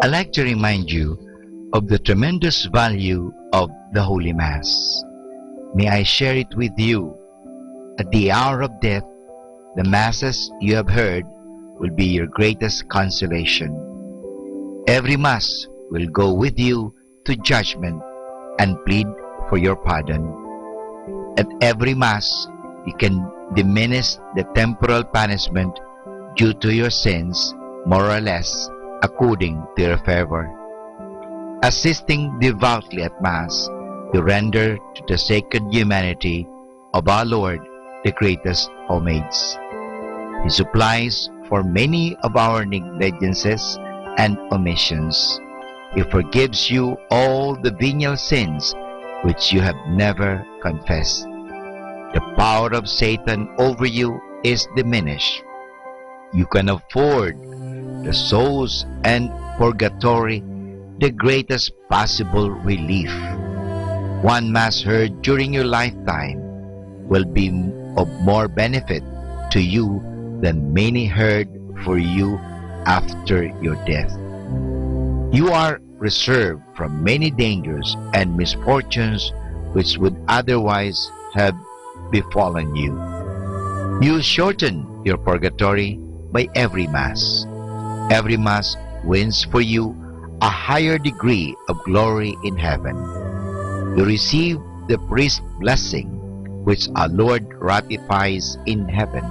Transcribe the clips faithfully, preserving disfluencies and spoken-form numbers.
I'd like to remind you of the tremendous value of the Holy Mass. May I share it with you? At the hour of death, the masses you have heard will be your greatest consolation. Every mass will go with you to judgment and plead for your pardon. At every Mass, you can diminish the temporal punishment due to your sins, more or less, according to your fervor. Assisting devoutly at Mass, you render to the sacred humanity of our Lord the greatest homage. He supplies for many of our negligences and omissions. He forgives you all the venial sins which you have never confessed. The power of Satan over you is diminished. You can afford the souls and purgatory the greatest possible relief. One Mass heard during your lifetime will be of more benefit to you than many heard for you after your death. You are reserved from many dangers and misfortunes which would otherwise have befallen you. You shorten your purgatory by every Mass. Every Mass wins for you a higher degree of glory in heaven. You receive the priest blessing which our Lord ratifies in heaven.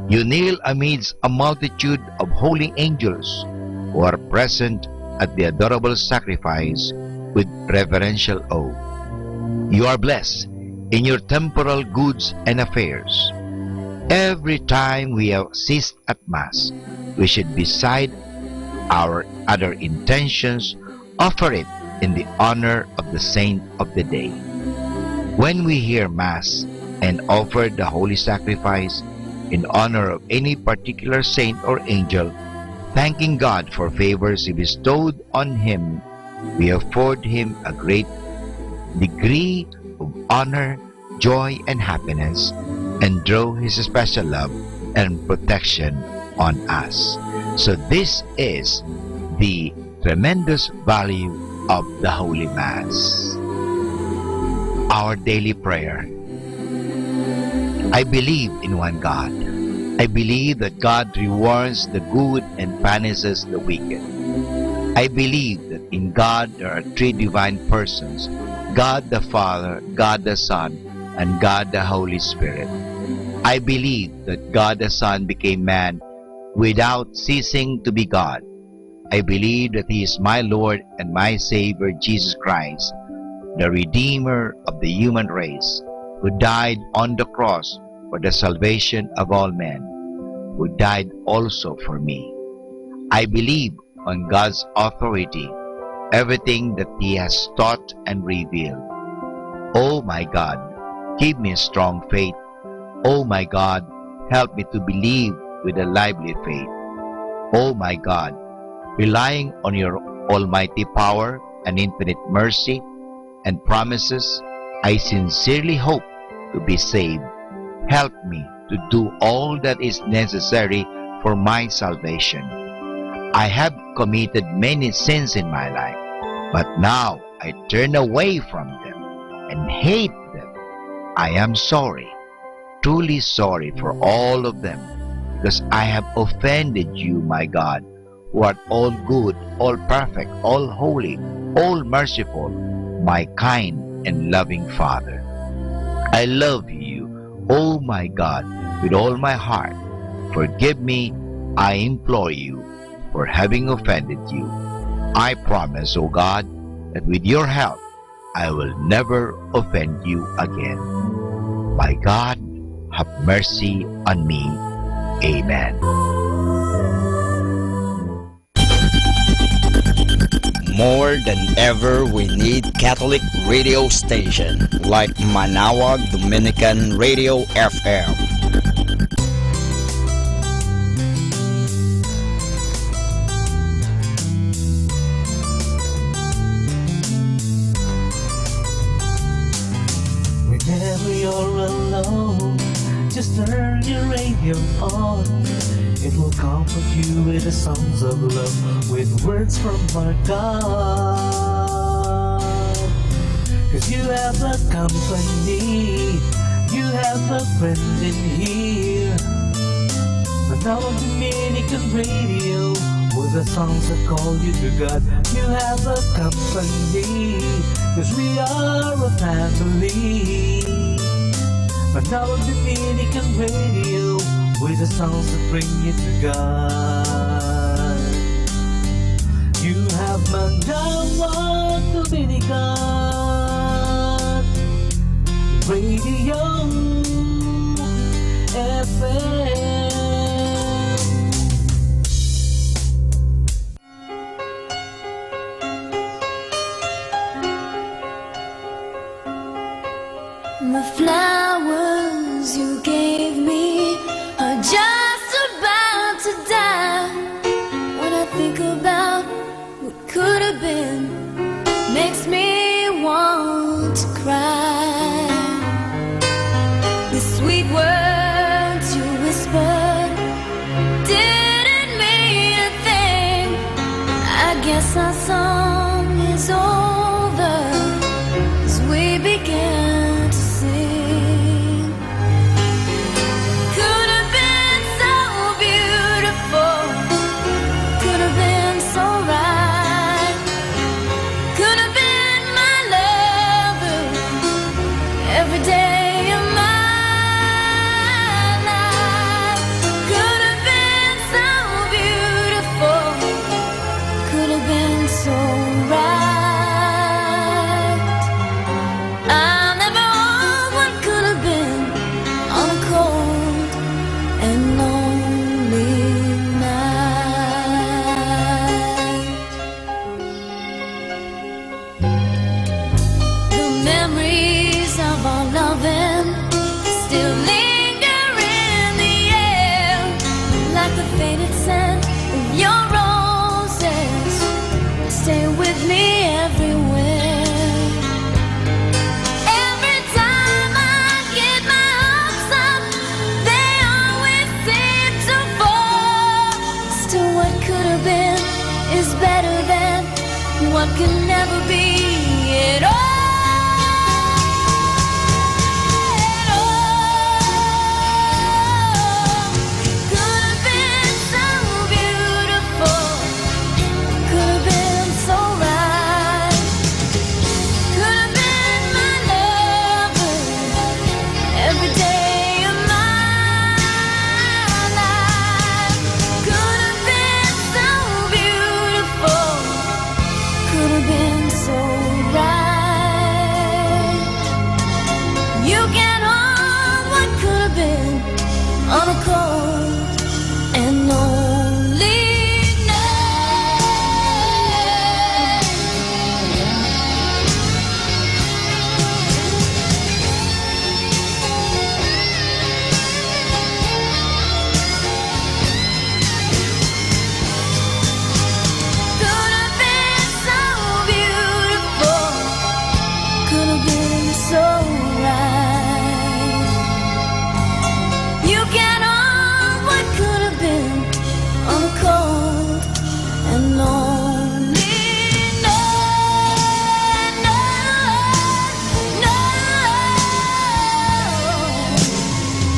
You kneel amidst a multitude of holy angels who are present at the adorable sacrifice with reverential awe. You are blessed in your temporal goods and affairs. Every time we assist at Mass, we should, beside our other intentions, offer it in the honor of the saint of the day. When we hear Mass and offer the holy sacrifice in honor of any particular saint or angel, thanking God for favors He bestowed on him, we afford him a great degree of honor, joy, and happiness, and draw His special love and protection on us. So this is the tremendous value of the Holy Mass. Our daily prayer. I believe in one God. I believe that God rewards the good and punishes the wicked. I believe that in God there are three divine persons, God the Father, God the Son, and God the Holy Spirit. I believe that God the Son became man without ceasing to be God. I believe that He is my Lord and my Savior, Jesus Christ, the Redeemer of the human race, who died on the cross for the salvation of all men, who died also for me. I believe on God's authority, everything that He has taught and revealed. Oh my God, give me a strong faith. Oh my God, help me to believe with a lively faith. Oh my God, relying on your almighty power and infinite mercy and promises, I sincerely hope to be saved. Help me to do all that is necessary for my salvation. I have committed many sins in my life, but now I turn away from them and hate them. I am sorry, truly sorry for all of them, because I have offended you, my God, who art all good, all perfect, all holy, all merciful, my kind and loving Father. I love you, oh my God, with all my heart. Forgive me, I implore you, for having offended you. I promise, O God, that with your help, I will never offend you again. My God, have mercy on me. Amen. More than ever, we need Catholic radio station like Manaoag Dominican Radio F M. Whenever you're alone, just turn your radio on. It will comfort you with the songs of love, with words from our God. 'Cause you have a company, you have a friend in here. Manawag Dominican Radio, with the songs that call you to God. You have a company, 'cause we are a family. Manawag Dominican Radio, with the songs that bring you to God. You have Manawag Dominican Radio F M. The flowers you gave me are just about to die. When I think about what could have been, makes me want to cry. The sweet words you whispered didn't mean a thing. I guess our song is over as we begin to sing. Could have been so beautiful, could have been so right, could have been my lover every day of my life. Could have been so beautiful, could have been so right. I never want what could have been on a cold and lonely night. The memories of our loving still linger in the air, like the faded scent of your roses. Stay with me everywhere. Every time I get my hopes up, they always seem to fall. Still, what could have been is better than what can never be at all. At all. Could have been so beautiful, could have been so right, could have been my lover every day of my life. Could have been so beautiful, could have been so right. You can hold what could have been on a cold and lonely night. Could have been so beautiful, could have been so right. You can hold what could have been on a cold and lonely night. No, no, no.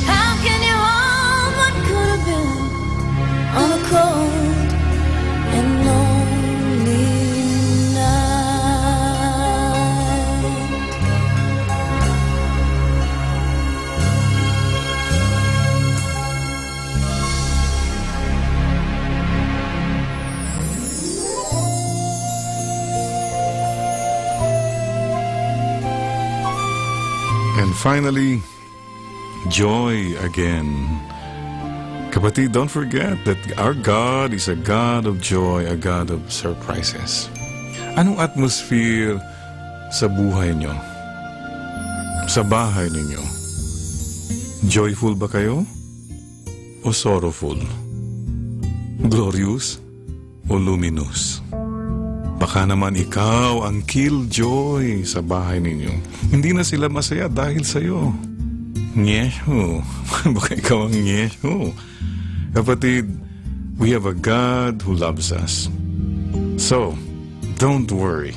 How can you hold what could have been on a cold and lonely night? And finally, joy again. Kapatid, don't forget that our God is a God of joy, a God of surprises. Anong atmosphere sa buhay nyo? Sa bahay ninyo? Joyful ba kayo? O sorrowful? Glorious o luminous? Baka naman ikaw ang killjoy sa bahay ninyo. Hindi na sila masaya dahil sa'yo. Yes, ho. Baka ikaw ang yes, ho. Kapatid, we have a God who loves us. So, don't worry.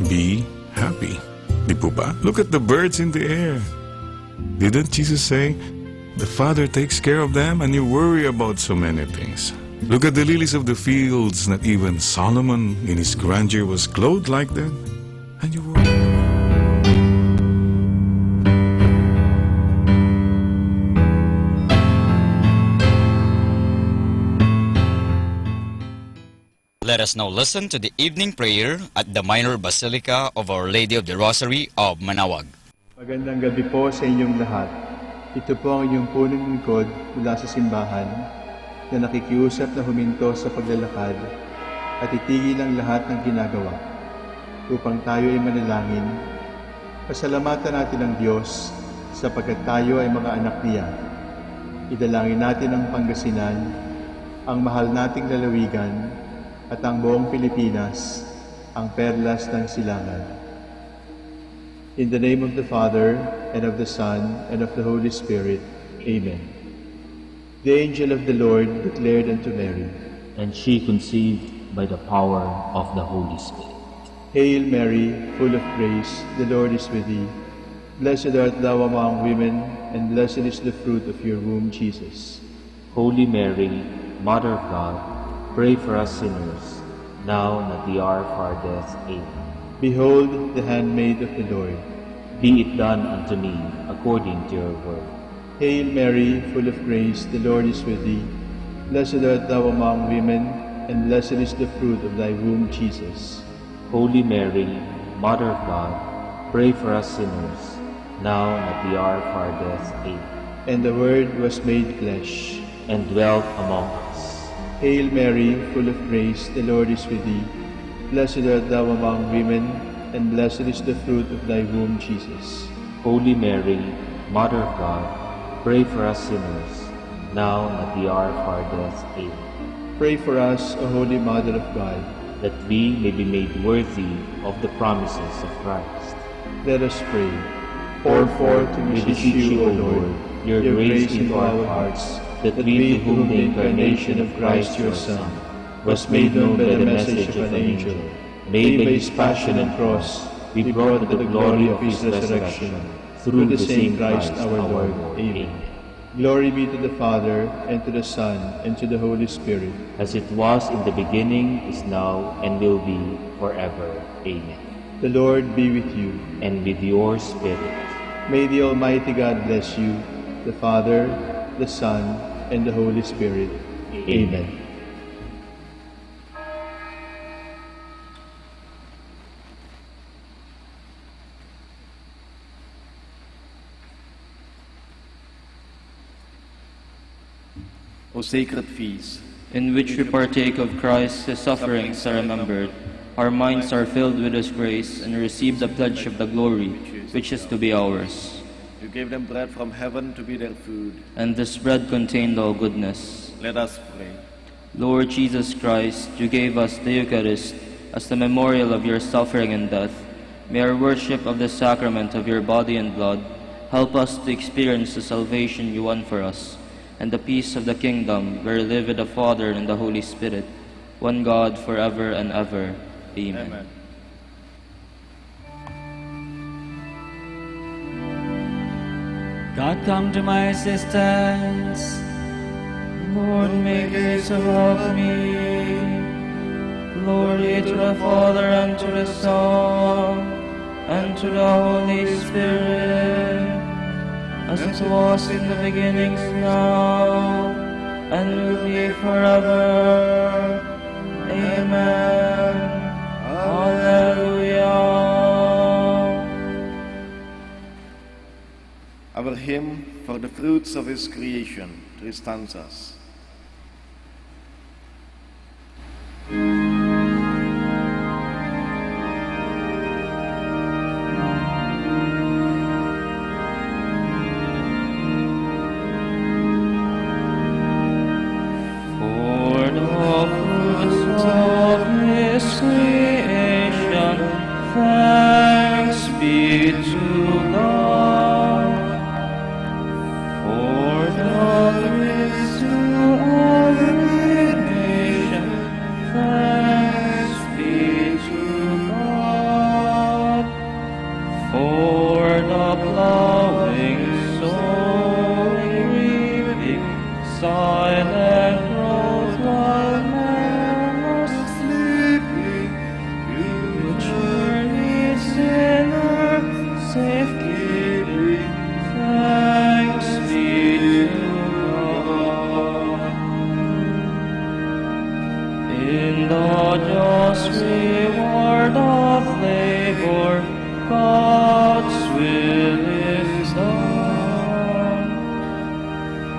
Be happy. Di po ba? Look at the birds in the air. Didn't Jesus say, "The Father takes care of them and you worry about so many things? Look at the lilies of the fields, not even Solomon in his grandeur was clothed like them." And you worry. Let us now listen to the evening prayer at the Minor Basilica of Our Lady of the Rosary of Manaoag. Magandang gabi po sa inyong lahat. Ito po ang inyong punong lingkod mula sa simbahan na nakikiusap na huminto sa paglalakad at itigil ang lahat ng ginagawa upang tayo ay manalangin. Pasalamatan natin ang Diyos sapagkat tayo ay mga anak niya. Idalangin natin ang Pangasinan, ang mahal nating lalawigan, at ang buong Pilipinas, ang perlas ng silangan. In the name of the Father, and of the Son, and of the Holy Spirit. Amen. The angel of the Lord declared unto Mary, and she conceived by the power of the Holy Spirit. Hail Mary, full of grace, the Lord is with thee. Blessed art thou among women, and blessed is the fruit of your womb, Jesus. Holy Mary, Mother of God, pray for us sinners, now and at the hour of our death. Amen. Behold the handmaid of the Lord. Be it done unto me according to your word. Hail Mary, full of grace, the Lord is with thee. Blessed art thou among women, and blessed is the fruit of thy womb, Jesus. Holy Mary, Mother of God, pray for us sinners, now and at the hour of our death. Amen. And the Word was made flesh and dwelt among us. Hail Mary, full of grace, the Lord is with thee. Blessed art thou among women, and blessed is the fruit of thy womb, Jesus. Holy Mary, Mother of God, pray for us sinners, now and at the hour of our death. Amen. Pray for us, O Holy Mother of God, that we may be made worthy of the promises of Christ. Let us pray. Pour forth, we beseech you, O Lord, your grace into our hearts, that we, to whom the incarnation of Christ your Son was made known by the message of an angel, may by his passion and cross be brought to the glory of his resurrection, through the same Christ our Lord. Amen. Glory be to the Father, and to the Son, and to the Holy Spirit. As it was in the beginning, is now, and will be forever. Amen. The Lord be with you. And with your spirit. May the Almighty God bless you, the Father, the Son, and the Holy Spirit. Amen. Amen. O sacred feast, in which we partake of Christ, his sufferings are remembered, our minds are filled with his grace, and receive the pledge of the glory which is to be ours. You gave them bread from heaven to be their food. And this bread contained all goodness. Let us pray. Lord Jesus Christ, you gave us the Eucharist as the memorial of your suffering and death. May our worship of the sacrament of your body and blood help us to experience the salvation you won for us and the peace of the kingdom where you live with the Father and the Holy Spirit, one God, forever and ever. Amen. Amen. God, come to my assistance. Lord, make haste to help me. Glory to the Father, and to the Son, and to the Holy Spirit, as it was in the beginning, is now, and will be forever. Amen. Hallelujah. Our hymn for the fruits of his creation, three stanzas. For the fruits of his creation, thanks be to God.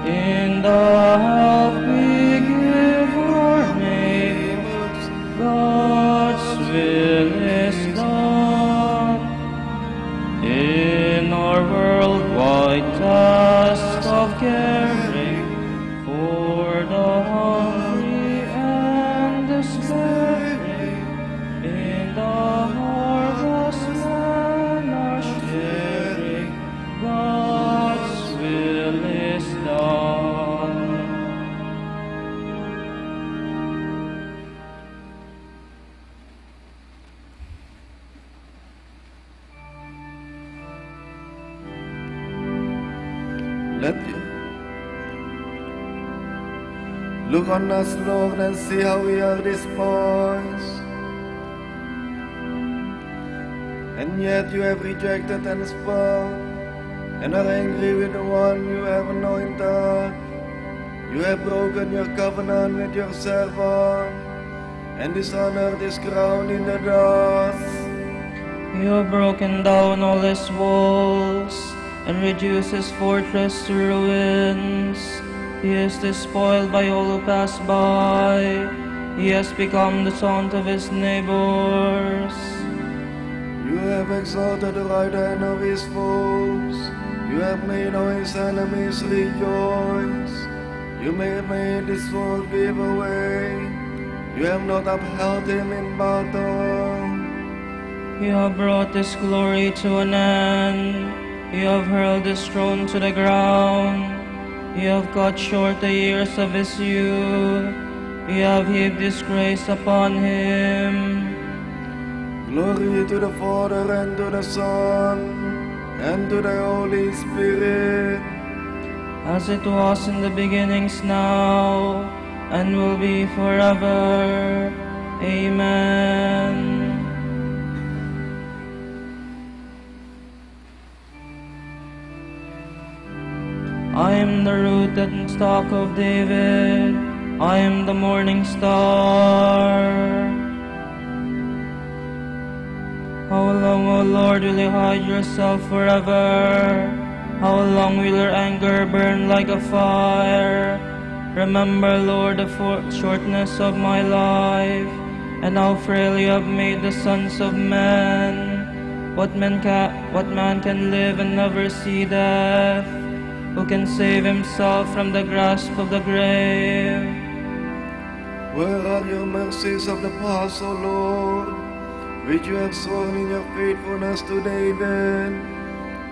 In the help we give our neighbors, God's will is done. In our worldwide task of caring for the hungry and despairing, in the harvest land our sharing, God's will is done. Let you look on us, Lord, and see how we are despised. And yet you have rejected and spurned, and are angry with the one you have anointed. You have broken your covenant with your servant, and dishonored his crown in the dust. You have broken down all his walls and reduced his fortress to ruins. He is despoiled by all who pass by. He has become the taunt of his neighbors. You have exalted the right hand of his foes. You have made all his enemies rejoice. You may made his sword give away. You have not upheld him in battle. You have brought his glory to an end. You have hurled his throne to the ground. You have cut short the years of his youth. You have heaped disgrace upon him. Glory to the Father, and to the Son, and to the Holy Spirit. As it was in the beginnings, now, and will be forever. Amen. I am the root and stock of David. I am the morning star. How long, O Lord, will you hide yourself forever? How long will your anger burn like a fire? Remember, Lord, the for- shortness of my life, and how frail you have made the sons of men. What man ca- what man can live and never see death? Who can save himself from the grasp of the grave? Where are your mercies of the past, O Lord, which you have sworn in your faithfulness to David?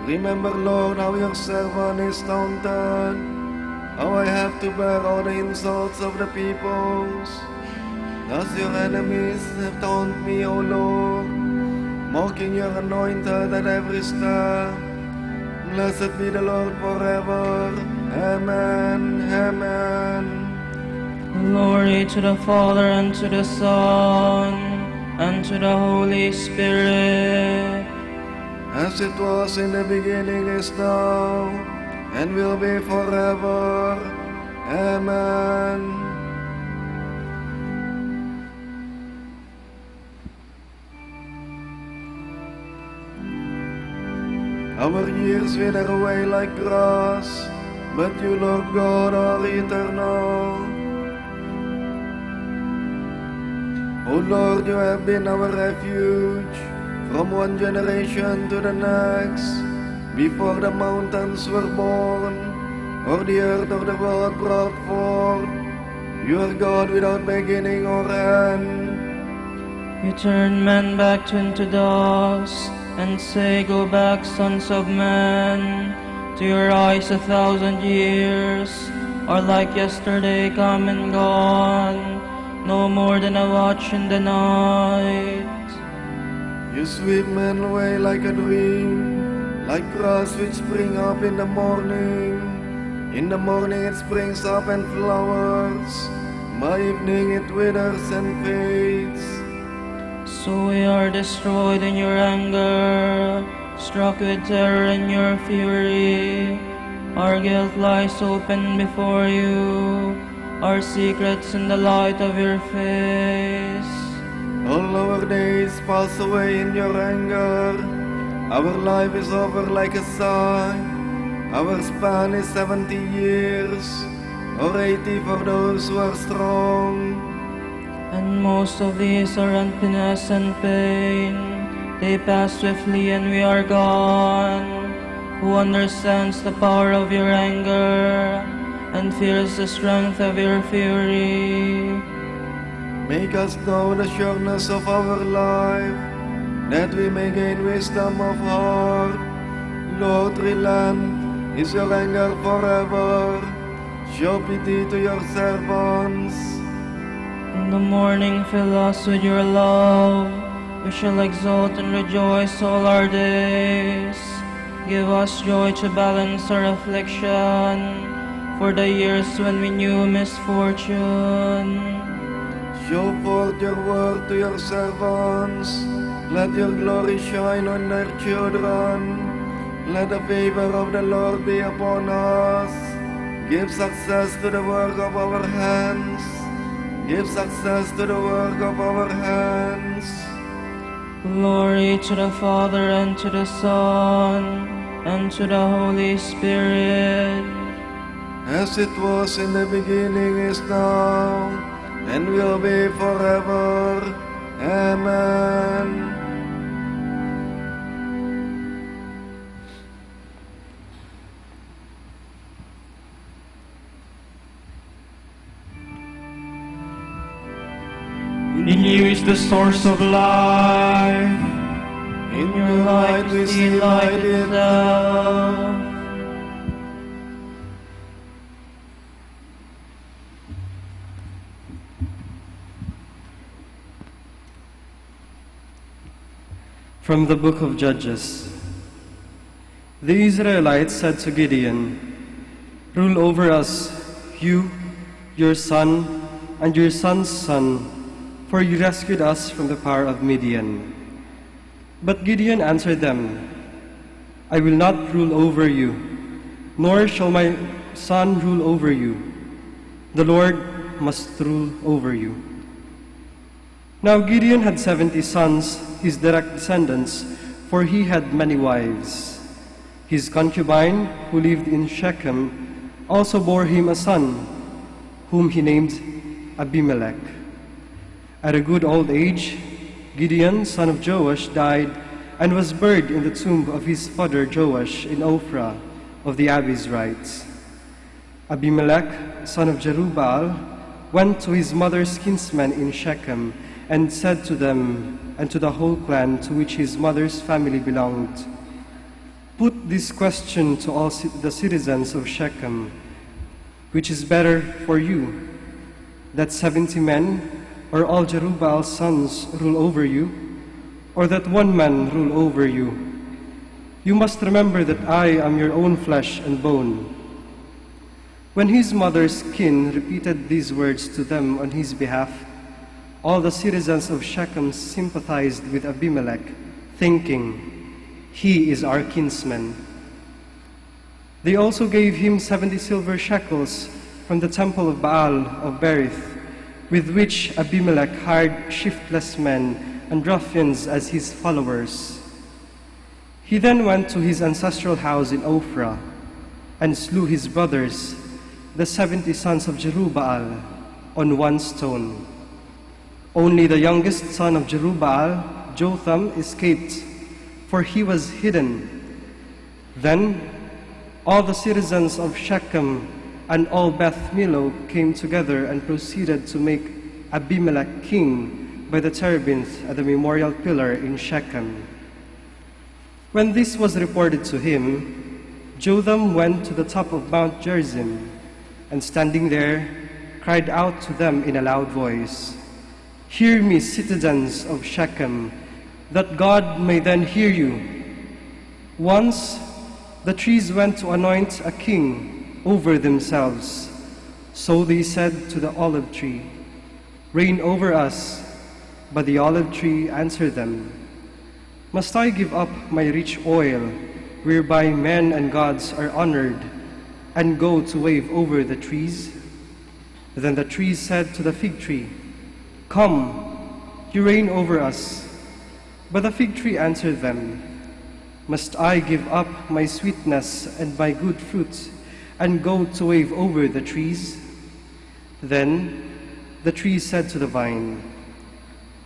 Remember, Lord, how your servant is taunted, how I have to bear all the insults of the peoples. Thus your enemies have taunted me, O Lord, mocking your anointed at every step. Blessed be the Lord forever. Amen. Amen. Glory to the Father, and to the Son, and to the Holy Spirit. As it was in the beginning, is now, and will be forever. Amen. Our years wither away like grass, but you, Lord God, are eternal. O Lord, you have been our refuge from one generation to the next. Before the mountains were born, or the earth or the world brought forth, you are God without beginning or end. You turn men back to, into dust, and say, "Go back, sons of men." To your eyes, a thousand years are like yesterday come and gone, no more than a watch in the night. You sweep men away like a dream, like grass which spring up in the morning. In the morning it springs up and flowers. By evening it withers and fades. So we are destroyed in your anger, struck with terror in your fury. Our guilt lies open before you, our secrets in the light of your face. All our days pass away in your anger. Our life is over like a sigh. Our span is seventy years, or eighty for those who are strong. And most of these are in emptiness and pain. They pass swiftly and we are gone. Who understands the power of your anger and feels the strength of your fury? Make us know the sureness of our life, that we may gain wisdom of heart. Lord, relent, is your anger forever? Show pity to your servants. In the morning, fill us with your love. We shall exult and rejoice all our days. Give us joy to balance our affliction for the years when we knew misfortune. Show forth your word to your servants. Let your glory shine on their children. Let the favor of the Lord be upon us. Give success to the work of our hands. Give success to the work of our hands. Glory to the Father, and to the Son, and to the Holy Spirit. As it was in the beginning, is now, and will be forever. Amen. In you is the source of life. In your light we see light itself. From the book of Judges. The Israelites said to Gideon, "Rule over us, you, your son, and your son's son, for you rescued us from the power of Midian." But Gideon answered them, "I will not rule over you, nor shall my son rule over you. The Lord must rule over you." Now Gideon had seventy sons, his direct descendants, for he had many wives. His concubine, who lived in Shechem, also bore him a son, whom he named Abimelech. At a good old age, Gideon, son of Joash, died and was buried in the tomb of his father Joash in Ophrah of the Abiezrites. Abimelech, son of Jerubbaal, went to his mother's kinsmen in Shechem and said to them and to the whole clan to which his mother's family belonged, "Put this question to all ci-, the citizens of Shechem: which is better for you, that seventy men or all Jerubbaal's sons rule over you, or that one man rule over you? You must remember that I am your own flesh and bone." When his mother's kin repeated these words to them on his behalf, all the citizens of Shechem sympathized with Abimelech, thinking, "He is our kinsman." They also gave him seventy silver shekels from the temple of Baal of Berith, with which Abimelech hired shiftless men and ruffians as his followers. He then went to his ancestral house in Ophrah and slew his brothers, the seventy sons of Jerubbaal, on one stone. Only the youngest son of Jerubbaal, Jotham, escaped, for he was hidden. Then all the citizens of Shechem and all Beth Millo came together and proceeded to make Abimelech king by the terebinth at the memorial pillar in Shechem. When this was reported to him, Jotham went to the top of Mount Gerizim, and standing there, cried out to them in a loud voice, "Hear me, citizens of Shechem, that God may then hear you. Once the trees went to anoint a king over themselves. So they said to the olive tree, 'Reign over us.' But the olive tree answered them, 'Must I give up my rich oil, whereby men and gods are honored, and go to wave over the trees?'" Then the trees said to the fig tree, "Come, you reign over us." But the fig tree answered them, Must I give up my sweetness and my good fruits and go to wave over the trees? Then the trees said to the vine,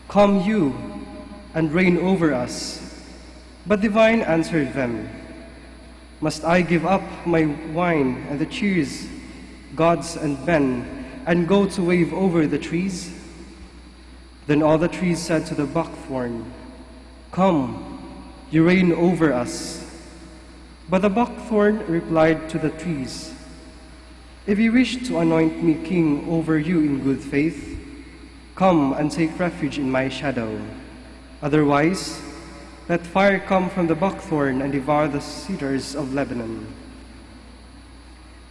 "Come you and reign over us." But the vine answered them, "Must I give up my wine and the cheers, gods and men, and go to wave over the trees?" Then all the trees said to the buckthorn, "Come, you reign over us." But the buckthorn replied to the trees, "If you wish to anoint me king over you in good faith, come and take refuge in my shadow. Otherwise, let fire come from the buckthorn and devour the cedars of Lebanon."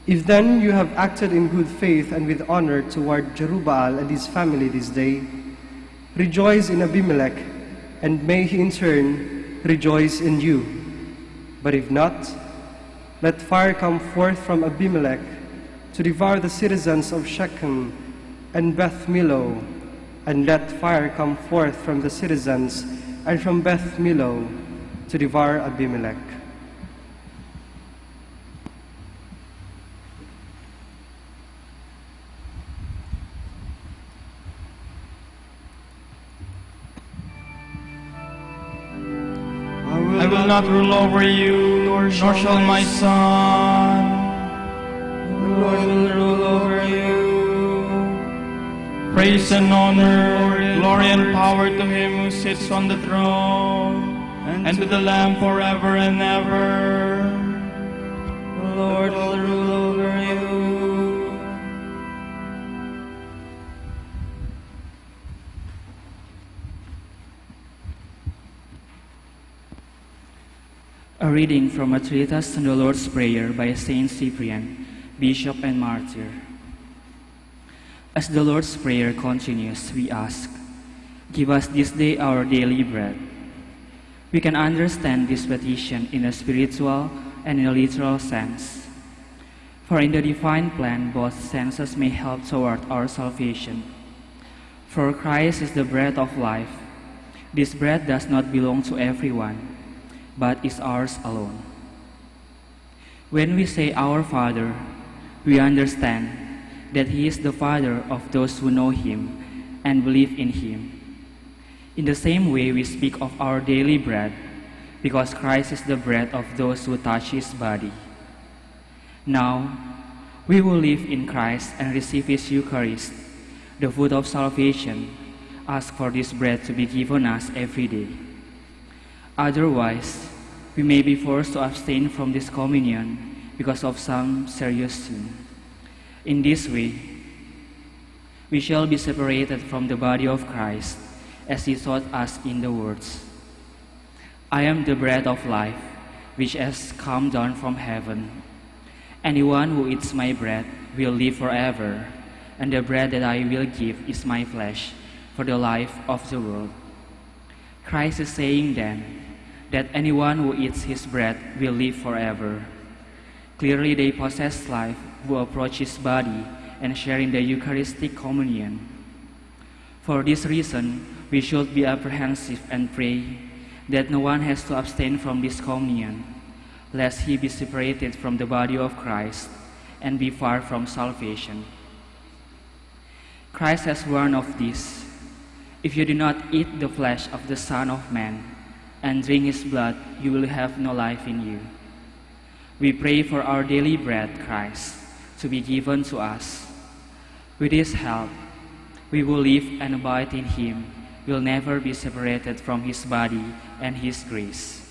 If then you have acted in good faith and with honor toward Jerubbaal and his family this day, rejoice in Abimelech, and may he in turn rejoice in you. But if not, let fire come forth from Abimelech to devour the citizens of Shechem and Beth Millo, and let fire come forth from the citizens and from Beth Millo to devour Abimelech. I will not rule over you, nor shall my son. The Lord will rule over you. Praise and honor, glory and power to him who sits on the throne, and to the Lamb forever and ever. The Lord will rule over you. A reading from a treatise on the Lord's Prayer by Saint Cyprian, Bishop and Martyr. As the Lord's Prayer continues, we ask, "Give us this day our daily bread." We can understand this petition in a spiritual and in a literal sense. For in the divine plan, both senses may help toward our salvation. For Christ is the bread of life. This bread does not belong to everyone, but is ours alone. When we say, "Our Father," we understand that He is the Father of those who know Him and believe in Him. In the same way, we speak of our daily bread because Christ is the bread of those who touch His body. Now, we who live in Christ and receive His Eucharist, the food of salvation, ask for this bread to be given us every day. Otherwise, we may be forced to abstain from this communion because of some serious sin. In this way, we shall be separated from the body of Christ, as He taught us in the words, "I am the bread of life, which has come down from heaven. Anyone who eats my bread will live forever, and the bread that I will give is my flesh for the life of the world." Christ is saying then that anyone who eats his bread will live forever. Clearly, they possess life who approach his body and share in the Eucharistic communion. For this reason, we should be apprehensive and pray that no one has to abstain from this communion, lest he be separated from the body of Christ and be far from salvation. Christ has warned of this: "If you do not eat the flesh of the Son of Man and drink his blood, you will have no life in you." We pray for our daily bread, Christ, to be given to us. With his help, we will live and abide in him, will never be separated from his body and his grace.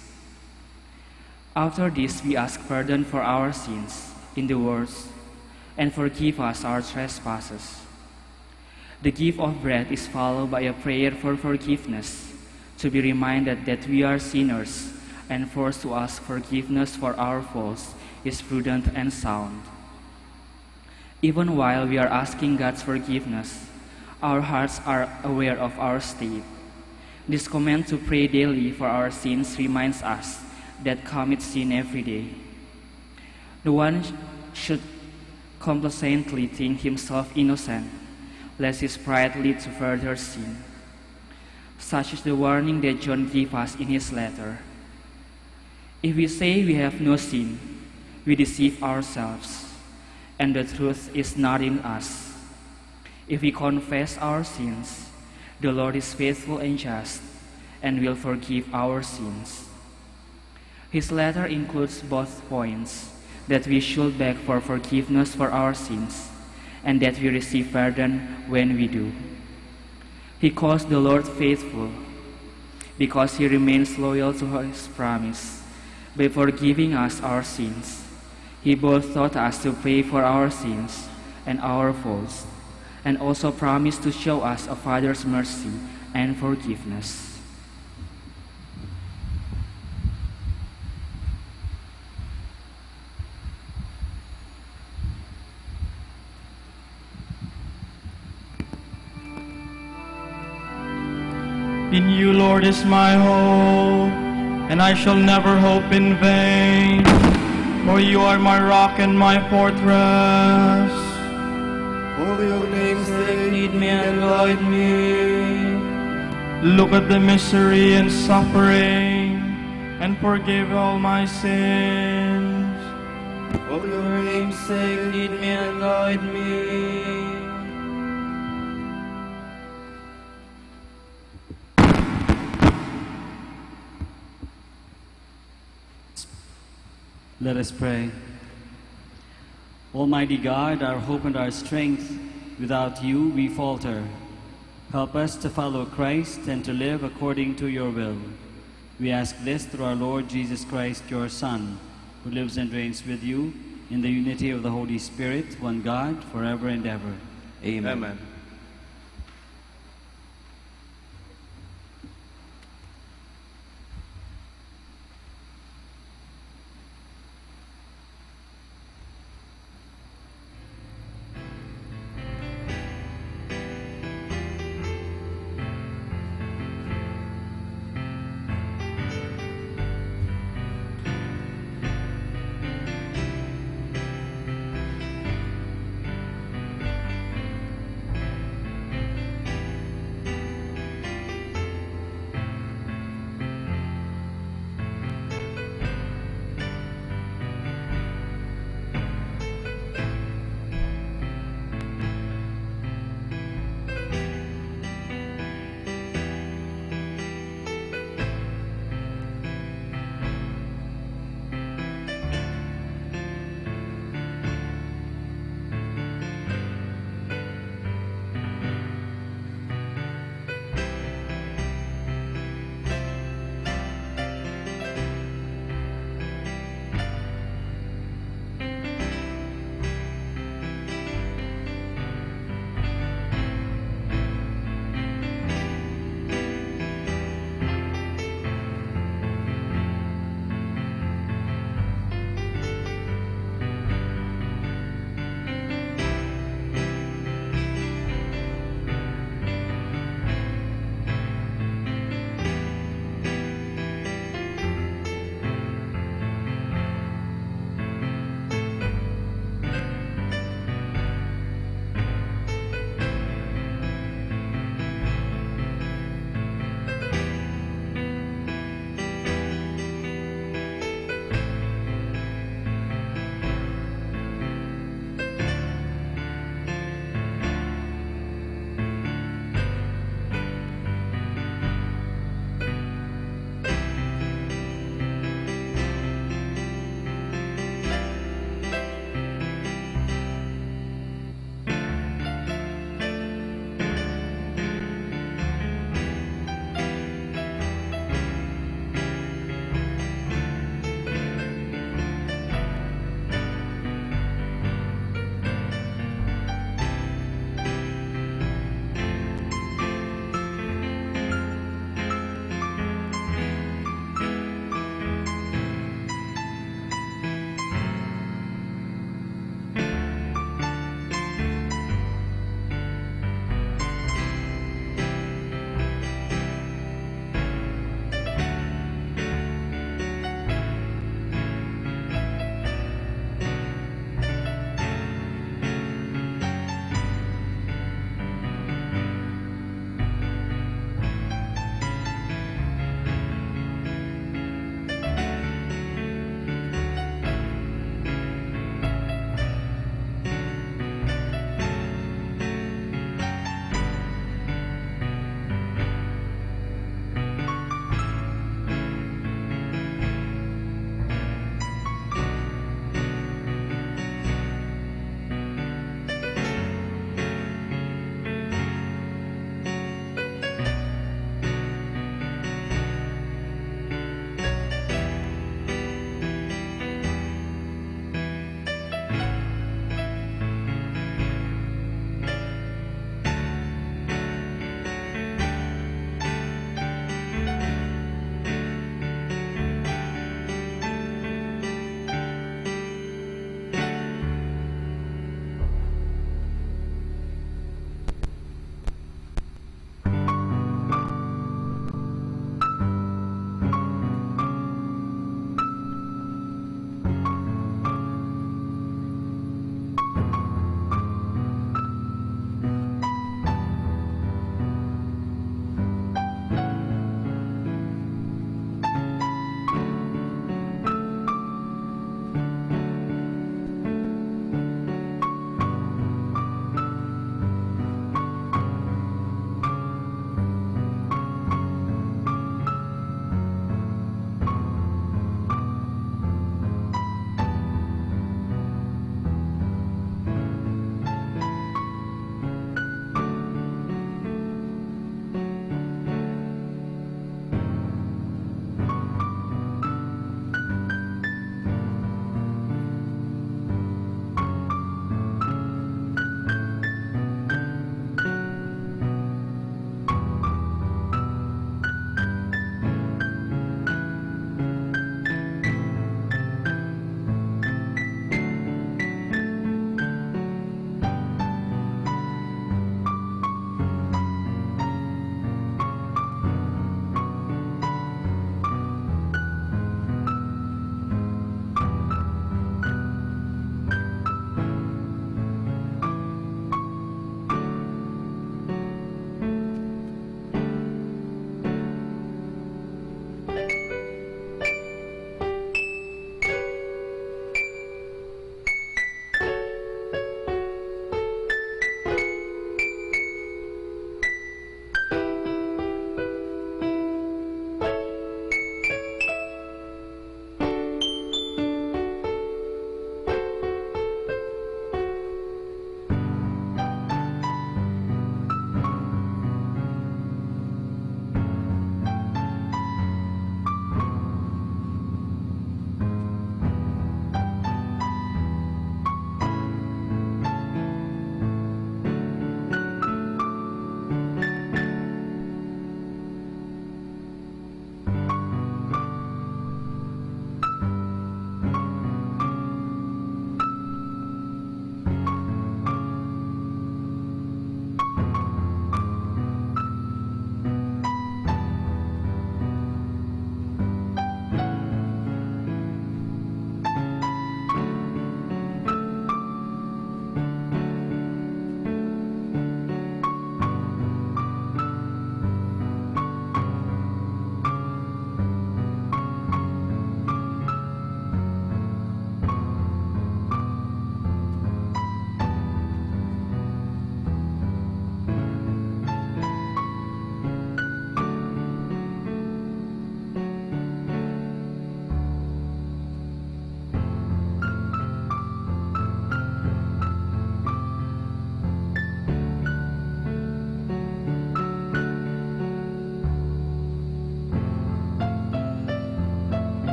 After this, we ask pardon for our sins in the words and forgive us our trespasses. The gift of bread is followed by a prayer for forgiveness, to be reminded that we are sinners and forced to ask forgiveness for our faults is prudent and sound. Even while we are asking God's forgiveness, our hearts are aware of our state. This command to pray daily for our sins reminds us that commit sin every day. No one should complacently think himself innocent, lest his pride lead to further sin. Such is the warning that John gave us in his letter. If we say we have no sin, we deceive ourselves, and the truth is not in us. If we confess our sins, the Lord is faithful and just and will forgive our sins. His letter includes both points, that we should beg for forgiveness for our sins and that we receive pardon when we do. He calls the Lord faithful because he remains loyal to his promise by forgiving us our sins. He both taught us to pray for our sins and our faults, and also promised to show us a Father's mercy and forgiveness. In you, Lord, is my hope, and I shall never hope in vain. For you are my rock and my fortress. For your name's sake, lead me and guide me. Look at the misery and suffering, and forgive all my sins. For your name's sake, lead me and guide me. Let us pray. Almighty God, our hope and our strength, without you we falter. Help us to follow Christ and to live according to your will. We ask this through our Lord Jesus Christ, your Son, who lives and reigns with you in the unity of the Holy Spirit, one God, forever and ever. Amen. Amen.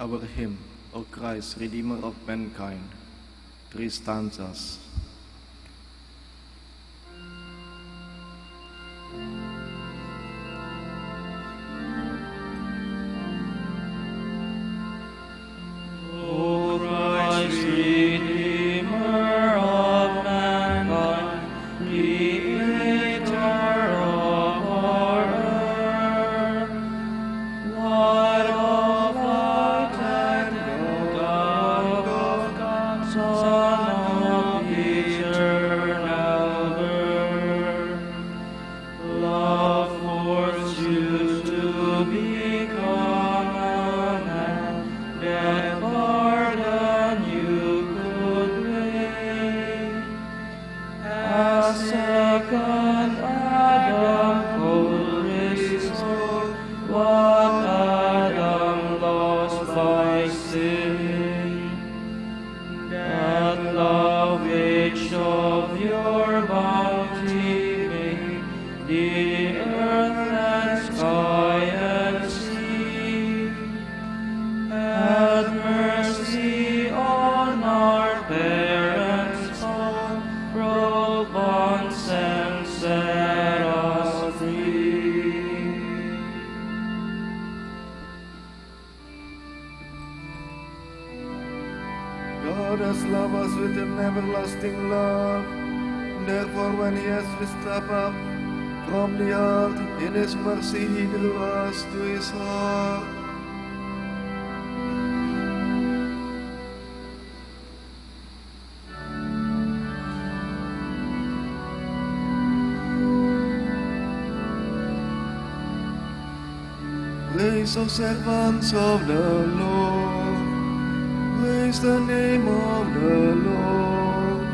Our hymn, O Christ, Redeemer of Mankind, three stanzas. O Christ, Redeemer of mankind, Creator of our earth, Light of light and God of God, Son of eternal birth, love forced you to become a man, that pardon you could pay. A second Adam could restore what Adam lost by sin. That love which of your bounty made the earth and sky and sea. Have mercy on our parents, broke bonds, and set us free. God has loved us with an everlasting love. Therefore, when he has reached up from the earth, in his mercy he drew us to his heart. Praise, O servants of the Lord. Praise the name of the Lord.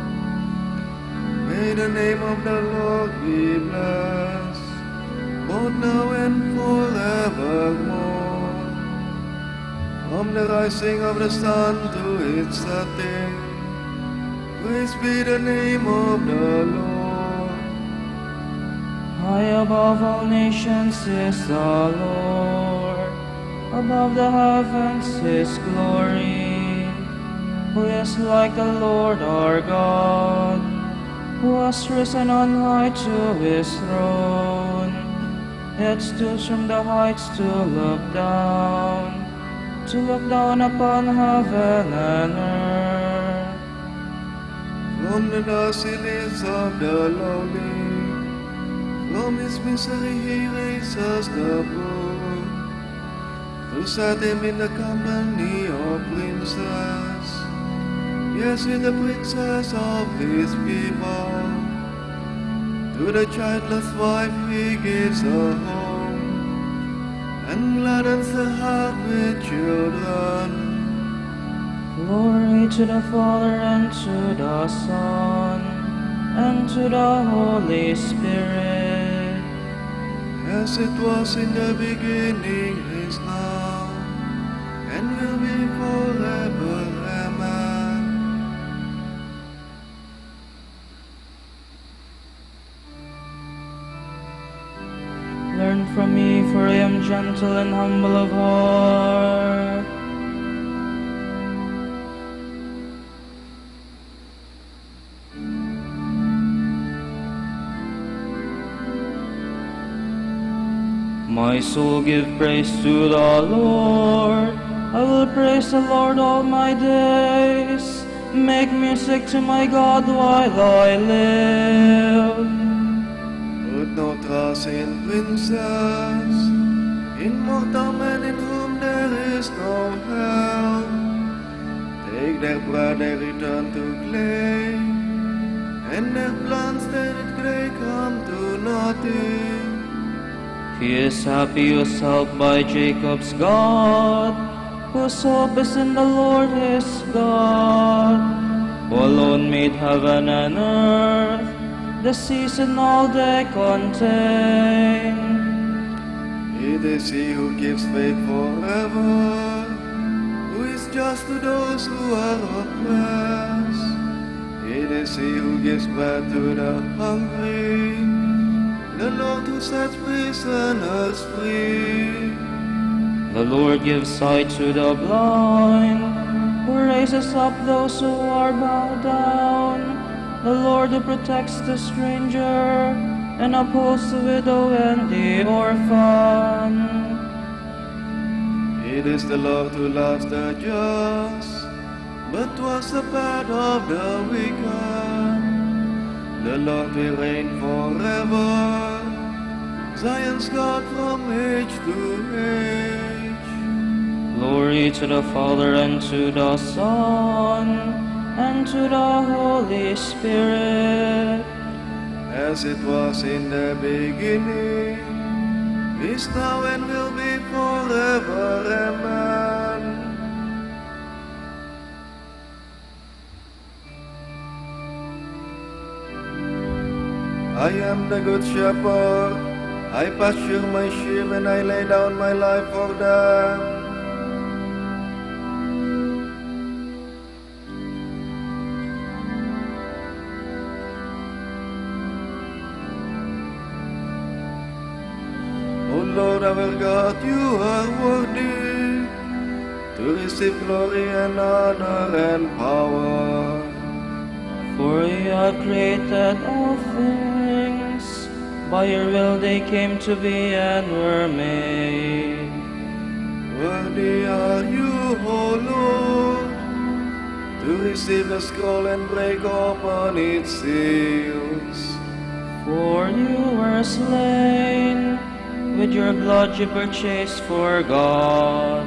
May the name of the Lord be blessed, both now and forevermore. From the rising of the sun to its setting, praise be the name of the Lord. High above all nations is the Lord, above the heavens his glory. Who is like the Lord our God, who has risen on high to his throne? It's too from the heights to look down, to look down upon heaven and earth. From the dust he lifts up the lowly, from his misery he raises the poor, to set him in the company of princes, yes, with the princes of his people. To the childless wife he gives a home, and gladdens her heart with children. Glory to the Father, and to the Son, and to the Holy Spirit. As it was in the beginning, is now, and will be forever. Amen. Learn from me, for I am gentle and humble of heart. My soul, give praise to the Lord. I will praise the Lord all my days. Make music to my God while I live. Put no trust in princes, in mortal men in whom there is no help. Take their pride, they return to clay, and their plans, they did clay, come to nothing. He is happy whose help by Jacob's God, whose hope is in the Lord his God, who alone made heaven and earth, the seas and all they contain. It is he who keeps faith forever, who is just to those who are oppressed. It is he who gives bread to the hungry, the Lord who sets prisoners free. The Lord gives sight to the blind, who raises up those who are bowed down. The Lord who protects the stranger and upholds the widow and the orphan. It is the Lord who loves the just, but was the path of the wicked. The Lord will reign forever. Zion's God from age to age. Glory to the Father, and to the Son, and to the Holy Spirit. As it was in the beginning, is now, and will be forever. Amen. I am the good shepherd. I pasture my sheep and I lay down my life for them. O Lord our God, you are worthy to receive glory and honor and power. For you have created all things. By your will they came to be and were made. Worthy are you, O Lord, to receive the scroll and break open its seals. For you were slain, with your blood you purchased for God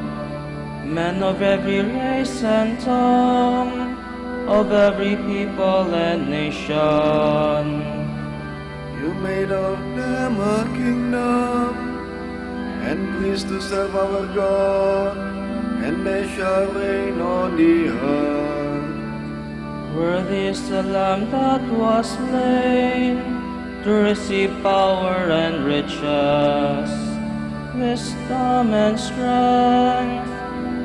men of every race and tongue, of every people and nation. You made of them a kingdom and priests to serve our God, and they shall reign on the earth. Worthy is the Lamb that was slain to receive power and riches, wisdom and strength,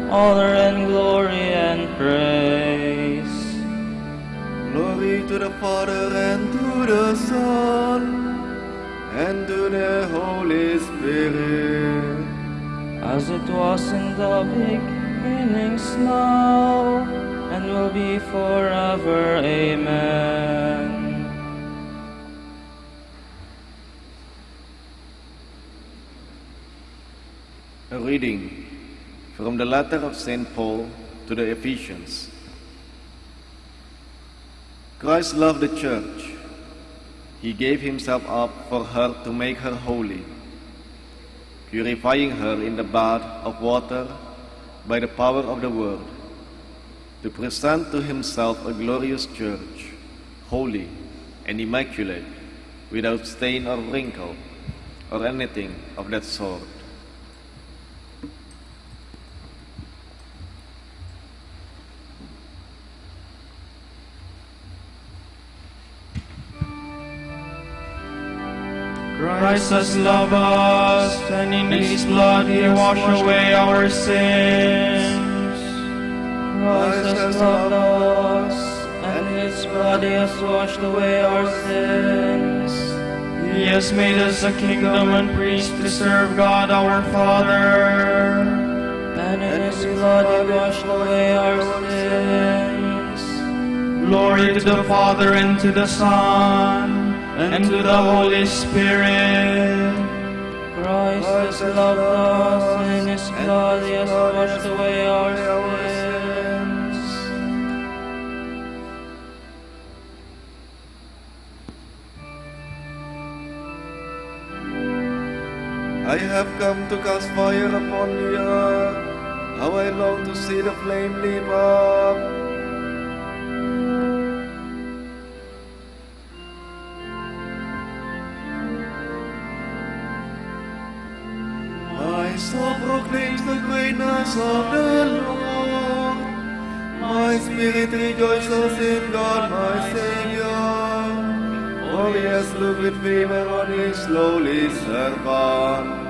honor and glory and praise. Glory to the Father, and to the Son, and to the Holy Spirit. As it was in the beginning, is now, and will be forever. Amen. A reading from the letter of Saint Paul to the Ephesians. Christ loved the church. He gave himself up for her to make her holy, purifying her in the bath of water by the power of the word, to present to himself a glorious church, holy and immaculate, without stain or wrinkle or anything of that sort. Christ has loved us, and in his blood he washed away our sins. Christ has loved us, and in his blood he has washed away our sins. He has made us a kingdom and priests to serve God our Father. And in his blood he washed away our sins. Glory to the Father, and to the Son, and to the Holy Spirit. Christ has loved us, and in his blood he has washed away our sins. I have come to cast fire upon the earth. How I long to see the flame leap up. My soul proclaims the greatness of the Lord. My spirit rejoices in God, my Savior, for he has looked with favor on his lowly servant.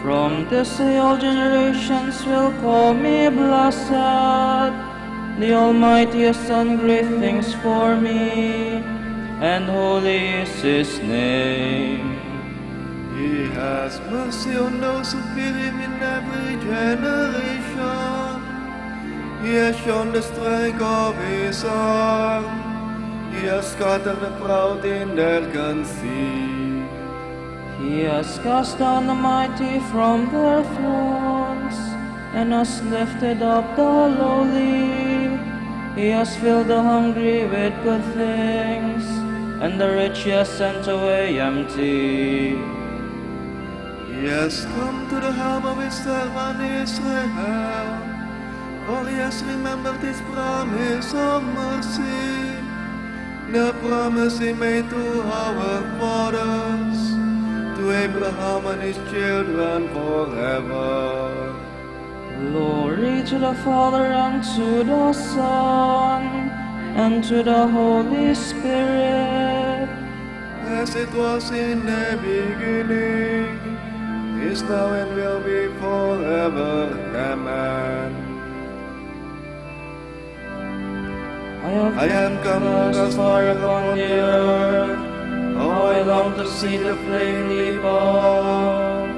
From this day all generations will call me blessed. The Almighty has done great things for me, and holy is his name. He has mercy on those who fear him in every generation. He has shown the strength of his arm. He has scattered the proud in their conceit. He has cast down the mighty from their thrones and has lifted up the lowly. He has filled the hungry with good things, and the rich he has sent away empty. He has come to the help of his servant Israel, for he has remembered his promise of mercy, the promise he made to our fathers, to Abraham and his children forever. Glory to the Father, and to the Son, and to the Holy Spirit. As it was in the beginning, is now, and will be forever. Amen. I have I am come as fire upon the earth. How I long to see the flame leap up.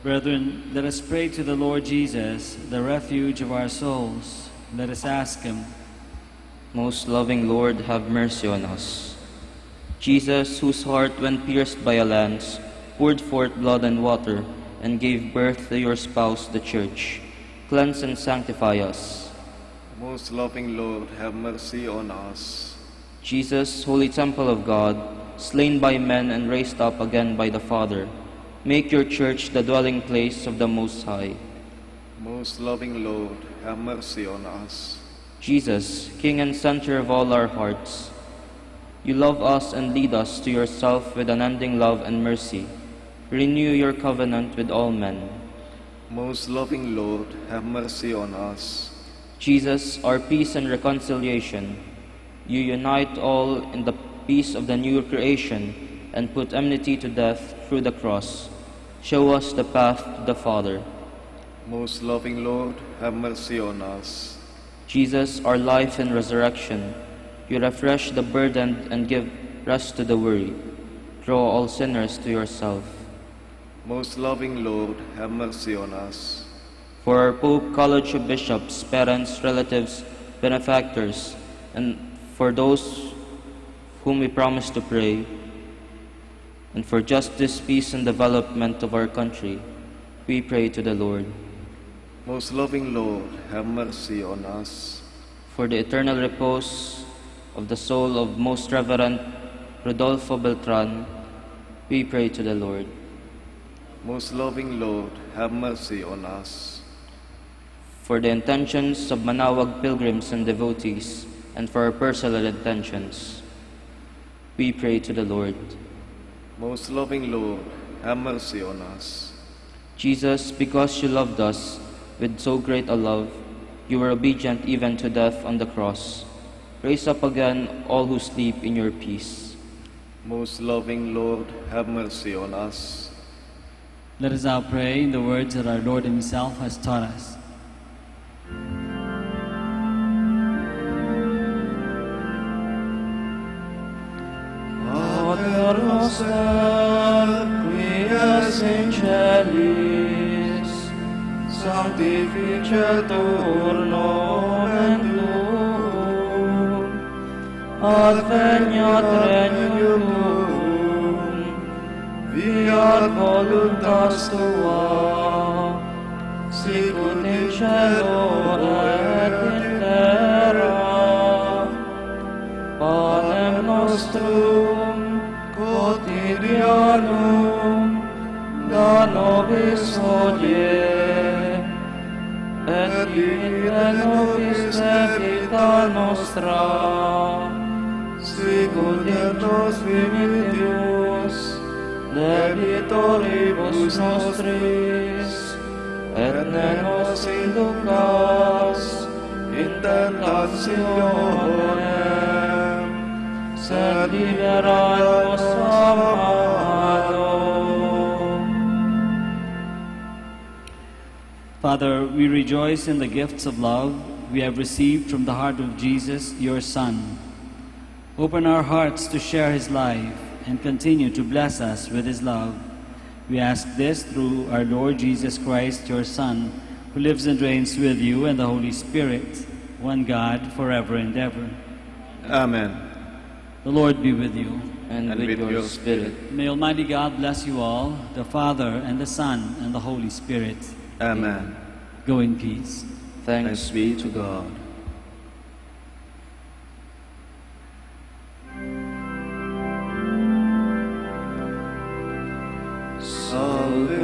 Brethren, let us pray to the Lord Jesus, the refuge of our souls. Let us ask him. Most loving Lord, have mercy on us. Jesus, whose heart, when pierced by a lance, poured forth blood and water, and gave birth to your spouse, the Church, cleanse and sanctify us. Most loving Lord, have mercy on us. Jesus, holy temple of God, slain by men and raised up again by the Father, make your Church the dwelling place of the Most High. Most loving Lord, have mercy on us. Jesus, King and Center of all our hearts, you love us and lead us to yourself with unending love and mercy. Renew your covenant with all men. Most loving Lord, have mercy on us. Jesus, our peace and reconciliation, you unite all in the peace of the new creation and put enmity to death through the cross. Show us the path to the Father. Most loving Lord, have mercy on us. Jesus, our life and resurrection, you refresh the burdened and give rest to the weary. Draw all sinners to yourself. Most loving Lord, have mercy on us. For our Pope, College of Bishops, parents, relatives, benefactors, and for those whom we promise to pray, and for justice, peace, and development of our country, we pray to the Lord. Most loving Lord, have mercy on us. For the eternal repose of the soul of Most Reverend Rodolfo Beltran, we pray to the Lord. Most loving Lord, have mercy on us. For the intentions of Manaoag pilgrims and devotees, and for our personal intentions, we pray to the Lord. Most loving Lord, have mercy on us. Jesus, because you loved us with so great a love, you were obedient even to death on the cross. Raise up again all who sleep in your peace. Most loving Lord, have mercy on us. Let us now pray in the words that our Lord himself has taught us. Pater noster, qui es in caelis, sanctificetur nomen tuum. Adveniat regnum tuum, fiat voluntas tua, sicut in caelo et in tera. Panem nostrum quotidianum da nobis hodie, et dimitte nobis debita nostra, sicut et nos dimitimus debitoribus nostris, et ne nos indukas in tentasionem, sed libera nos a malo. Father, we rejoice in the gifts of love we have received from the heart of Jesus, your Son. Open our hearts to share his life and continue to bless us with his love. We ask this through our Lord Jesus Christ, your Son, who lives and reigns with you and the Holy Spirit, one God, forever and ever. Amen. The Lord be with you. And And with with your your spirit. May Almighty God bless you all, the Father, and the Son, and the Holy Spirit. Amen. Go in peace. Thanks be to God. Salve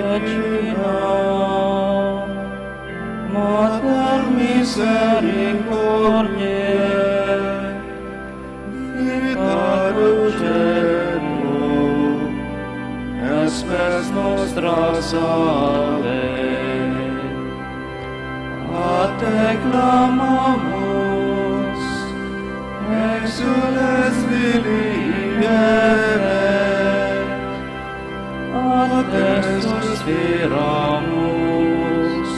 Regina, Mater misericordiae, Vita dulcedo, et spes nostra salve. A te clamamus, exsules dilieretur, a te suspiramus,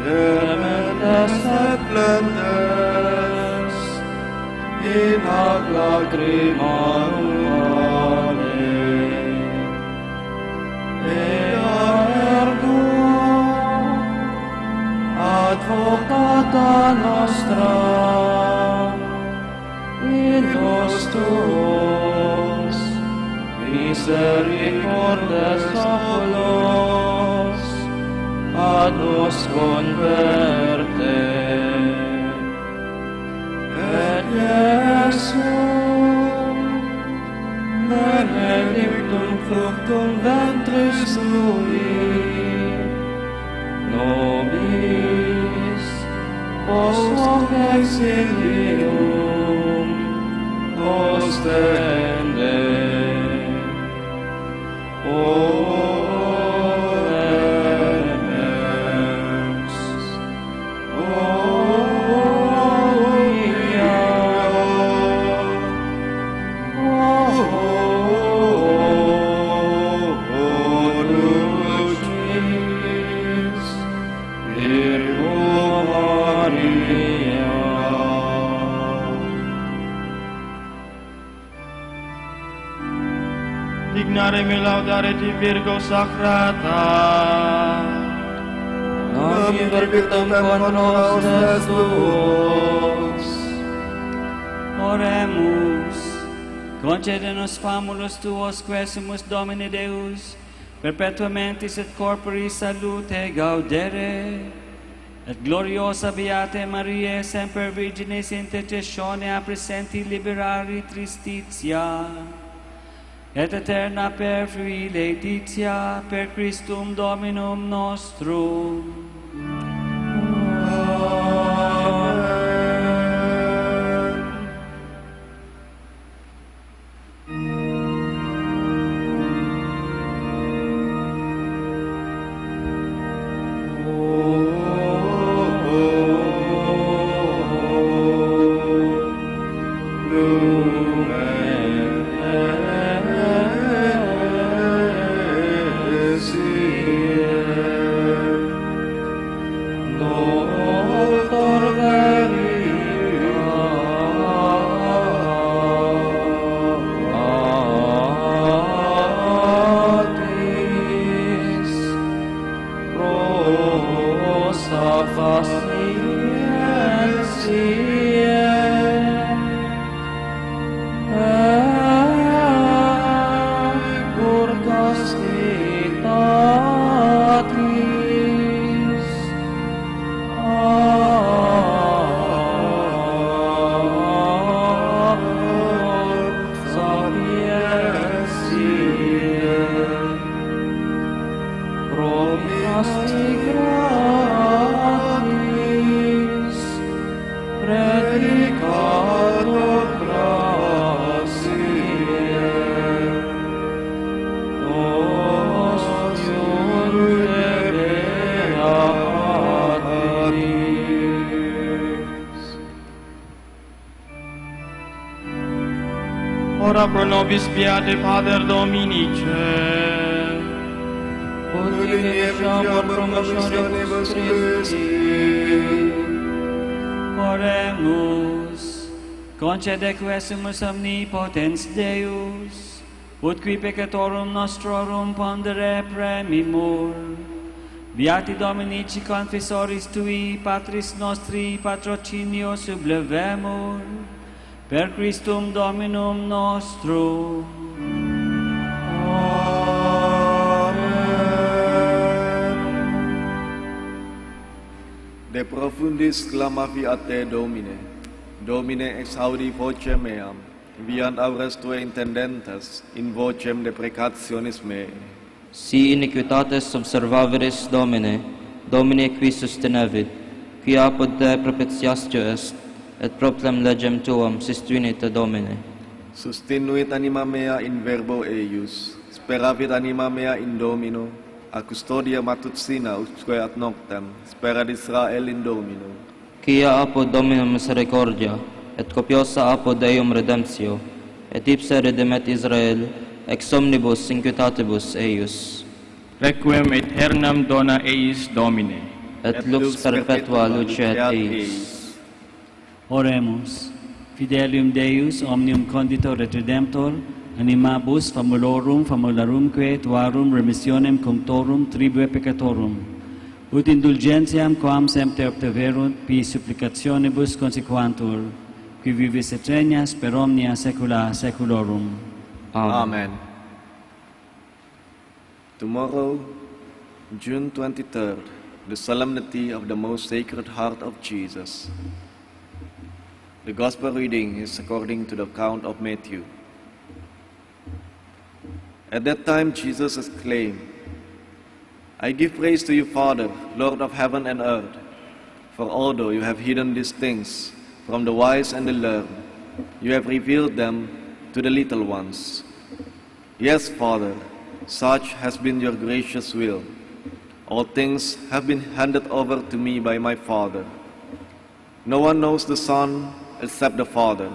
gementes et plaentes in ac lacrimarum annae. Ea ergo, advocata nostra, in nos tuos misericordias oculos, a nos converte. Et Iesus, benedictum fructum ventris tui, nobis post hoc exilium ostende. Oremus. Digna ray milaudar ed Virgo Sacrata. Amin, perpektam kuan no laus na Dios. Oremus. Concede nos famulus tuos, quesumus Domine Deus, perpetuamente et corporis salute gaudere, et gloriosa Beata Maria, semper Virginis intercessione, a presenti liberari tristitia, et aeterna perfui laetitia, per Christum Dominum nostrum. Amen. Ora pro nobis Beatae Pater Dominice. Ut inisiam ed promosionibus Christi. Oremus. Concede quesumus, omnipotens Deus, ut qui peccatorum nostrorum pondere premimur. Beati Domini, qui confessoris tui Patris nostri patrocinio sublevemur, per Christum Dominum nostrum. Amen. De profundis clamavi a te, Domine. Domine, exaudi vocem meam, viant aures tuae intendentes in vocem deprecationis meae. Si iniquitatis observaveris, Domine, Domine, qui sustinavit, quia apud te propitiatio est, et propiam legem tuam sustinuit, Domine. Sustinui et anima mea in verbo eius, speravit anima mea in Domino, a custodia matutina usque ad noctem, sperat Israel in Domino. Quia apud Domino misericordia, et copiosa apud eum redemptio, et ipse redimet Israel ex omnibus iniquitatibus eius. Requiem aeternam dona eis, Domine. Et lux perpetua luceat eis. Oremus. Fidelium Deus, omnium conditor et redemptor animabus, famulorum, famularumque, tuarum remissionem cunctorum tribue peccatorum, ut indulgentiam quam semper obteverunt, pi supplicationibus consequantur, qui vivis et regnas per omnia saecula saeculorum. Amen. Amen. Tomorrow, June twenty-third, the Solemnity of the Most Sacred Heart of Jesus. The Gospel reading is according to the account of Matthew. At that time, Jesus exclaimed, "I give praise to you, Father, Lord of heaven and earth, for although you have hidden these things from the wise and the learned, you have revealed them to the little ones. Yes, Father, such has been your gracious will. All things have been handed over to me by my Father. No one knows the Son except the Father,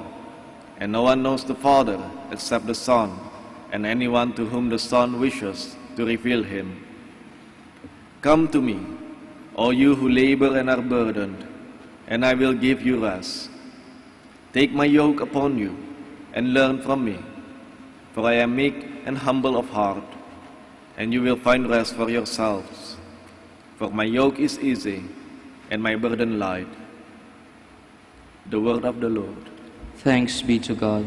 and no one knows the Father except the Son, and anyone to whom the Son wishes to reveal him. Come to me, all you who labor and are burdened, and I will give you rest. Take my yoke upon you and learn from me, for I am meek and humble of heart, and you will find rest for yourselves. For my yoke is easy and my burden light." The word of the Lord. Thanks be to God.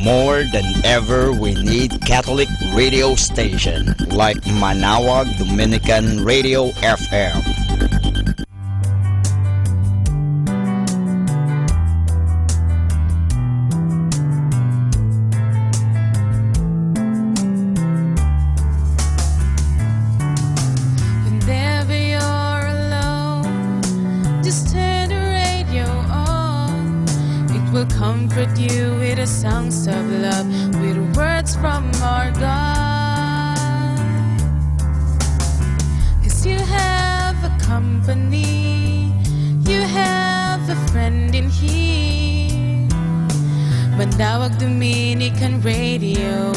More than ever, we need Catholic radio station like Manaoag Dominican Radio F M. Whenever you're alone, just turn the radio on. It will comfort you with the songs of love, with words from our God. 'Cause you have a company, you have a friend in here. Manaoag Dominican Radio,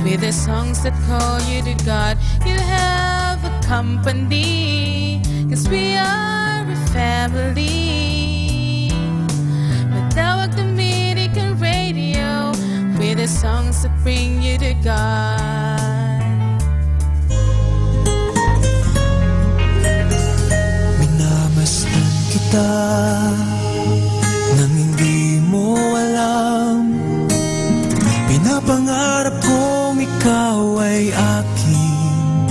with the songs that call you to God. You have a company, 'cause we are a family. Manaoag Dominican Radio, with the songs that bring you to God. Minamasdan kita nang hindi mo alam. Pinapangarap kong ikaw ay akin.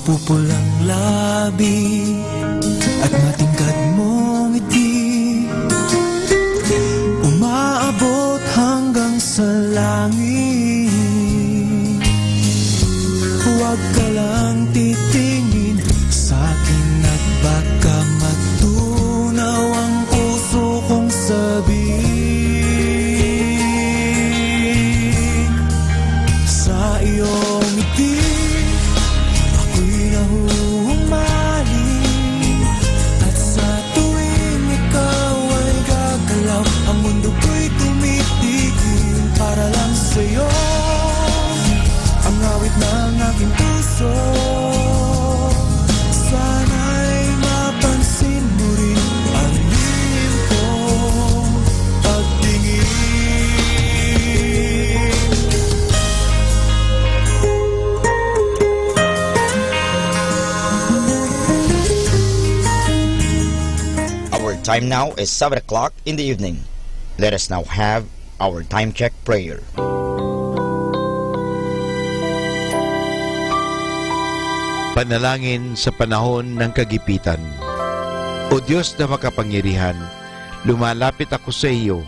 Pupulang labi at matingkad mong ngiti, umaabot hanggang sa langit. Huwag ka lang titingin sa akin at baka matunaw ang puso kong sabi. Sa iyong ngiti, ako'y nahuhumaling. At sa tuwing ikaw ay gagalaw, ang mundo ko'y tumitigil para lang sa'yo. Ang awit ng aking puso, sana'y mapansin mo rin ang lihim kong pagtingin. Our time now is seven o'clock in the evening. Let us now have our time check prayer. Panalangin sa panahon ng kagipitan. O Diyos na makapangyarihan, lumalapit ako sa iyo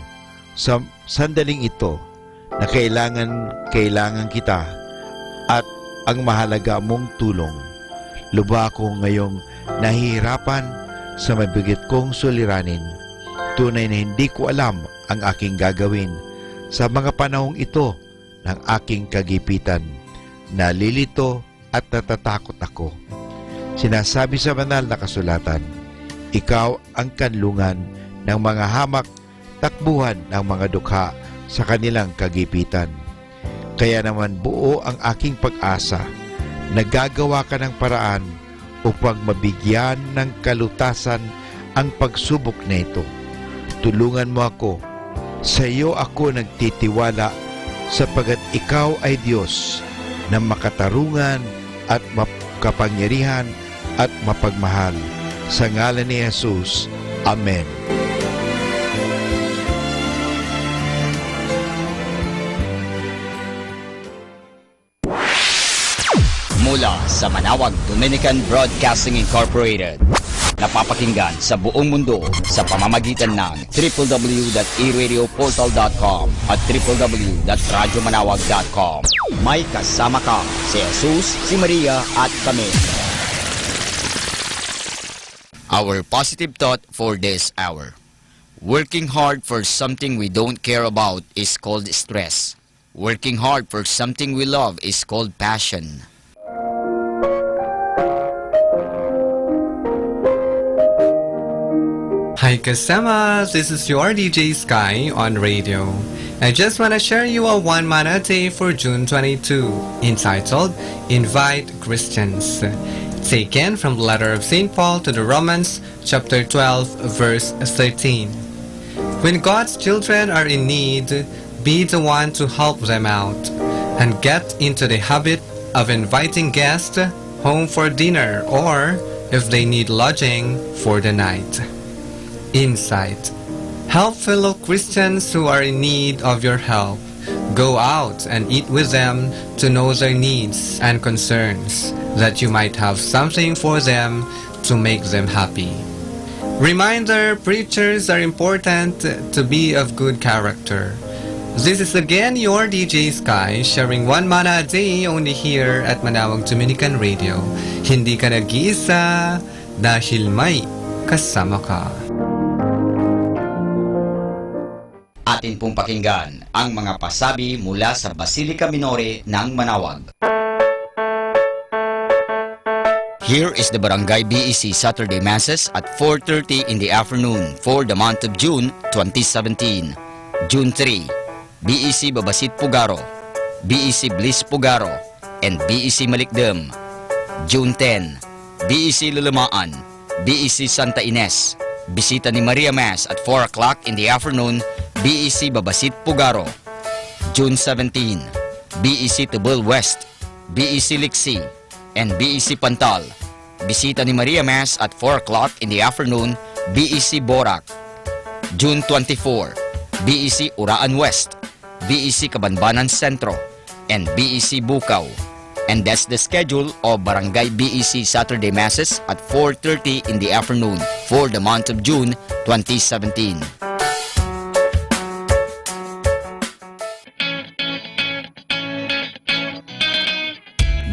sa sandaling ito na kailangan, kailangan kita at ang mahalaga mong tulong. Lubha ako ngayong nahihirapan sa mabigat kong suliranin. Tunay na hindi ko alam ang aking gagawin sa mga panahong ito ng aking kagipitan. Nalilito at natatakot ako. Sinasabi sa banal na kasulatan, "Ikaw ang kanlungan ng mga hamak, takbuhan ng mga dukha sa kanilang kagipitan." Kaya naman buo ang aking pag-asa. Nagagawa ka ng paraan upang mabigyan ng kalutasan ang pagsubok na ito. Tulungan mo ako. Sa iyo ako nagtitiwala, sapagat ikaw ay Dios na makatarungan at makapangyarihan at mapagmahal. Sa ngalan ni Jesus, amen. Mula sa Manawag Dominican Broadcasting Incorporated, napapakinggan sa buong mundo sa pamamagitan ng triple w dot e radio portal dot com at triple w dot radyo manawag dot com. May kasama ka, si Jesus, si Maria, at kami. Our positive thought for this hour. Working hard for something we don't care about is called stress. Working hard for something we love is called passion. Hi kasama, this is your D J Sky on radio. I just want to share you a one mana a day for June twenty-two, entitled Invite Christians. Taken from the letter of Saint Paul to the Romans, chapter twelve, verse thirteen. When God's children are in need, be the one to help them out and get into the habit of inviting guests home for dinner or, if they need lodging, for the night. Insight. Help fellow Christians who are in need of your help. Go out and eat with them to know their needs and concerns, that you might have something for them to make them happy. Reminder, preachers are important to be of good character. This is again your D J Sky, sharing one mana a day only here at Manawag Dominican Radio. Hindi ka nag-iisa dahil may kasama ka. Atin pong pakinggan ang mga pasabi mula sa Basilica Minore ng Manawag. Here is the Barangay B E C Saturday Masses at four thirty in the afternoon for the month of June twenty seventeen. June three, B E C Babasit Pugaro, B E C Bliss Pugaro, and B E C Malikdem. June ten, B E C Lalamaan, B E C Santa Ines. Bisita ni Maria Mass at four o'clock in the afternoon, B E C Babasit Pugaro. June seventeen, B E C Tubal West, B E C Liksi, and B E C Pantal. Bisita ni Maria Mass at four o'clock in the afternoon, B E C Borac. June twenty-four, B E C Uraan West, B E C Kabanbanan Sentro, and B E C Bukaw. And that's the schedule of Barangay B E C Saturday Masses at four thirty in the afternoon for the month of June twenty seventeen.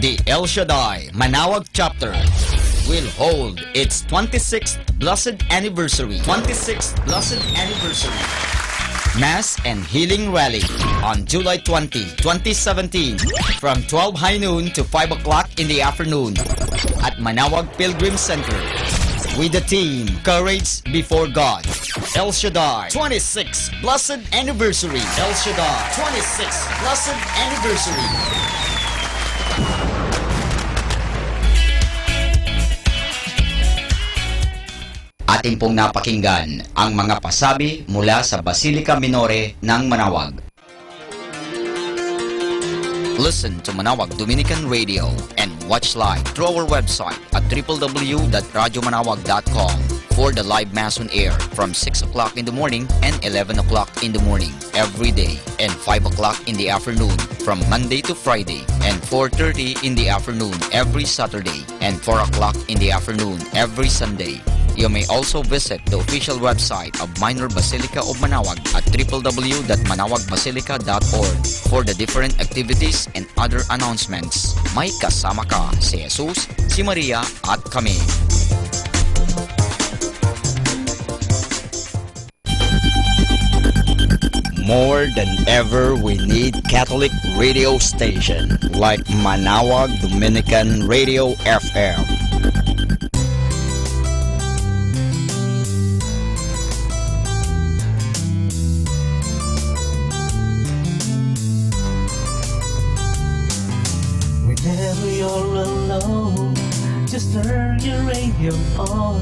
The El Shaddai Manaoag Chapter will hold its twenty-sixth Blessed Anniversary, twenty-sixth Blessed Anniversary Mass and Healing Rally on July twenty, twenty seventeen, from twelve high noon to five o'clock in the afternoon at Manaoag Pilgrim Center with the theme Courage Before God. El Shaddai, twenty-sixth Blessed Anniversary. El Shaddai, twenty-sixth Blessed Anniversary. Atin pong napakinggan ang mga pasabi mula sa Basilica Minore ng Manaoag. Listen to Manaoag Dominican Radio and watch live through our website at triple w dot radyo manaoag dot com for the live mass on air from six o'clock in the morning and eleven o'clock in the morning every day, and five o'clock in the afternoon from Monday to Friday, and four thirty in the afternoon every Saturday, and four o'clock in the afternoon every Sunday. You may also visit the official website of Minor Basilica of Manaoag at triple w dot manaoag basilica dot org for the different activities and other announcements. May kasama ka, si Jesus, si Maria, at kami. More than ever, we need Catholic radio station like Manaoag Dominican Radio F M. Whenever you're alone, just turn your radio on.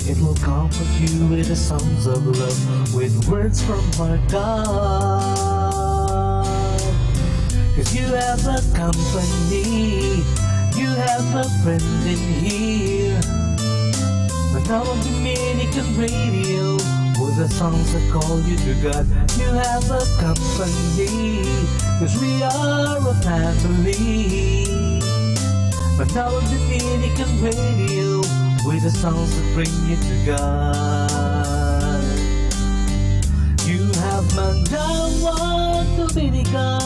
It will comfort you with the songs of love, with words from our God. 'Cause you have a company, you have a friend in here. Manaoag Dominican Radio, with the songs that call you to God. You have a company, 'cause we are a family. Manaoag Dominican Radio, with the songs that bring you to God. You have Manaoag Dominican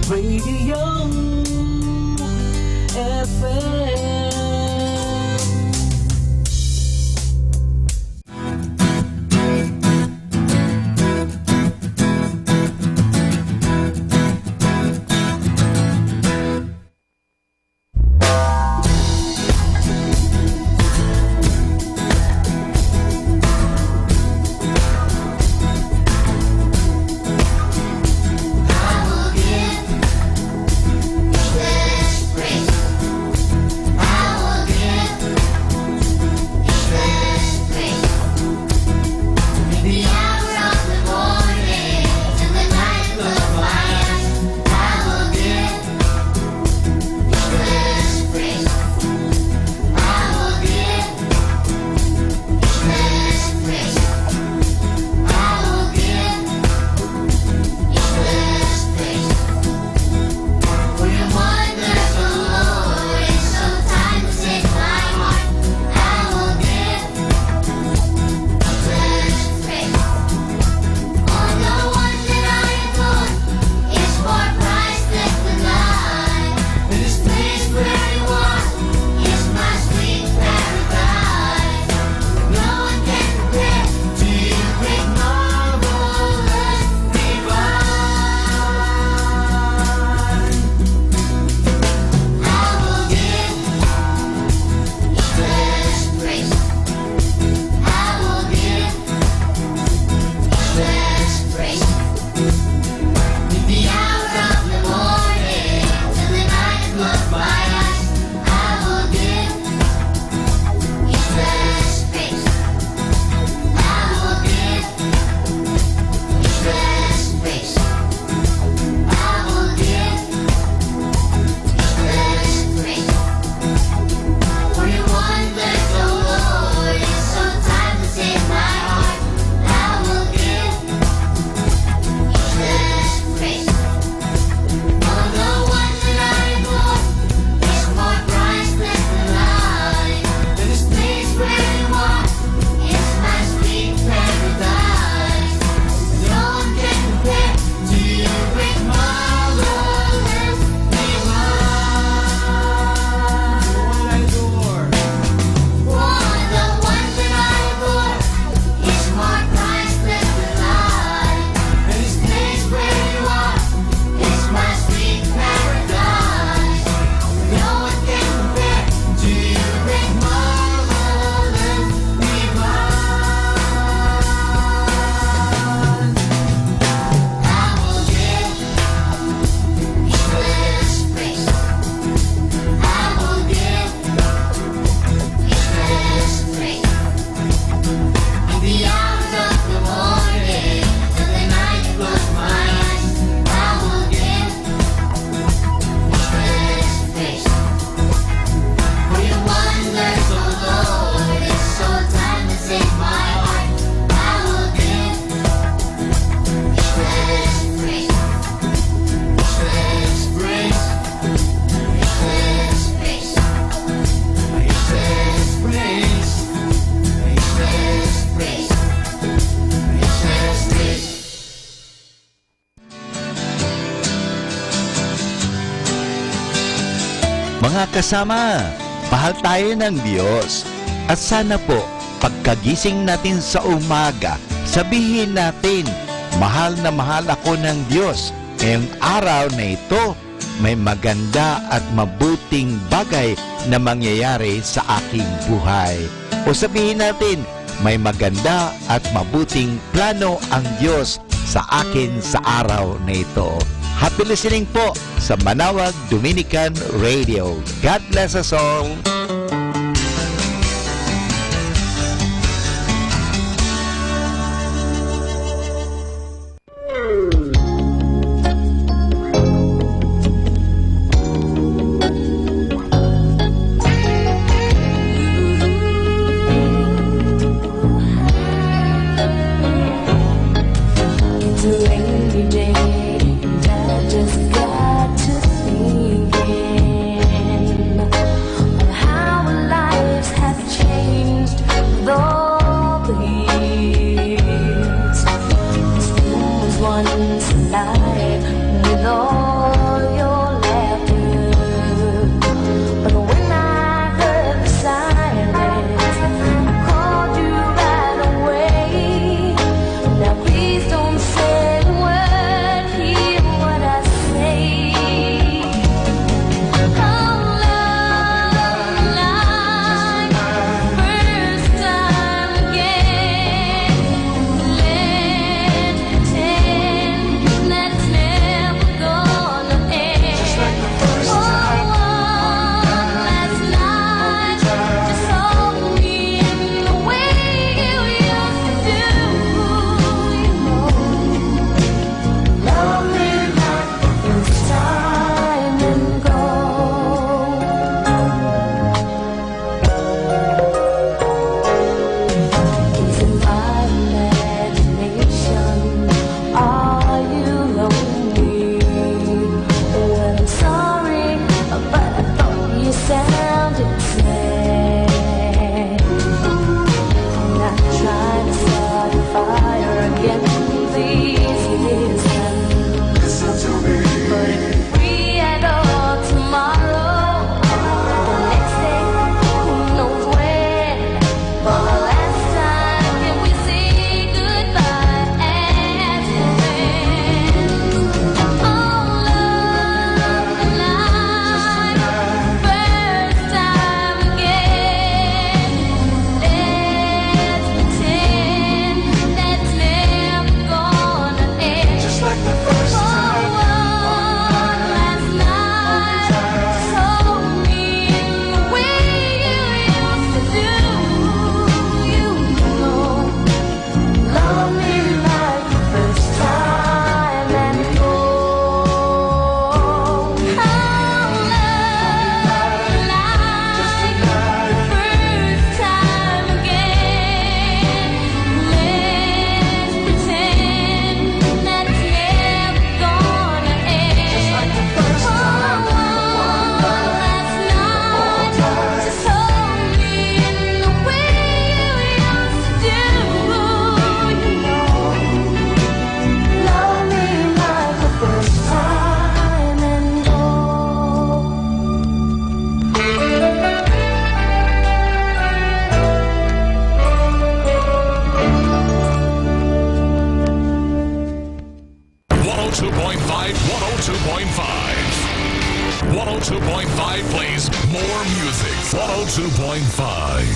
Radio F M. Mga kasama, mahal tayo ng Diyos. At sana po, pagkagising natin sa umaga, sabihin natin, "Mahal na mahal ako ng Diyos. Ngayong araw na ito, may maganda at mabuting bagay na mangyayari sa aking buhay." O sabihin natin, "May maganda at mabuting plano ang Diyos sa akin sa araw na ito." Happy listening po sa Manawag Dominican Radio. God bless us all. It's a rainy day, and I just got to thinking of how our lives have changed with all the years. School was once alive with all your laughter. But when I heard the sirens, I called you right away. Now please don't say a word, hear what I say. Oh, love, like first time again. Let's pretend that's never gonna end. Oh, last night, just hold me in the way you used to do. You know, love me like the first time and go. Is it my imagination? Are you lonely? Well, I'm sorry, but I thought you sounded sad. I'm not trying to start a fire again. Please listen. Listen to me. But if we had all tomorrow, the next day, who knows when? For the last time, can we say goodbye as friends? Oh, love, like first time again. Let's pretend that's never gonna end. Just like the first time. Oh, one last night. Just hold me in the way you used to do. You know, love me like the first time and go. I'll love like the first time again. Let's pretend that it's never gonna end. Just like the first time. Oh, one last night. Just hold me in the way you used to do. You know, love me like the first time and go. One oh two point five, one oh two point five. One oh two point five plays more music. One oh two point five.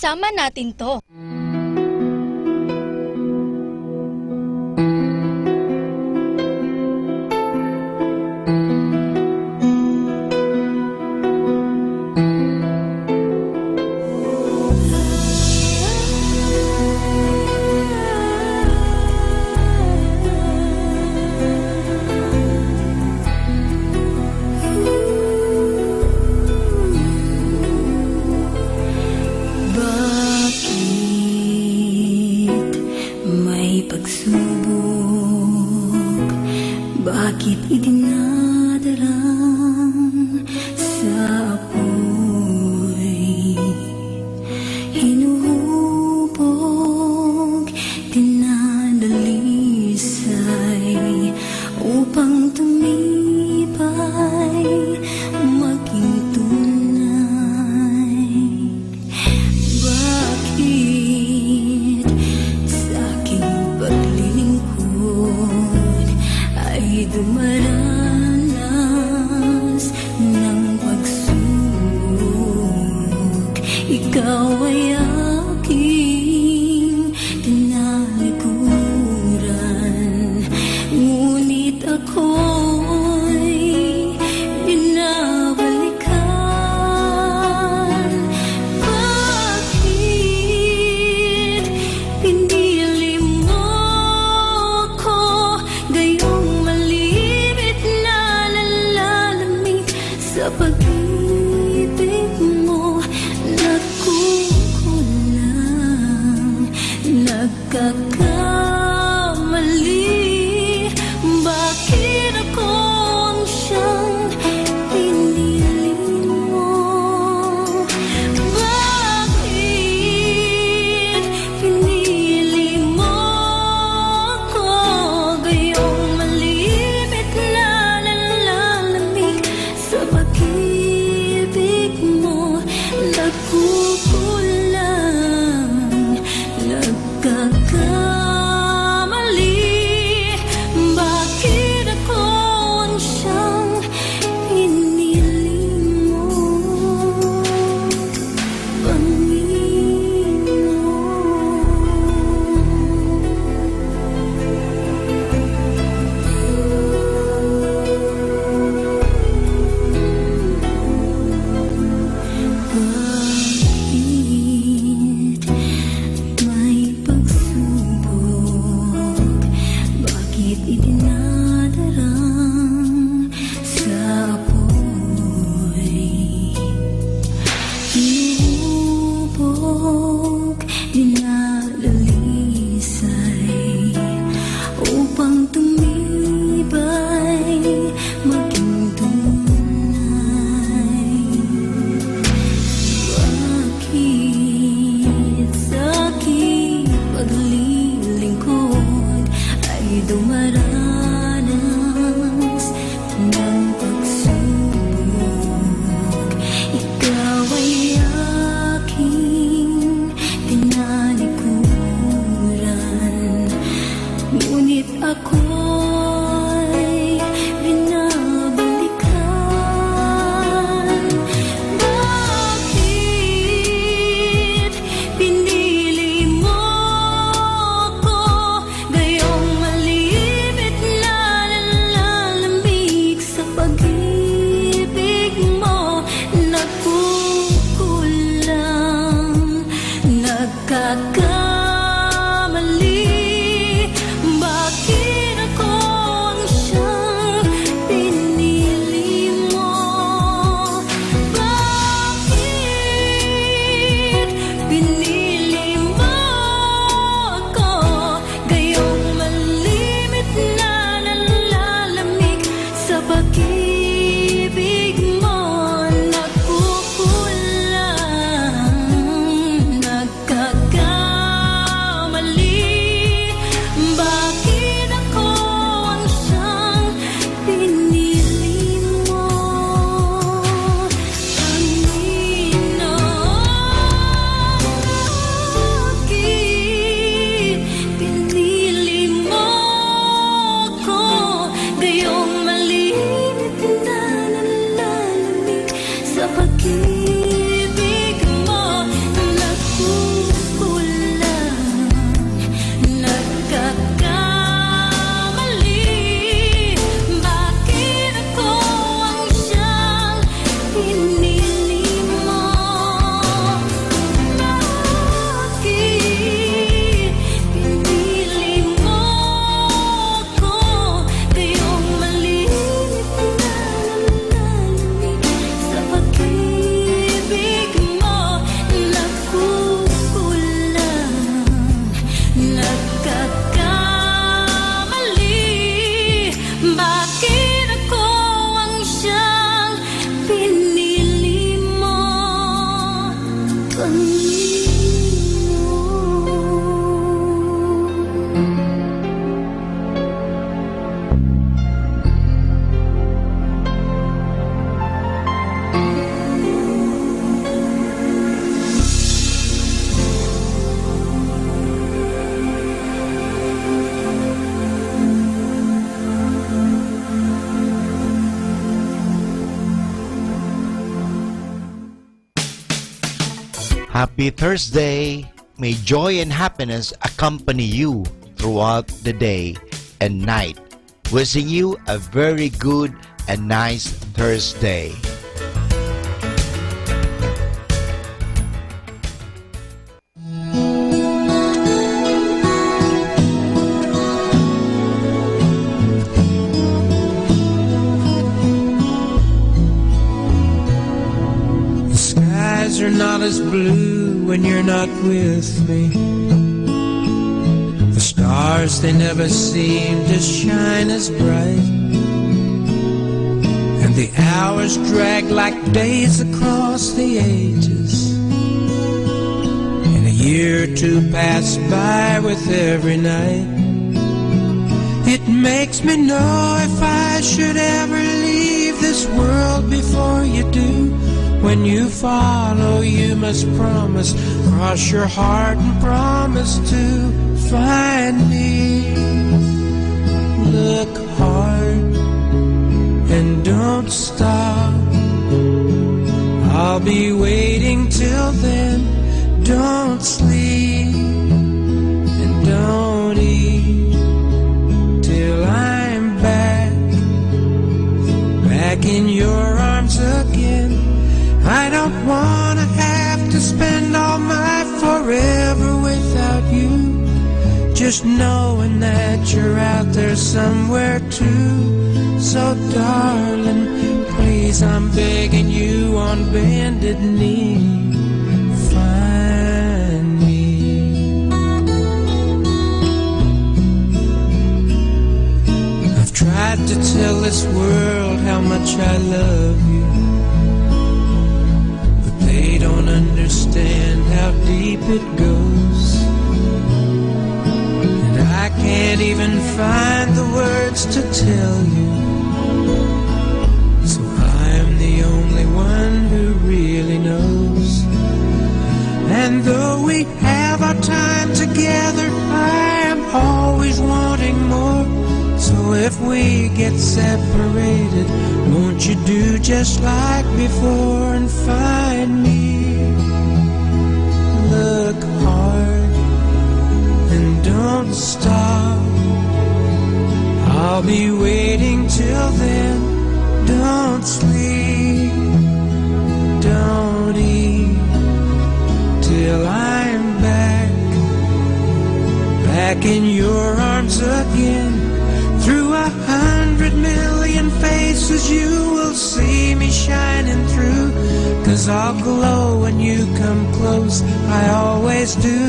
Sama natin to. Bakit may pagsubok? Bakit idinadaram sa apoy? Hinuhubog, dinadalisay, upang tumibay, maging tunay. Bakit sa aking paglilingkod ay dumaranas ng pagsubok? Ikaw ay aking tinalikuran, ngunit ako'y binabalikan. Bakit pinili mo ko ngayong maliban Happy Thursday! May joy and happiness accompany you throughout the day and night. Wishing you a very good and nice Thursday. The skies are not as blue when you're not with me. The stars, they never seem to shine as bright. And the hours drag like days across the ages. And a year or two pass by with every night. It makes me know if I should ever leave this world before you do. When you follow, you must promise, cross your heart and promise to find me. Look hard and don't stop. I'll be waiting till then. Don't sleep and don't eat till I'm back, back in your arms again. I don't wanna have to spend all my forever without you. Just knowing that you're out there somewhere too. So darling, please, I'm begging you on bended knee, find me. I've tried to tell this world how much I love you, but they don't understand how deep it goes. And I can't even find the words to tell you. So I'm the only one who really knows. And though we have our time together, I am always wanting more. So if we get separated, won't you do just like before and find me? Look hard and don't stop. I'll be waiting till then. Don't sleep, don't eat till I'm back, back in your arms again. Through a hundred million faces, you will see me shining through. 'Cause I'll glow when you come close, I always do.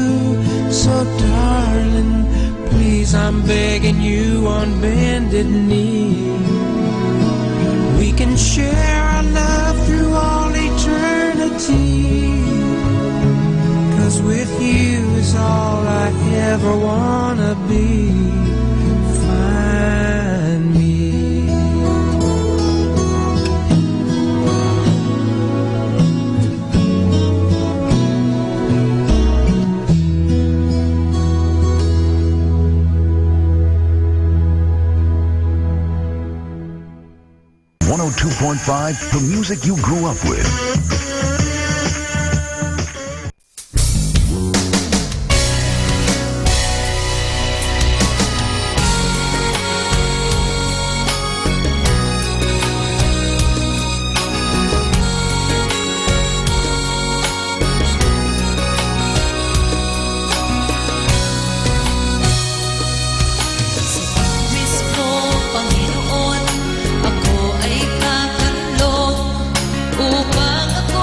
So darling, please, I'm begging you on bended knee. We can share our love through all eternity. 'Cause with you is all I ever wanna be. Find me. One oh two point five, the music you grew up with. Sa pawis ko, Panginoon, ako ay kakanlong upang ako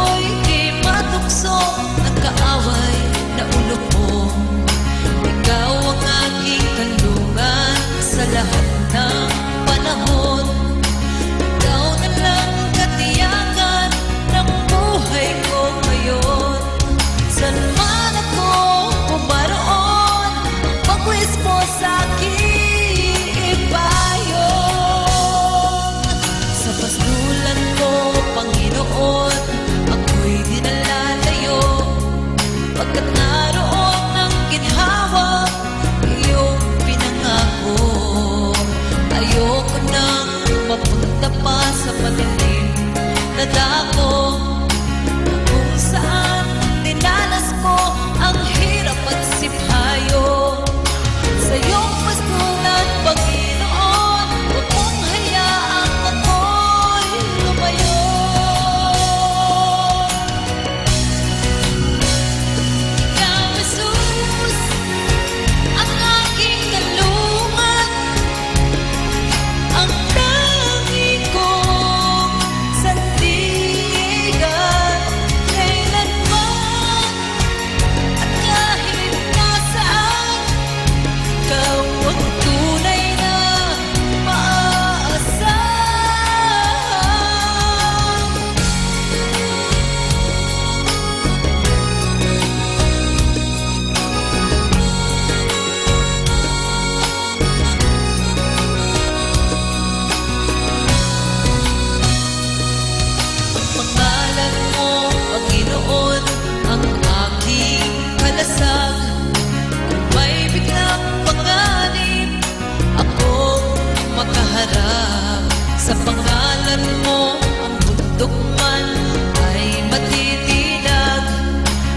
Tukman ay matitinag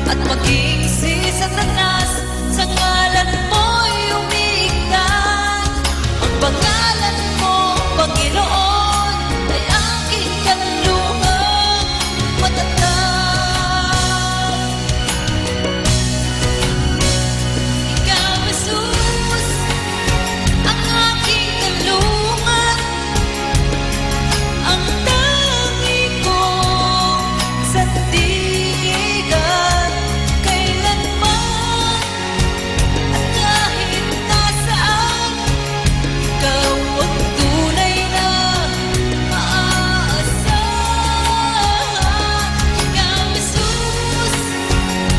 at maging si Satanas, sa ngalan mo'y umiignay. Ang pangalan mo, Panginoon, ay aking kanlungan matatag. Ikaw, Jesus, ang aking kanlungan, ang tangi kong sandigan, kailanman at kahit nasaan, ikaw ang tunay na maaasahan. Ikaw, Jesus,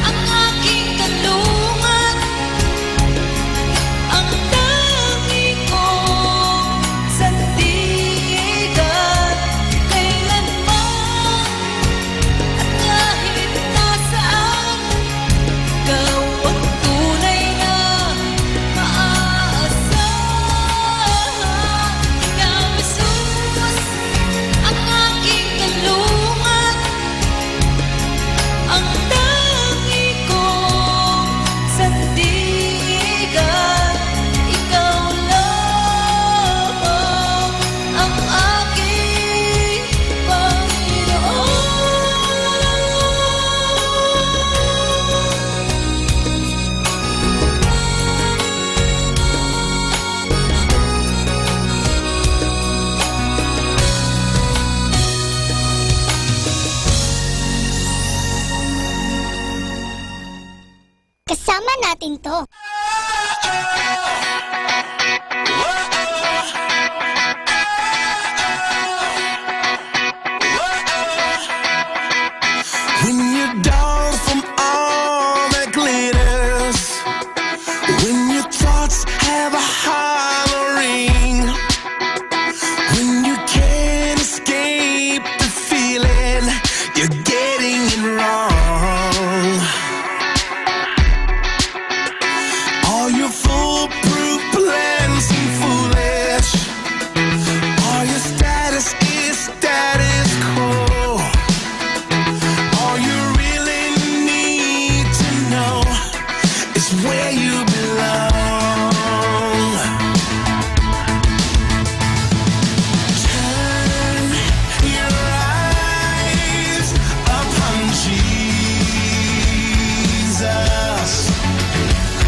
ang aking kanlungan, ang tangi kong sandigan, kailanman at kahit nasaan, ikaw ang tunay na maaasahan. Ikaw, Jesus, ang aking kanlungan, ang tangi kong sandigan, ikaw lamang ang aking Panginoon. Kasama natin 'to. When you're dull from all that glitters, when your thoughts have a hollow ring, when you can't escape the feeling you're getting it wrong. All your foolproof plans seem foolish. All your status is status quo. All you really need to know is where you belong. Turn your eyes upon Jesus.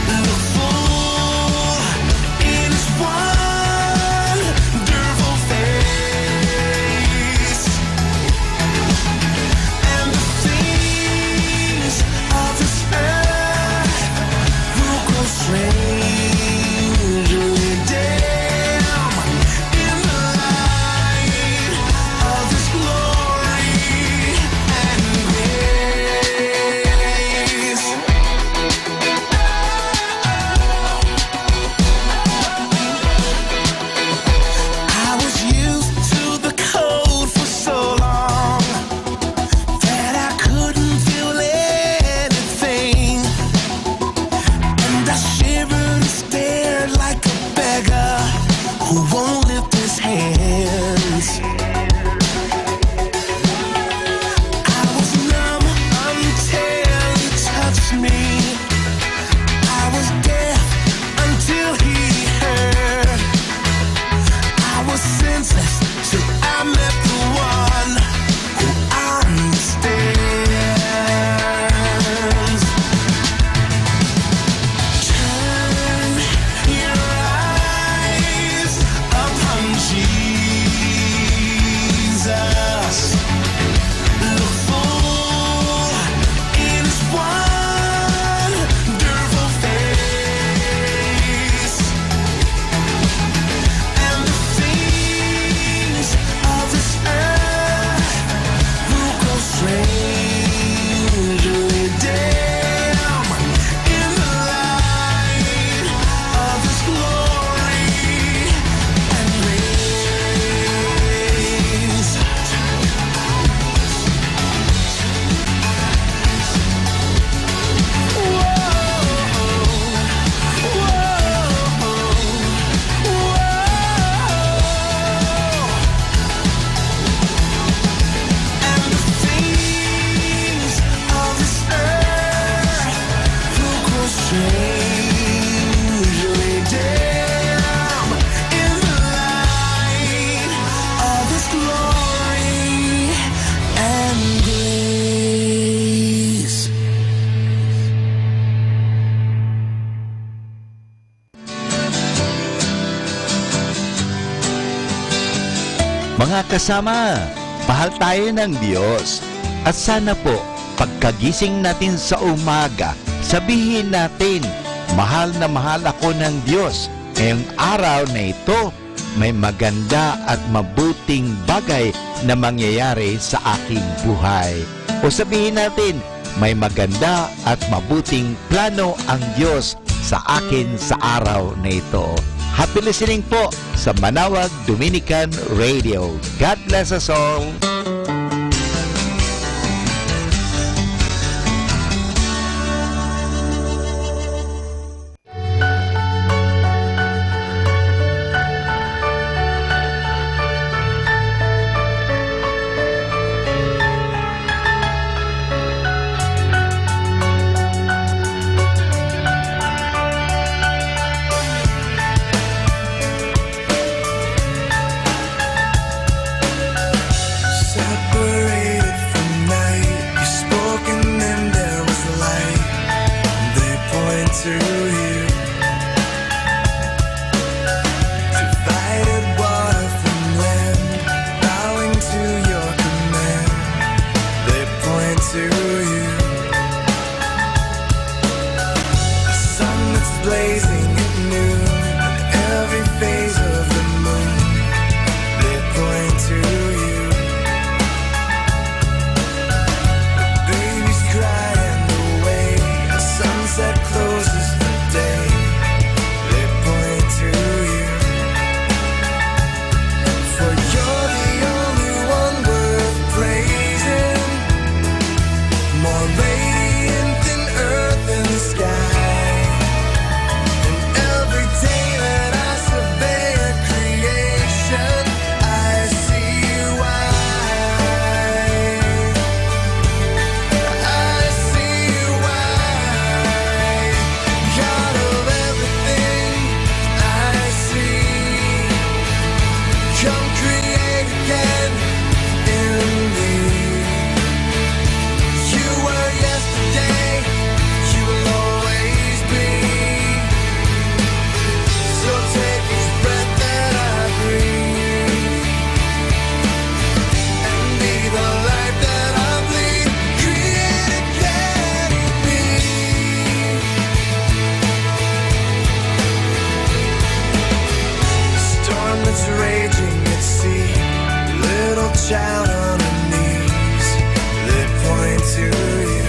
Look full in his wonderful face, and the things of this earth will grow strangely dim in the light of his glory and grace. I was used to the cold for so long that I couldn't feel anything, and I shivered and stared like a beggar who won't lift his hands. I was numb until he touched me. I was deaf until he heard. I was senseless till I met the one who understands. Turn your eyes upon Jesus. Mga kasama, mahal tayo ng Diyos. At sana po, pagkagising natin sa umaga, sabihin natin, "Mahal na mahal ako ng Diyos. Ngayong araw na ito, may maganda at mabuting bagay na mangyayari sa aking buhay." O sabihin natin, "May maganda at mabuting plano ang Diyos sa akin sa araw na ito." Happy listening po sa Manawag Dominican Radio. God bless us all. Separated from night, you spoke and then there was light. They point to you. Divided water from land, bowing to your command. They point to you. The sun that's blazing at noon, and every phase of the moon, they point to you. Babies cry and away, a sunset closes the day, they point to you. For you're the only one worth praising, more radiant than earth and sky. And every day that I survey your creation, I see why. I see why. God of everything, I see. Come create again in me. You were yesterday, you will always be. So take each breath that I breathe and be the life that I bleed. Create again in me. Storm that's raging at sea, little child on her knees, they point to you.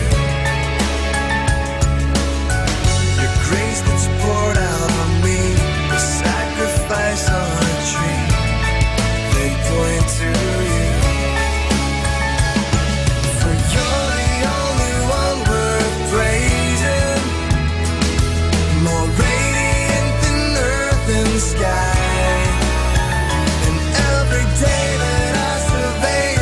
Your grace that's poured out on me, the sacrifice on a tree, they point to you. For you're the only one worth praising, more radiant than earth and sky. And every day that I survey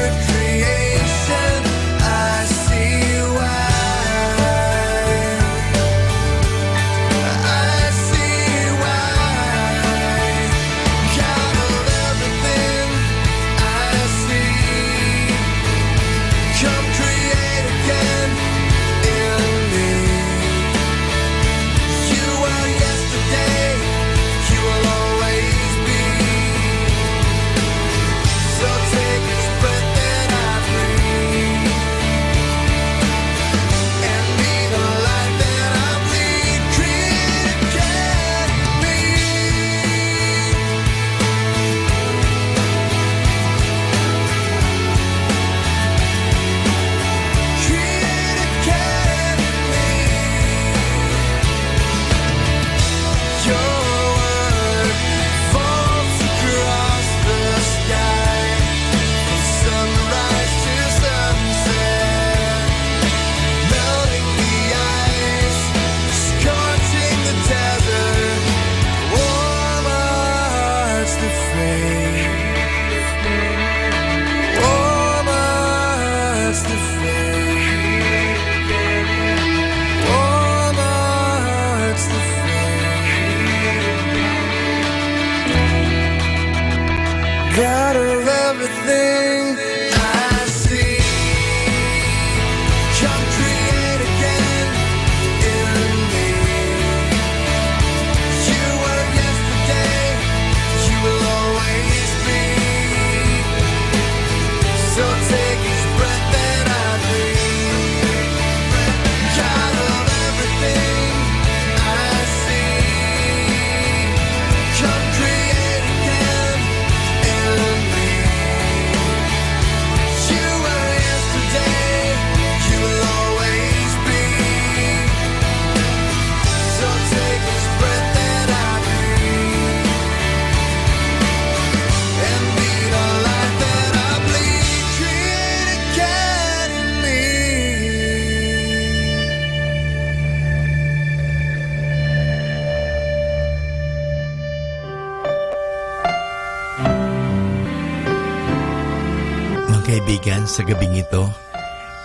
kaibigan, sa gabing ito,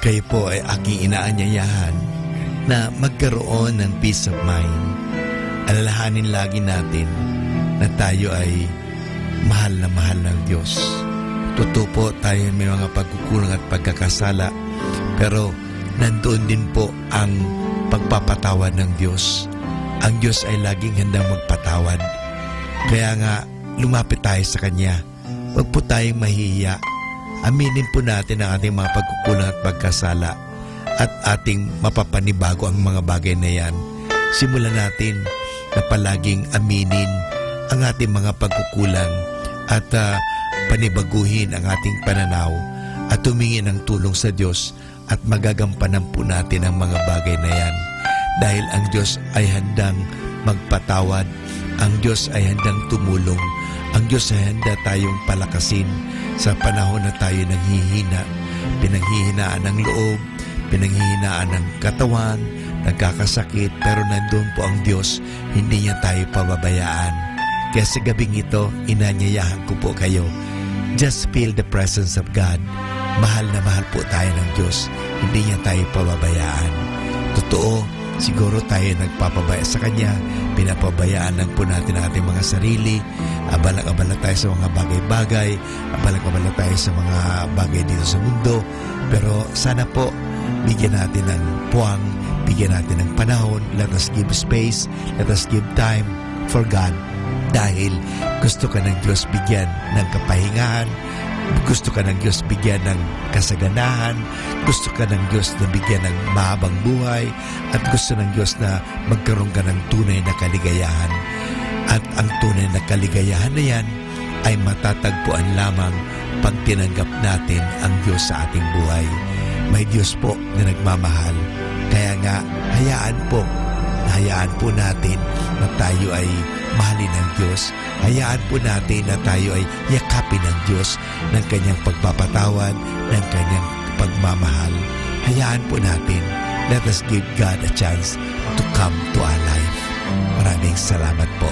kayo po ay aking inaanyayahan na magkaroon ng peace of mind. Alalahanin lagi natin na tayo ay mahal na mahal ng Diyos. Totoo po, tayo may mga pagkukulang at pagkakasala, pero nandoon din po ang pagpapatawad ng Diyos. Ang Diyos ay laging handang magpatawad. Kaya nga, lumapit tayo sa Kanya. Huwag po tayong mahihiya. Aminin po natin ang ating mga pagkukulang at pagkasala at ating mapapanibago ang mga bagay na yan. Simulan natin na palaging aminin ang ating mga pagkukulang at, ah, panibaguhin ang ating pananaw at humingi ng tulong sa Diyos at magagampanan po natin ang mga bagay na yan. Dahil ang Diyos ay handang magpatawad, ang Diyos ay handang tumulong, ang Diyos ay handa tayong palakasin sa panahon na tayo nanghihina, pinanghihinaan ng loob, pinanghihinaan ng katawan, nagkakasakit, pero nandun po ang Diyos, hindi niya tayo pababayaan. Kaya sa gabing ito, inanyayahan ko po kayo, just feel the presence of God. Mahal na mahal po tayo ng Diyos. Hindi niya tayo pababayaan. Totoo, siguro tayo nagpapabaya sa Kanya. Pinapabayaan lang po natin ang ating mga sarili. Abalang-abala tayo sa mga bagay-bagay. Abalang-abala tayo sa mga bagay dito sa mundo. Pero sana po, bigyan natin ng puwang, bigyan natin ng panahon. Let us give space, let us give time for God. Dahil gusto ka ng Diyos bigyan ng kapahingahan, gusto ka ng Diyos bigyan ng kasaganahan, gusto ka ng Diyos na bigyan ng mahabang buhay, at gusto ng Diyos na magkaroon ka ng tunay na kaligayahan. At ang tunay na kaligayahan na yan ay matatagpuan lamang pag tinanggap natin ang Diyos sa ating buhay. May Diyos po na nagmamahal. Kaya nga, hayaan po, hayaan po natin na tayo ay mahalin ng Diyos. Hayaan po natin na tayo ay yakapin ng Diyos ng kanyang pagpapatawad, ng kanyang pagmamahal. Hayaan po natin. Let us give God a chance to come to our life. Maraming salamat po.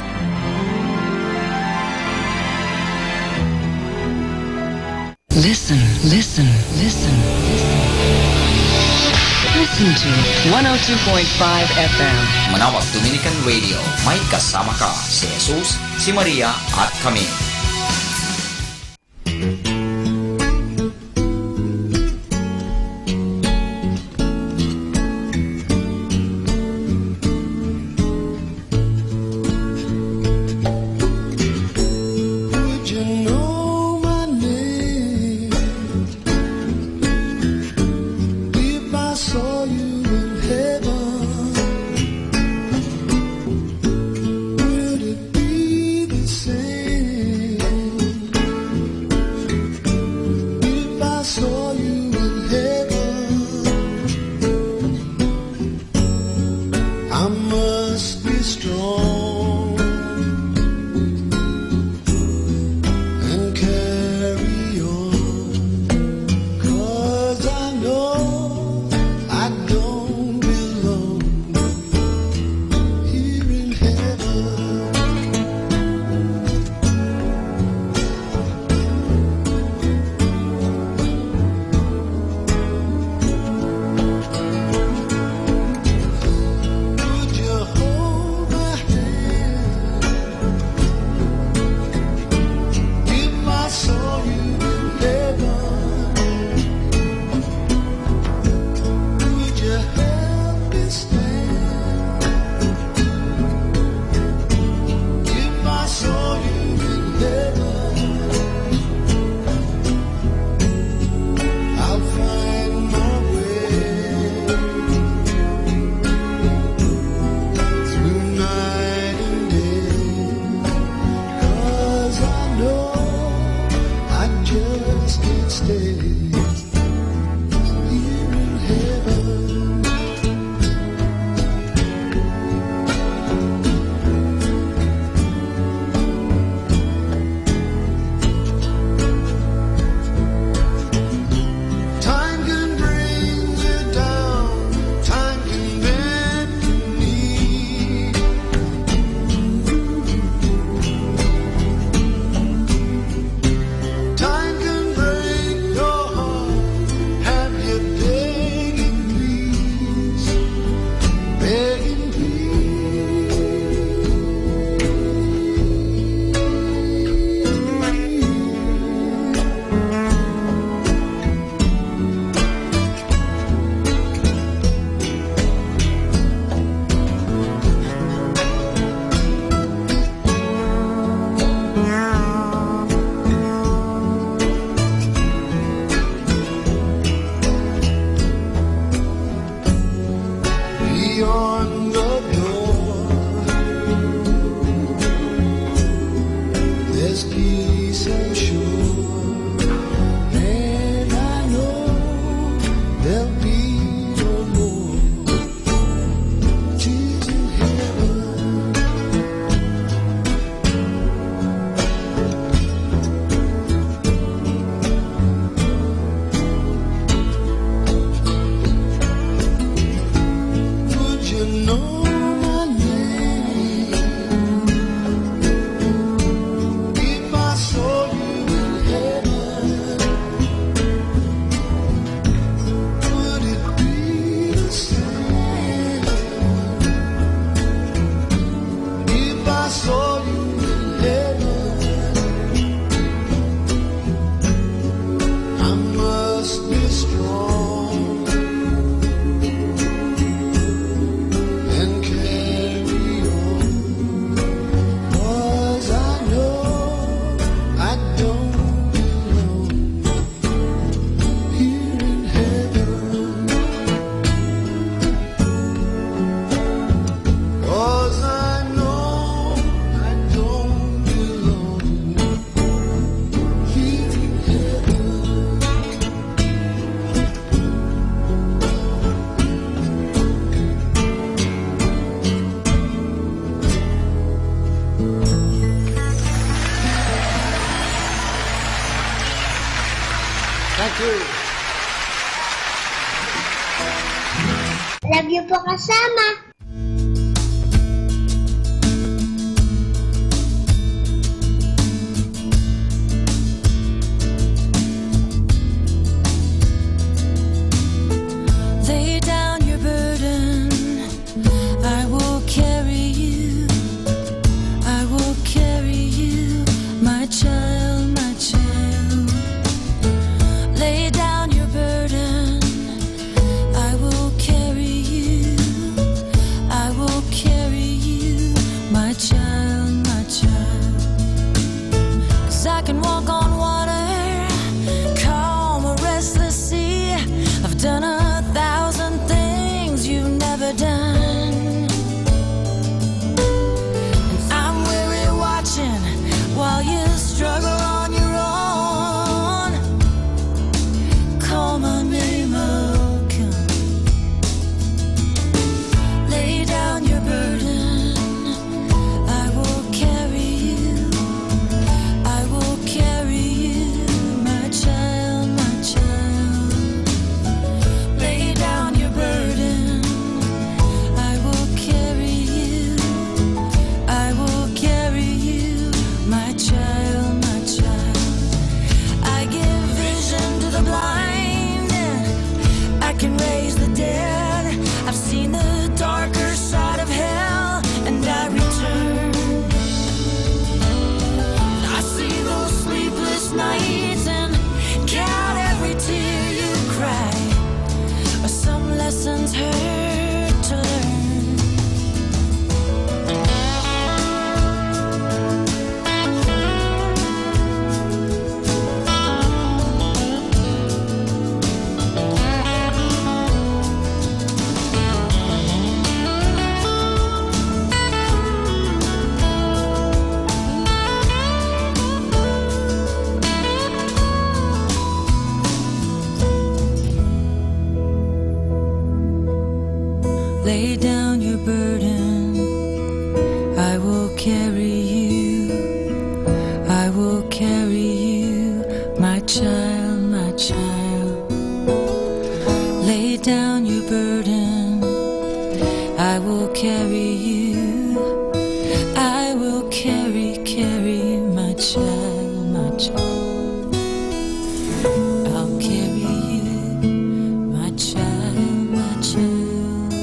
Listen, listen, listen, listen. Listen to one oh two point five F M. Manawag Dominican Radio, may kasama ka, si Jesus, si Maria, at kami. Would you know my name if I saw you in heaven? Would it be the same? And carry on, 'cause I know I don't belong here in heaven. 'Cause I know I don't belong here in heaven. Thank you. Love you po, kasama. Lay down your burden. I will carry you. I will carry you, my child, my child. Lay down your burden. I will carry you. I will carry you, my child, my child. 'Cause I can walk on water, calm a restless sea. I've done a thousand things you've never done. And I'm weary watching while you struggle on your own. Call my name, I'll come. Lay down your burden. I will carry you. I will carry you, my child, my child. Lay down your burden. I will carry you. I will carry you, my child, my child. I give vision to the blind, and I can raise the dead. I've seen the darker side of hell, and I return. I see those sleepless nights and count every tear you cry. Some lessons hurt to learn. Lay down your burden. I will carry you. I will carry you, my child, my child. Lay down your burden. I will carry you. I will carry, carry, my child, my child. I'll carry you, my child, my child.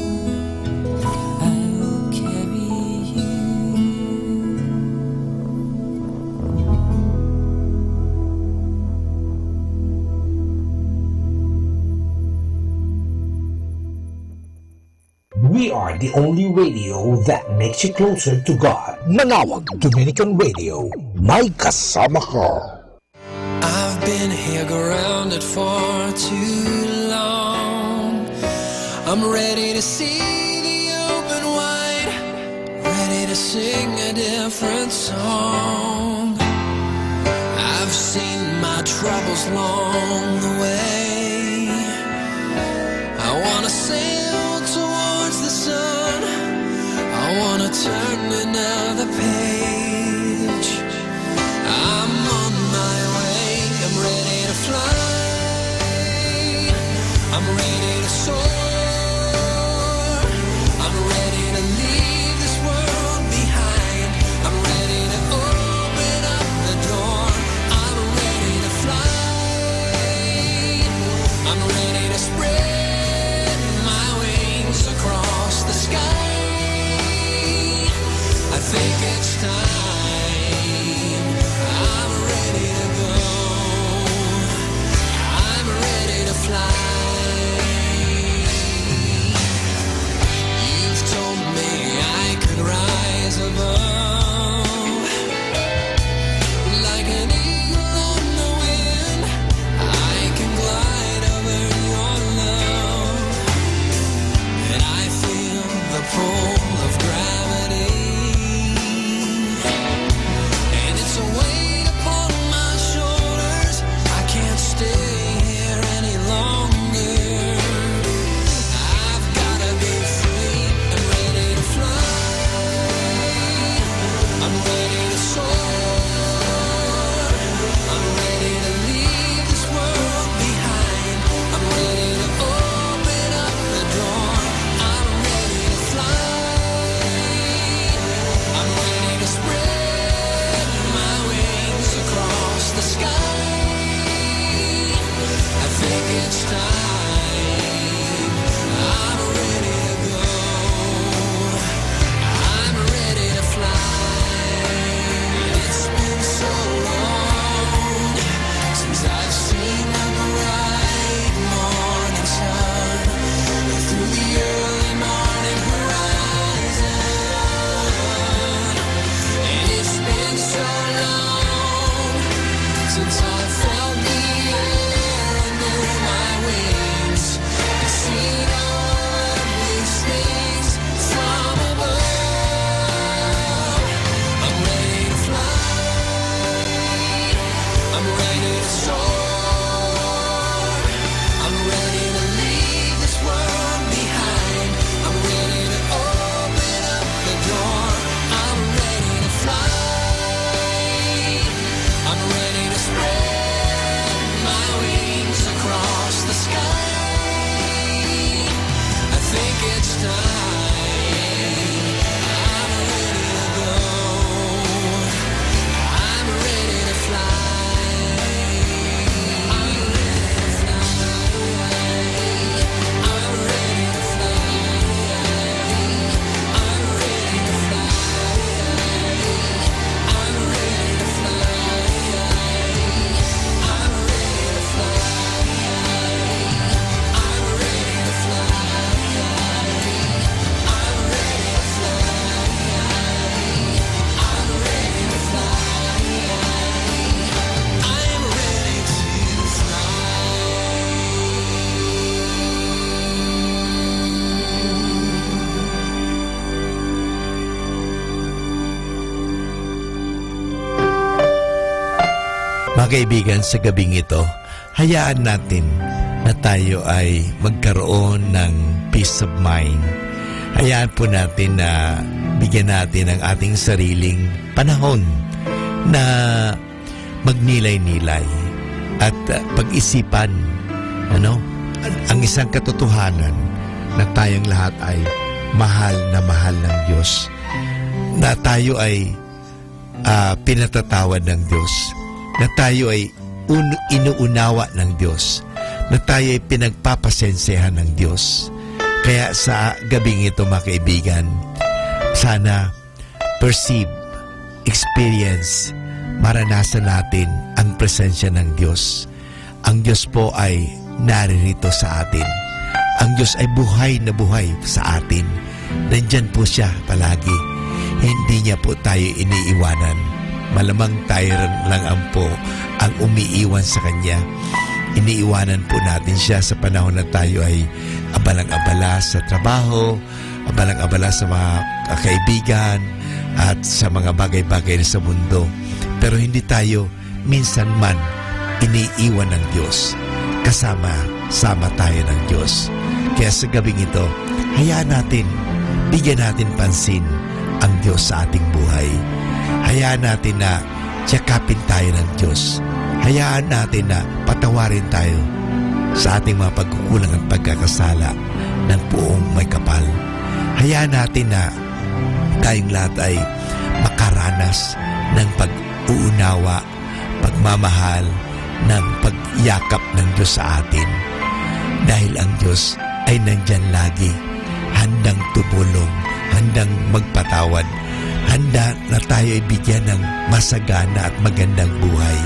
I will carry you. We are the only radio that makes you closer to God. Manawag Dominican Radio, may kasama ka. I've been here grounded for too long. I'm ready to see the open wide, ready to sing a different song. I've seen my troubles along the way. I wanna sail towards the sun. I wanna turn another page. I'm on my way. I'm ready to fly. I'm ready to soar. I'm ready to leave this world behind. I'm ready to open up the door. I'm ready to fly. I'm ready to spread my wings across the sky. I think it's time. I'm ready to go. I'm ready to fly. It's time. I'm ready to go. I'm ready to fly. It's been so long since I've seen the bright morning sun through the early morning horizon. And it's been so long since I felt the air under my wings. I've seen all of these things from above. I'm ready to fly. I'm ready to soar. I'm ready to leave this world behind. I'm ready to open up the door. I'm ready to fly. I'm ready to spread my wings across the sky. I think it's time. I'm ready to go. I'm ready to fly. I'm ready to fly. I'm ready to fly. I'm ready to fly. I'm ready to fly. I'm ready to fly. Mga kaibigan, sa gabing ito, hayaan natin na tayo ay magkaroon ng peace of mind. Hayaan po natin na bigyan natin ang ating sariling panahon na magnilay-nilay at, ah, pag-isipan, ano, ang isang katotohanan na tayong lahat ay mahal na mahal ng Diyos, na tayo ay ah, pinatatawad ng Diyos, na tayo ay un-, inuunawa ng Diyos, na tayo ay pinagpapasensyahan ng Diyos. Kaya sa gabing ito, mga kaibigan, sana perceive, experience, maranasan natin ang presensya ng Diyos. Ang Diyos po ay naririto sa atin. Ang Diyos ay buhay na buhay sa atin. Nandiyan po siya palagi. Hindi niya po tayo iniiwanan. Malamang tayo rin lang ampo ang umiiwan sa Kanya. Iniiwanan po natin siya sa panahon na tayo ay abalang-abala sa trabaho, abalang-abala sa mga kaibigan, at sa mga bagay-bagay sa mundo. Pero hindi tayo minsan man iniiwan ng Diyos. Kasama-sama tayo ng Diyos. Kaya sa gabing ito, hayaan natin, bigyan natin pansin ang Diyos sa ating buhay. Hayaan natin na yakapin tayo ng Diyos. Hayaan natin na patawarin tayo sa ating mga pagkukulang at pagkakasala ng poong may kapal. Hayaan natin na tayong lahat ay makaranas ng pag-uunawa, pagmamahal, ng pagyakap ng Diyos sa atin. Dahil ang Diyos ay nandyan lagi, handang tumulong, handang magpatawad, handa na tayo ay bigyan ng masagana at magandang buhay.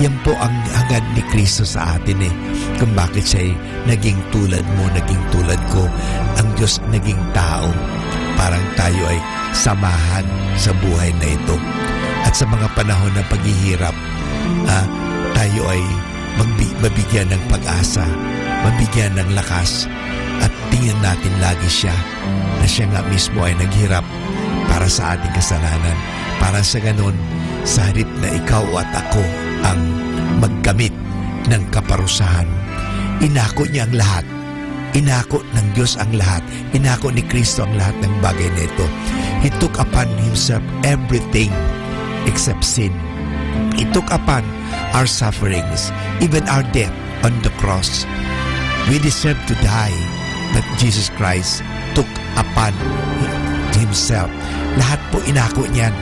Yan po ang hangad ni Cristo sa atin eh, kung bakit siya'y naging tulad mo, naging tulad ko, ang Diyos naging tao. Parang tayo ay samahan sa buhay na ito. At sa mga panahon ng paghihirap, ah, tayo ay magbi-, mabigyan ng pag-asa, mabigyan ng lakas, at tingnan natin lagi siya, na siya nga mismo ay naghirap para sa ating kasalanan, para sa ganon, sa halip na ikaw at ako ang magkamit ng kaparusahan, inako niya ang lahat. Inako ng Diyos ang lahat. Inako ni Cristo ang lahat ng bagay na ito. He took upon himself everything except sin. He took upon our sufferings, even our death on the cross. We deserve to die, but Jesus Christ took upon himself. Lahat po inako niyan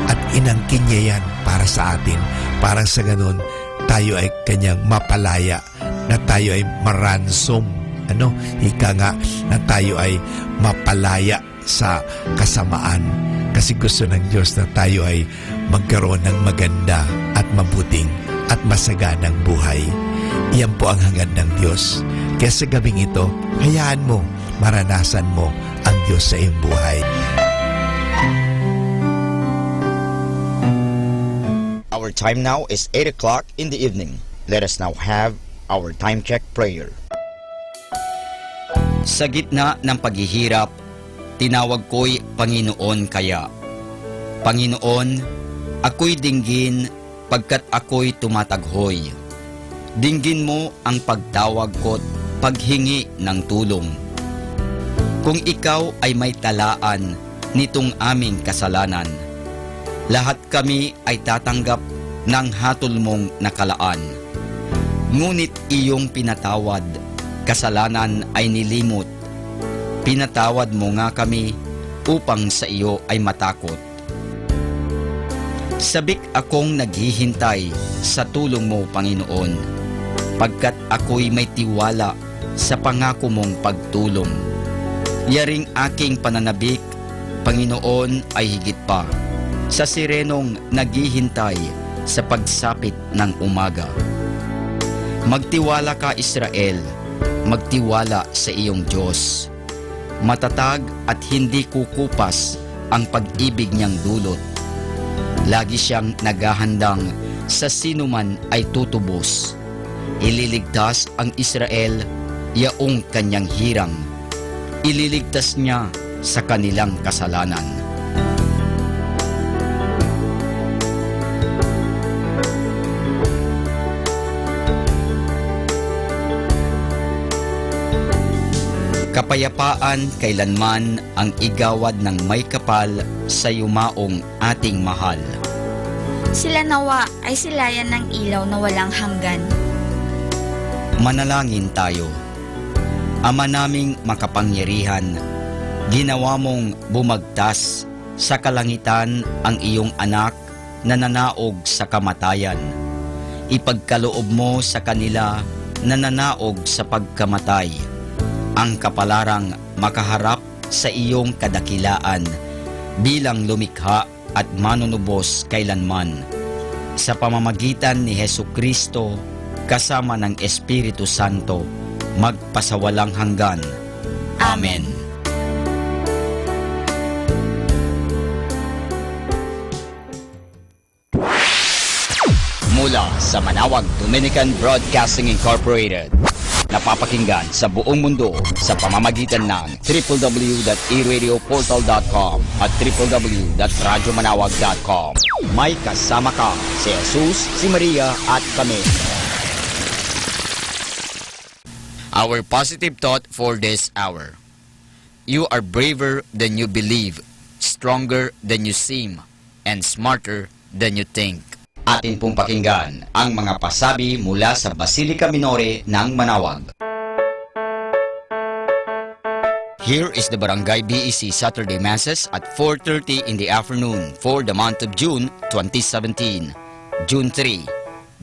at inangkin niya yan para sa atin. Para sa ganun, tayo ay kanyang mapalaya na tayo ay maransom, ano, ika nga, na tayo ay mapalaya sa kasamaan. Kasi gusto ng Diyos na tayo ay magkaroon ng maganda at mabuting at masaganang buhay. Iyan po ang hangad ng Diyos. Kaya sa gabing ito, hayaan mo, maranasan mo ang Diyos sa iyong buhay. Our time now is eight o'clock in the evening. Let us now have our time check prayer. Sa gitna ng paghihirap, tinawag ko'y Panginoon kaya. Panginoon, ako'y dinggin pagkat ako'y tumataghoy. Dinggin mo ang pagtawag ko't paghingi ng tulong. Kung ikaw ay may talaan nitong aming kasalanan, lahat kami ay tatanggap ng hatol mong nakalaan. Ngunit iyong pinatawad, kasalanan ay nilimot. Pinatawad mo nga kami upang sa iyo ay matakot. Sabik akong naghihintay sa tulong mo, Panginoon, pagkat ako'y may tiwala sa pangako mong pagtulong. Yaring aking pananabik, Panginoon, ay higit pa sa sirenong naghihintay sa pagsapit ng umaga. Magtiwala ka, Israel, magtiwala sa iyong Dios. Matatag at hindi kukupas ang pag-ibig niang dulot. Lagi siyang naghahandang sa sinoman ay tutubos. Ililigtas ang Israel, yaong kanyang hirang. Ililigtas niya sa kanilang kasalanan. Kapayapaan kailanman ang igawad ng may kapal sa yumaong ating mahal. Sila nawa ay silayan ng ilaw na walang hanggan. Manalangin tayo. Ama naming makapangyarihan, ginawa mong bumagtas sa kalangitan ang iyong Anak na nanaog sa kamatayan. Ipagkaloob mo sa kanila na nanaog sa pagkamatay ang kapalarang makaharap sa iyong kadakilaan bilang lumikha at manunubos kailanman. Sa pamamagitan ni Jesu-Cristo, kasama ng Espiritu Santo, magpasawalang hanggan. Amen. Mula sa Manawag Dominican Broadcasting Incorporated, napapakinggan sa buong mundo sa pamamagitan ng triple w dot e radio portal dot com at triple w dot radyo manawag dot com. May kasama ka, si Jesus, si Maria, at kami. Our positive thought for this hour. You are braver than you believe, stronger than you seem, and smarter than you think. Atin pong pakinggan ang mga pasabi mula sa Basilica Minore ng Manawag. Here is the Barangay B E C Saturday Masses at four thirty in the afternoon for the month of June twenty seventeen. June three,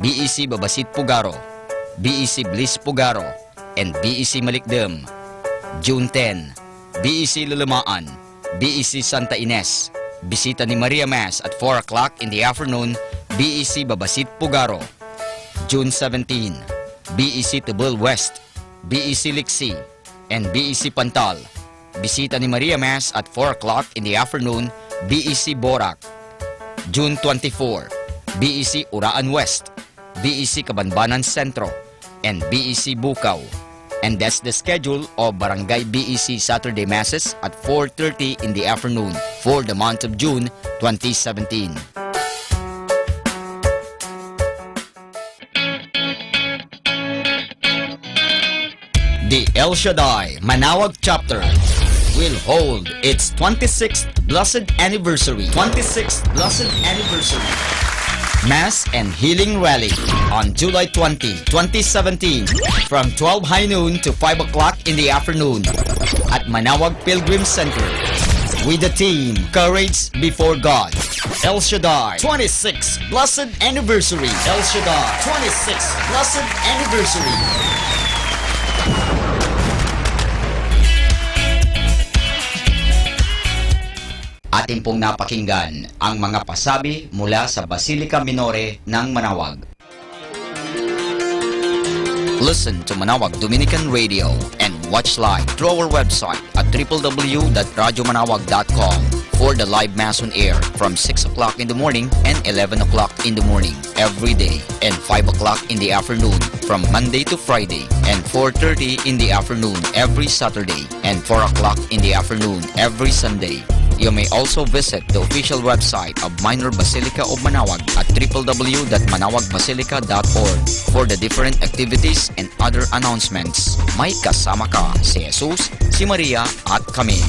B E C Babasit Pugaro, B E C Bliss Pugaro, and B E C Malikdem. June ten, B E C Lalamaan, B E C Santa Ines, Bisita ni Maria Mass at four o'clock in the afternoon, B E C Babasit Pugaro. June seventeen, B E C Tubal West, B E C Liksi, and B E C Pantal. Bisita ni Maria Mass at four o'clock in the afternoon, B E C Borac. June twenty-four, B E C Uraan West, B E C Kabanbanan Sentro, and B E C Bukaw. And that's the schedule of Barangay B E C Saturday Masses at four thirty in the afternoon for the month of June twenty seventeen. The El Shaddai Manawag Chapter will hold its twenty-sixth Blessed Anniversary. Twenty-sixth Blessed Anniversary Mass and Healing Rally on July twenty, twenty seventeen, from twelve high noon to five o'clock in the afternoon at Manawag Pilgrim Center. with the theme Courage Before God. El Shaddai twenty-six Blessed Anniversary. El Shaddai twenty-six Blessed Anniversary. Atin pong napakinggan ang mga pasabi mula sa Basilica Minore ng Manaoag. Listen to Manaoag Dominican Radio and watch live through our website at triple W dot radyo manaoag dot com for the live mass on air from six o'clock in the morning and eleven o'clock in the morning every day, and five o'clock in the afternoon from Monday to Friday, and four thirty in the afternoon every Saturday, and four o'clock in the afternoon every Sunday. You may also visit the official website of Minor Basilica of Manaoag at triple W dot manaoagbasilica dot org for the different activities and other announcements. May kasama ka, si Jesus, si Maria, at kami.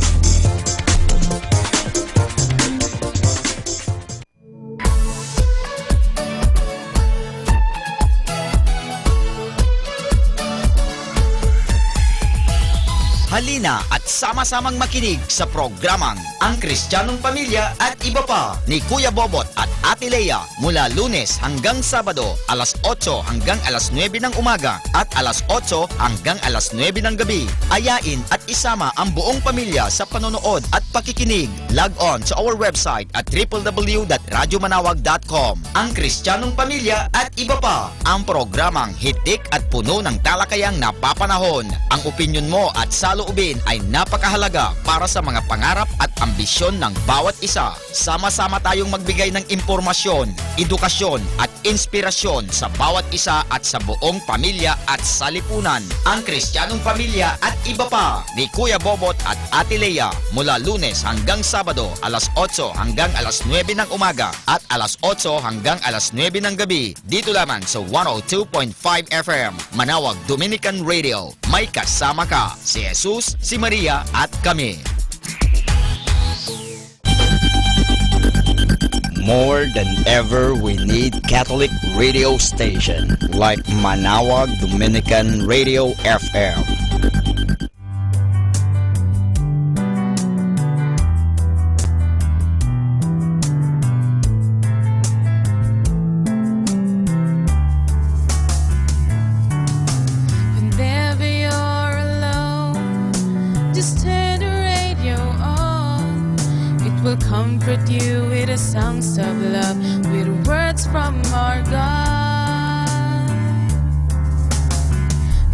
Halina at sama-samang makinig sa programang Ang Kristiyanong Pamilya at Iba Pa ni Kuya Bobot at Ate Lea mula Lunes hanggang Sabado, alas otso hanggang alas nuebe ng umaga at alas otso hanggang alas nuebe ng gabi. Ayain at isama ang buong pamilya sa panonood at pakikinig. Log on sa our website at triple W dot radyo manaoag dot com. Ang Kristiyanong Pamilya at Iba Pa, ang programang hitik at puno ng talakayang napapanahon. Ang opinyon mo at saloobin ay napakahalaga para sa mga pangarap at ambisyon ng bawat isa. Sama-sama tayong magbigay ng impormasyon, edukasyon, at inspirasyon sa bawat isa at sa buong pamilya at salipunan. Ang Kristiyanong Pamilya at Iba Pa ni Kuya Bobot at Ate Lea, mula Lunes hanggang Sabado, alas otso hanggang alas nuebe ng umaga at alas otso hanggang alas nuebe ng gabi, dito lamang sa one oh two point five F M, Manaoag Dominican Radio. May kasama ka, si Jesus, si Maria, at kami. More than ever, we need Catholic radio station like Manaoag Dominican Radio F M. Whenever you're alone, just turn the radio on. It will comfort you with the songs of love, with words from our God.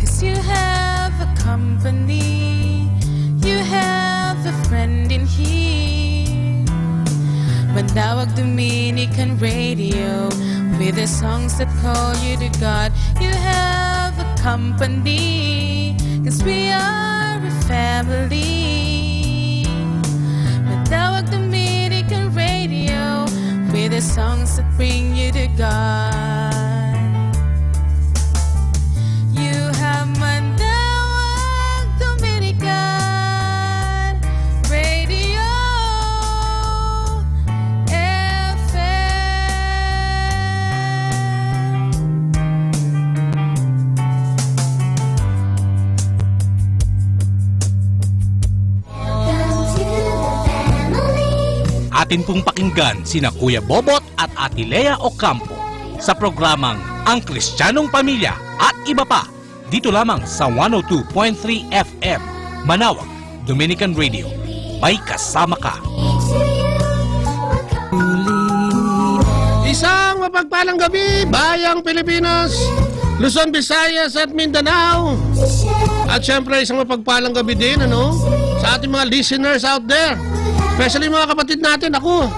'Cause you have a company, you have a friend in here. Manaoag Dominican Radio, with the songs that call you to God. You have a company, 'cause we are a family. Manaoag Dominican Radio, with the songs that bring you to God. You have Manaoag Dominican Radio F M. Atin pong pakinggan sina Kuya Bobot at Ate Lea Ocampo sa programang Ang Kristiyanong Pamilya at Iba Pa, dito lamang sa one oh two point three F M, Manaoag, Dominican Radio. May kasama ka. Isang mapagpalang gabi, bayang Pilipinas, Luzon, Visayas, at Mindanao, at syempre, isang mapagpalang gabi din, ano, sa ating mga listeners out there. Especially mga kapatid natin, ako.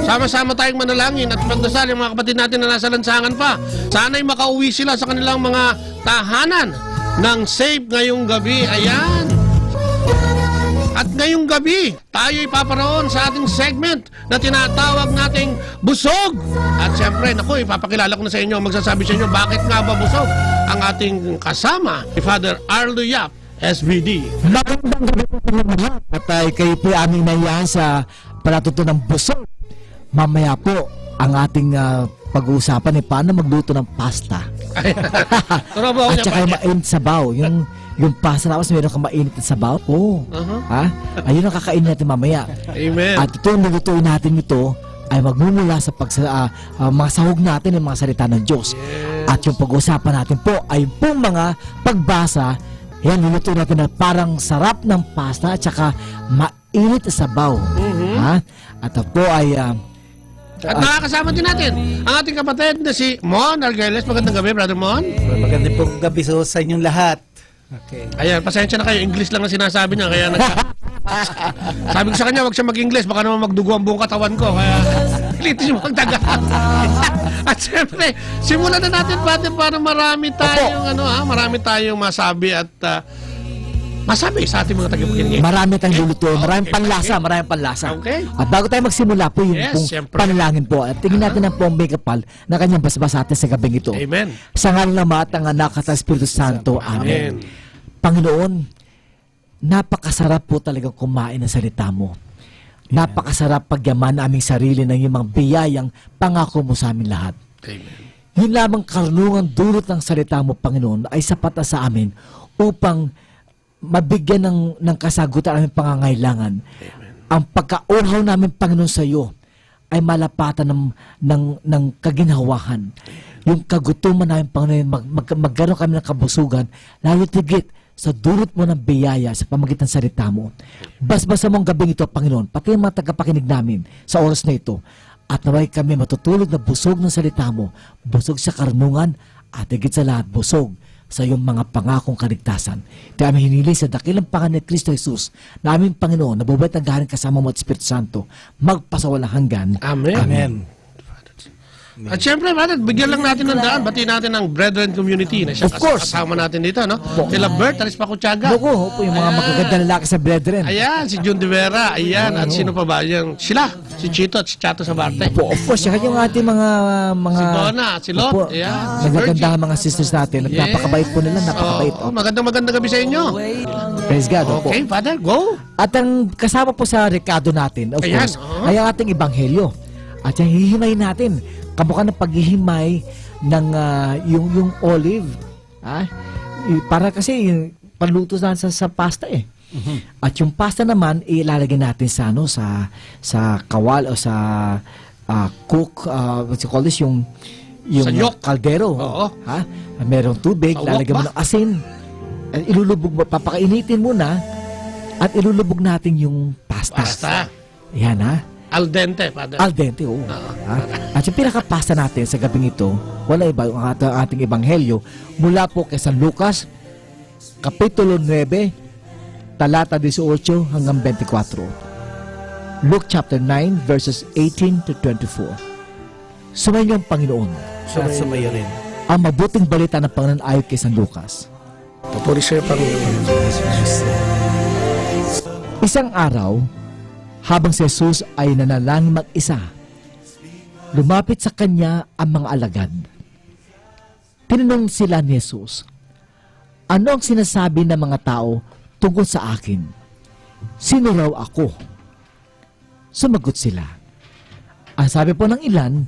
Sama-sama tayong manalangin at magdasal yung mga kapatid natin na nasa lansangan pa. Sana'y makauwi sila sa kanilang mga tahanan ng safe ngayong gabi. Ayan. At ngayong gabi, tayo ipaparaon sa ating segment na tinatawag nating Busog. At syempre, naku, ipapakilala ko na sa inyo ang magsasabi sa inyo bakit nga ba busog ang ating kasama, si Father Arlo Yap, S V D. Magandang gabi po sa inyo lahat. At, ah, kayo po ay aming naiyahan sa palatuntunan ng Busog. Mamaya po, ang ating, ah, pag-uusapan ay paano magluto ng pasta. Tropa ko At niya, saka pa yung niya. Mainit sabaw, yung Yung pasta, tapos meron kang mainit na sabaw. Oo. Aha. Ha? Ayun ang kakainin natin mamaya. Amen. At itong lulutuin natin ito ay magmumula sa pagsa-, ah, ah, mga sahog natin, yung mga salita ng Diyos. Yes. At yung pag-uusapan natin po ay yung pong mga pagbasa, yan, lulutuin natin na parang sarap ng pasta at saka mainit na sabaw. Mhm. Ha? At ito po ay, ah, At ah, makakasama din natin ang ating kapatid na si Mon Argeles. Magandang gabi, Brother Mon. Magandang pong gabi sa, sa inyong lahat. Okay. Ayan, pasensya na kayo. English lang ang sinasabi niya. Kaya nag- Sabi ko sa kanya, "Wag siya mag-English. Baka naman magdugo ang buong katawan ko." Kaya pilitin siya magtaga. At syempre, simulan na natin, Father, para marami Opo. tayong, ano, ha, marami tayong masabi at, ah, masabi sa ating mga tagapakinig. Marami tayong luluto. Maraming Okay, panlasa. okay. Maraming panlasa. Okay. At bago tayo magsimula po, yung Yes, pong syempre. panalangin po. At tingin natin Aha. ang pong may kapal na kanyang basbasate sa gabing ito. Amen. Sa ngalan ng Ama at ng Anak at ng Espiritu Santo. Amen. Amen. Panginoon, napakasarap po talaga kumain ng salita mo. Amen. Napakasarap pagyaman na aming sarili ng iyong mga biyayang pangako mo sa amin lahat. Amen. Yun lamang karunungan dulot ng salita mo, Panginoon, ay sapat na sa amin upang mabigyan ng, ng kasagutan aming pangangailangan. Amen. Ang pagkauhaw namin, Panginoon, sa iyo ay malapatan ng, ng, ng kaginhawaan. Amen. Yung kagutuman namin, Panginoon, mag-, mag-, magkaroon kami ng kabusugan, lalo tigit sa dulot mo ng biyaya sa pamagitan ng salita mo. Basbasa mo ang gabing ito, Panginoon, pati ang mga tagapakinig namin sa oras na ito. At naway kami matutulog na busog ng salita mo, busog sa karunungan, at higit sa lahat, busog sa iyong mga pangakong kaligtasan. Ito aming hiniling sa dakilang pangalan ni Cristo Jesus, na aming Panginoon, na bubuhay at naghaharing kasama mo at Espiritu Santo, magpasawalang hanggan. Amen. Amen. Amen. At syempre, Father, bigyan lang natin ng daan. Batiin natin ang Brethren Community na siya Of course. kasama natin dito, no? Opo. Kila Bert Arispaco Tiaga. Naku, opo, yung mga Ayan. magaganda lalaki sa Brethren. Ayan, si Jun De Vera. Ayan, at Ayan, sino oo. pa ba? Yan, sila, si Chito at si Chato Sabarte. Opo, of course, saka yung ating mga, mga Si Donna, si Lot. Opo, Ayan, si magaganda Virgie. ang mga sisters natin at Yes. napakabait po nila, napakabait. Oo, Opo. magandang, magandang gabi sa inyo. Praise God, opo. Okay, Father, go. At ang kasama po sa rekado natin, of Ayan, course, oo. ay ang ating ebanghelyo. At yung hihimay natin, kamukha ng paghihimay ng, ah, yung, yung olive, ah, y-, para kasi yung panluto na sa, sa pasta eh. Mhm. At yung pasta naman, ilalagay natin sa, ano, sa, sa kawal o sa, ah, cook, ah, what you call this, yung, yung, Sa ah, yok. kaldero. Oo. Ha? Merong tubig, Sa wok lalagyan mo ba? ng asin. Eh, ilulubog mo, papakainitin muna at ilulubog natin yung pasta. Pasta. Yan, ha? Al dente, Father. Al dente, oo. Oo. Ha? At yung pinakapasa natin sa gabing ito, wala iba, yung at-, ating ebanghelyo, mula po kay San Lucas, Kapitulo nuebe, talata dieciocho hanggang veinticuatro. Luke chapter nine, verses eighteen to twenty-four. Sumainyo ang Panginoon. At sumayo rin. Ang mabuting balita ng Panginoon ayon kay San Lucas. Papuri sa'yo, Panginoon. Isang araw, habang si Jesus ay nanalangin mag-isa, lumapit sa kanya ang mga alagad. Tinanong sila ni Jesus, "Ano ang sinasabi ng mga tao tungkol sa akin? Sino raw ako?" Sumagot sila. Ang sabi po ng ilan,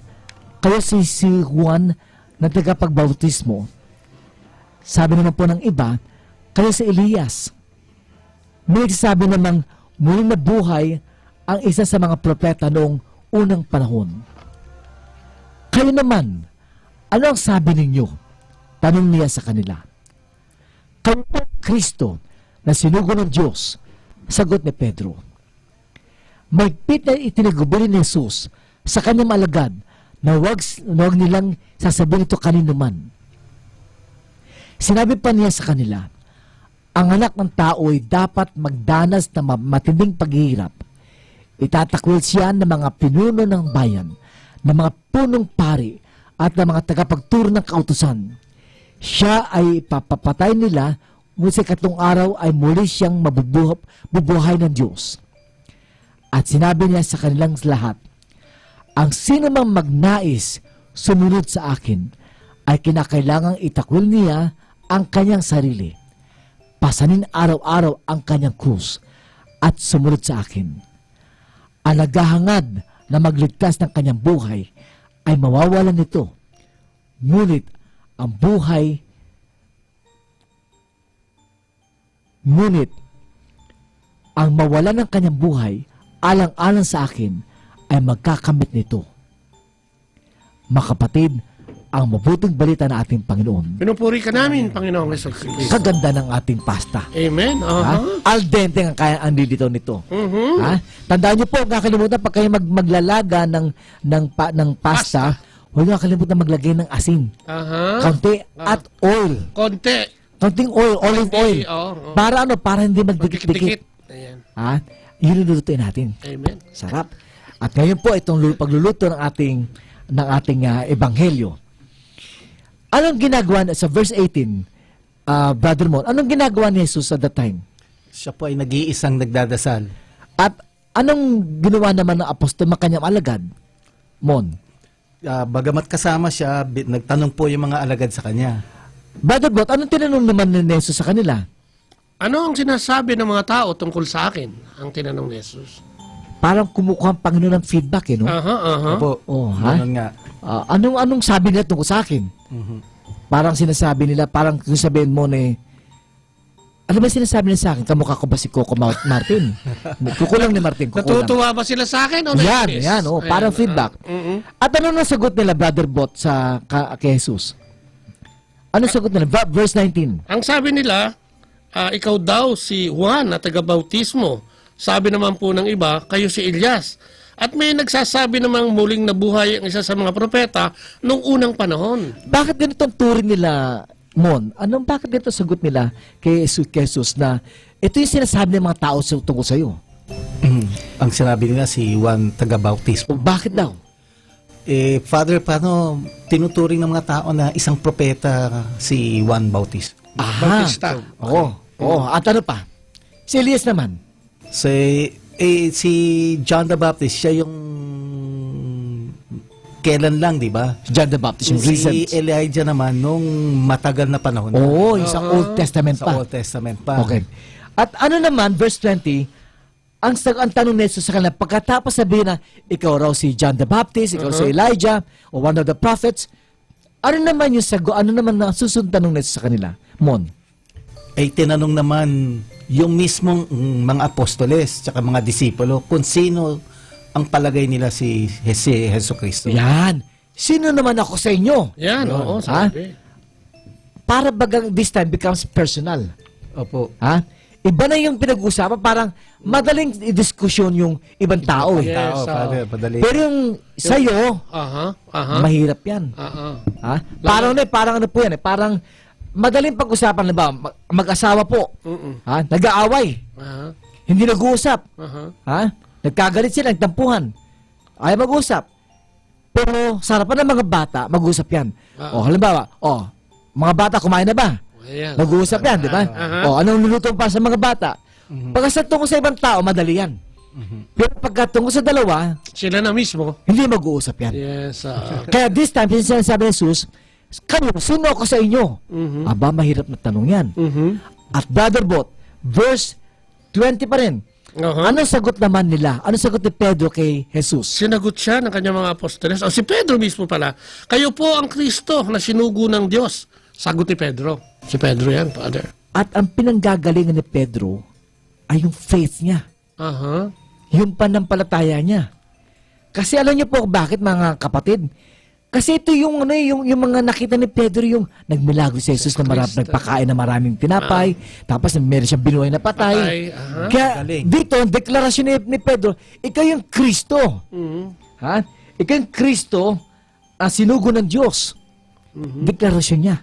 "Kayo si, si Juan na tagapagbautismo." Sabi naman po ng iba, "Kayo si Elias." May nagsasabi namang muling nabuhay ang isa sa mga propeta noong unang panahon. "Kayo naman, ano ang sabi ninyo?" tanong niya sa kanila. "Kayo po ang Cristo na sinugo ng Diyos," sagot ni Pedro. Mahigpit na itinagubili ni Jesus sa kanyang mga alagad na huwag, na huwag nilang sasabihin ito kanino man. Sinabi pa niya sa kanila, "Ang Anak ng Tao ay dapat magdanas na ma-, matinding paghihirap. Itatakwil siya ng mga pinuno ng bayan, ng mga punong pari, at ng mga tagapagturo ng kautusan. Siya ay ipapapatay nila, ngunit sa ikatlong araw ay muli siyang mabubuha-, bubuhay ng Diyos." At sinabi niya sa kanilang lahat, "Ang sino mang magnais sumunod sa akin ay kinakailangang itakwil niya ang kanyang sarili, pasanin araw-araw ang kanyang krus, at sumunod sa akin. Ang naghahangad na magligtas ng kanyang buhay ay mawawalan nito, ngunit ang buhay Ngunit ang mawala ng kanyang buhay, alang-alang sa akin, ay magkakamit nito. Makapatid, ang mabuting balita na ating Panginoon. Pinupuri ka namin, Panginoong Hesus Kristo. Kaganda ng ating pasta. Amen. Ha? Aha. Al dente ang kaya ang lilitaw nito. Mhm. Ha? Tandaan niyo po, kakalimutan, pag kayo mag-, maglalaga ng, ng, pa, ng pasta, Pasta. Huwag niyo kakalimutan maglagay ng asin. Aha. Kaunti Ah. at oil. Konti. Kaunting oil, olive Konti, oil. oo, oo. Para ano? Para hindi magdikit-dikit. Magdikit-dikit. Ayan. Ha? Yun yung lulutuin natin. Amen. Sarap. At ngayon po, itong lu-, pagluluto ng ating, ng ating, ah, ebanghelyo. Anong ginagawa na, sa verse eighteen, ah, Brother Mon, anong ginagawa ni Jesus at that time? Siya po ay nag-iisang nagdadasal. At anong ginawa naman ng apostol, makanyang alagad? Mon. Ah, bagamat kasama siya, bi-, nagtanong po yung mga alagad sa kanya. Brother Bot, anong tinanong naman ni Jesus sa kanila? "Ano ang sinasabi ng mga tao tungkol sa akin?" ang tinanong ni Jesus. Parang kumukuha ang Panginoon ng feedback, eh, no? Aha, aha. Opo. Oh, ha? Ganun nga. Ah, anong, anong sabi nila tungkol sa akin? Mhm. Parang sinasabi nila, parang kung sabihin mo ni, "Ano ba sinasabi nila sa akin? Kamukha ko ba si Coco Mar-, Martin?" Kukulang ni Martin, kukulang. Natutuwa ba sila sa akin o Yan, naiinis? Yan, oh, parang Ayan, feedback. ah, mm-mm. At ano nang sagot nila, Brother Bot, sa ka-, kay Jesus? Ano sagot nila? Va-, verse nineteen. Ang sabi nila, ah, "Ikaw daw si Juan na taga-bautismo. Sabi naman po ng iba, kayo si Elias. At may nagsasabi namang muling nabuhay ang isa sa mga propeta nung unang panahon." Bakit ganito ang turing nila, Mon? Anong, bakit ganito ang sagot nila kay Jesus, kay Jesus na ito yung sinasabi ng mga tao sa, tungkol sa'yo? Ang sinabi nila si Juan taga-bautismo. O, bakit daw? Eh, Father, paano tinuturing ng mga tao na isang propeta si Juan Bautista? Aha. Bautista. Oo. Oo. At ano pa? Si Elias naman. Si, eh, si John the Baptist, siya yung kailan lang, di ba? John the Baptist, yung Si recent. Elijah naman, nung matagal na panahon na. Oo, yung sa Oo. Old Testament Sa pa. Old Testament pa. Okay. At ano naman, verse twenty, ang sag-, ang tanong ni Jesus sa kanila, pagkatapos sabihin na, "Ikaw raw si John the Baptist, ikaw si Uh-huh. Elijah, or one of the prophets," ano naman yung sago-, ano naman ang susunod tanong ni Jesus sa kanila? Mon. Ay tinanong naman yung mismong, mm, mga apostoles tsaka mga disipulo kung sino ang palagay nila si, si Jesucristo. Yan. "Sino naman ako sa inyo?" Yan, Yun. oo, Ha? sabi. Para bagang this time becomes personal. Opo. Ha? Iba na yung pinag-uusapan, parang madaling idiskusyon yung ibang tao, eh. Yes, Tao, ah. Father, madali. Pero yung sa'yo, Aha, aha. mahirap yan. Aha. Ha? Lalo Parang ano eh, parang ano po yan eh, parang madaling pag-usapan, halimbawa, mag-, mag-asawa po. Mm-mm. Ha? Nag-aaway. Aha. Hindi nag-uusap. Aha. Ha? Nagkagalit sila, nagtampuhan. Ayaw mag-usap. Pero sa harapan ng mga bata, mag-uusap yan. Ah. O, halimbawa, o, mga bata, kumain na ba? Ayan. Mag-uusap yan, di ba? Aha. O, anong luluto mo para sa mga bata? Mhm. Pagka sa tungkol sa ibang tao, madali yan. Mhm. Pero pagka tungkol sa dalawa, Sila na mismo. hindi mag-uusap yan. Yes, ah. Kaya this time, yung sinasabi ni Jesus, "Kayo, sino ako sa inyo?" Mhm. Aba, mahirap na tanong yan. Mhm. At Brother Bot, verse twenty pa rin. Aha. Anong sagot naman nila? Anong sagot ni Pedro kay Jesus? Sinagot siya ng kanyang mga apostoles. O, si Pedro mismo pala, "Kayo po ang Kristo na sinugo ng Diyos." Sagot ni Pedro. Si Pedro yan, Father. At ang pinanggagalingan ni Pedro ay yung faith niya. Aha. Yung pananampalataya niya. Kasi alam niyo po bakit, mga kapatid? Kasi ito yung, ano, yung, yung mga nakita ni Pedro, yung nagmilagro si Jesus na marap-, Krista. nagpakain ng maraming tinapay, Ah. tapos meron siyang binuhay na patay. Patay, aha. Kaya Galing. dito, ang deklarasyon ni, ni Pedro, "Ikaw yung Kristo." Mhm. Ha? "Ikaw yung Kristo, ah, sinugo ng Diyos." Mhm. Deklarasyon niya.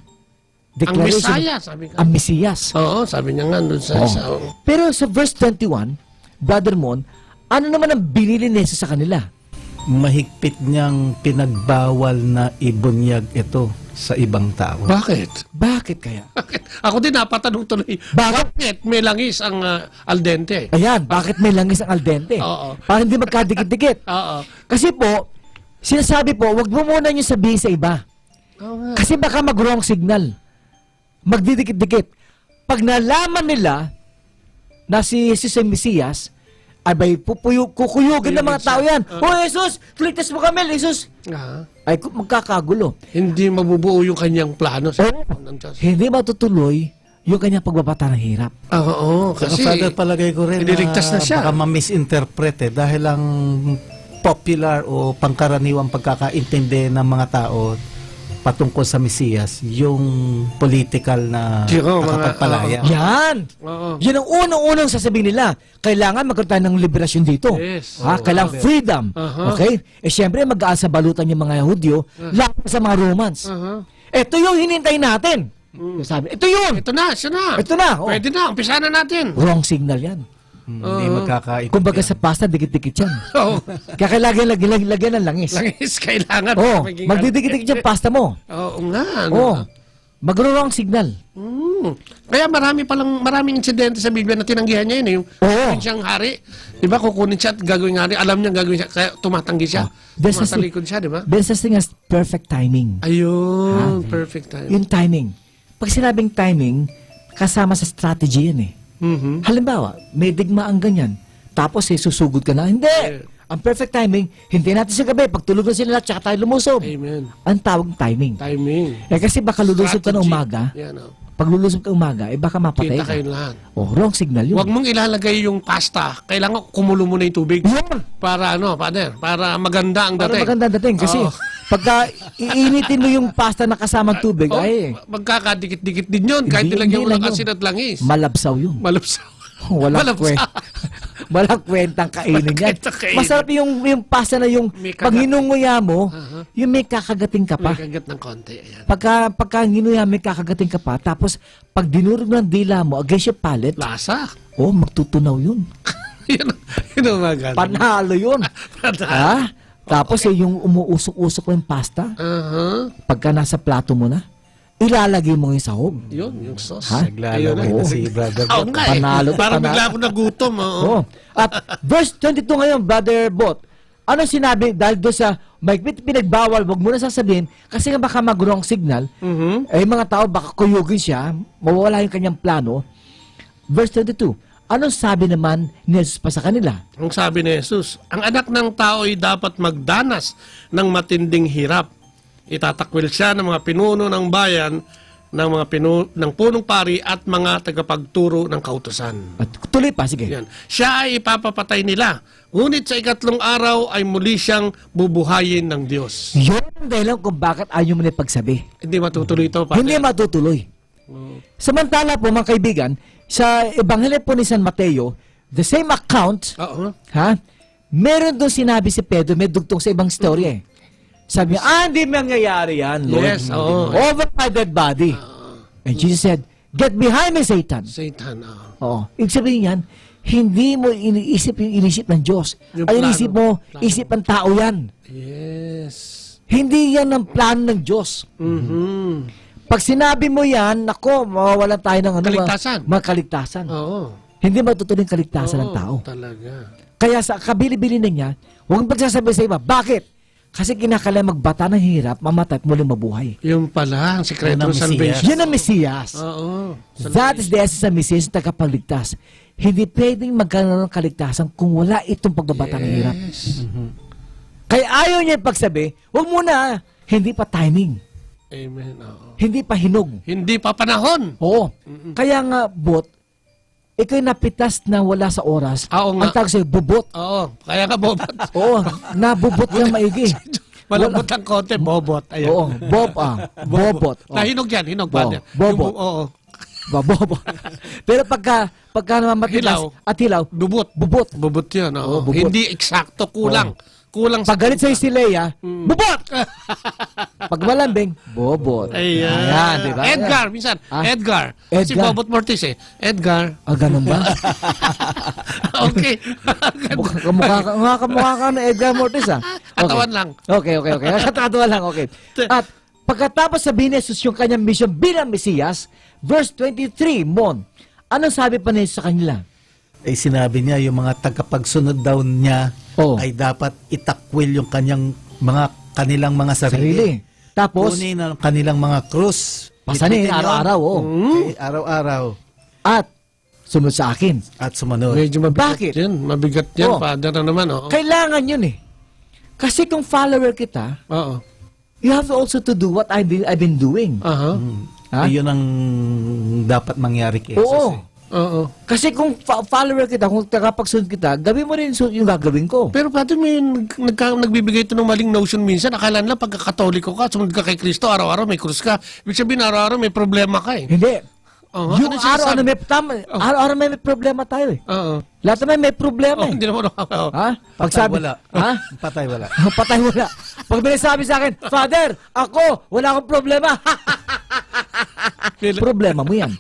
Ang Declaration Messiah, of sabi nga. ang Mesiyas. Oo, sabi niya nga doon sa Oo. isa, oo. Pero sa verse twenty-one, Brother Mon, ano naman ang binili ni Jesus sa kanila? Mahigpit niyang pinagbawal na ibunyag ito sa ibang tao. Bakit? Bakit kaya? Ako din, napatanong tuloy. Bakit? Bakit may langis ang, ah, al dente? Ayan, bakit may langis ang al dente? Oo. Para hindi magkadikit-dikit. Oo. Kasi po, sinasabi po, wag mo muna niyo sabihin sa iba. Oo nga. Kasi baka mag-wrong signal. Magdidikit-dikit. Pag nalaman nila na si Jesus ay Mesiyas, abay, pupuyo-, kukuyugin ng mga Kuyugin siya. tao yan. Ah. "Oh, Jesus, ligtas mo kami, Jesus!" Ah. Ay, ku-, magkakagulo. Hindi mabubuo yung kanyang plano sa Oo. ng Diyos. Hindi matutuloy yung kanyang pagbabata ng hirap. Ah, oo, Saka, kasi Father, palagay ko rin ililigtas na na siya. baka ma-misinterpret eh, dahil ang popular o pangkaraniwang pagkakaintindi ng mga tao patungkol sa Mesiyas, yung political na Di ko, mga, makapagpalaya. oo. Yan! Oo. Yan ang unang-unang sasabihin nila. Kailangan magkaroon tayo ng liberasyon dito. Yes. Ha? Oo. Kailangan freedom. Aha. Okay? Eh, siyempre, mag-aasabalutan yung mga Hudyo, Ah. laban sa mga Romans. Aha. Ito yung hinintay natin. Mm. Sabi, "Ito yun! Ito na, siya na. Ito na, oh." Pwede na, umpisa na natin. Wrong signal yan. Hmm, hindi Oo. magkakaintindihan. Kumbaga sa pasta, dikit-dikit yan. Oo. Kaya kailangan lagi-, lagi-, lagyan ng langis. Langis, kailangan Oh, magiging magdidikit-dikit yung pasta mo. Oo nga, ano? Oh, magro-wrong signal. Hmm. Kaya marami palang, maraming insidente sa Biblia na tinanggihan niya yun, eh. Yung Oo. probinsiyang hari, di ba, kukunin siya at gagawing hari, alam niya gagawin siya, kaya tumatanggi siya. Oh, there's a Tumatalikod siya, di ba? There's a thing as perfect timing. Ayun, Ha? perfect timing. Yung timing. Pag sinabing timing, kasama sa strategy yan eh. Mhm. Halimbawa, may digmaan ganyan. Tapos eh, susugod ka na. Hindi! Yeah. Ang perfect timing, hintayin natin sa gabi, pagtulog na sila, tsaka tayo lumusob. Amen. Ang tawag timing. Timing. Eh kasi baka lulusob ka na Strategy. umaga, Yan, oh. pag lulusob ka umaga, eh baka mapatay Kita ka. kayo lahat. Oh, wrong signal yun. Huwag mong ilalagay yung pasta. Kailangan kumulo muna yung tubig. Yun! Para ano, Father? Para maganda ang Para dating. maganda ang dating. Kasi Oo. pagka iinitin mo yung pasta na kasama tubig, Oh, ay, magkakadikit-dikit din yun. Kahit Hindi, nilagyan hindi mo ng lang yun. asin at langis. Malabsaw yun. Malabsaw. Walang Malabsaw. kwe-, walang kwentang kainin yan. Walang kwentang kainin. Masarap yung, yung pasta na yung May pag kagat. hinunguya mo, Aha. yung may kakagating ka pa. May kagat ng konti. Ayan. Pagka, pagka hinuya, may kakagating ka pa. Tapos, pag dinurog ng dila mo against your palate, Lasa. oh, magtutunaw yun. Yun, yun ang maganda. Panalo yun. Panalo. Ha? Tapos, eh, yung umuusok-usok yung pasta, Aha. pagka nasa plato mo na, ilalagay mo yung sahog. Yun, yung sauce. Ha? Naglalaman Ayun. na Oo. si Brother Oo Bot. nga eh. Panalo to, Parang panalo. bigla ako nagutom, oo. Oo. At verse twenty-two ngayon, Brother Bot, ano sinabi, dahil doon sa may pit-, pinagbawal, wag mo na sasabihin, kasi nga baka mag-wrong signal, Mhm. eh, mga tao, baka kuyugin siya, mawawala yung kanyang plano. Verse twenty-two, anong sabi naman ni Jesus pa sa kanila? Ang sabi ni Jesus, "Ang Anak ng Tao ay dapat magdanas ng matinding hirap. Itatakwil siya ng mga pinuno ng bayan, ng mga pinu-, ng punong pari at mga tagapagturo ng kautusan." At tuloy pa, sige. Yan. "Siya ay ipapapatay nila, ngunit sa ikatlong araw ay muli siyang bubuhayin ng Diyos." Yun ang dahilan kung bakit ayaw mo na ipagsabi. Hindi matutuloy ito, Father. Hindi matutuloy. Oo. Samantala po, mga kaibigan, sa Ebanghelyo po ni San Mateo, the same account, Oo. ha? Meron doon sinabi si Pedro, may dugtong sa ibang story eh. Sabi niya, "Ah, hindi mangyayari yan, Lord." Yes, oo. "Over my dead body." Oo. And Jesus said, "Get behind me, Satan." Satan, oo. Oo. Ibig sabihin yan, hindi mo iniisip yung inisip ng Diyos. Yung Ang inisip plano, mo, plano. isip ng tao yan. Yes. Hindi yan ang plano ng Diyos. Mhm. Pag sinabi mo yan, nako, mawawalan tayo ng ano, Kaligtasan. ma-, mga kaligtasan. Oo. Hindi matutuloy yung kaligtasan ng Oo, tao. talaga. Kaya sa kabili-bili na niya, huwag mong pagsasabi sa iba. Bakit? Kasi kinakailangan magbata ng hirap, mamatay, at muling mabuhay. Yun pala, ang sikreto Yan ang ng salvation. Mesiyas. Yan ang Mesiyas. Oo. That is the essence of Mesiyas, yung tagapagligtas. Hindi pwedeng magkaroon ng kaligtasan kung wala itong pagbabata ng hirap. Yes. Mhm. Kaya ayaw niya ipagsabi, "Huwag muna, hindi pa timing." Amen, oo. Hindi pa hinog. Hindi pa panahon. Oo. Mm-mm. Kaya nga, Bot, ikaw'y napitas na wala sa oras. Ah, oo nga. Ang tawag sa'yo, bobot. Oo, kaya nga bobot. Oo, nabobot ka maigi. Malambot Wala. ang konti, bobot. Ayan. Oo, bob-, ah, Bobo. bobot. Oh. Nahinog yan, hinog, Bo-, partner. Yung bobot. bu-, oo. Ba-, bobot. Pero pagka, pagka naman matigas Hilaw. at hilaw, Bubot. bubot. Bubot yun, oo. Oo, bubot. Hindi eksakto, kulang. Oo. Kulang sa Pag galit sa'yo kulang. si Lea, Mm. "Bubot!" Pag malambing, "Bobot." Ayan. Ayan, di ba? Edgar, minsan, Ah, Edgar. Si Edgar. Bobot Mortis eh. Edgar. Ah, ganun ba? Okay. Mukha, kamukha ka, mukha, kamukha ka ni Edgar Mortis, ah. Katawan Okay. lang. Okay, okay, okay. Katawan lang, okay. Te- At pagkatapos sabihin ni Jesus yung kanyang misyon bilang Mesiyas, verse twenty-three, Mon, anong sabi pa ni Jesus sa kanila? Eh, sinabi niya, yung mga tagapagsunod daw niya Oh. ay dapat itakwil yung kanyang mga, kanilang mga sarili. Sarili. Tapos? Kunin ang kanilang mga krus. Pasanin, Bitbitin yun. araw-araw, oh. Mm. Okay, araw-araw. At sumunod sa akin. At sumunod. Medyo mabigat Bakit? yan. Mabigat yan, Oh. Father, na naman, oh. Kailangan yun eh. Kasi kung follower kita, Oo. you have also to do what I've been, I've been doing. Aha. Mm. Ha? Iyon ang dapat mangyari kay Jesus, Oo. eh. Oo. Kasi kung fa-, follower kita, kung tagapagsunod kita, gawin mo rin su-, yung gagawin ko. Pero, Father, may nag-, nagka-, nagbibigay ito ng maling notion minsan. Akala nila pagka Katoliko ka, sumunod ka kay Kristo, araw-araw may krus ka. Ibig sabihin, araw-araw may problema ka, eh. Hindi. Oo, Yung ano sinasabi? araw-araw may, tama, Oh. araw-araw may, may problema tayo, eh. Oo. Lahat naman may problema, Oh, eh. hindi naman ako. Ha? Patay, Pagsabi, wala. Ha? Patay, wala. Patay, wala. Pag may sabi sa akin, "Father, ako, wala akong problema." Pil- Problema mo yan.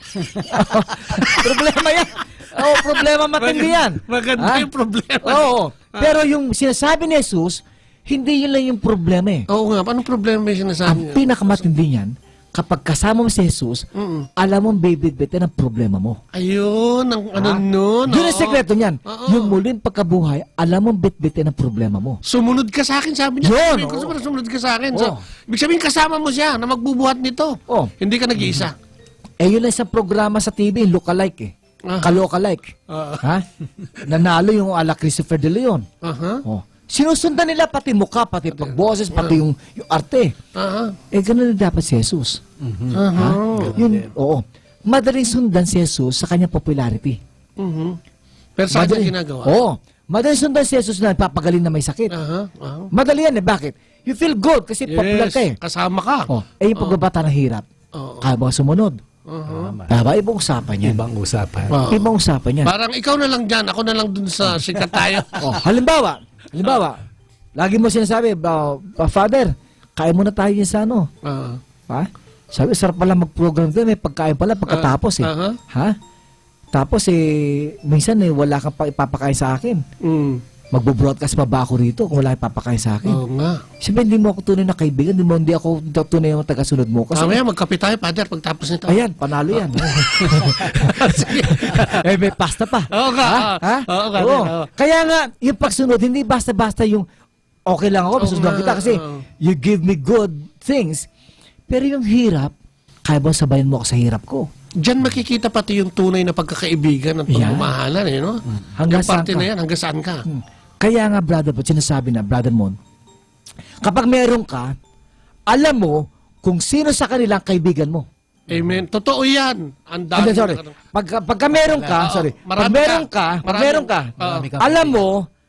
Problema yan. Oo, problema matindi Maganda, yan. maganda Ha? yung problema. Oo. Ah. Pero yung sinasabi ni Jesus, hindi yun lang yung problema eh. Oo nga, anong problema yung sinasabi Ang niya? pinakamatindi niyan, kapag kasama mo si Jesus, Mm. alam mong bibitbitin ang problema mo. Ayun, ang ano Ha? nun, Yun ang oo. sekreto niyan. Oo. Yung muling pagkabuhay, alam mong bitbitin ang problema mo. "Sumunod ka sa akin," sabi niya. Yun, Sabi ko, oo. "Sumunod, sumunod ka sa akin." So, Oo. ibig sabihin, kasama mo siya na magbubuhat nito. Oo. Hindi ka nag-iisa. Eh, yun ang isang programa sa T V, lookalike eh. Aha. Ka-lookalike. Oo. Ha? Nanalo yung ala Christopher De Leon. Aha. Oh. Sinusundan nila pati mukha, pati Pati pagboses, pati yung, yung arte. Aha. Eh, ganun na dapat si Jesus. Mhm. Aha. Ha? Ganun Yun, din. oo. Madaling sundan si Jesus sa kanyang popularity. Mhm. Pero sa kanyang Madali. ginagawa? Oo. Madaling sundan si Jesus na nagpapagaling na may sakit. Aha, aha. Madali yan eh. Bakit? You feel good kasi popular Yes, ka eh. kasama ka. Oh, eh, yung Oo. pagbabata ng hirap. Oo. Kaya mo sumunod. Aha. Tama. Tama, ibang usapan yan. Ibang usapan. Oo. Ibang usapan yan. Parang ikaw na lang dyan, ako na lang dun sa sikat tayo. Oh, halimbawa, halimbawa, lagi mo sinasabi, "Ba, ba, Father, kain muna tayo dyan sa ano?" Oo. Ha? Sabi, "Sarap pala mag-program doon, may pagkain pala pagkatapos eh." Ah, aha. Ha? Tapos eh, minsan eh, wala kang pa-, ipapakain sa akin. Mm. Magbo-broadcast pa ba ako rito kung wala ipapakain sa akin? Oo nga. Siyempre, hindi mo ako tunay na kaibigan, hindi mo, hindi ako tunay na tagasunod mo. Kasi Mamaya magkape tayo, Father, pagtapos nito. Ayan, panalo yan. Sige. Eh, may pasta pa. Oo nga, Ha? oo. Ha? Oo nga, Oo. oo. Kaya nga, yung pagsunod, hindi basta-basta yung okay lang ako, Oo pasundan nga, kita kasi oo. you give me good things. Pero yung hirap, kaya ba sabayan mo ako sa hirap ko? Diyan makikita pati yung tunay na pagkakaibigan at Yan. pagmamahalan, eh, no? Mm. Hanggang Yung parte saan ka? na yan, hanggang saan ka? Hmm. Kaya nga, brother, pag sinasabi na, brother Mon, kapag meron ka, alam mo kung sino sa kanila ang kaibigan mo. Amen. Totoo yan. Ang dami Hindi, sorry. ng ano. Pag, pagka meron ka, Oo, sorry. Pag marami meron ka. ka, pag Marami. meron ka, Oo. Marami ka alam kaibigan. mo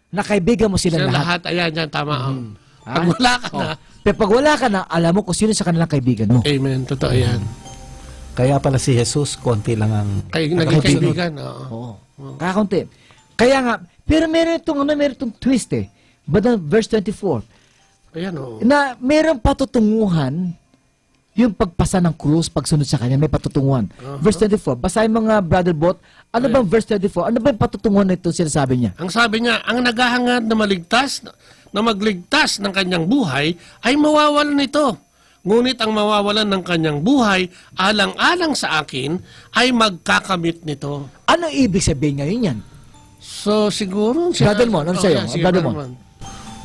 na kaibigan mo sila Sila lahat. lahat. Ayan, yan, tama, oh. Mhm. Pag Ha? wala ka Oh. na. Pero pag wala ka na, alam mo kung sino sa kanilang kaibigan mo. Amen. Totoo yan. Kaya pala si Jesus, konti lang ang Kay, naging nakakaibigan. kaibigan, oo. Oo. Oo. Kakaunti. Kaya nga, pero meron itong, ano, meron itong twist eh. But then, verse twenty-four, Ayan, oo. na meron patutunguhan yung pagpasa ng krus, pagsunod sa kanya, may patutunguhan. Aha. Verse twenty-four, basahin mo nga, Brother Bot, ano Ayan. bang verse twenty-four? Ano ba yung patutunguhan na ito sinasabi niya? Ang sabi niya, "Ang naghahangad na maligtas, na magligtas ng kanyang buhay, ay mawawalan nito. Ngunit ang mawawalan ng kanyang buhay, alang-alang sa akin, ay magkakamit nito." Ano ibig sabihin ngayon yan? So, siguro, siya Brother Mon, ano Oh, sa'yo? yeah, sige, Brother Brother Mon. Mon.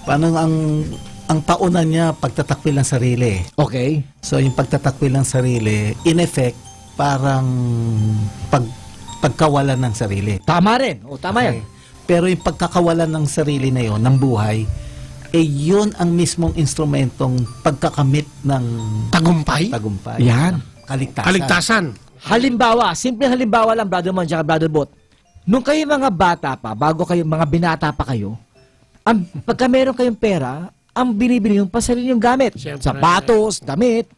Paano ang, ang taon na niya pagtatakwil ng sarili? Okay. So, yung pagtatakwil ng sarili, in effect, parang pag-, pagkawalan ng sarili. Tama rin. O, tama yan. Okay. Pero yung pagkakawalan ng sarili na yon, ng buhay, eh, yun ang mismong instrumentong pagkakamit ng Tagumpay? tagumpay, Yan. ng kaligtasan. Kaligtasan. Halimbawa, simpleng halimbawa lang, Brother Mon, tsaka Brother Bot. Nung kayo mga bata pa, bago kayo, mga binata pa kayo, ang, pagka meron kayong pera, ang binibili yung pasarili yung gamit. Siyempre. Sapatos, damit.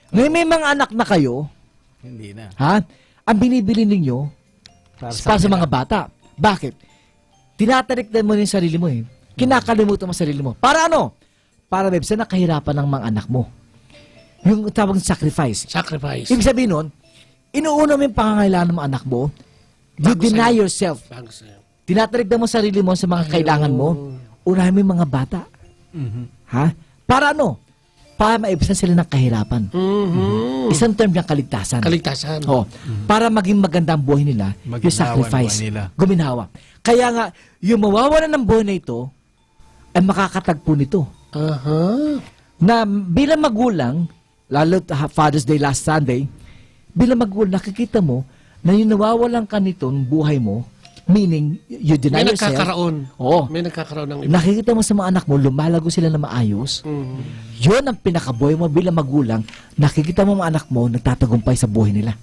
Ngayon may mga anak na kayo, Hindi na. ha? Ang binibili ninyo, Para para sa sa mga kanila. bata. Bakit? Tinatalikdan mo yung sarili mo eh. Kinakalimutan mo sarili mo. Para ano? Para, Bebs, sa nakahirapan ng mga anak mo. Yung tawag sacrifice. Sacrifice. Ibig sabihin nun, inuuna mo yung pangangailangan ng mga anak mo, you Bago deny sa'yo. yourself. Bago sa'yo. Tinatalikdan mo sarili mo sa mga Ayun. kailangan mo, unahin mo yung mga bata. Mhm. Ha? Para ano? Para maibsan sila ng kahirapan. Mhm. Isang term niyang kaligtasan. Kaligtasan. Oh, Mhm. para maging maganda ang buhay nila, Maginhawa yung ang sacrifice. buhay nila. Guminhawa. Kaya nga, yung mawawalan ng buhay na ito, ay makakatagpo nito. Aha. Na bilang magulang, lalo ha Father's Day last Sunday, bilang magulang, nakikita mo na yung nawawalan ka nitong buhay mo, Meaning, you deny May yourself. nagkakaraon. Oo. May nagkakaraon ng iba. Nakikita mo sa mga anak mo, lumalago sila na maayos. Mhm. Yun ang pinakabuhay mo bilang magulang. Nakikita mo mga anak mo, nagtatagumpay sa buhay nila.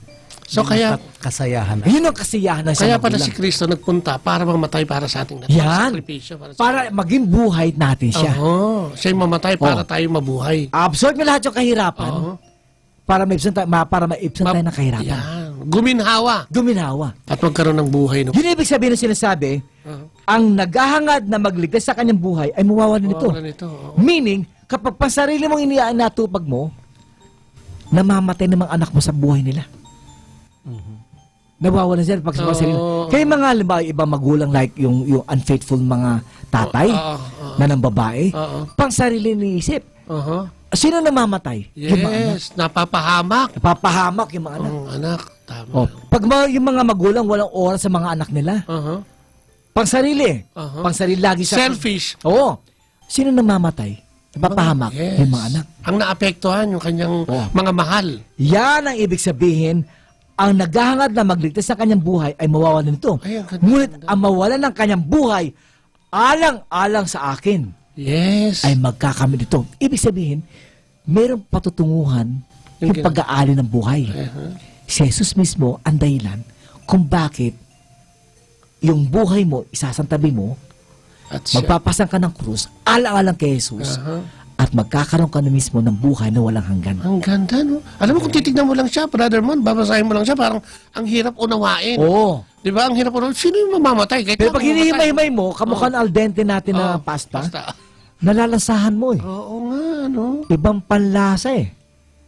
So, Yun kaya, ang kat-, kasayahan na. Yun ang kasiyahan ng isang kaya pala magulang. si Kristo nagpunta para mamatay para sa ating lahat. Yan. Sakripisyo para sa Para atin. maging buhay natin siya. Oo. Siya'y mamatay para Oh. tayo mabuhay. Absorb niya lahat yung kahirapan Oo. para maibsan tayo, ma-, para maibsan Ma-, tayo ng kahirapan. yan. Guminhawa. Guminhawa. At magkaroon ng buhay, no? Yun ang ibig sabihin ng sinasabi, Oo. ang naghahangad na magligtas sa kanyang buhay ay mawawalan nito. Mawawalan nito, oo. Meaning, kapag pansarili mong ini-, inatupag mo, namamatay ng mga anak mo sa buhay nila. Mhm. Nawawalan sila pag sa Oo. sarili. Kaya yung mga, halimbawa, ibang magulang, like yung, yung unfaithful mga tatay Oo, oo, oo. na ng babae, Oo. pansarili iniisip. Aha. Sino namamatay? Yung mga anak. Yes, napapahamak. Napapahamak yung mga anak. Oo, anak. Tama. Oh, pag ma-, yung mga magulang walang oras sa mga anak nila. Aha. Pansarili. Aha. Pansarili lagi sa Selfish. Oo. Sino namamatay? Napapahamak Yes. yung mga anak. Ang naapektuhan, yung kanyang Oh. mga mahal. Yan ang ibig sabihin, ang naghahangad na magligtas ng kanyang buhay ay mawawalan nito. Ay, ang ganda, Ngunit ganda. ang mawalan ng kanyang buhay, alang-alang sa akin, Yes. ay magkakamit ito. Ibig sabihin, mayroong patutunguhan Yung yung gina- pag-aali ng buhay. Aha. Si Jesus mismo ang dahilan kung bakit yung buhay mo, isasantabi mo, At siya. magpapasang ka ng krus, alang-alang kay Jesus, Aha. at magkakaroon ka na mismo ng buhay na walang hanggan. Ang ganda, no? Alam mo, kung titignan mo lang siya, Brother Mon, babasahin mo lang siya, parang ang hirap unawain. Oo. Di ba? Ang hirap unawain. Sino yung mamamatay? Kahit Pero ako pag mamatay. hinihimay-himay mo, kamukha Oh. ng al dente natin na Oh, pasta, pasta. nalalasahan mo eh. Oo nga, no? Ibang panlasa eh.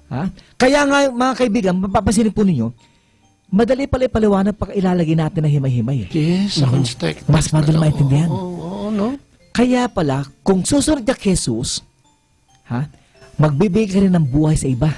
Ha? Kaya nga, mga kaibigan, mapapansin po ninyo, madali pala ipaliwanag pag ilalagay natin na himay-himay eh. Yes, sa Mhm. context Mas madali na, maintindihan. oo, oo, no? Kaya pala, kung susunod ka kay Jesus, ha, magbibigay ka rin ng buhay sa iba.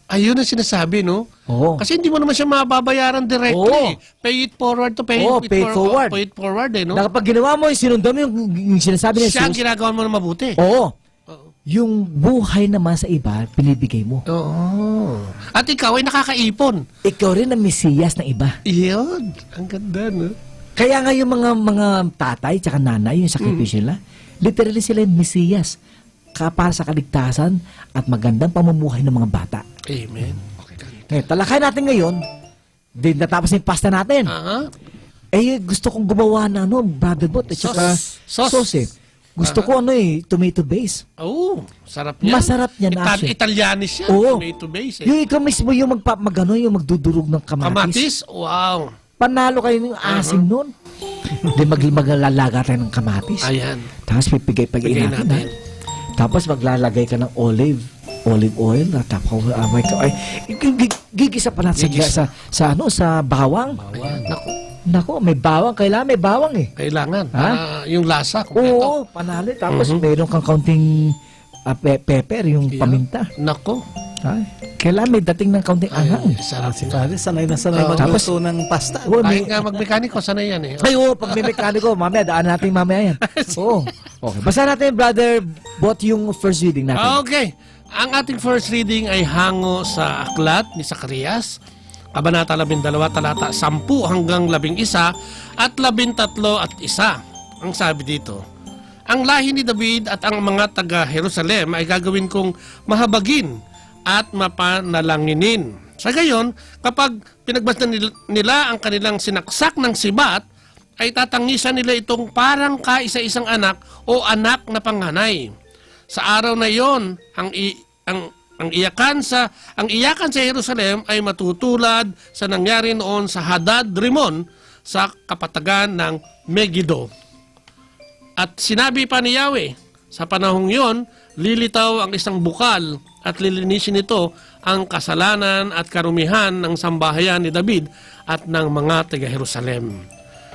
Ayun ang sinasabi, no? Oo. Kasi hindi mo naman siya mababayaran directly. Oo. Pay it forward to pay Oo, it pay it for-, forward. pay it forward, eh, no? Na kapag ginawa mo, yung sinundan mo yung, yung sinasabi ni Siya ang Jesus. ginagawa mo na mabuti. Oo. Oo. Yung buhay naman sa iba, binibigay mo. Oo. At ikaw ay nakakaipon. Ikaw rin ang Mesiyas ng iba. Iyon. Ang ganda, no? Kaya nga yung mga, mga tatay tsaka nanay, yung sakripisyo Mm. nila, literally sila yung Mesiyas ka-, para sa kaligtasan at magandang pamumuhay ng mga bata. Amen. Okay. Ngayon, talakay natin ngayon, di natapos na yung pasta natin. Aha. Eh, gusto kong gumawa ng ano, Brother Bot, at saka Sauce. Sauce. sauce eh. Gusto Aha. ko ano eh, tomato base. Oh, sarap yan. Masarap yan, Ital-, actually. Italianis yan. Oo. Tomato base, eh. Yung ikaw mismo yung magpa-, magano, yung magdudurog ng kamatis. Kamatis? Wow. Panalo kayo ng Aha. asim nun. Di mag-, maglalaga tayo ng kamatis. Ayan. Tapos pipigay-pigay Pigay natin, natin. ha? Tapos maglalagay ka ng olive, olive oil, na tapos, ah, may ka-, ay, gig-, gig-, gigisa pa natin sa, Gigisa. sa, sa ano, sa bawang. Bawang. Naku. Naku, may bawang. Kailangan may bawang eh. Kailangan. Ha? Ah, yung lasa, kumpleto. Oo, panalo. Tapos Mhm. meron kang kaunting, ah, pe-, pepper, yung Yeah. paminta. Naku. Ay, kailangan may dating ng kaunting Ay, anghang. sarap Ah, si na. Pare, sanay na sanay Ah. magluto Tapos, ng pasta. oh, Kahit may nga magmekaniko, sanay yan eh. Ay, oo, pag may mekaniko, mamaya, daan natin mamaya yan. Oo. Okay. Basa natin, Brother Bot, yung first reading natin. Ah, okay. Ang ating first reading ay hango sa aklat ni Zacarias, Kabanata labindalawa, talata sampu hanggang labing-isa at labintatlo at isa. Ang sabi dito, "Ang lahi ni David at ang mga taga Jerusalem ay gagawin kong mahabagin at mapanalanginin. Sa gayon, kapag pinagmasdan nil-, nila ang kanilang sinaksak ng sibat, ay tatangisan nila itong parang kaisa-isang anak o anak na panganay. Sa araw na iyon, ang i-, ang, ang iyakan sa, ang iyakan sa Jerusalem ay matutulad sa nangyari noon sa Hadad-Rimon sa kapatagan ng Megiddo." At sinabi pa ni Yahweh, "Sa panahong iyon, lilitaw ang isang bukal at lilinisin nito ang kasalanan at karumihan ng sambahayan ni David at ng mga taga Jerusalem."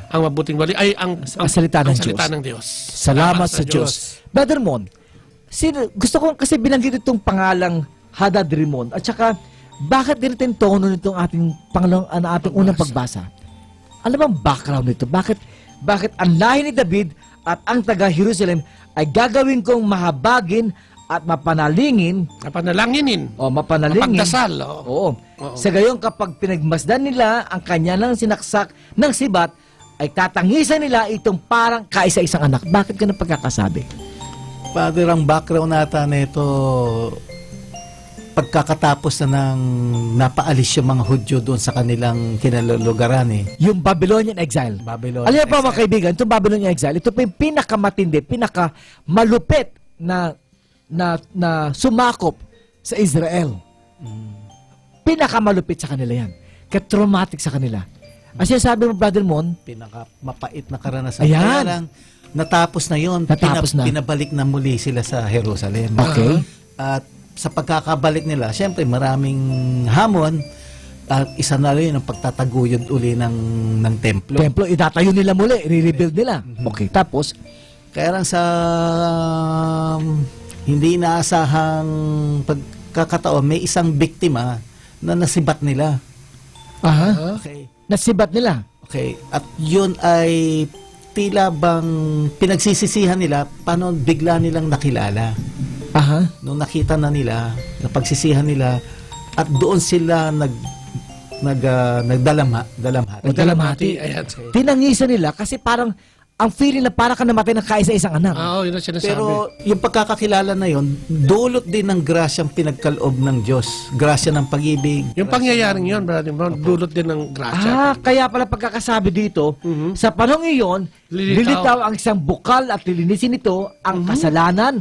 Ang mabuting bali ay ang, Sa ang, salita ang ng salita Diyos. ng Diyos. Salamat Salamat sa sa Diyos. Diyos. Brother Mon, sino, gusto ko kasi binanggit itong pangalang Hadad-Rimon. At saka, bakit ganito yung tono nitong ating pangalang, ano, ating unang Pagbasa. pagbasa? Ano bang background nito? Bakit, bakit ang lahi ni David at ang taga Jerusalem ay gagawin kong mahabagin at mapanalingin Mapanalanginin. o mapanalingin? Mapagdasal, oo. Oo. Oo. Sa gayon, kapag pinagmasdan nila ang kanilang sinaksak ng sibat, ay tatangisan nila itong parang kaisa-isang anak. Bakit ka ng pagkakasabi? Father, ang background nata nito, pagkakatapos na ng napaalis yung mga Hudyo doon sa kanilang kinalulugaran eh. Yung Babylonian exile. Babylonian Alam niyo po, mga exile. Kaibigan, itong Babylonian exile, ito po yung pinakamatindi, pinakamalupit na, na, na sumakop sa Israel. Mm. Pinakamalupit sa kanila yan. Kaya traumatic sa kanila. Ang sinasabi mo, Brother Mon, Pinaka mapait na karanasan. Ayan. Kaya lang, natapos na yon. Natapos Pina- na. Pinabalik na muli sila sa Jerusalem. Okay. At sa pagkakabalik nila, siyempre maraming hamon, at isa na rin ang pagtataguyod uli ng, ng templo. Templo, itatayo nila muli, re-rebuild nila. Mhm. Okay, tapos? Kaya lang sa, um, hindi inaasahang pagkakataon, may isang biktima na nasibat nila. Aha. Okay. Nasibat nila? Okay. At yun ay tila bang pinagsisisihan nila, paano bigla nilang nakilala. Aha. Nung nakita na nila, napagsisihan nila, at doon sila nag-, nag-, ah, nagdalamha-, dalamhati. O, dalamhati. Ayan. Tinangisan nila kasi parang ang feeling na para ka namatay ng kaisa-isang anak. Ah, oo, yun ang sinasabi. Pero yung pagkakakilala na yun, dulot din ng grasyang pinagkaloob ng Diyos. Grasya ng pag-ibig, Yung grasya pangyayaring ng yun, Brother Mon, Opo. dulot din ng grasya. Ah, kaya pala pagkakasabi dito, Mhm. sa panahon iyon, Lilitaw. lilitaw ang isang bukal at lilinisin nito ang Mhm. kasalanan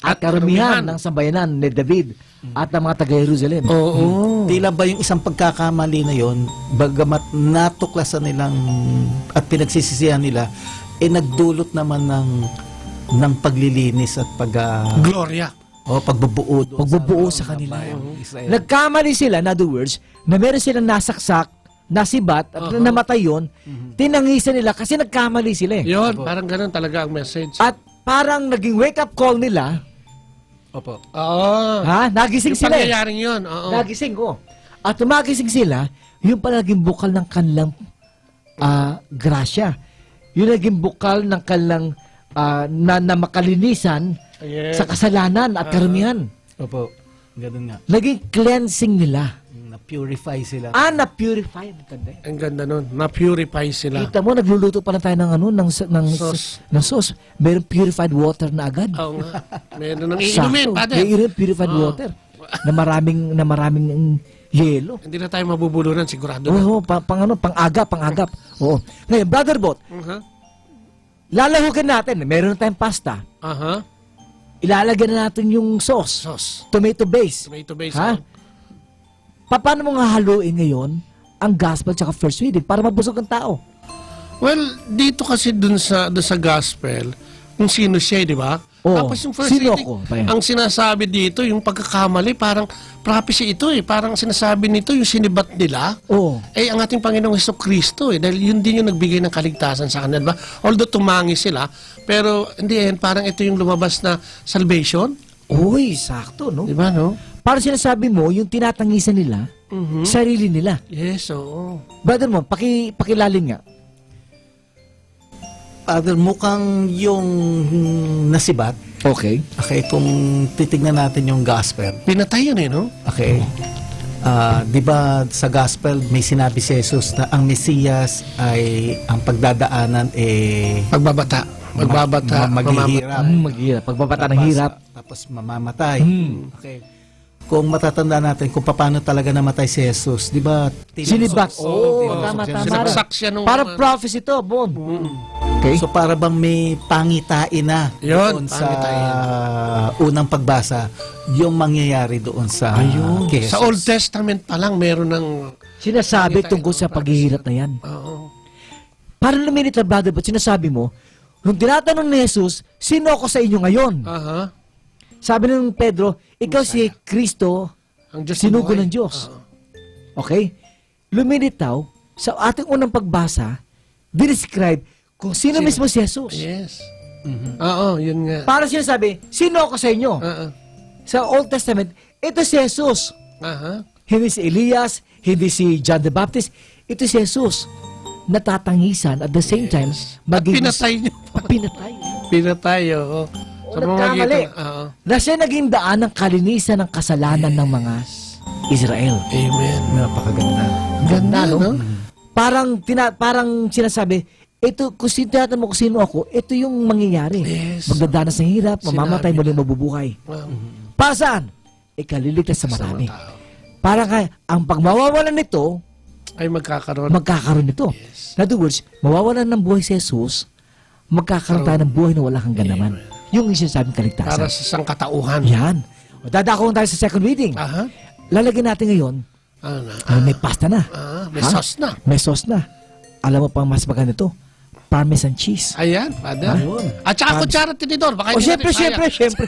at At karumihan karumihan. ng sambayanan ni David at ang mga taga-Jerusalem. Oo. Hmm. Tila ba yung isang pagkakamali na yon, bagamat natuklasan nilang at pinagsisisihan nila, eh, nagdulot naman ng, ng paglilinis at pag, ah, Gloria. o pagbubuo doon Pagbubuo sa sa mga kanila. bayan ng Israel. Nagkamali sila, in other words, na meron silang nasaksak, nasibat, at Aha. namatay yun, Mhm. tinangisan nila kasi nagkamali sila eh. Yun, Opo. parang ganun talaga ang message. At parang naging wake-up call nila, Opo. Oo. Ha? Nagising Yung sila eh. pangyayaring yun, oo. Nagising, oh. At nung magising sila, yun pala naging bukal ng kanilang, ah, grasya. Yun naging bukal ng kanilang, ah, na, na makalinisan Yes. sa kasalanan at Ah. karumihan. Opo. Ganun nga. Naging cleansing nila. Mm, na-purify sila. Ah, na-purify. Ang ganda eh. Ang ganda nun. Na-purify sila. Kita mo, nagluluto pa lang tayo ng ano, ng, ng, Sauce. ng sauce. Merong purified water na agad. Oo nga. Meron ng Sakto. iinumin, Father. May iinumin, purified Oo. water. Na maraming, na maraming yelo. Hindi na tayo mabubulunan, sigurado na. Oo, pa-, pang ano, pang-agap, pang-agap. Oo. Ngayon, Brother Bot, Mhm. lalahukin natin, meron na tayong pasta. Aha. Ilalagyan na natin yung sauce. Sauce. Tomato base. Tomato base, Ha? oh. Paano mo nga haluin ngayon ang gospel tsaka first reading para mabusog ang tao? Well, dito kasi dun sa, dun sa gospel, kung sino siya, eh, di ba? Oo. Tapos yung first Sino reading, ako? Pa yan. ang sinasabi dito, yung pagkakamali, parang prophecy ito eh. Parang sinasabi nito, yung sinibat nila, Oo. eh, ang ating Panginoong Heso Kristo eh. Dahil yun din yung nagbigay ng kaligtasan sa kanila, di ba? Although tumangis sila, pero hindi eh, parang ito yung lumabas na salvation. Uy, sakto, no? Di ba, no? Parang sinasabi mo, yung tinatangisan nila, Mhm. sarili nila. Yes, oo. Brother Mon, paki-, pakilalim nga. Father, mukhang yung nasibat. Okay. Okay, kung titignan natin yung gospel. Pinatay yun eh, no? Okay. Ah, di ba sa gospel may sinabi si Jesus na ang Mesiyas ay ang pagdadaanan eh Pagbabata. ma-, Magbabata, ma-, maghihirap. mamamatay. Mm, maghihirap. Pagbabata ng Tapos, hirap. tapos mamamatay. Mm. Okay. Kung matatandaan natin kung paano talaga namatay si Jesus, di ba? Sinibat. Tinamsos. Oo, Tinamsos tama, siya. tama. Sinaksak siya nung Parang ano. prophecy to, Bon. Mm. Okay? So, para bang may pangitain na Yun, doon sa pangitain. unang pagbasa, yung mangyayari doon sa Ayun. kay Sa Jesus. Old Testament pa lang, meron ng Sinasabi pangitain tungkol ng sa prophecy. paghihirap na yan. Oo. Parang luminit na, Brother, but sinasabi mo, nung tinatanong ni Jesus, "Sino ako sa inyo ngayon?" Aha. Sabi ng Pedro, "Ikaw si Messiah. Kristo, Ang Diyos na sinugo buhay. ng Diyos." Oo. Okay? Lumilitaw, sa ating unang pagbasa, dinescribe kung sino Sino? mismo si Jesus. Yes. Mhm. Oo, yun nga. Para sinasabi, "Sino ako sa inyo?" Oo. Sa Old Testament, ito si Jesus. Aha. Hindi si Elias, hindi si John the Baptist. Ito si Jesus. Natatangisan at the same Yes. time, At maging pinatay niyo. At pinatay. Pinatay, oo. Oo, Sa mga nagkamali. Gita-, oo. Na siya naging daan ng kalinisan ng kasalanan ng mga Yes. Israel. Amen. Napakaganda. Ganda, Ganda, no? no? Mm. Parang tina-, parang sinasabi, Ito, kung sino, tiyatan mo kung sino ako, ito yung mangyayari. Yes. Magdadanas ng hirap, mamamatay, Sinabi muling na. mabubuhay. Wow. Para saan? Ikaliligtas sa Sa marami. mga tao. Para kaya, ang pagmawawalan nito, Ay magkakaroon. magkakaroon nito. Yes. In other words, mawawalan ng buhay si Jesus, magkakaroon tayo ng buhay na wala kang ganaman. Amen. Yung sinasabing kaligtasan. Para sa sangkatauhan. Yan. O, dadako tayo sa second reading. Aha. Lalagyan natin ngayon, Ano na? Ay, may pasta na. Ah, may Ha? sauce na. May sauce na. Alam mo pang mas maganda to? Parmesan cheese. Ayan, Father. Ha? Yun. At saka Parmes- kutsara, tinidor. Baka Oh, hindi syempre, natin kaya. syempre, syempre.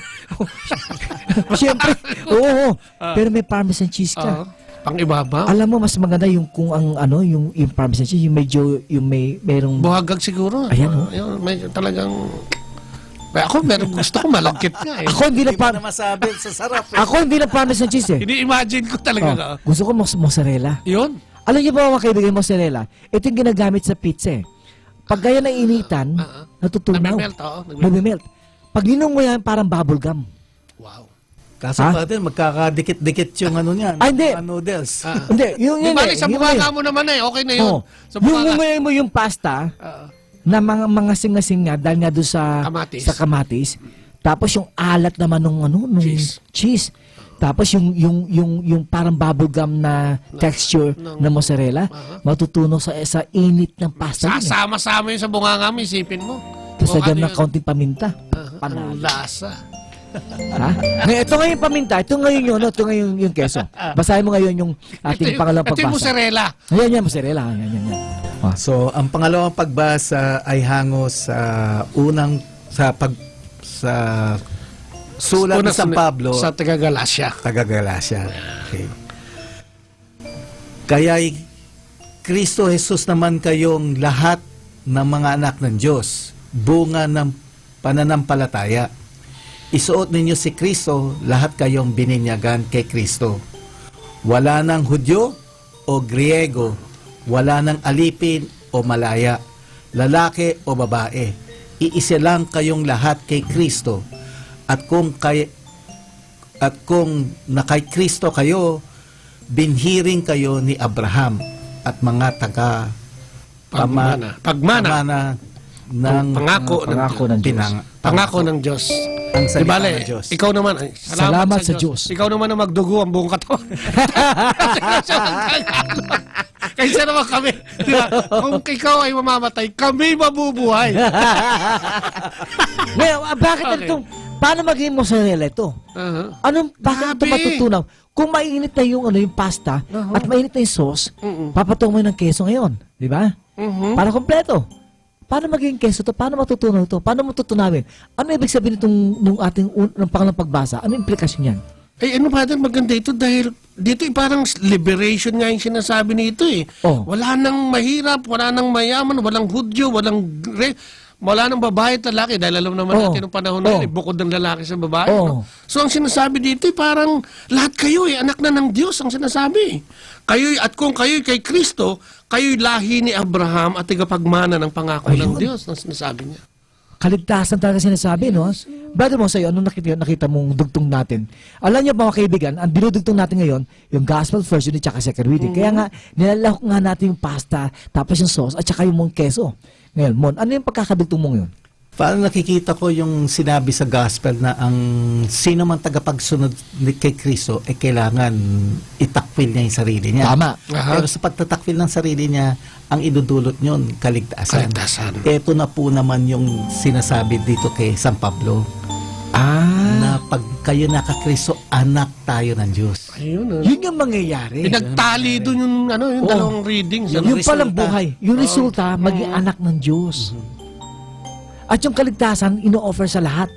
Syempre. Oo. Ah. Pero may Parmesan cheese ka. Oo. Pang-ibabaw. Alam mo, mas maganda yung kung ang ano, yung, yung Parmesan cheese, yung medyo, yung may, merong Buhagag siguro. Ayan, oh. Ah, yun, may talagang Pero ako, pero gusto ko malagkit nga eh. Ako, hindi na Hindi mo par-, na masabi sa sarap eh. ako, hindi na Parmesan cheese eh. Ini-imagine ko talaga Oh, na. gusto ko mos-, mozzarella. Yun. Alam niyo ba, mga kaibigan, mozzarella? Ito yung ginagamit sa pizza eh. Pag kaya nainitan, Ah, ah. natutunaw. Nabimelt, oo, nabimelt. Nabimelt. Pag ninong mo yan, parang bubble gum. Wow. Kaso Ha? pa din, magkakadikit-dikit yung ano niyan, Ah, hindi. mga noodles. Ah. Hindi, yung Di yun bali, eh, sa yung bunganga eh. mo naman eh, okay na yun. Oh, Sa yung bunganga. Ungayan mo yung pasta, Ah. na mga, mga singa-singa dahil nga doon sa Kamatis. sa kamatis. Tapos yung alat naman nung ano, nung Cheese. cheese. Tapos yung, yung, yung, yung parang bubble gum na Na, texture ng ng mozzarella, Aha. matutunaw sa, sa init ng pasta yun eh. Sasama-sama yun sa bunganga mo, isipin mo. Tapos Kung lagyan ano ng yun. kaunting paminta. Aha, Panalo. ang lasa. Ha? Ngayon, ito nga yung paminta, ito nga yung, ano, ito nga yung, yung keso. Ah. Basahin mo ngayon yung ating Ito yung, pangalawang ito yung pagbasa. Mozzarella. Ayan, yan, mozzarella. Ayan, yan, yan. Ah. So, ang pangalawang pagbasa ay hango sa unang, sa pag, sa sulat ni Una San sina-, Pablo, sa taga Galacia. taga Galacia. Okay. Kaya'y Cristo Jesus naman kayong lahat ng mga anak ng Diyos, bunga ng pananampalataya. Isuot ninyo si Cristo, lahat kayong bininyagan kay Cristo. Wala nang Hudyo o Griego, wala nang alipin o malaya, lalaki o babae. Iisilang kayong lahat kay Cristo. At kung kay-, at kung na kay Cristo kayo, binhiring kayo ni Abraham at mga taga Pagmana. pama-, Pagmana. pamana ng Ang pangako ng pangako Diyos. ng Diyos. Pinang-, Pangako ng Diyos. Ang salita Di bale, ng Diyos. ikaw naman, ay, salamat Salamat sa sa Diyos. Diyos. Ikaw naman ang magdugo ang buong katawan. Kaysa naman kami. Di ba? Kung ikaw ay mamamatay, kami mabubuhay. Ngayon, ah, bakit Okay. itong, paano maging mozzarella ito? Aha. Anong, bakit ito Grabe. matutunaw? Kung mainit na yung, ano, yung pasta Aha. at mainit na yung sauce, Mm-mm. papatungan mo ng keso ngayon, di ba? Mhm. Para kompleto. Paano maging keso to? Paano matutunaw to? Paano mo tutunawin? Ano ibig sabihin nitong, nung ating un-, ng pangalang pagbasa? Ano implikasyon niyan? Ay, ano, Father, maganda ito dahil dito, eh, parang liberation nga yung sinasabi nito eh. Oh. Wala nang mahirap, wala nang mayaman, walang Hudyo, walang Gre-, wala nang babae at lalaki dahil alam naman Oh. natin nung panahon na Oh. yun, eh, bukod ng lalaki sa babae, Oh. no? So, ang sinasabi dito, eh, parang lahat kayo, eh, anak na ng Diyos ang sinasabi. Kayo'y, at kung kayo'y kay Cristo, kayo'y lahi ni Abraham at tigapagmana ng pangako ng Ayun. Diyos, ang sinasabi niya. Kaligtasan talaga sinasabi, no? Brother Monsay, anong nakita, nakita mong dugtong natin? Alam niyo, mga kaibigan, ang dinudugtong natin ngayon, yung gospel first, yun, tsaka second reading. Kaya Mhm. nga, nilalahok nga natin yung pasta, tapos yung sauce, at saka yung mong keso. Ngayon, Mon, ano yung pagkakadugtong mong yun? Parang nakikita ko yung sinabi sa gospel na ang sino man tagapagsunod ni, kay Cristo, eh, kailangan itakwil niya yung sarili niya. Tama. Aha. Pero sa pagtatakwil ng sarili niya, ang idudulot niyon, kaligtasan. Kaligtasan. Eto na po naman yung sinasabi dito kay San Pablo, Ah. na pag kayo nakakristo, anak tayo ng Diyos. Ayun, ah. Yun yung mangyayari. Pinagtali dun yung, ano, yung Oo. dalawang readings, Yung ano? Yung palang resulta. buhay, yung Oo. resulta, maging Mm. anak ng Diyos. Mhm. At yung kaligtasan, ino-offer sa lahat.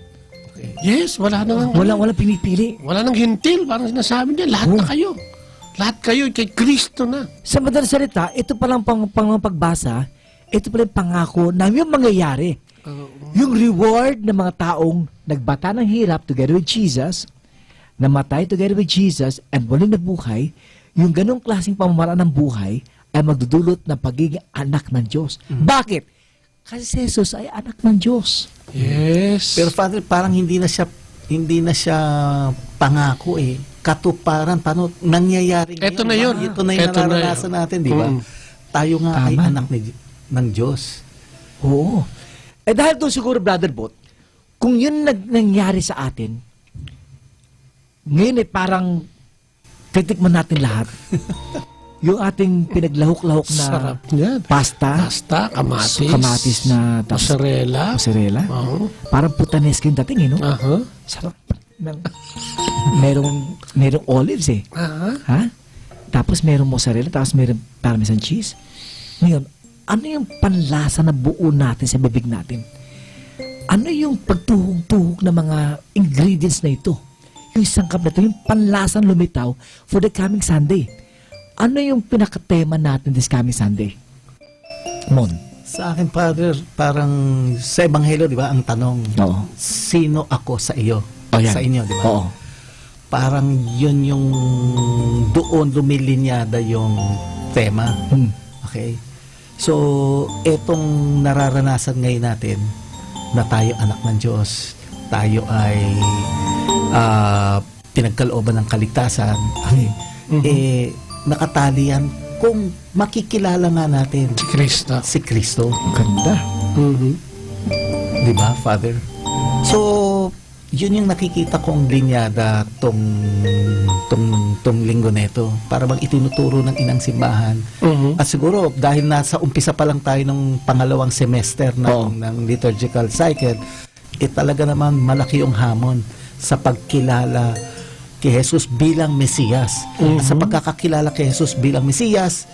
Yes, wala na nga. Wala, walang pinipili. Wala nang Hentil, parang sinasabi niya, lahat Oo. na kayo. Lahat kayo kay Kristo na. Sa madalas salita, ito palang pang-, pang-, pagbasa, ito pala yung pangako na yung mangyayari. Oo. Yung reward ng mga taong nagbata ng hirap together with Jesus, namatay together with Jesus, and muli nabuhay, yung ganong klaseng pamamaraan ng buhay ay magdudulot ng pagiging anak ng Diyos. Mm. Bakit? Kasi si Jesus ay anak ng Diyos. Yes. Pero Father, parang hindi na siya, hindi na siya pangako eh. Katuparan, paano nangyayari Eto ngayon, na di ba? yun. Ito na yung Eto na nararanasan yun. natin, di ba? Mm. Tayo nga ay Tama. anak ni, ng Diyos. Oo. Eh, dahil doon siguro, Brother Bot, kung yun nag-, nangyari sa atin, ngayon, eh, parang titikman natin lahat. Yung ating pinaglahok-lahok na Sarap niyan. Pasta, Pasta, kamatis, kamatis na, tapos mozzarella. Mozzarella. Oo. Parang putanesque yung dating, eh, no? Aha. Sarap ng, merong, merong olives, eh. Aha. Ha? Tapos merong mozzarella, tapos merong parmesan cheese. Ngayon, ano yung panlasa na buo natin sa bibig natin? Ano yung pagtuhog-tuhog ng mga ingredients na ito? Yung sangkap na ito, yung panlasang lumitaw for the coming Sunday. Ano yung pinakatema natin this coming Sunday? Mon. Sa akin, Father, parang sa Ebanghelyo, di ba, ang tanong, Oo. "Sino ako sa iyo?" Oh, yan. Sa inyo, di ba? Oo. Parang yun yung doon lumilinyada yung tema. Hmm. Okay? So, etong nararanasan ngayon natin na tayo anak ng Diyos, tayo ay, ah, pinagkalooban ng kaligtasan, okay? Mhm. Eh, nakatali yan kung makikilala nga natin Si Kristo. si Kristo. Ganda. Mhm. Di ba, Father? So, yun yung nakikita kong linyada tong, tong, tong linggo neto. Para bang itinuturo ng inang simbahan. Mhm. At siguro, dahil nasa umpisa pa lang tayo ng pangalawang semester ng, Oo. ng liturgical cycle, eh, talaga naman malaki yung hamon sa pagkilala kay Jesus bilang Mesiyas. At sa Mhm. pagkakakilala kay Jesus bilang Mesiyas,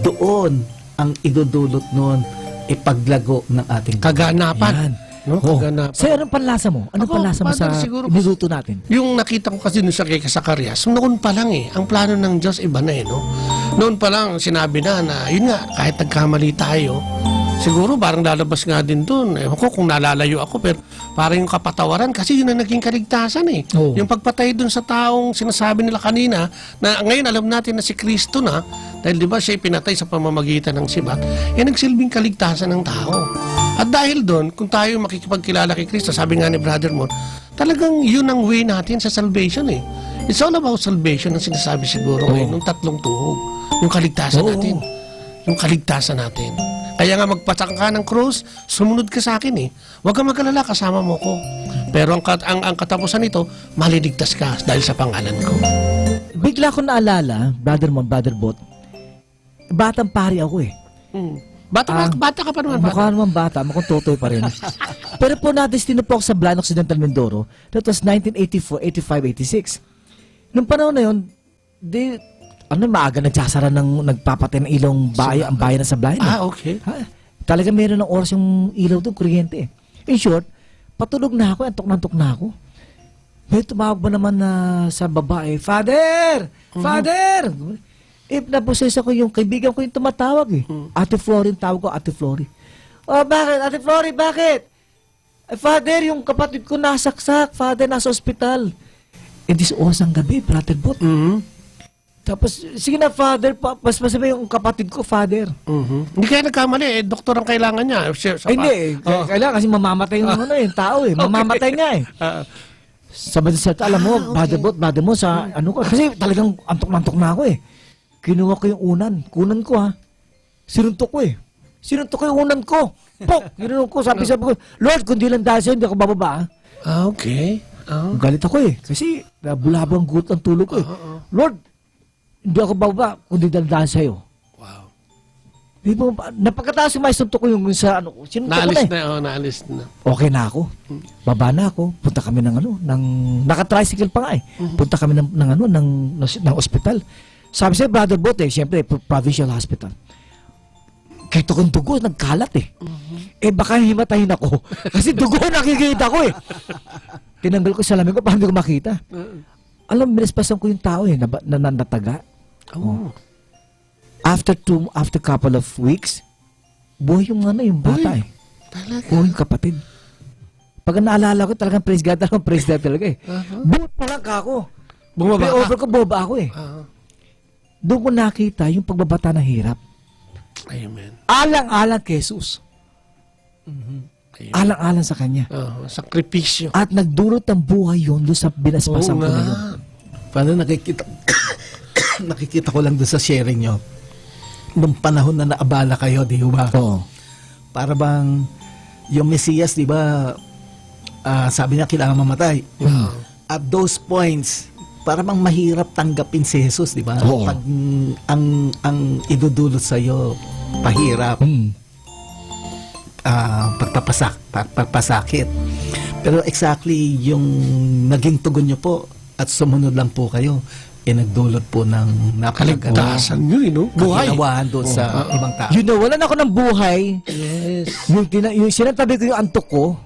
doon ang idudulot nun, ipaglago ng ating Kaganapan. Yan. No? Oo. Kaganapan. Sir, anong panlasa mo? Anong Ako, panlasa mo Father, sa siguro niluto natin? Yung nakita ko kasi dun sa kay Zacarias, noon pa lang eh, ang plano ng Diyos iba na eh, no? Noon pa lang, sinabi na, na, yun nga, kahit nagkamali tayo, siguro parang lalabas nga din dun. Ewan ko kung nalalayo ako, pero parang yung kapatawaran, kasi yun ang naging kaligtasan eh. Oo. Yung pagpatay dun sa taong sinasabi nila kanina, na ngayon alam natin na si Kristo na, dahil di ba siya'y pinatay sa pamamagitan ng sibat, eh nagsilbing kaligtasan ng tao. At dahil doon, kung tayo makikipagkilala kay Kristo, sabi nga ni Brother Mon, talagang yun ang way natin sa salvation eh. It's all about salvation ang sinasabi siguro Oo. ngayon ng tatlong tuhog. Yung kaligtasan Oo. natin. Yung kaligtasan natin. Kaya nga magpasang ka ng krus, sumunod ka sa akin eh. Huwag kang mag-alala, kasama mo ko. Pero ang kat-, ang, ang katapusan nito, maliligtas ka dahil sa pangalan ko. Bigla ko naalala, Brother Mon, Brother Bot, batang pari ako eh. Mm. Bata ka, Ah, bata ka pa naman, mukha bata. naman bata, mukhang totoy pa rin. Pero po, nadestino po ako sa Belen Occidental, Mindoro. That was nineteen eighty-four, eighty-five, eighty-six. Nung panahon na yun, di, ano, maaga nagsasara ng, nagpapatay ng ilaw ang bay-, Sila- ang bayan sa Belen eh. Ah, okay. Ha? Talaga meron ng oras yung ilaw doon, kuryente eh. In short, patulog na ako, antok na antok na ako. May tumawag ba naman na sa babae, "Father! Mhm. Father!" Eh, naposeso ko, yung kaibigan ko yung tumatawag eh. Hmm. Ate Flori yung tawag ko, Ate Flori. "Oh, bakit? Ate Flori, bakit?" "Eh, Father, yung kapatid ko nasaksak, Father, nasa ospital." Eh, di sa oras ng gabi, Brother Bot. Mhm. Tapos, "Sige na, Father, pa-, paspasabi yung kapatid ko, Father." Mhm. Hindi kaya nagkamali, eh, doktor ang kailangan niya. Eh, siya, sa Ay, hindi, pa- eh. Oh. Kaya-, kailangan kasi mamamatay yung Ah. ano, eh, tao, eh. Okay. Mamamatay nga, eh. Ah. Sabi sa, alam mo, Ah, okay. Brother Bot, Brother Mo, sa Hmm. ano ko, kasi talagang antok na antok na ako, eh. Kinuha ko yung unan. Kunan ko, ha. Sinuntok ko, eh. Sinuntok ko yung unan ko. Pok! Ginanong ko, sabi, sabi ko, "Lord, kung di lang dahil sa'yo, hindi ako bababa, ah." Ah, okay. Ah. Galit ako, eh. Kasi nabulabog ang gut-, ang tulog ko, eh. Ah, ah. "Lord, hindi ako bababa, kung di lang dahil sa'yo." Wow. Di ba, napagkataas yung may suntok ko yung sa ano ko. Sinuntok ko Naalis na, eh. na, oh, naalis na. Okay na ako. Hmm. Baba na ako. Punta kami ng ano, ng, naka-tricycle pa nga, eh. Mhm. Punta kami ng, ng ano, ng, ng, ng ospital. Sabi sa'yo, Brother Bot, eh, siyempre, pro-, provincial hospital. Kita kong dugo, nagkalat eh. Mhm. Eh, baka himatayin ako. Kasi dugo nakikita ko eh. Tinanggal ko salamin ko para hindi ko makita. Oo. Alam, minispasan ko yung tao eh, na, na, na, nataga. Oh. Oh. After two, after couple of weeks, buhay yung ano, yung bata Uy, eh. Talaga? Buhay yung kapatid. Pag naalala ko, talagang praise God, talagang praise God talaga eh. Aha. Buhay pa lang ka ako. Bumaba ka? Pray over ko, bumaba ako eh. Aha. Doon ko nakita yung pagbabata ng hirap. Amen. Alang-alang kay Jesus. Mhm. Amen. Alang-alang sa kanya. Oo, sakripisyo. At nagdulot ng buhay yun doon sa binaspasan Oo ko na nga. yun. Paano nakikita, nakikita ko lang doon sa sharing nyo, nung panahon na naabala kayo, di ba? Oo. Para bang yung Mesiyas, di ba, ah, sabi niya kailangan mamatay. At those points, para bang mahirap tanggapin si Jesus, di ba? Oo. Pag, mm, ang, ang idudulot sa'yo, pahirap, Mm. ah, pagpapasak-, pagpapasakit. Pero exactly yung naging tugon niyo po at sumunod lang po kayo, eh, nagdulot po ng napakaganda Kaligtasan yun, eh, no? Buhay. Kaginawaan doon sa Oo. ibang tao. Yun, nawalan ako ng buhay. Yes. Yung tina-, yung sinatabi ko yung antok ko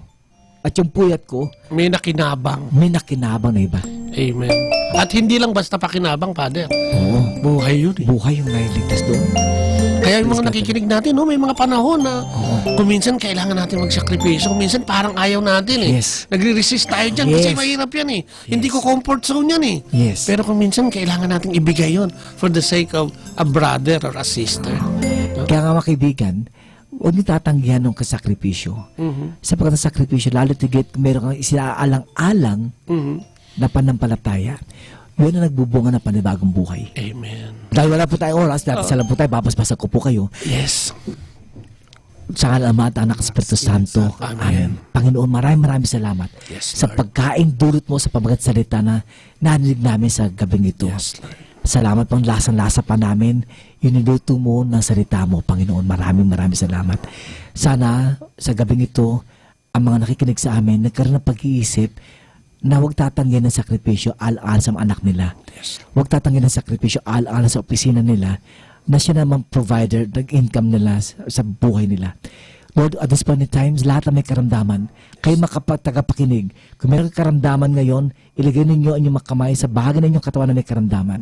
at yung puyat ko, May nakinabang. may nakinabang na iba. Amen. At hindi lang basta pakinabang, Father. Oo. Buhay yun, eh. Buhay yung nailigtas doon. Kaya yung mga Praise God. nakikinig natin, no, may mga panahon na Oo. kung minsan kailangan natin magsakripisyo, kung minsan parang ayaw natin, eh. Yes. Nagre-resist tayo dyan kasi Yes. mahirap yan, eh. Hindi Yes. ko comfort zone yan, eh. Yes. Pero kung minsan kailangan nating ibigay yun for the sake of a brother or a sister. No? Kaya nga, mga kaibigan, huwag niyo tatanggihan yung kasakripisyo. Mhm. Sapagkat ang sakripisyo, lalo tigit kung meron kang isaalang-alang Mhm. na pananampalataya, yun ang nagbubunga ng panibagong buhay. Amen. Dahil wala po tayong oras, dahil Oo. isa lang po tayo, babasbasan ko po kayo. Yes. Sa ngalan ng Ama at Anak at Espiritu Santo. Amen. Amen. Panginoon, maraming, maraming salamat Yes, sa Lord. pagkain dulot mo sa pamagat salita na narinig namin sa gabing ito. Yes, Lord. Salamat pang lasang-lasa pa namin yung niluto mo ng salita mo, Panginoon. Maraming, maraming salamat. Sana sa gabing ito, ang mga nakikinig sa amin, nagkaroon ng pag-iisip na huwag tatanggihan ng sakripisyo al-al sa mga anak nila. Yes. Huwag tatanggihan ng sakripisyo al-al sa opisina nila na siya naman provider ng income nila sa, sa buhay nila. Lord, at this point in times, lahat na may karamdaman, kayo makapagtagapakinig, kung may karamdaman ngayon, ilagay ninyo ang inyong mga kamay sa bahagi ng inyong katawan na may karamdaman.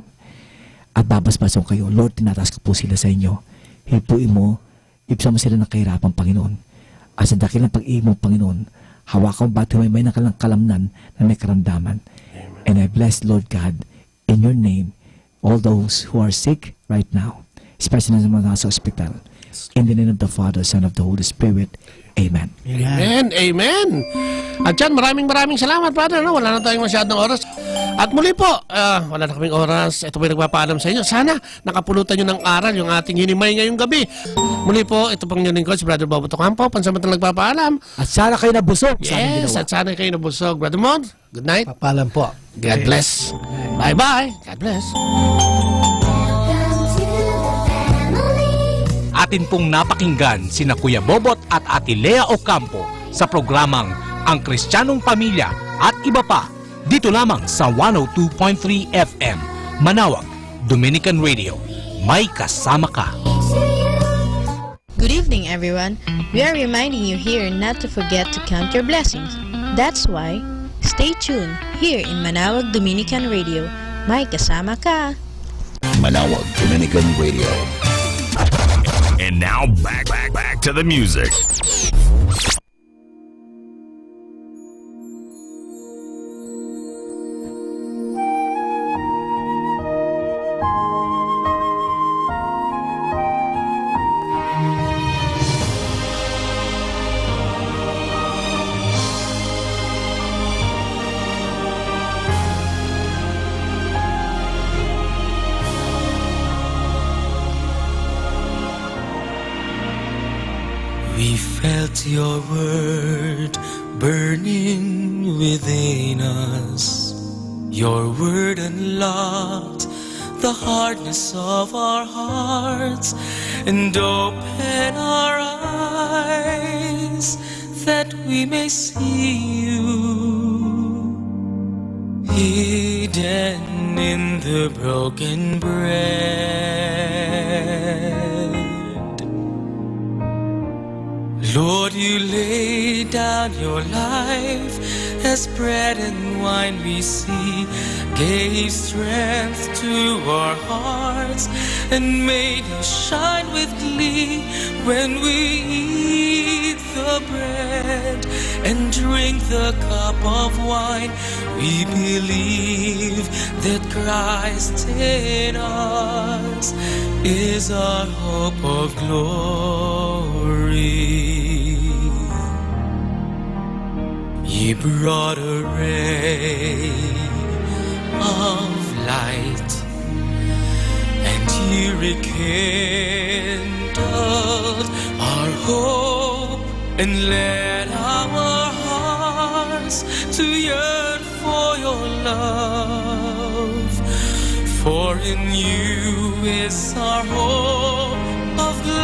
At babasbasan kayo. Lord, tinataas ko po sila sa inyo. Hipuin mo, ibsan mo sila ng kahirapan, Panginoon. At sa dakilang pag-ibig mo, Panginoon, hawakan mo bat himay may nakalang kalamnan na may karamdaman. Amen. And I bless, Lord God, in your name, all those who are sick right now, especially sa mga nasa ospital. Yes. In the name of the Father, Son, of the Holy Spirit. Amen. Amen. Amen. At yan, maraming, maraming salamat, Father. No? Wala na tayong masyadong oras. At muli po, ah, wala na kaming oras. Ito po'y nagpapaalam sa inyo. Sana nakapulutan nyo ng aral yung ating hinimay ngayong gabi. Muli po, ito pong inyong lingkod, si Brother Bobo Tocampo, pansamantalang nagpapaalam. At sana kayo nabusog sa ating Yes, ginawa. at sana kayo nabusog. Brother Mon, good night. Papaalam po. God bless. Bye-bye. God bless. Atin pong napakinggan sina Kuya Bobot at Ate Lea Ocampo sa programang Ang Kristiyanong Pamilya at Iba Pa, dito lamang sa one oh two point three F M, Manawag, Dominican Radio. May kasama ka. Good evening, everyone. We are reminding you here not to forget to count your blessings. That's why, stay tuned here in Manawag Dominican Radio. May kasama ka. Manawag Dominican Radio. And now back, back, back to the music. We felt your word burning within us. Your word unlocked the hardness of our hearts and open our eyes that we may see you hidden in the broken bread. Lord, you laid down your life as bread and wine we see, gave strength to our hearts, and made us shine with glee when we eat the bread and drink the cup of wine. We believe that Christ in us is our hope of glory. He brought a ray of light, and he rekindled our hope. And let our hearts to yearn for your love, for in you is our hope of glory.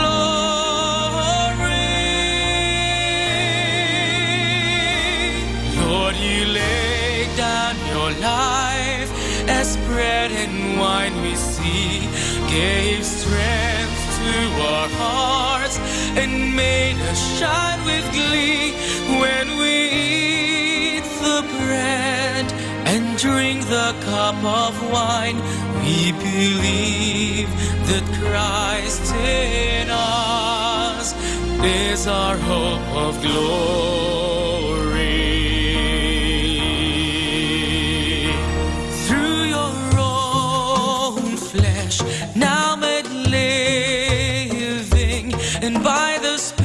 Lord, you laid down your life as bread and wine we see, gave strength to our hearts and made us shine with glee. When we eat the bread and drink the cup of wine, we believe that Christ in us is our hope of glory. Through your own flesh, now made living, and by the Spirit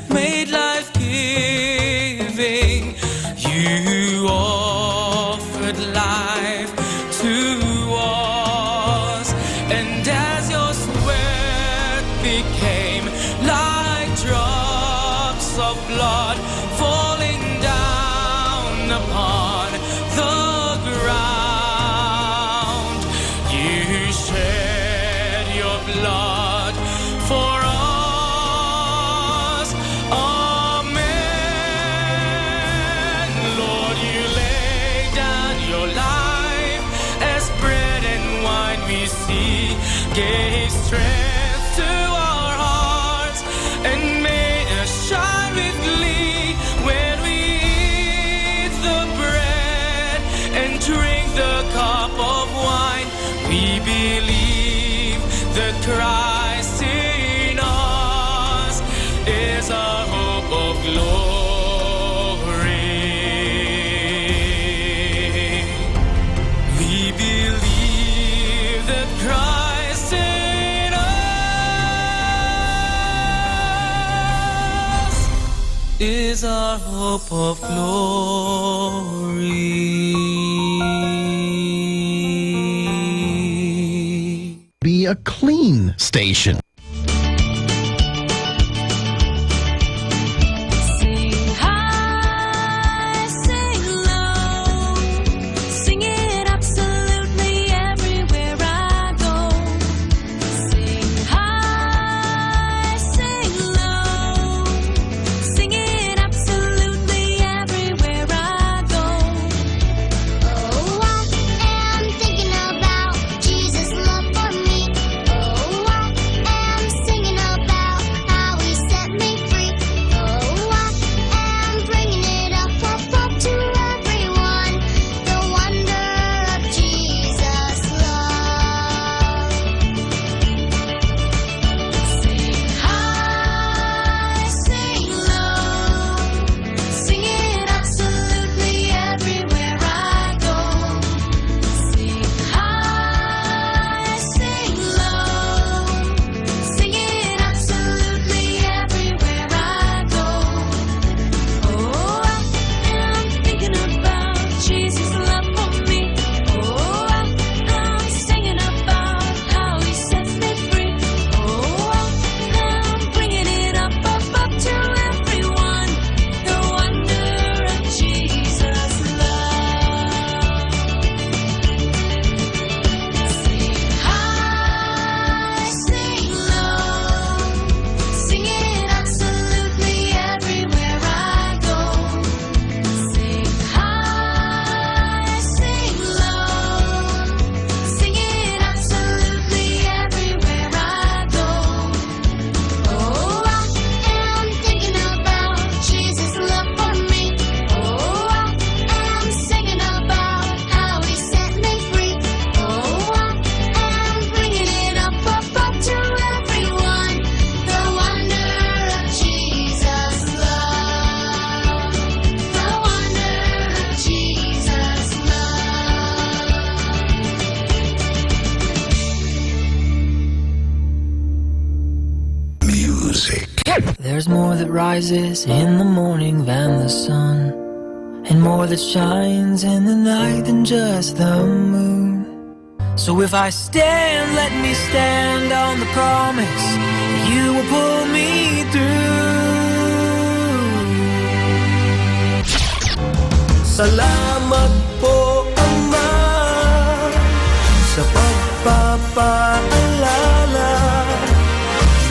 made life-giving, you offered life to us. And as your sweat became like drops of blood falling down upon the ground, you shed your blood for us. Amen. Lord, you laid down your life as bread and wine we see, gave strength to our hearts and made us shine with glee. When we eat the bread and drink the cup of wine, we believe that Christ in us is our hope of glory. We believe that Christ in us is our hope of glory. Be a clean station. Sing high, sing low, sing it absolutely everywhere I go. Sing high, sing low, sing it absolutely everywhere I go. Oh, I am thinking about Jesus' love for me. Oh, I am singing about how he set me free. Oh, I am bringing it up, up, up to everyone. The wonder of Jesus' love. Sing high, sing low, sing it absolutely everywhere I go. Sing high, sing low, sing it absolutely everywhere I go. Oh, I am thinking about Jesus' love for me. Oh, I am singing about how he sets me free. Oh, I am bringing it up, up, up to everyone. The wonder of Jesus' love. Sing high, sing low, sing it absolutely everywhere I go. Sing high, sing low, sing it absolutely everywhere I go. Oh, I am thinking about Jesus' love for me. Oh, I am singing about how he set me free. Oh, I am bringing it up, up, up to everyone. The wonder of Jesus' love. The wonder of Jesus' love. Music. There's more that rises in the morning than the sun, and more that shines in the night than just the moon. So if I stand, let me stand on the promise that you will pull me through. Salamat po, Ama, sa pagpapaalala na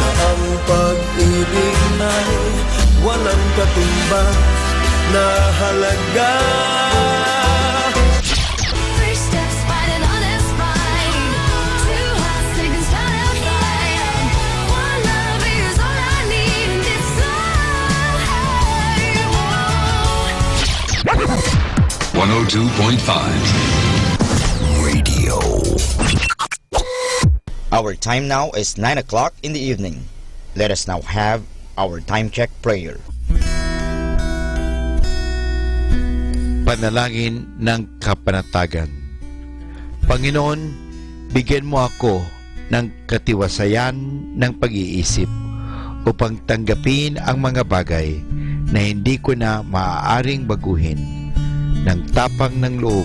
ang pag-ibig ay walang katumbas na halaga. First steps fight an honest fight. Two hearts taken start a fire. One love is all I need in this life. One oh two point five Radio. Our time now is nine o'clock in the evening. Let us now have our time check prayer. Panalangin ng kapanatagan. Panginoon, bigyan mo ako ng katiwasayan ng pag-iisip upang tanggapin ang mga bagay na hindi ko na maaaring baguhin, ng tapang ng loob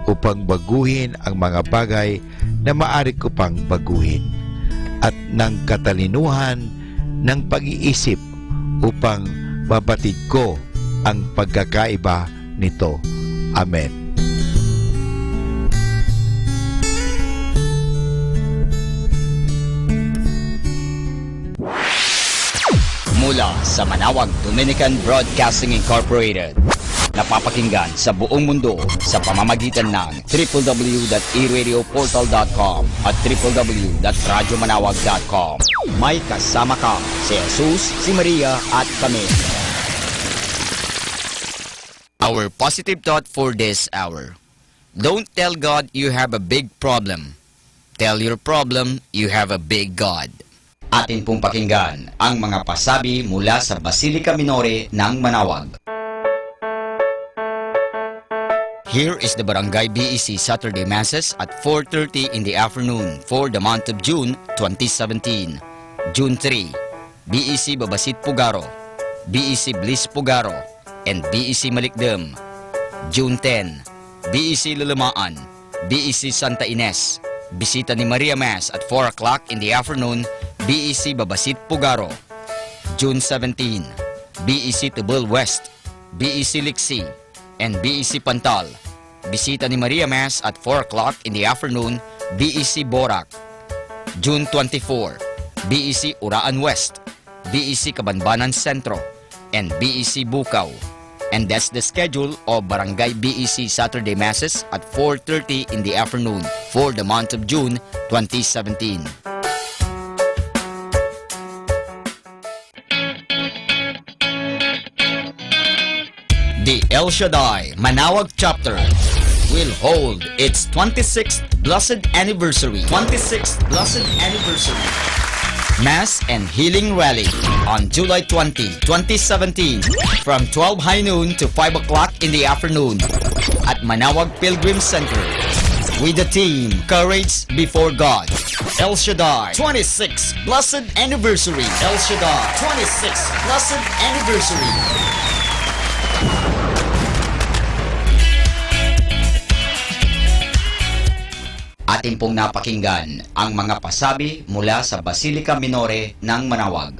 upang baguhin ang mga bagay na maari ko pang baguhin, at ng katalinuhan ng pag-iisip upang mabatid ko ang pagkakaiba nito. Amen. Mula sa Manawag Dominican Broadcasting Incorporated, napapakinggan sa buong mundo sa pamamagitan ng triple w dot e radio portal dot com at triple w dot radyo manawag dot com. May kasama ka, si Jesus, si Maria, at kami. Our positive thought for this hour. Don't tell God you have a big problem. Tell your problem you have a big God. Atin pong pakinggan ang mga pasabi mula sa Basilica Minore ng Manawag. Here is the Barangay B E C Saturday Masses at four thirty in the afternoon for the month of June twenty seventeen. June three, B E C Babasit Pugaro, B E C Bliss Pugaro, and B E C Malikdem. June ten, B E C Lalamaan, B E C Santa Ines, bisita ni Maria Mass at four o'clock in the afternoon, B E C Babasit Pugaro. June seventeen, B E C Tebel West, B E C Liksi, and B E C Pantal. Bisita ni Maria Mass at four o'clock in the afternoon, B E C Borac. June twenty-four, B E C Uraan West, B E C Kabanbanan Centro, and B E C Bukaw. And that's the schedule of Barangay B E C Saturday Masses at four thirty in the afternoon for the month of June twenty seventeen. The El Shaddai Manawag Chapter will hold its twenty-sixth Blessed Anniversary. Twenty-sixth Blessed Anniversary. Mass and Healing Rally on July twenty, twenty seventeen, from twelve high noon to five o'clock in the afternoon at Manawag Pilgrim Center with the theme Courage Before God. El Shaddai twenty-six Blessed Anniversary. El Shaddai twenty-six Blessed Anniversary. Atin pong napakinggan ang mga pasabi mula sa Basilica Minore ng Manawag.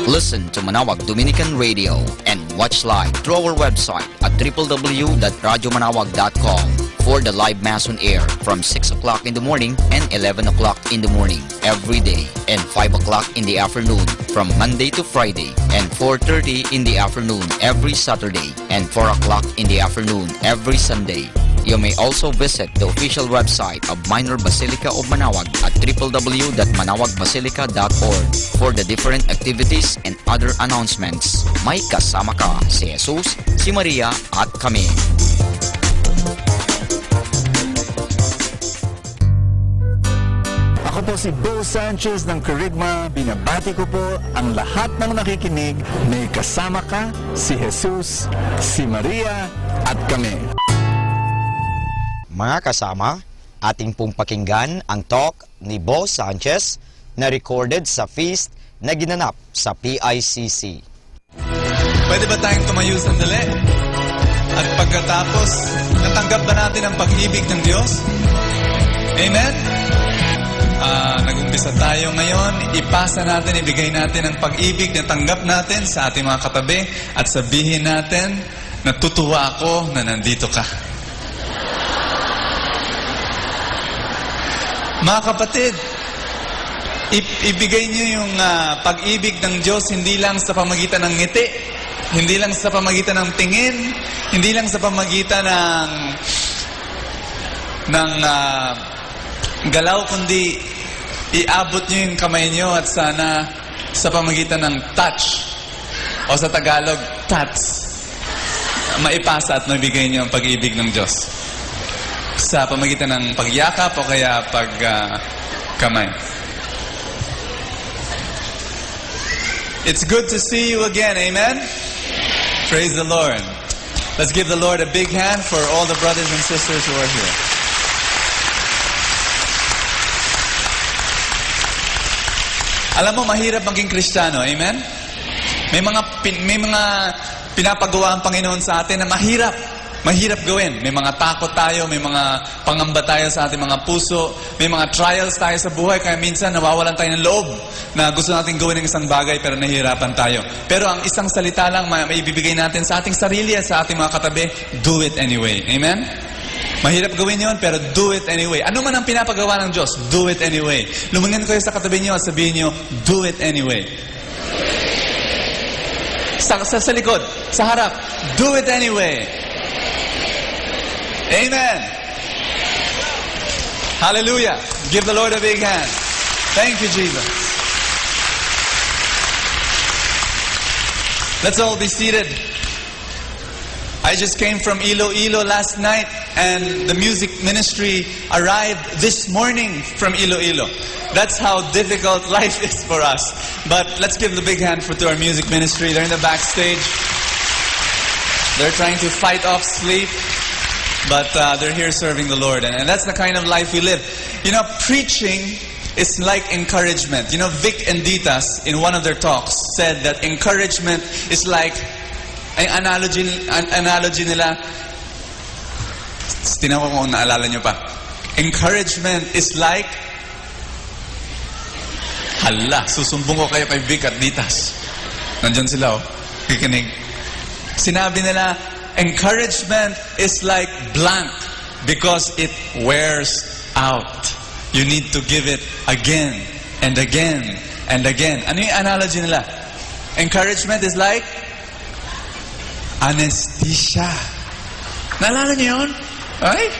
Listen to Manawag Dominican Radio and watch live through our website at triple w dot radyo manawag dot com for the live mass on air from six o'clock in the morning and eleven o'clock in the morning every day, and five o'clock in the afternoon from Monday to Friday, and four thirty in the afternoon every Saturday, and four o'clock in the afternoon every Sunday. You may also visit the official website of Minor Basilica of Manawag at triple w dot manawag basilica dot org for the different activities and other announcements. May kasama ka, si Jesus, si Maria, at kami. Ako po si Bo Sanchez ng Kerygma. Binabati ko po ang lahat ng nakikinig. May kasama ka, si Jesus, si Maria, at kami. Mga kasama, atin pong pakinggan ang talk ni Bo Sanchez na recorded sa feast na ginanap sa P I C C. Pwede ba tayong tumayo sandali? At pagkatapos, natanggap ba natin ang pag-ibig ng Diyos? Amen? Ah, nag-umpisa tayo ngayon, ipasa natin, ibigay natin ang pag-ibig na tanggap natin sa ating mga katabi at sabihin natin, "Natutuwa ako na nandito ka." Mga kapatid, ip-, ibigay niyo yung, ah, pag-ibig ng Diyos hindi lang sa pamagitan ng ngiti, hindi lang sa pamagitan ng tingin, hindi lang sa pamagitan ng, ng, ah, galaw, kundi iabot niyo yung kamay niyo at sana sa pamagitan ng touch, o sa Tagalog, tats, maipasa at mabigay niyo ang pag-ibig ng Diyos sa pamagitan ng pagyakap o kaya pag, ah, kamay. It's good to see you again. Amen? Praise the Lord. Let's give the Lord a big hand for all the brothers and sisters who are here. Alam mo, mahirap maging Kristiyano. Amen? May mga pin-, may mga pinapagawa ang Panginoon sa atin na mahirap. Mahirap gawin. May mga takot tayo, may mga pangamba tayo sa ating mga puso, may mga trials tayo sa buhay, kaya minsan nawawalan tayo ng loob na gusto natin gawin ang isang bagay pero nahihirapan tayo. Pero ang isang salita lang ma-, maibibigay natin sa ating sarili at sa ating mga katabi, do it anyway. Amen? Mahirap gawin yon, pero do it anyway. Ano man ang pinapagawa ng Diyos, do it anyway. Lumingon kayo sa katabi niyo at sabihin niyo, "Do it anyway." Sa, sa, sa likod, sa harap, "Do it anyway." Amen. Hallelujah. Give the Lord a big hand. Thank you, Jesus. Let's all be seated. I just came from Iloilo last night, and the music ministry arrived this morning from Iloilo. That's how difficult life is for us. But let's give the big hand for, to our music ministry. They're in the backstage. They're trying to fight off sleep, but, uh, they're here serving the Lord. And, and that's the kind of life we live. You know, preaching is like encouragement. You know, Vic and Ditas, in one of their talks, said that encouragement is like, ang analogy, an-, analogy nila, tinan ko kung naalala nyo pa. Encouragement is like, hala, susumbong ko kayo kay Vic at Ditas. Nandyan sila, oh. Kikinig. Sinabi nila, "Encouragement is like blank because it wears out. You need to give it again and again and again." Ano yung analogy nila? Encouragement is like anesthesia. Naalala niyo yun? Ay?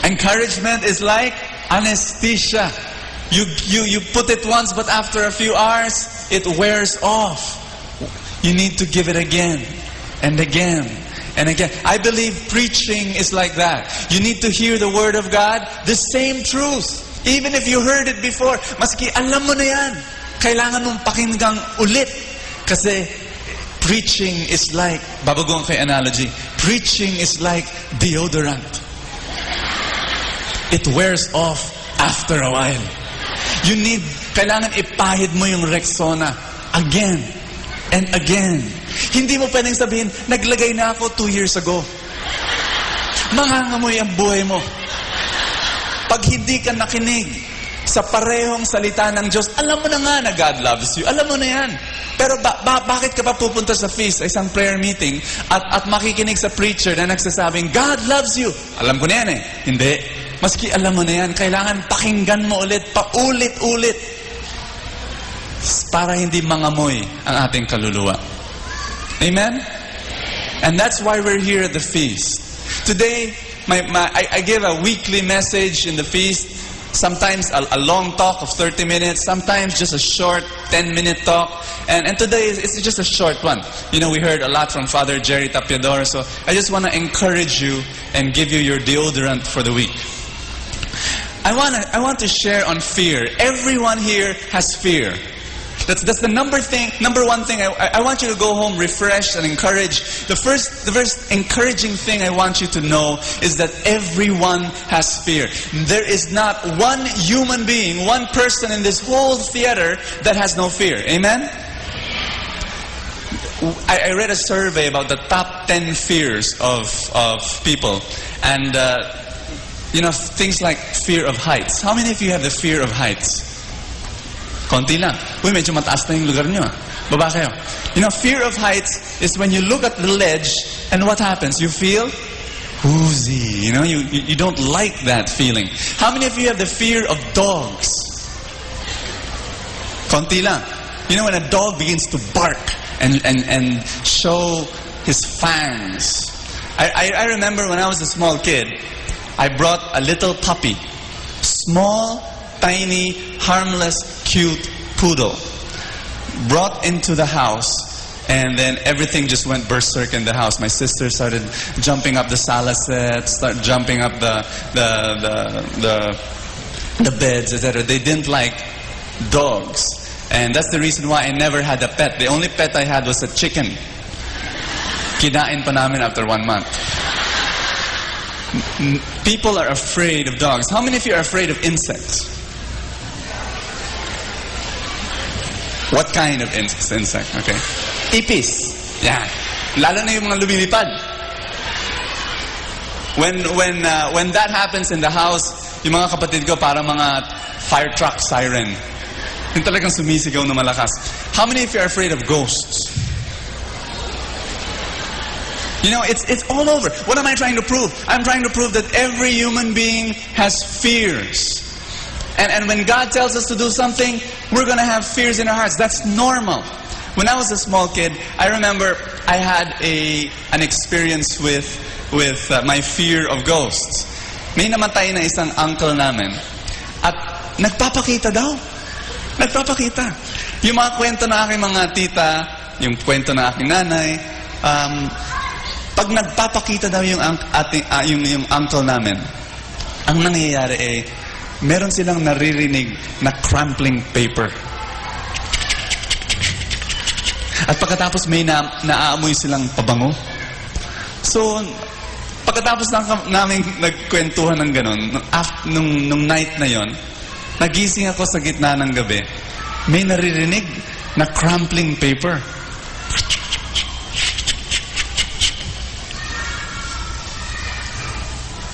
Encouragement is like anesthesia. You, you, you put it once, but after a few hours, it wears off. You need to give it again and again and again. I believe preaching is like that. You need to hear the word of God, the same truth. Even if you heard it before, maski alam mo na yan, kailangan mong pakinggan ulit. Kasi preaching is like, babagoan ko yung analogy, preaching is like deodorant. It wears off after a while. You need, kailangan ipahid mo yung Rexona again and again. Hindi mo pwedeng sabihin, "Naglagay na ako two years ago." Mangangamoy ang buhay mo. Pag hindi ka nakinig sa parehong salita ng Diyos, alam mo na nga na God loves you. Alam mo na yan. Pero ba, ba, bakit ka pa pupunta sa feast, sa isang prayer meeting, at, at makikinig sa preacher na nagsasabing, "God loves you"? Alam ko na yan eh. Hindi. Maski alam mo na yan, kailangan pakinggan mo ulit, paulit-ulit, para hindi mangamoy ang ating kaluluwa. Amen? And that's why we're here at the feast. Today, my, my, I, I give a weekly message in the feast. Sometimes a, a long talk of thirty minutes, sometimes just a short ten-minute talk. And, and today, is- it's just a short one. You know, we heard a lot from Father Jerry Tapiador, so I just wanna encourage you and give you your deodorant for the week. I wanna, I want to share on fear. Everyone here has fear. That's, that's the number thing, number one thing. I, I, I want you to go home refreshed and encouraged. The first, the first encouraging thing I want you to know is that everyone has fear. There is not one human being, one person in this whole theater that has no fear. Amen? I, I read a survey about the top ten fears of, of people. And, uh, You know, things like fear of heights. How many of you have the fear of heights? Konti lang. Uy, medyo mataas na yung lugar nyo, ah. Baba kayo. You know, fear of heights is when you look at the ledge and what happens? You feel woozy. You know, you, you, you don't like that feeling. How many of you have the fear of dogs? Konti lang. You know, when a dog begins to bark and, and, and show his fangs. I, I, I remember when I was a small kid, I brought a little puppy. Small, tiny, harmless, cute poodle. Brought into the house, and then everything just went berserk in the house. My sister started jumping up the sala set, start jumping up the, the, the, the, the beds, et cetera. They didn't like dogs. And that's the reason why I never had a pet. The only pet I had was a chicken. Kinain pa namin after one month. M-, people are afraid of dogs. How many of you are afraid of insects? What kind of insects? Insect, okay. Ipis. Yeah. Lalo na yung mga lumilipad. When, when, uh, when that happens in the house, yung mga kapatid ko, parang mga fire truck siren. Yung talagang sumisigaw na malakas. How many of you are afraid of ghosts? You know, it's, it's all over. What am I trying to prove? I'm trying to prove that every human being has fears. And, and when God tells us to do something, we're gonna have fears in our hearts. That's normal. When I was a small kid, I remember I had a, an experience with, with, uh, my fear of ghosts. May namatay na isang uncle namin at nagpapakita daw. Nagpapakita. Yung mga kwento ng aking mga tita, yung kwento ng aking nanay, um, pag nagpapakita daw yung ang-, ating, ah, yung, yung uncle namin, ang nangyayari, eh, meron silang naririnig na crumpling paper. At pagkatapos may na-, naaamoy silang pabango. So, pagkatapos ng, namin nagkwentuhan ng ganun, nung af-, nung, nung night na yon, nagising ako sa gitna ng gabi. May naririnig na crumpling paper.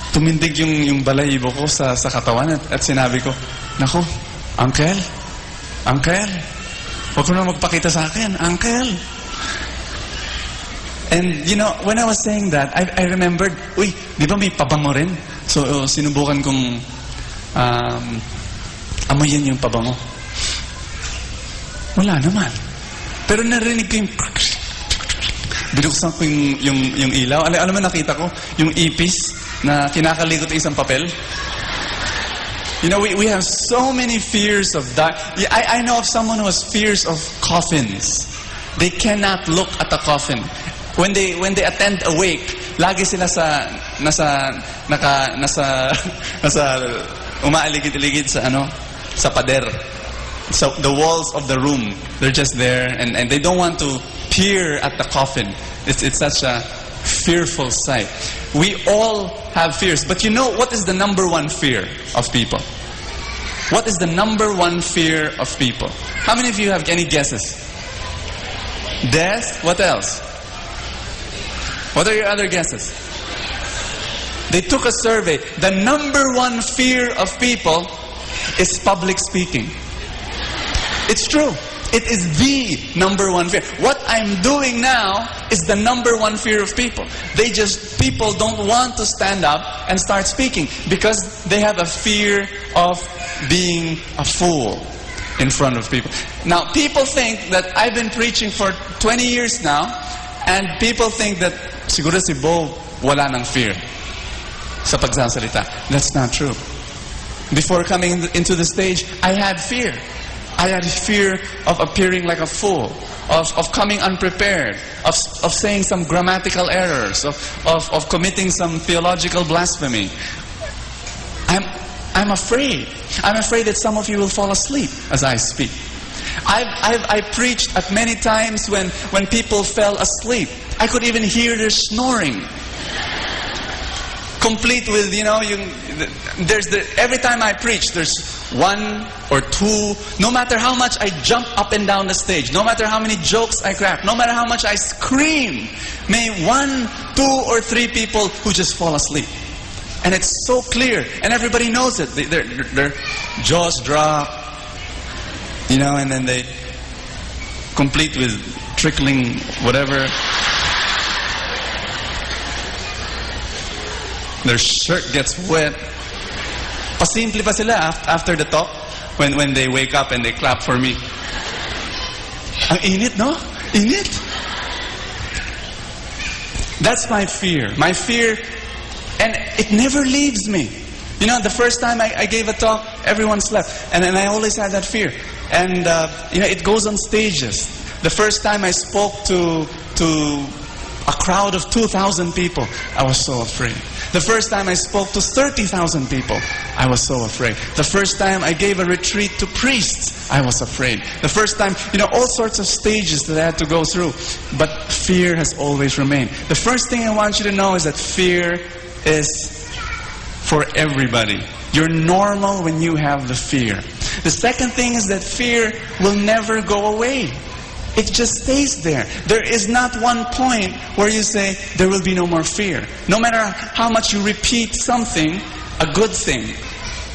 Tumindig yung, yung balahibo ko sa, sa katawan at, at sinabi ko, "Naku, Uncle, Uncle, wag mo na magpakita sa akin, Uncle." And, you know, when I was saying that, I, I remembered, uy, di ba may pabango rin? So, sinubukan kong, um, amoyin yung pabango. Wala naman. Pero narinig ko yung binuksan ko yung, yung, yung ilaw. Alam, alam mo, nakita ko yung ipis na kinakalikot ng isang papel. You know, we, we have so many fears of that. I, I know of someone who has fears of coffins. They cannot look at a coffin. When they, when they attend a wake, lagi sila sa, nasa, naka, nasa, nasa, umaaligid-aligid sa ano, sa pader. So the walls of the room, they're just there, and, and they don't want to peer at the coffin. It's, it's such a fearful sight. We all have fears, but you know what is the number one fear of people? What is the number one fear of people? How many of you have any guesses? Death? What else? What are your other guesses? They took a survey. The number one fear of people is public speaking. It's true. It is the number one fear. What I'm doing now is the number one fear of people. They just, people don't want to stand up and start speaking because they have a fear of being a fool in front of people. Now, people think that I've been preaching for twenty years now, and people think that siguro si Bo wala nang fear sa pagsasalita. That's not true. Before coming in, into the stage, I had fear. I had fear of appearing like a fool, of, of coming unprepared, of, of saying some grammatical errors, of, of, of committing some theological blasphemy. I'm, I'm afraid. I'm afraid that some of you will fall asleep as I speak. I've, I've, I preached at many times when, when people fell asleep. I could even hear their snoring. Complete with, you know, you, there's the, every time I preach, there's one or two. No matter how much I jump up and down the stage, no matter how many jokes I crack, no matter how much I scream, may one, two, or three people who just fall asleep. And it's so clear, and everybody knows it. They, their, their jaws drop, you know, and then they, complete with trickling whatever. Their shirt gets wet. Pasimple pa sila af-, after the talk, when, when they wake up and they clap for me. Ang init, no? Init. That's my fear. My fear, and it never leaves me. You know, the first time I, I gave a talk, everyone slept. And, and I always had that fear. And, uh, you know, it goes on stages. The first time I spoke to, to a crowd of two thousand people, I was so afraid. The first time I spoke to thirty thousand people, I was so afraid. The first time I gave a retreat to priests, I was afraid. The first time, you know, all sorts of stages that I had to go through. But fear has always remained. The first thing I want you to know is that fear is for everybody. You're normal when you have the fear. The second thing is that fear will never go away. It just stays there. There is not one point where you say, "There will be no more fear." No matter how much you repeat something, a good thing,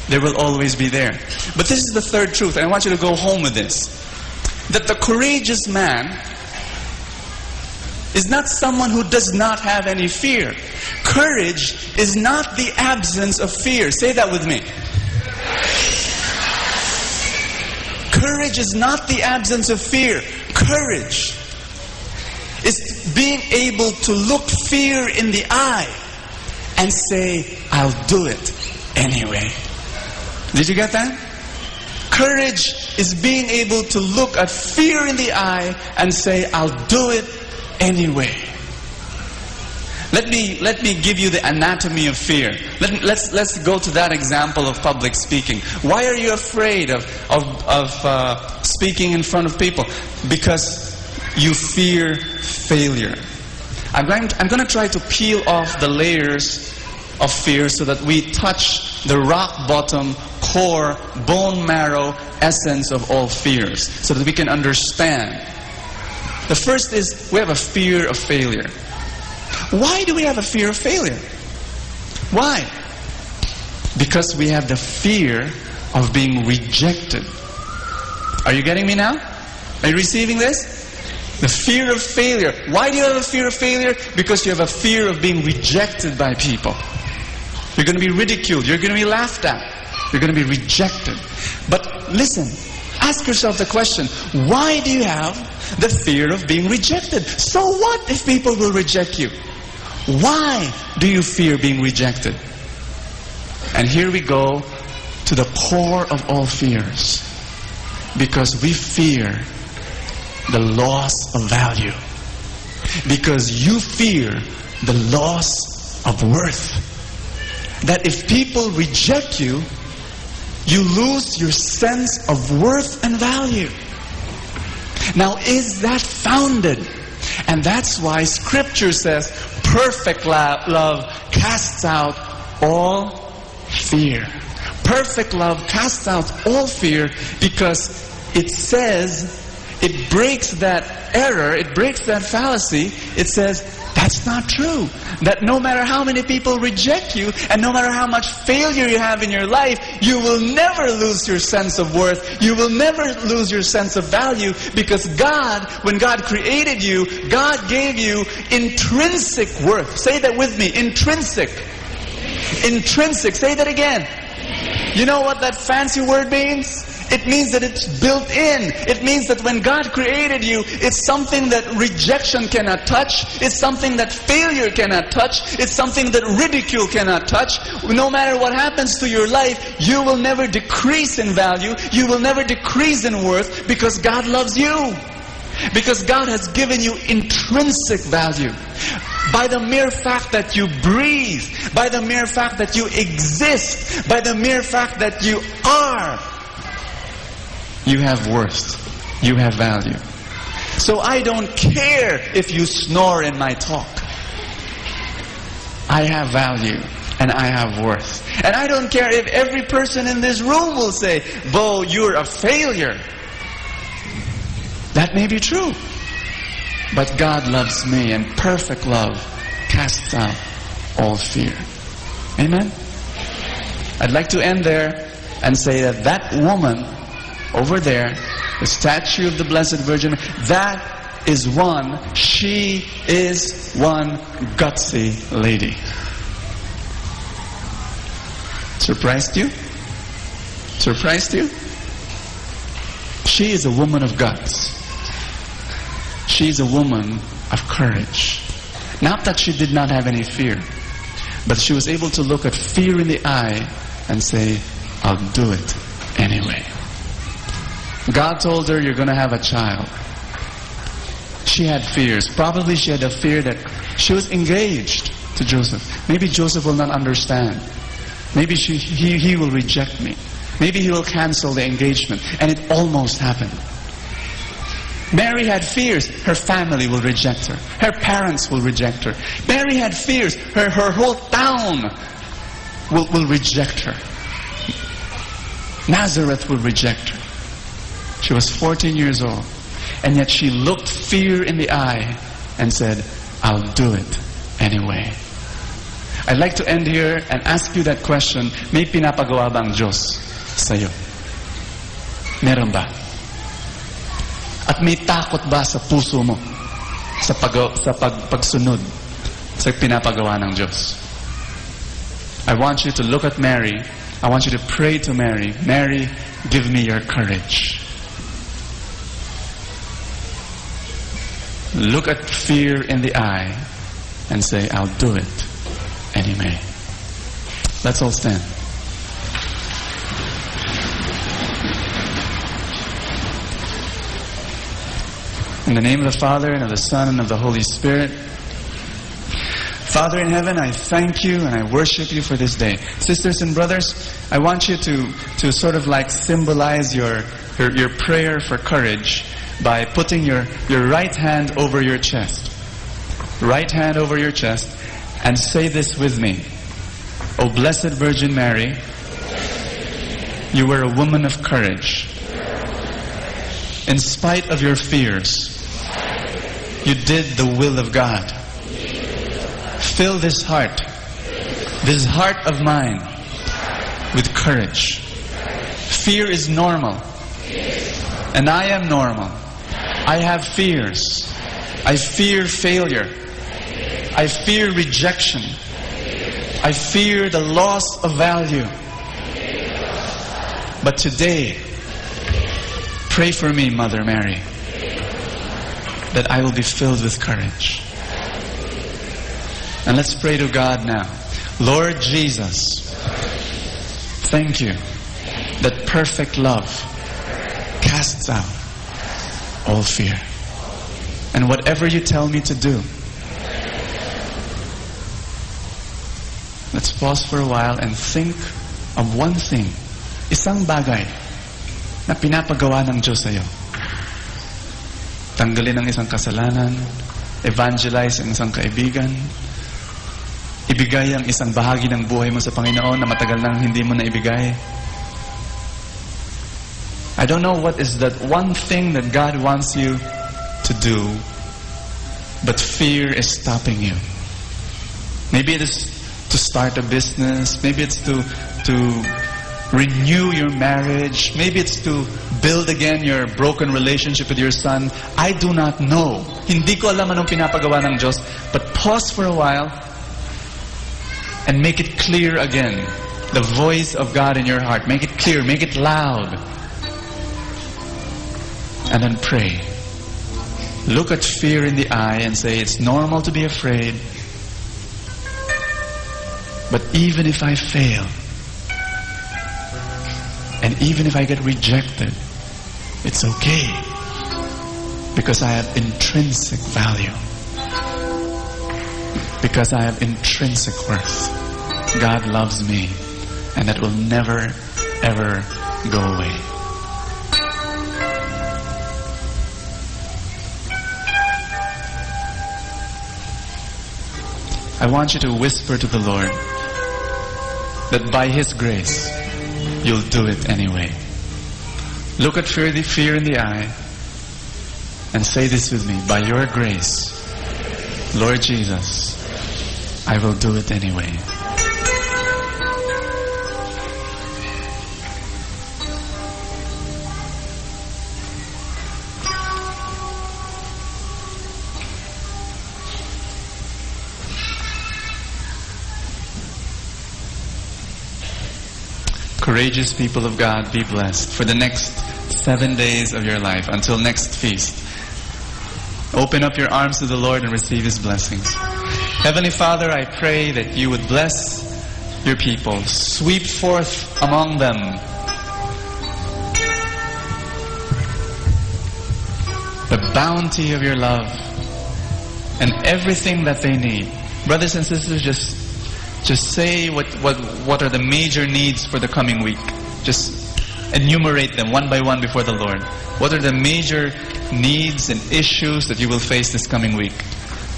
there will always be there. But this is the third truth, and I want you to go home with this. That the courageous man is not someone who does not have any fear. Courage is not the absence of fear. Say that with me. Courage is not the absence of fear. Courage is being able to look fear in the eye and say, "I'll do it anyway." Did you get that? Courage is being able to look at fear in the eye and say, "I'll do it anyway." Let me, let me give you the anatomy of fear. Let, let's, let's go to that example of public speaking. Why are you afraid of, of, of, uh, speaking in front of people? Because you fear failure. I'm going, I'm gonna try to peel off the layers of fear so that we touch the rock bottom, core, bone marrow essence of all fears, so that we can understand. The first is we have a fear of failure. Why do we have a fear of failure? Why? Because we have the fear of being rejected. Are you getting me now? Are you receiving this? The fear of failure. Why do you have a fear of failure? Because you have a fear of being rejected by people. You're gonna be ridiculed. You're gonna be laughed at. You're gonna be rejected. But listen, ask yourself the question, why do you have the fear of being rejected? So what if people will reject you? Why do you fear being rejected? And here we go to the core of all fears. Because we fear the loss of value. Because you fear the loss of worth. That if people reject you, you lose your sense of worth and value. Now, is that founded? And that's why Scripture says, "Perfect la-, love casts out all fear." Perfect love casts out all fear because it says, it breaks that error, it breaks that fallacy. It says, "That's not true." That no matter how many people reject you and no matter how much failure you have in your life, you will never lose your sense of worth. You will never lose your sense of value because God, when God created you, God gave you intrinsic worth. Say that with me, intrinsic. Intrinsic. Say that again. You know what that fancy word means? It means that it's built in. It means that when God created you, it's something that rejection cannot touch. It's something that failure cannot touch. It's something that ridicule cannot touch. No matter what happens to your life, you will never decrease in value. You will never decrease in worth because God loves you. Because God has given you intrinsic value. By the mere fact that you breathe, by the mere fact that you exist, by the mere fact that you are, you have worth. You have value. So I don't care if you snore in my talk. I have value and I have worth. And I don't care if every person in this room will say, "Bo, you're a failure." That may be true. But God loves me, and perfect love casts out all fear. Amen? I'd like to end there and say that that woman over there, the statue of the Blessed Virgin, that is one, she is one gutsy lady. Surprised you? Surprised you? She is a woman of guts. She is a woman of courage. Not that she did not have any fear, but she was able to look at fear in the eye and say, "I'll do it anyway." God told her, "You're gonna have a child." She had fears. Probably she had a fear that she was engaged to Joseph. Maybe Joseph will not understand. Maybe she, he, he will reject me. Maybe he will cancel the engagement. And it almost happened. Mary had fears. Her family will reject her. Her parents will reject her. Mary had fears. Her, her whole town will, will reject her. Nazareth will reject her. She was fourteen years old. And yet she looked fear in the eye and said, "I'll do it anyway." I'd like to end here and ask you that question, may pinapagawa ba ang Diyos sa'yo? Meron ba? At may takot ba sa puso mo sa pag-, sa pag-, pagsunod sa pinapagawa ng Diyos? I want you to look at Mary. I want you to pray to Mary. "Mary, give me your courage." Look at fear in the eye and say, "I'll do it anyway." Let's all stand. In the name of the Father, and of the Son, and of the Holy Spirit. Father in heaven, I thank you and I worship you for this day. Sisters and brothers, I want you to, to sort of, like, symbolize your, your, your prayer for courage by putting your, your right hand over your chest. Right hand over your chest and say this with me. O Blessed Virgin Mary, you were a woman of courage. In spite of your fears, you did the will of God. Fill this heart, this heart of mine, with courage. Fear is normal, and I am normal. I have fears. I fear failure. I fear rejection. I fear the loss of value. But today, pray for me, Mother Mary, that I will be filled with courage. And let's pray to God now. Lord Jesus, thank you that perfect love casts out all fear. And whatever you tell me to do, let's pause for a while and think of one thing. Isang bagay na pinapagawa ng Diyos sa'yo. Tanggalin ang isang kasalanan, evangelize ang isang kaibigan, ibigay ang isang bahagi ng buhay mo sa Panginoon na matagal nang hindi mo naibigay. I don't know what is that one thing that God wants you to do, but fear is stopping you. Maybe it is to start a business. Maybe it's to, to renew your marriage. Maybe it's to build again your broken relationship with your son. I do not know. Hindi ko alam anong pinapagawa ng Diyos. But pause for a while and make it clear again. The voice of God in your heart. Make it clear. Make it loud. And then pray. Look at fear in the eye and say, "It's normal to be afraid. But even if I fail, and even if I get rejected, it's okay. Because I have intrinsic value. Because I have intrinsic worth. God loves me, and that will never, ever go away." I want you to whisper to the Lord that by His grace, you'll do it anyway. Look at fear, the fear in the eye and say this with me, "By your grace, Lord Jesus, I will do it anyway." Courageous people of God, be blessed for the next seven days of your life until next feast. Open up your arms to the Lord and receive His blessings. Heavenly Father, I pray that you would bless your people. Sweep forth among them the bounty of your love and everything that they need. Brothers and sisters, just, just say what, what, what are the major needs for the coming week. Just enumerate them one by one before the Lord. What are the major needs and issues that you will face this coming week?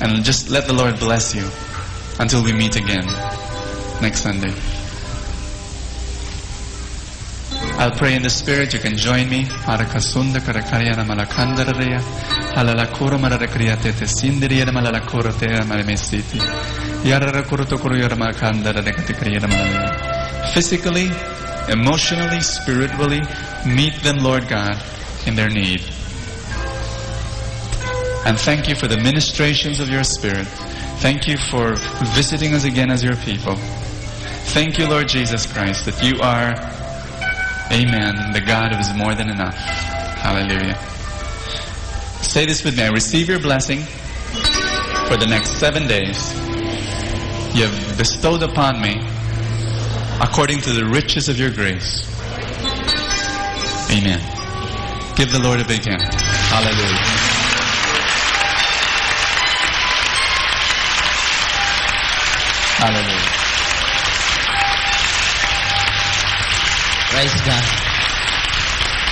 And just let the Lord bless you until we meet again next Sunday. I'll pray in the Spirit. You can join me. Marakasunda karakariya na malakanda raya. Halalakura mararakriya tete sindiriya na malalakura te malamesiti. Yararakura tokuru yara malakanda raya katikriya na malalaya. Physically, emotionally, spiritually, meet them, Lord God, in their need. And thank you for the ministrations of your Spirit. Thank you for visiting us again as your people. Thank you, Lord Jesus Christ, that you are, amen, the God who is more than enough. Hallelujah. Say this with me. I receive your blessing for the next seven days you have bestowed upon me according to the riches of your grace. Amen. Give the Lord a big hand. Hallelujah. Hallelujah. Praise God.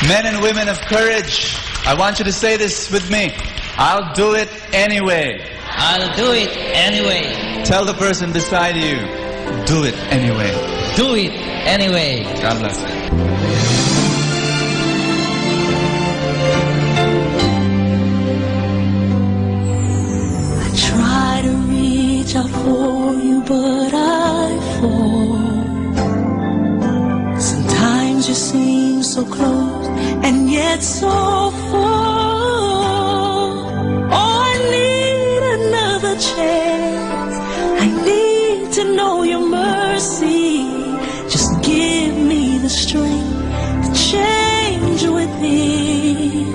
Men and women of courage, I want you to say this with me. I'll do it anyway. I'll do it anyway. Tell the person beside you, do it anyway. Do it anyway. God bless. I try to reach out for you, but I fall. Sometimes you seem so close and yet so far. Oh, I need another chance. I need to know your mercy. Just give me the strength to change within.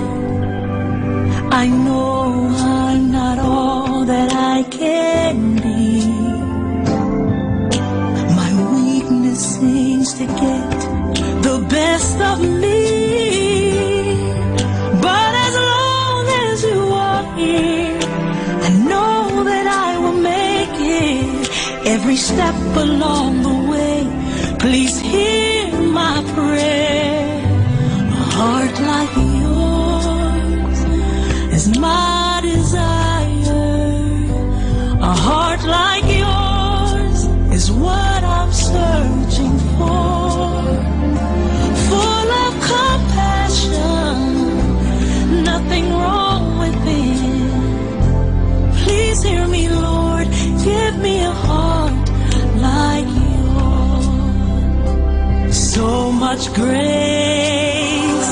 I know I'm not all that I can be. My weakness seems to get the best of me. But as long as you are here, I know that I will make it. Every step along the way, please hear my prayer. A heart like yours is my desire. A heart like yours is what I'm searching for. Full of compassion, nothing wrong within. Please hear me, Lord. Give me a heart like yours. So much grace,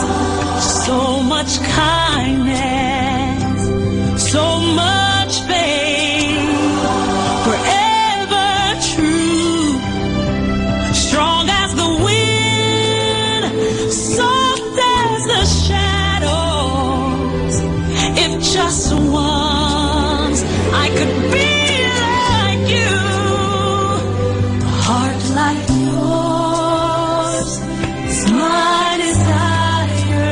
so much kindness, so much faith, forever true, strong as the wind, soft as the shadows. If just once I could be like you, a heart like yours is my desire.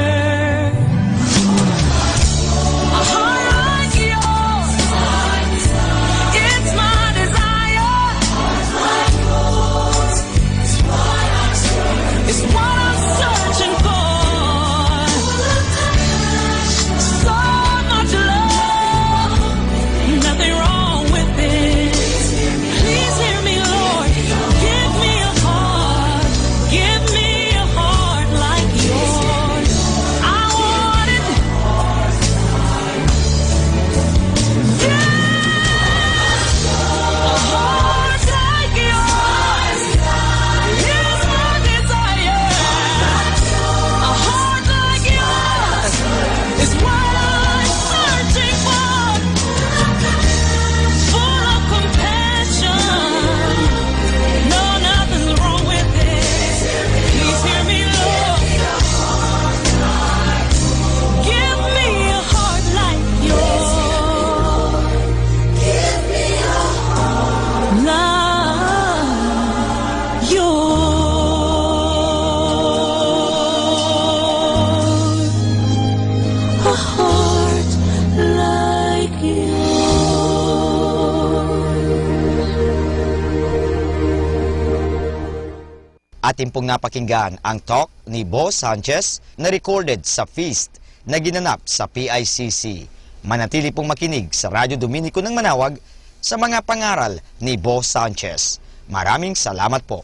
Atin pong napakinggan ang talk ni Boss Sanchez na recorded sa feast na ginanap sa P I C C. Manatili pong makinig sa Radyo Dominico ng Manawag sa mga pangaral ni Boss Sanchez. Maraming salamat po.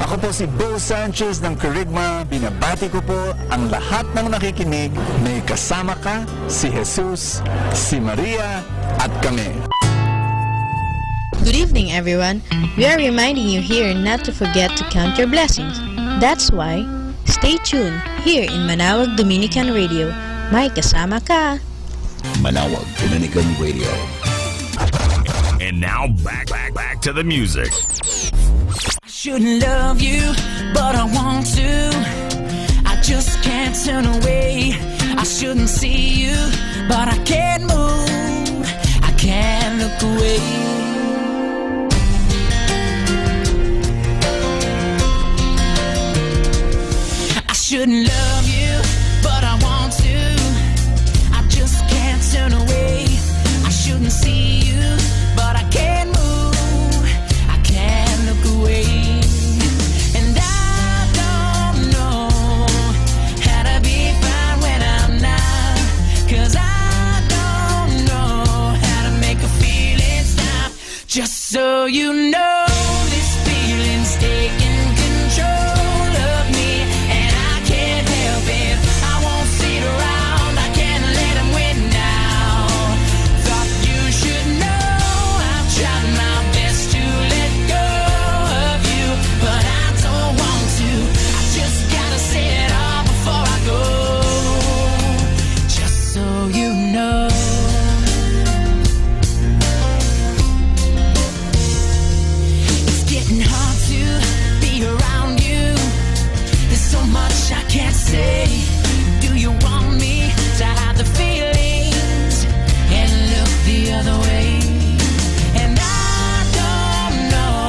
Ako po si Bo Sanchez ng Kerygma. Binabati ko po ang lahat ng nakikinig. May kasama ka, si Jesus, si Maria, at kami. Good evening, everyone. We are reminding you here not to forget to count your blessings. That's why, stay tuned here in Manawag Dominican Radio. May kasama ka. Manawag Dominican Radio. And now back, back, back to the music. I shouldn't love you, but I want to. I just can't turn away. I shouldn't see you, but I can't move. I can't look away. I shouldn't love you, but I want to. I just can't turn away. I shouldn't see you, but I can't move. I can't look away. And I don't know how to be fine when I'm not. 'Cause I don't know how to make a feeling stop. Just so you know, this feeling's taking control of me, and I can't help it. I won't sit around, I can't let 'em win now. Thought you should know, I've tried my best to let go of you, but I don't want to. I just gotta say it all before I go. Just so you know. It's getting hard to be around you. There's so much I can't say. Do you want me to hide the feelings and look the other way? And I don't know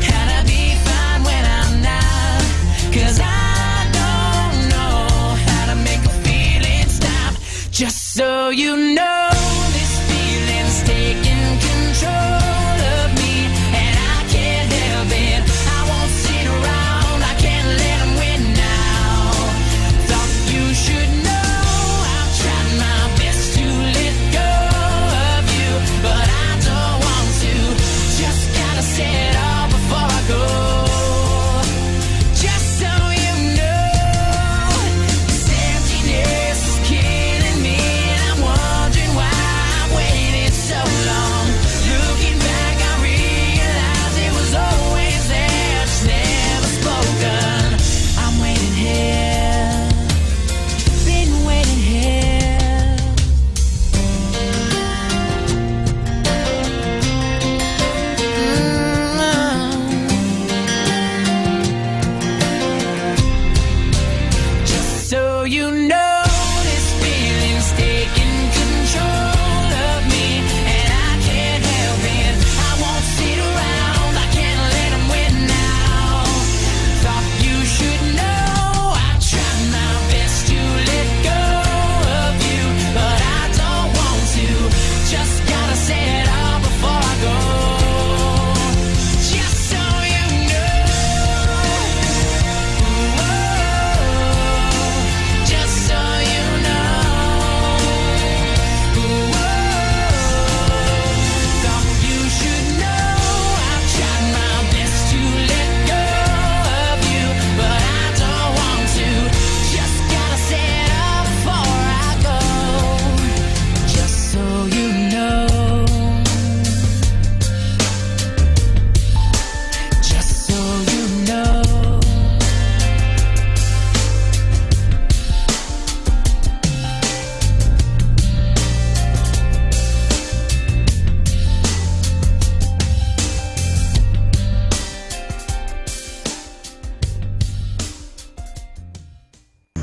how to be fine when I'm not. 'Cause I don't know how to make a feeling stop. Just so you know, this feeling's taking control of me, and I can't help it. I won't sit around, I can't let 'em win now. Thought you should know, I've tried my best to let go of you, but I don't want to. Just gotta say it all before I go. Just so you know, this emptiness is killing me, and I'm wondering why I waited so long. Looking back, I realize it was always there, just never spoken. I'm waiting here, been waiting here. Just so you know, this feeling's taking control of me, and I can't help it. I won't sit around, I can't let 'em win now. Thought you should know, I tried my best to let go of you, but I don't want to. Just gotta say it all before I go. Just so you know. Ooh, oh, just so you know. Ooh, oh, thought you should know. I've tried my best to let go of you, but I don't want to. Just gotta say it all before I go. Just so you know. Just so you know.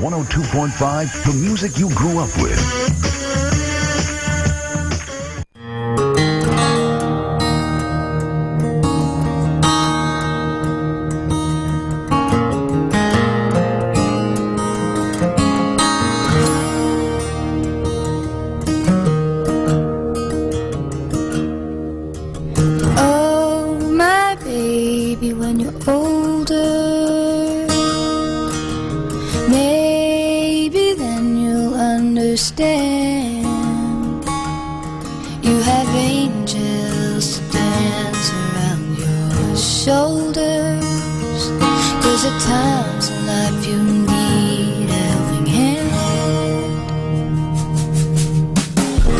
One oh two point five, the music you grew up with. Oh, my baby, when you're Stand. You have angels to dance around your shoulders. 'Cause at times in life you need a helping hand.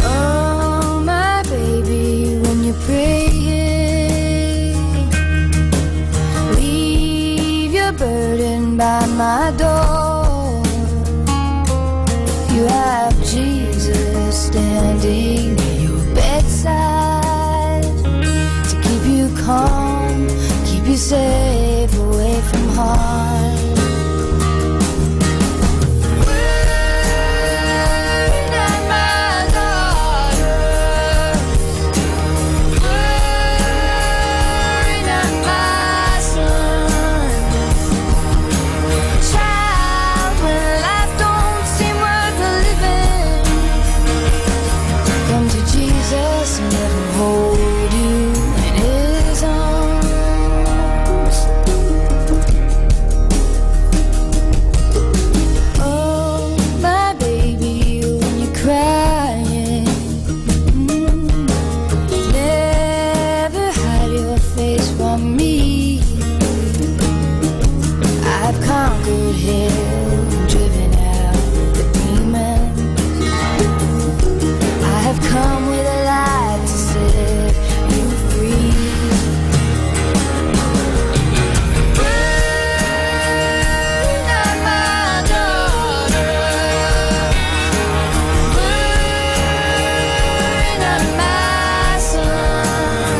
Oh, my baby, when you're praying, leave your burden by my door. You have Jesus standing at your bedside to keep you calm, keep you safe away from harm. Worry not, my daughter. Worry not, my son. Child, when life don't seem worth living, come to Jesus and let him hold you in his arms. Oh, my baby, when you're crying, mm, never hide your face from me. I've conquered hell, driven out the demons. I have come with a light to set you free. Worry not, my daughter. Worry not, my son.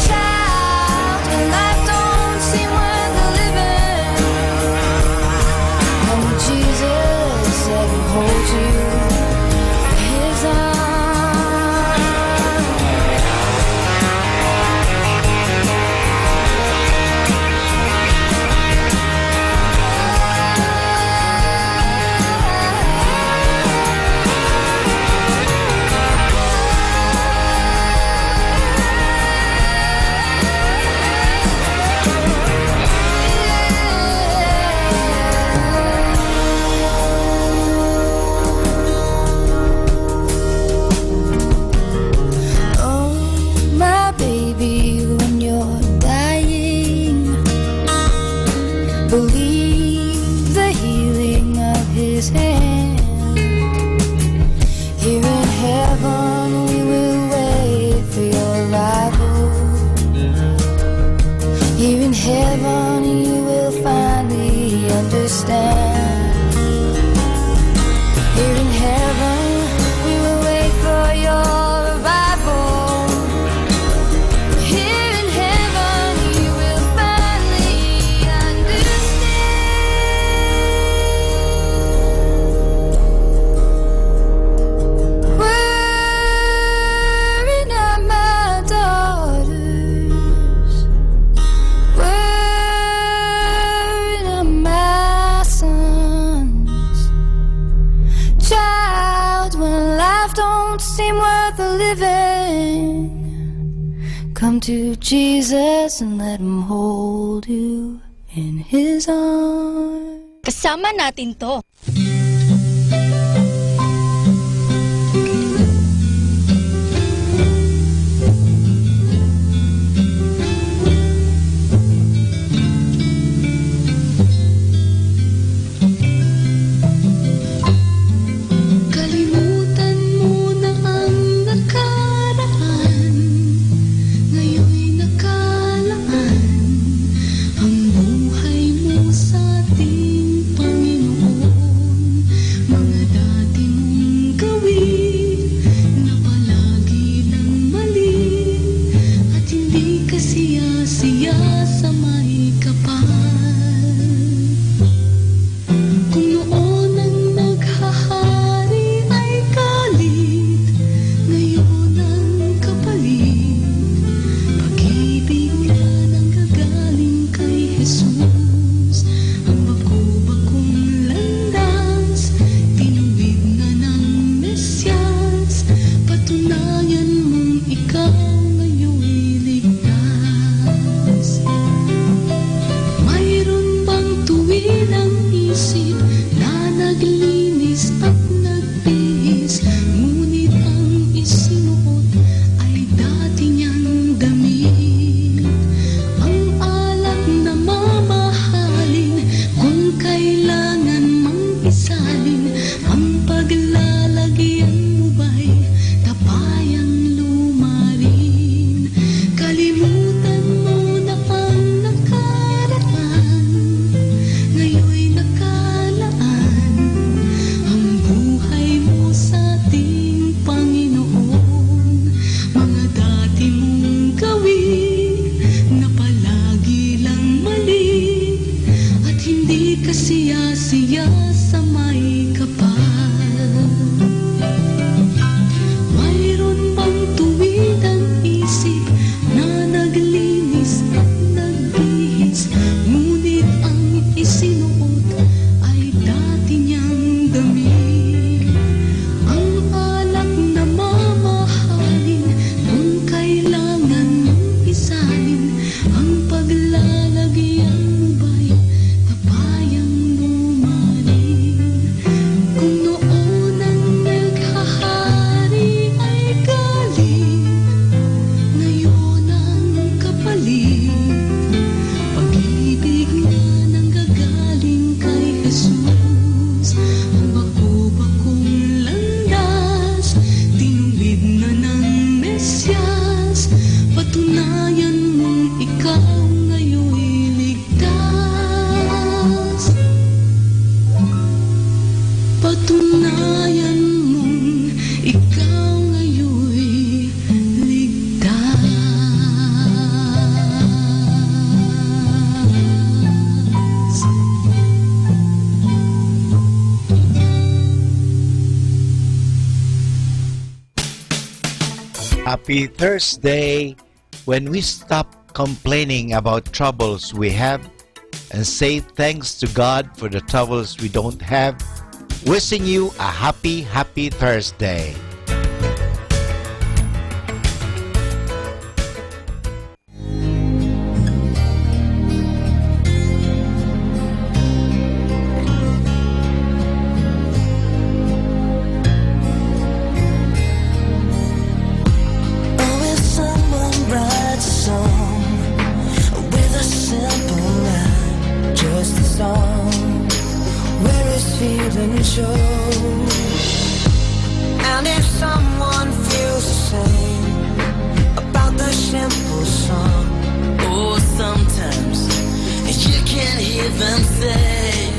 Child, when life don't seem worth living, come to Jesus and hold you in his arms. Oh, my baby, when you're dying, believe the healing of his hand. Here in heaven, we will wait for your arrival. Here in heaven, you will finally understand. Here in heaven, we will wait for your arrival. Here in heaven, you will finally understand. Worry not, my daughters. Worry not, my sons. Child, when life don't seem worth living, come to Jesus and let him hold you in his arms. Kasama natin 'to. Kalimutan mo na ang nakaraan, ngayon'y nakalaan ang buhay mo sa ating Panginoon. Siya, siya sa may kapal. Mayroon bang tuwidan isip na naglinis at nagbihis, ngunit ang isinuot ay dati niyang damit? Ang alak na mamahalin, kung kailangan mong isalin, ang paglalagyan mo ba'y kabayang lumalim? Kung noon ang naghahari ay galing, ngayon ang kapalit. Pag-ibig na nanggagaling kay Jesus, ang bako-bakong landas, tinuwid na nen Mesias. Patunayan mong ikaw ngayoy ligtas. Patunayan mong ikaw ngayoy ligtas. Happy Thursday! When we stop complaining about troubles we have and say thanks to God for the troubles we don't have, wishing you a happy, happy Thursday. Oh, if someone writes a song with a simple line, just a song where his feelings show. And if someone feels the same about the simple song, oh, sometimes you can't hear them say,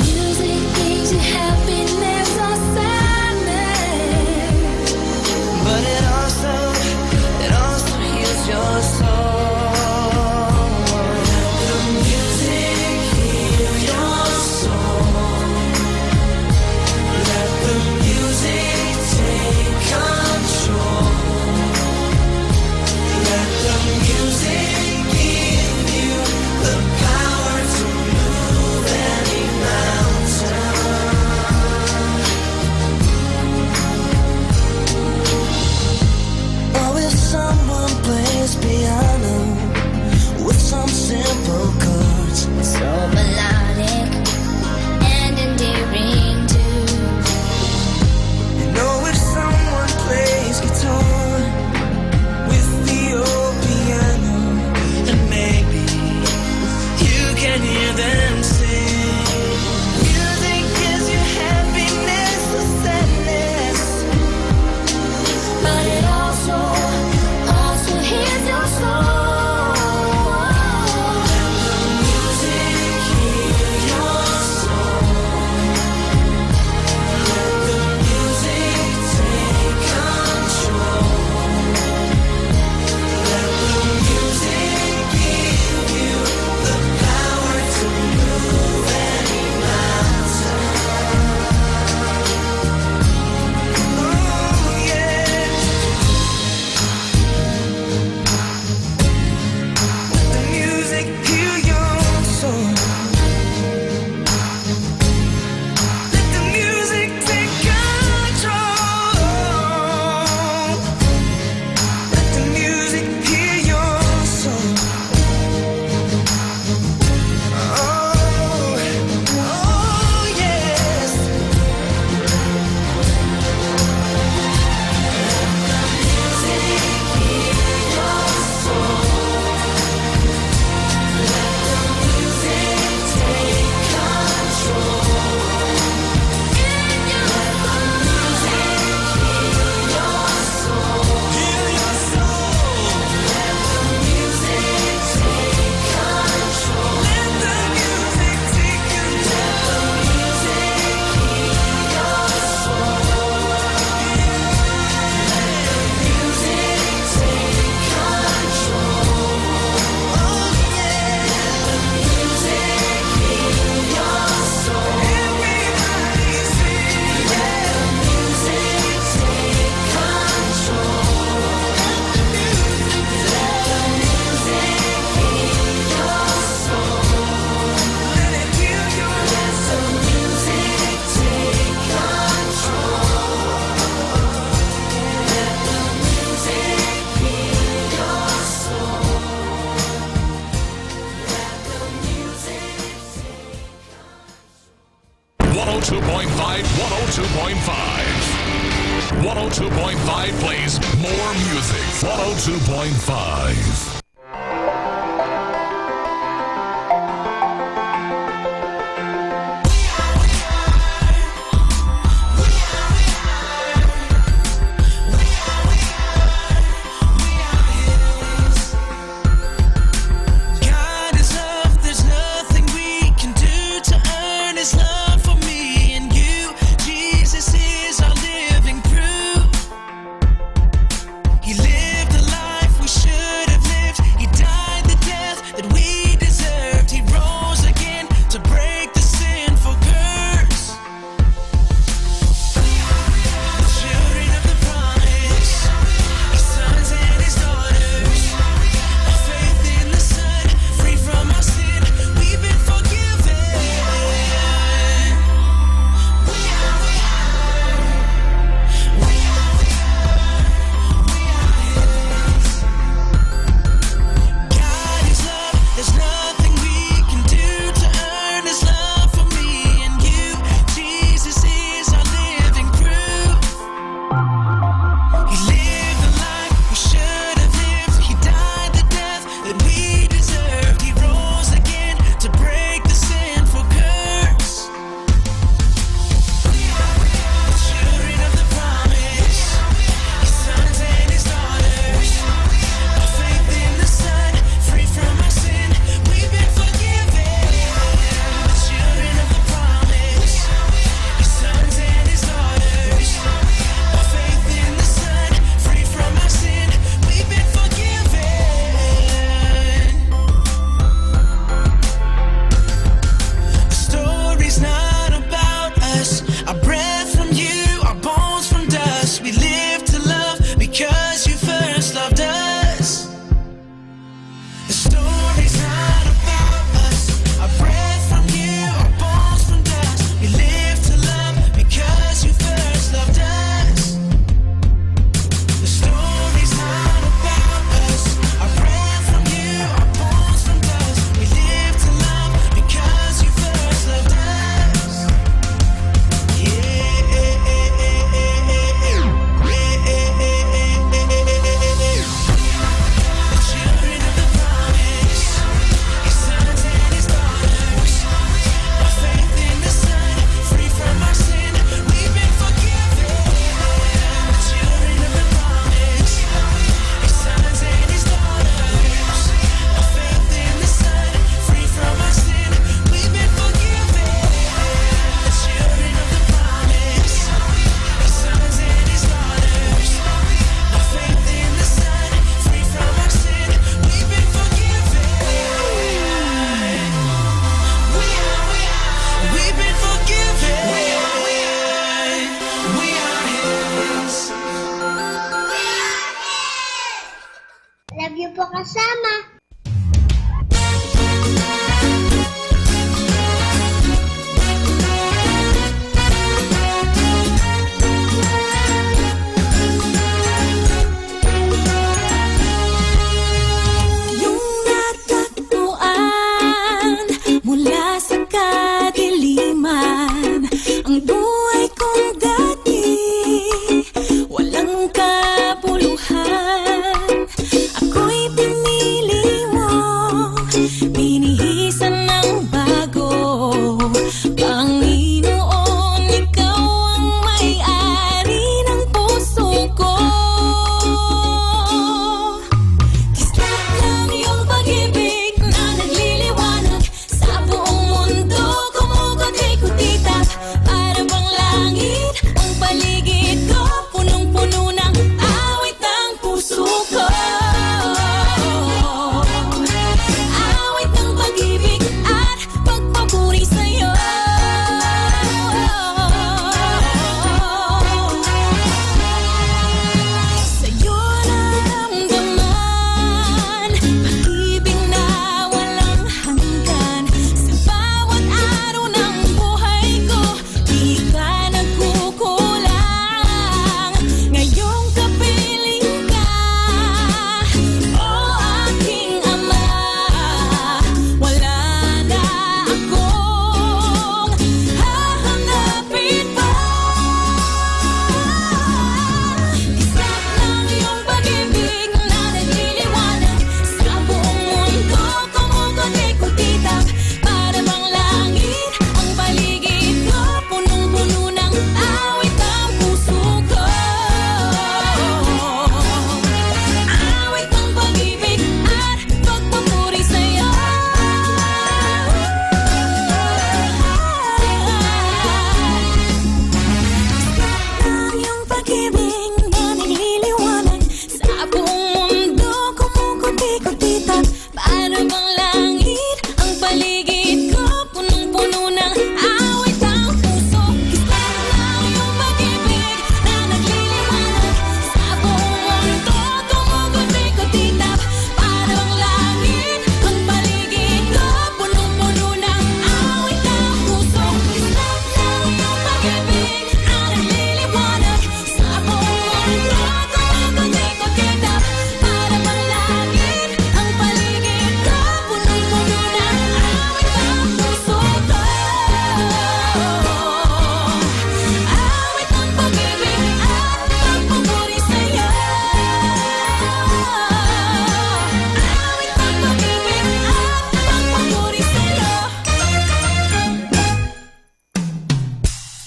music brings you happiness or sadness, but it also, it also heals your soul. Let the music heal your soul. Let the music take control. Let the music give you the power to move One oh two point five, one oh two point five. One oh two point five plays more music. One oh two point five. God is love, there's nothing we can do to earn his love for me and you. Jesus is our living proof. He lived a life we should have lived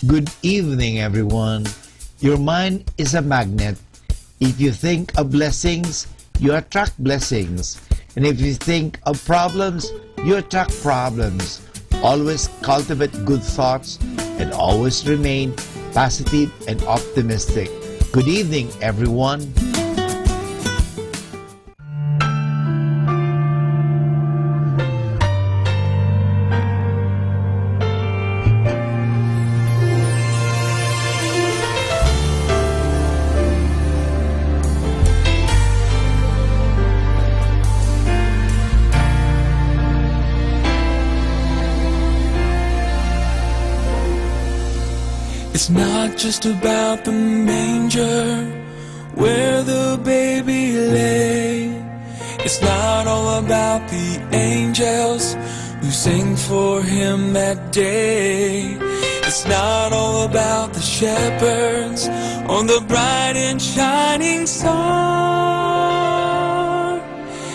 Good evening, everyone. Your mind is a magnet. If you think of blessings, you attract blessings. And if you think of problems, you attract problems. Always cultivate good thoughts and always remain positive and optimistic. Good evening, everyone. It's not just about the manger where the baby lay. It's not all about the angels who sing for him that day. It's not all about the shepherds on the bright and shining star.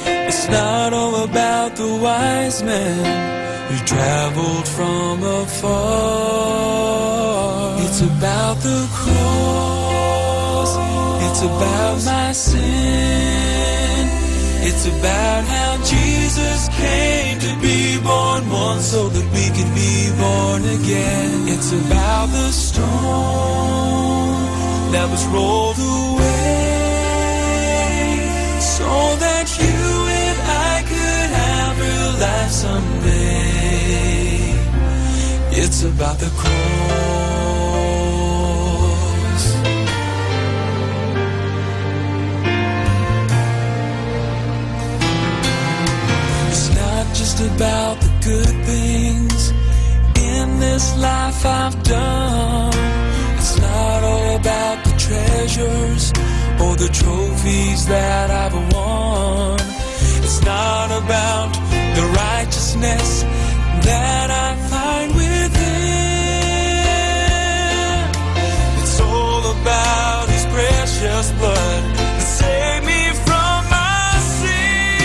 It's not all about the wise men who traveled from afar. It's about the cross. It's about my sin. It's about how Jesus came to be born once so that we could be born again. It's about the stone that was rolled away so that you and I could have real life someday. It's about the cross. It's not just about the good things in this life I've done. It's not all about the treasures or the trophies that I've won. It's not about the righteousness that I find within. It's all about his precious blood that saved me from my sin.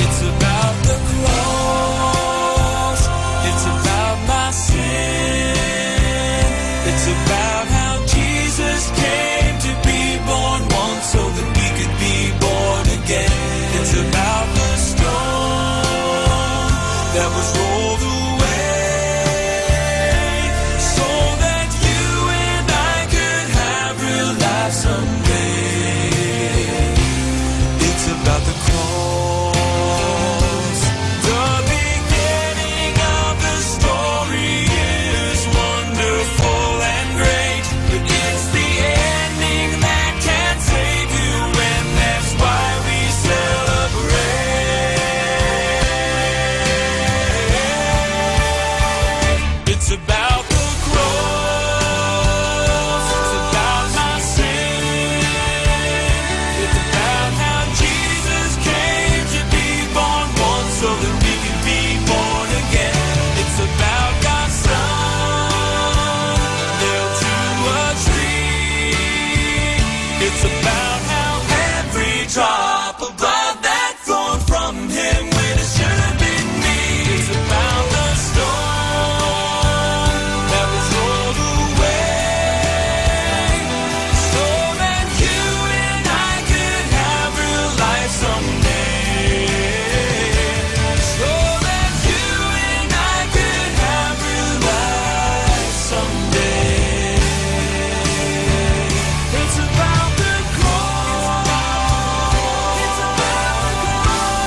It's about the cross. It's about my sin. It's about how Jesus came to be born once so that we could be born again. It's about the stone that was rolled away so that you and I could have real life someday. It's about the cross. The beginning of the story is wonderful and great, but it's the ending that can save you, and that's why we celebrate. It's about the cross. It's about my sin. It's about how Jesus came to be born once so that we can be born again. It's about God's Son nailed to a tree. It's about how every drop of blood that flowed from him when it should have been me. It's about the stone that was rolled away so that you and I could have real life someday. So that you and I could have real life someday. It's about the cross. It's about the cross.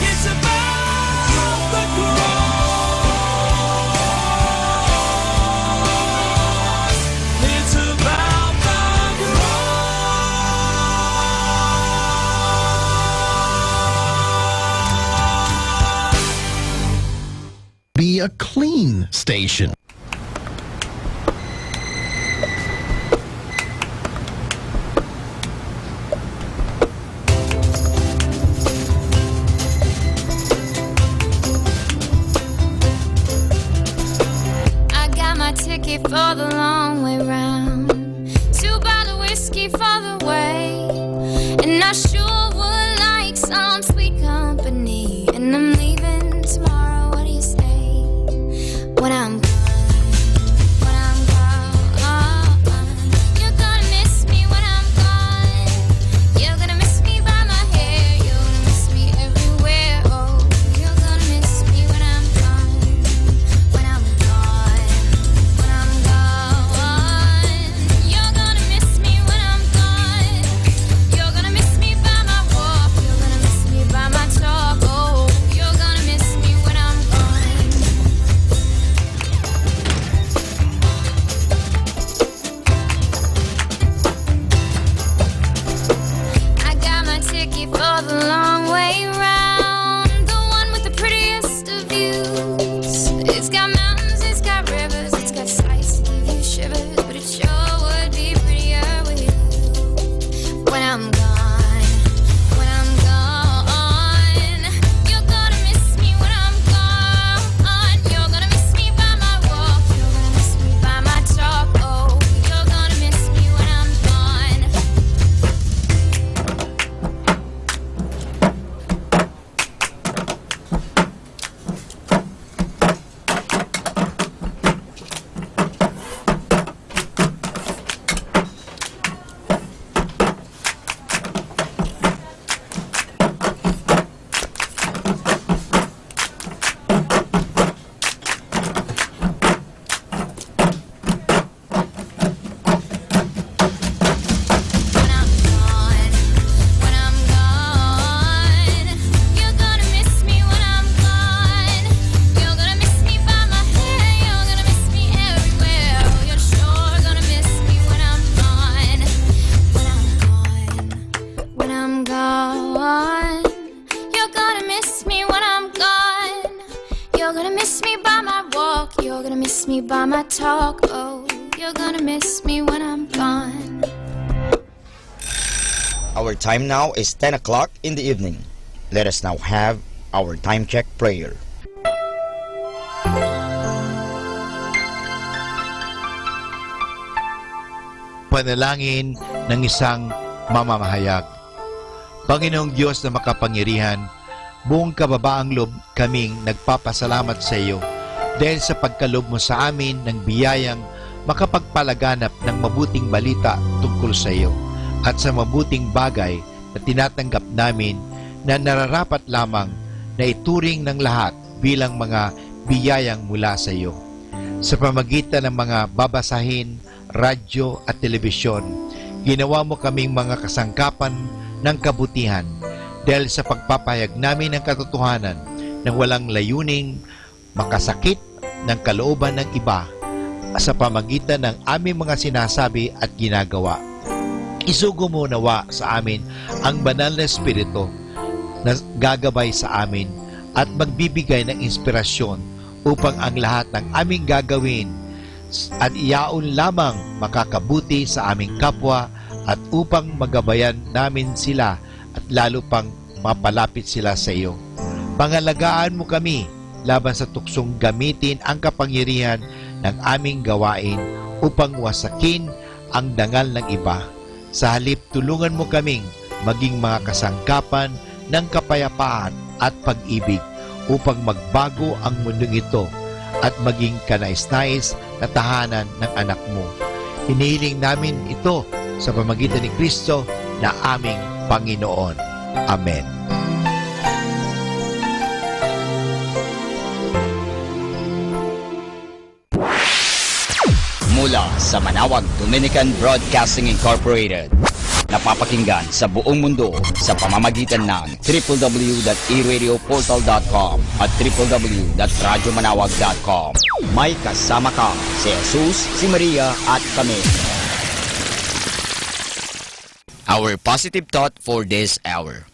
It's about the cross. It's about the cross. Be a clean station. I got my ticket for the long way round. Two bottle whiskey for the way. And I sure would like some sweet company. And I'm leaving tomorrow. What do you say? When I'm gone. You're gonna miss me by my talk, oh, you're gonna miss me when I'm gone. Our time now is ten o'clock in the evening. Let us now have our time check prayer. Panalangin ng isang mamamahayag. Panginoong Diyos na makapangyarihan, buong kababaan loob kaming nagpapasalamat sa iyo dahil sa pagkaloob mo sa amin ng biyayang makapagpalaganap ng mabuting balita tungkol sa iyo at sa mabuting bagay na tinatanggap namin na nararapat lamang na ituring ng lahat bilang mga biyayang mula sa iyo. Sa pamagitan ng mga babasahin, radyo at telebisyon, ginawa mo kaming mga kasangkapan ng kabutihan dahil sa pagpapahayag namin ng katotohanan na walang layuning makasakit ng kalooban ng iba sa pamagitan ng aming mga sinasabi at ginagawa. Isugo mo nawa sa amin ang Banal na Espiritu na gagabay sa amin at magbibigay ng inspirasyon upang ang lahat ng aming gagawin at iyaon lamang makakabuti sa aming kapwa at upang magabayan namin sila at lalo pang mapalapit sila sa iyo. Pangalagaan mo kami laban sa tuksong gamitin ang kapangyarihan ng aming gawain upang wasakin ang dangal ng iba. Sa halip, tulungan mo kaming maging mga kasangkapan ng kapayapaan at pag-ibig upang magbago ang mundong ito at maging kanais-nais na tahanan ng Anak mo. Hinihiling namin ito sa pamagitan ni Kristo na aming Panginoon. Amen. Mula sa Manawag Dominican Broadcasting Incorporated, napapakinggan sa buong mundo sa pamamagitan ng triple W dot e radio portal dot com at triple W dot radyo manawag dot com. May kasama ka, si Jesus, si Maria, at kami. Our positive thought for this hour.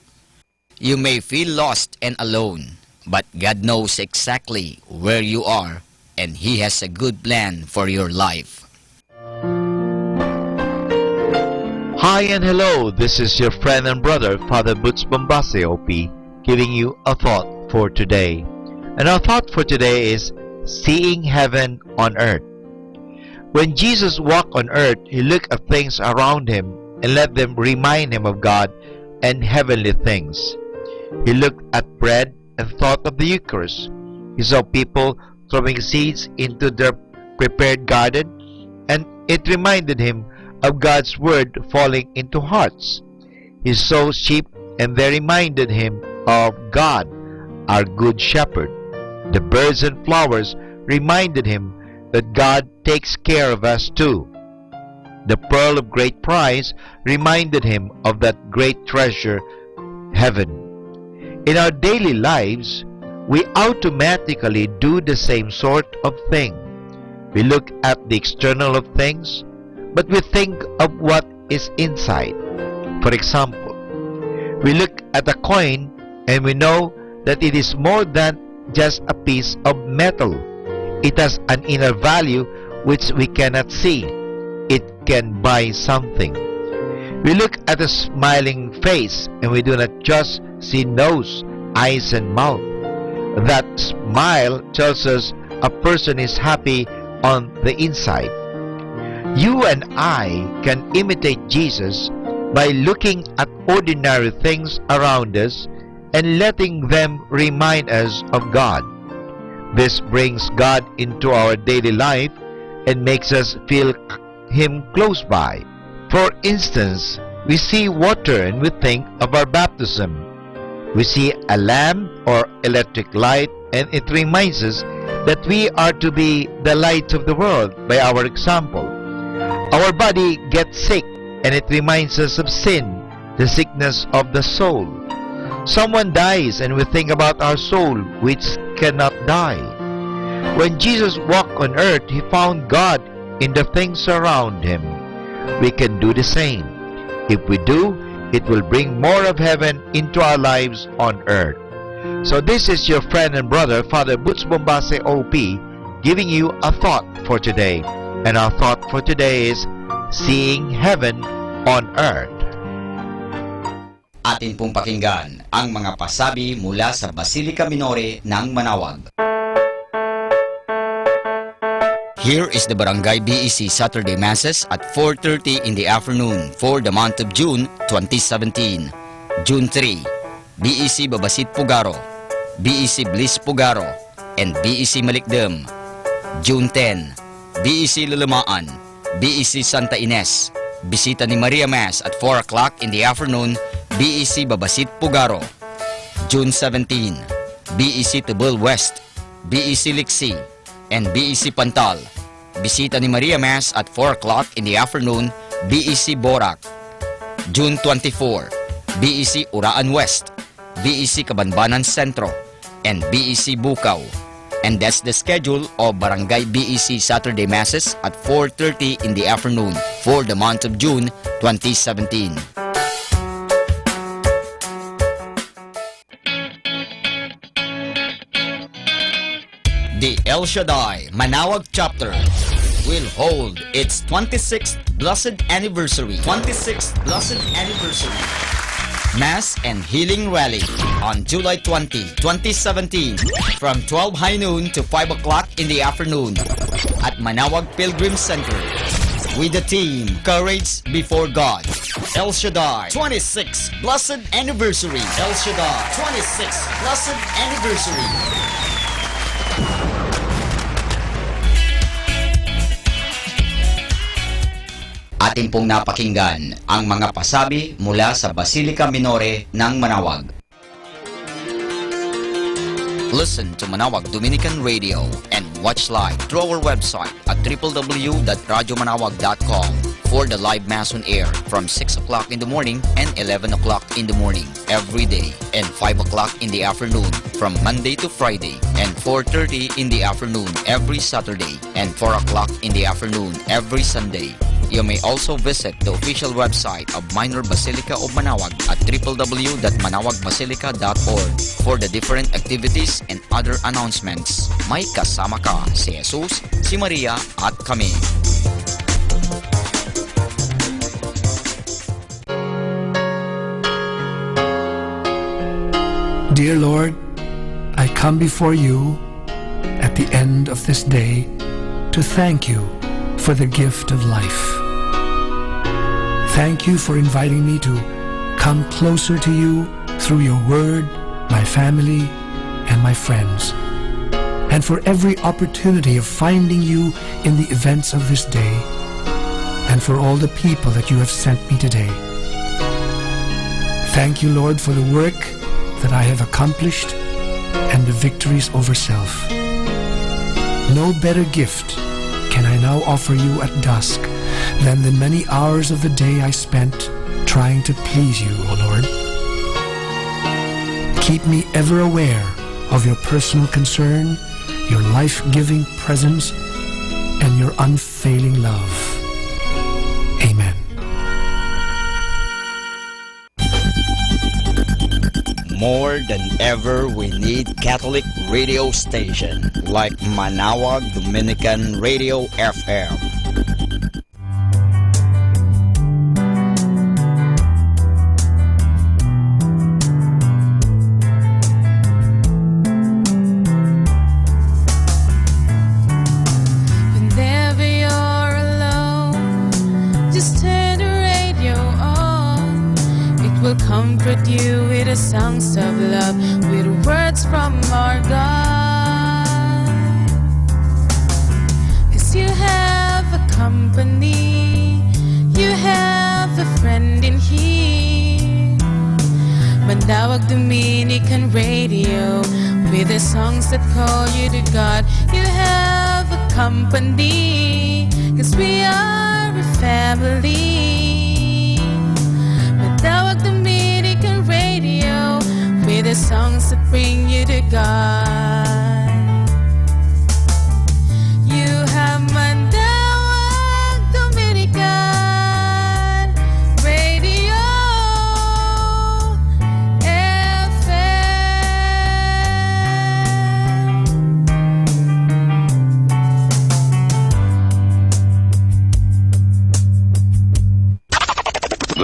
You may feel lost and alone, but God knows exactly where you are, and He has a good plan for your life. Hi and hello, this is your friend and brother, Father Butch Bombase, O P, giving you a thought for today. And our thought for today is seeing heaven on earth. When Jesus walked on earth, he looked at things around him and let them remind him of God and heavenly things. He looked at bread and thought of the Eucharist. He saw people throwing seeds into their prepared garden, and it reminded him of God's word falling into hearts. He saw sheep, and they reminded him of God, our Good Shepherd. The birds and flowers reminded him that God takes care of us too. The pearl of great price reminded him of that great treasure, heaven. In our daily lives, we automatically do the same sort of thing. We look at the external of things, but we think of what is inside. For example, we look at a coin and we know that it is more than just a piece of metal. It has an inner value which we cannot see. It can buy something. We look at a smiling face and we do not just see nose, eyes, and mouth. That smile tells us a person is happy on the inside. You and I can imitate Jesus by looking at ordinary things around us and letting them remind us of God. This brings God into our daily life and makes us feel Him close by. For instance, we see water and we think of our baptism. We see a lamp or electric light and it reminds us that we are to be the light of the world by our example. Our body gets sick and it reminds us of sin, the sickness of the soul. Someone dies and we think about our soul which cannot die. When Jesus walked on earth, he found God in the things around him. We can do the same. If we do, it will bring more of heaven into our lives on earth. So this is your friend and brother, Father Butch Bombase O P, giving you a thought for today. And our thought for today is seeing heaven on earth. Atin pong pakinggan ang mga pasabi mula sa Basilica Minore ng Manawag. Here is the Barangay B E C Saturday Masses at four thirty in the afternoon for the month of June twenty seventeen. June three, B E C Babasit Pugaro, B E C Bliss Pugaro, and B E C Malikdem. June ten, B E C Lalamaan, B E C Santa Ines, Bisita ni Maria Mass at four o'clock in the afternoon, B E C Babasit Pugaro. June seventeen, B E C Tebel West, B E C Liksi, and B E C Pantal. Bisita ni Maria Mass at four o'clock in the afternoon, B E C Borac. June twenty-four, B E C Uraan West, B E C Cabanbanan Centro, and B E C Bucao. And that's the schedule of Barangay B E C Saturday Masses at four thirty in the afternoon for the month of June twenty seventeen. The El Shaddai Manawag Chapter will hold its twenty-sixth Blessed Anniversary, twenty-sixth Blessed Anniversary Mass and Healing Rally on July twenty, twenty seventeen, from twelve high noon to five o'clock in the afternoon at Manawag Pilgrim Center with the theme Courage Before God. El Shaddai twenty-sixth Blessed Anniversary. El Shaddai twenty-sixth Blessed Anniversary. Atin pong napakinggan ang mga pasabi mula sa Basilica Minore ng Manawag. Listen to Manawag Dominican Radio and watch live through our website at triple W dot radyo manawag dot com for the live mass on air from six o'clock in the morning and eleven o'clock in the morning every day, and five o'clock in the afternoon from Monday to Friday, and four thirty in the afternoon every Saturday, and four o'clock in the afternoon every Sunday. You may also visit the official website of Minor Basilica of Manawag at triple W dot manawag basilica dot org for the different activities and other announcements. May kasama ka, si Jesus, si Maria, at kami. Dear Lord, I come before you at the end of this day to thank you for the gift of life. Thank you for inviting me to come closer to you through your word, my family, and my friends, and for every opportunity of finding you in the events of this day, and for all the people that you have sent me today. Thank you, Lord, for the work that I have accomplished and the victories over self. No better gift can I now offer you at dusk than the many hours of the day I spent trying to please you, O Lord. Keep me ever aware of your personal concern, your life-giving presence, and your unfailing love. Amen. More than ever, we need Catholic radio station like Manawag Dominican Radio F M. Whenever you're alone, just turn the radio on. It will comfort you with the songs of love, with words from our God. 'Cause you have a company, you have a friend in here. Manawag Dominican Radio, with the songs that call you to God. You have a company, 'cause we are a family. Manawag Dominican Radio, with the songs that bring you to God. You have Manawag Dominican Radio F M.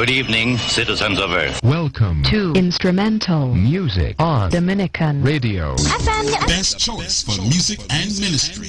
Good evening, citizens of Earth. Welcome to instrumental music on Dominican radio. Best choice for music and ministry.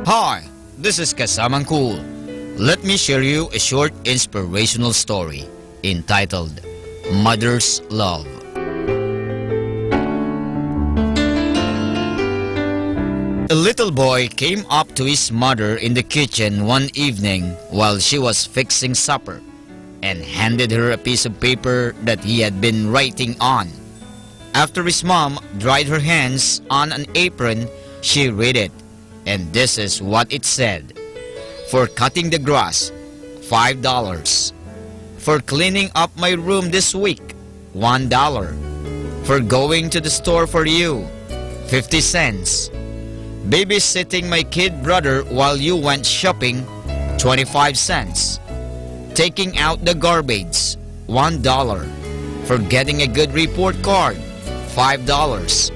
Hi, this is Kasamang Cool. Let me share you a short inspirational story entitled Mother's Love. A little boy came up to his mother in the kitchen one evening while she was fixing supper. and handed her a piece of paper that he had been writing on. After his mom dried her hands on an apron, she read it, and this is what it said: "For cutting the grass, five dollars. For cleaning up my room this week, one dollar. For going to the store for you, fifty cents. Babysitting my kid brother while you went shopping, twenty-five cents. Taking out the garbage, one dollar. For getting a good report card, five dollars.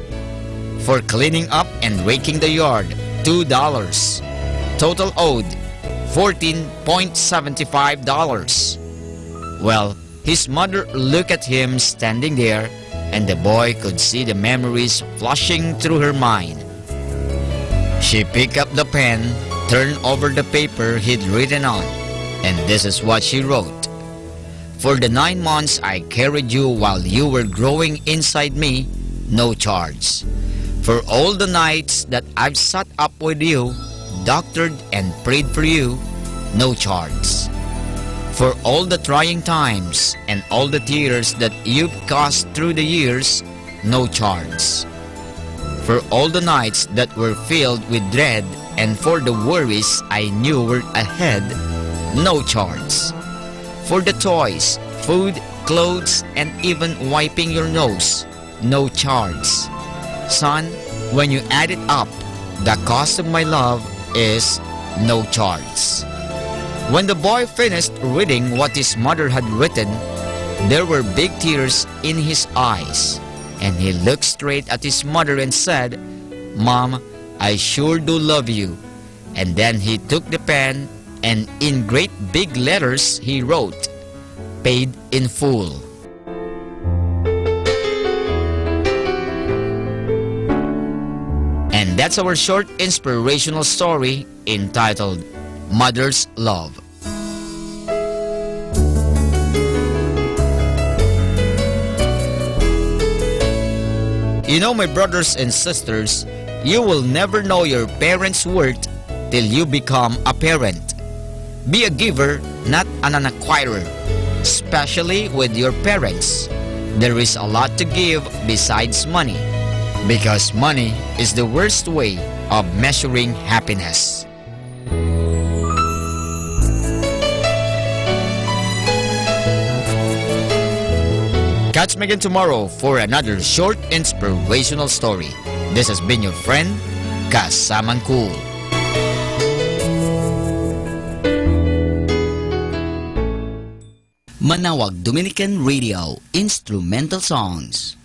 For cleaning up and raking the yard, two dollars. Total owed, fourteen point seven five dollars." Well, his mother looked at him standing there, and the boy could see the memories flashing through her mind. She picked up the pen, turned over the paper he'd written on, and this is what she wrote: "For the nine months I carried you while you were growing inside me, no charge. For all the nights that I've sat up with you, doctored and prayed for you, no charge. For all the trying times and all the tears that you've caused through the years, no charge. For all the nights that were filled with dread and for the worries I knew were ahead, no charge. For the toys, food, clothes, and even wiping your nose, no charge. Son, when you add it up, the cost of my love is no charge." When the boy finished reading what his mother had written, there were big tears in his eyes, and he looked straight at his mother and said, "Mom, I sure do love you." And then he took the pen, and in great big letters he wrote, "Paid in full." And that's our short inspirational story entitled Mother's Love. You know, my brothers and sisters, you will never know your parents' worth till you become a parent. Be a giver, not an, an acquirer, especially with your parents. There is a lot to give besides money, because money is the worst way of measuring happiness. Catch me again tomorrow for another short inspirational story. This has been your friend, Kasamang Cool. Manawag Dominican Radio Instrumental Songs.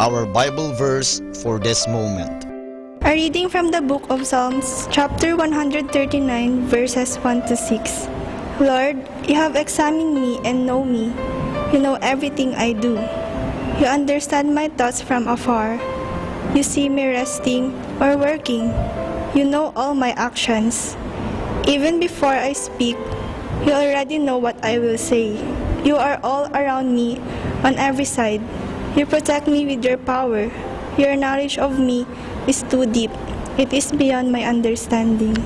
our Bible verse for this moment. A reading from the book of Psalms, chapter one hundred thirty-nine, verses one to six. Lord, you have examined me and know me. You know everything I do. You understand my thoughts from afar. You see me resting or working. You know all my actions. Even before I speak, you already know what I will say. You are all around me, on every side. You protect me with your power. Your knowledge of me is too deep. It is beyond my understanding.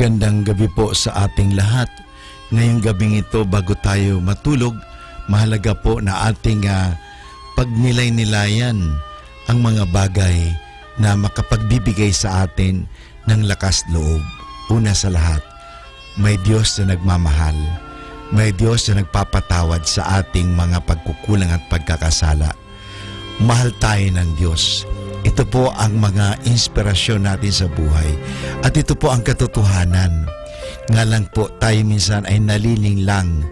Magandang gabi po sa ating lahat. Ngayong gabing ito, bago tayo matulog, mahalaga po na ating, ah, pagnilay-nilayan ang mga bagay na makapagbibigay sa atin ng lakas loob. Una sa lahat, may Diyos na nagmamahal. May Diyos na nagpapatawad sa ating mga pagkukulang at pagkakasala. Mahal tayo ng Diyos. Ito po ang mga inspirasyon natin sa buhay. At ito po ang katotohanan. Nga lang po, tayo minsan ay naliling lang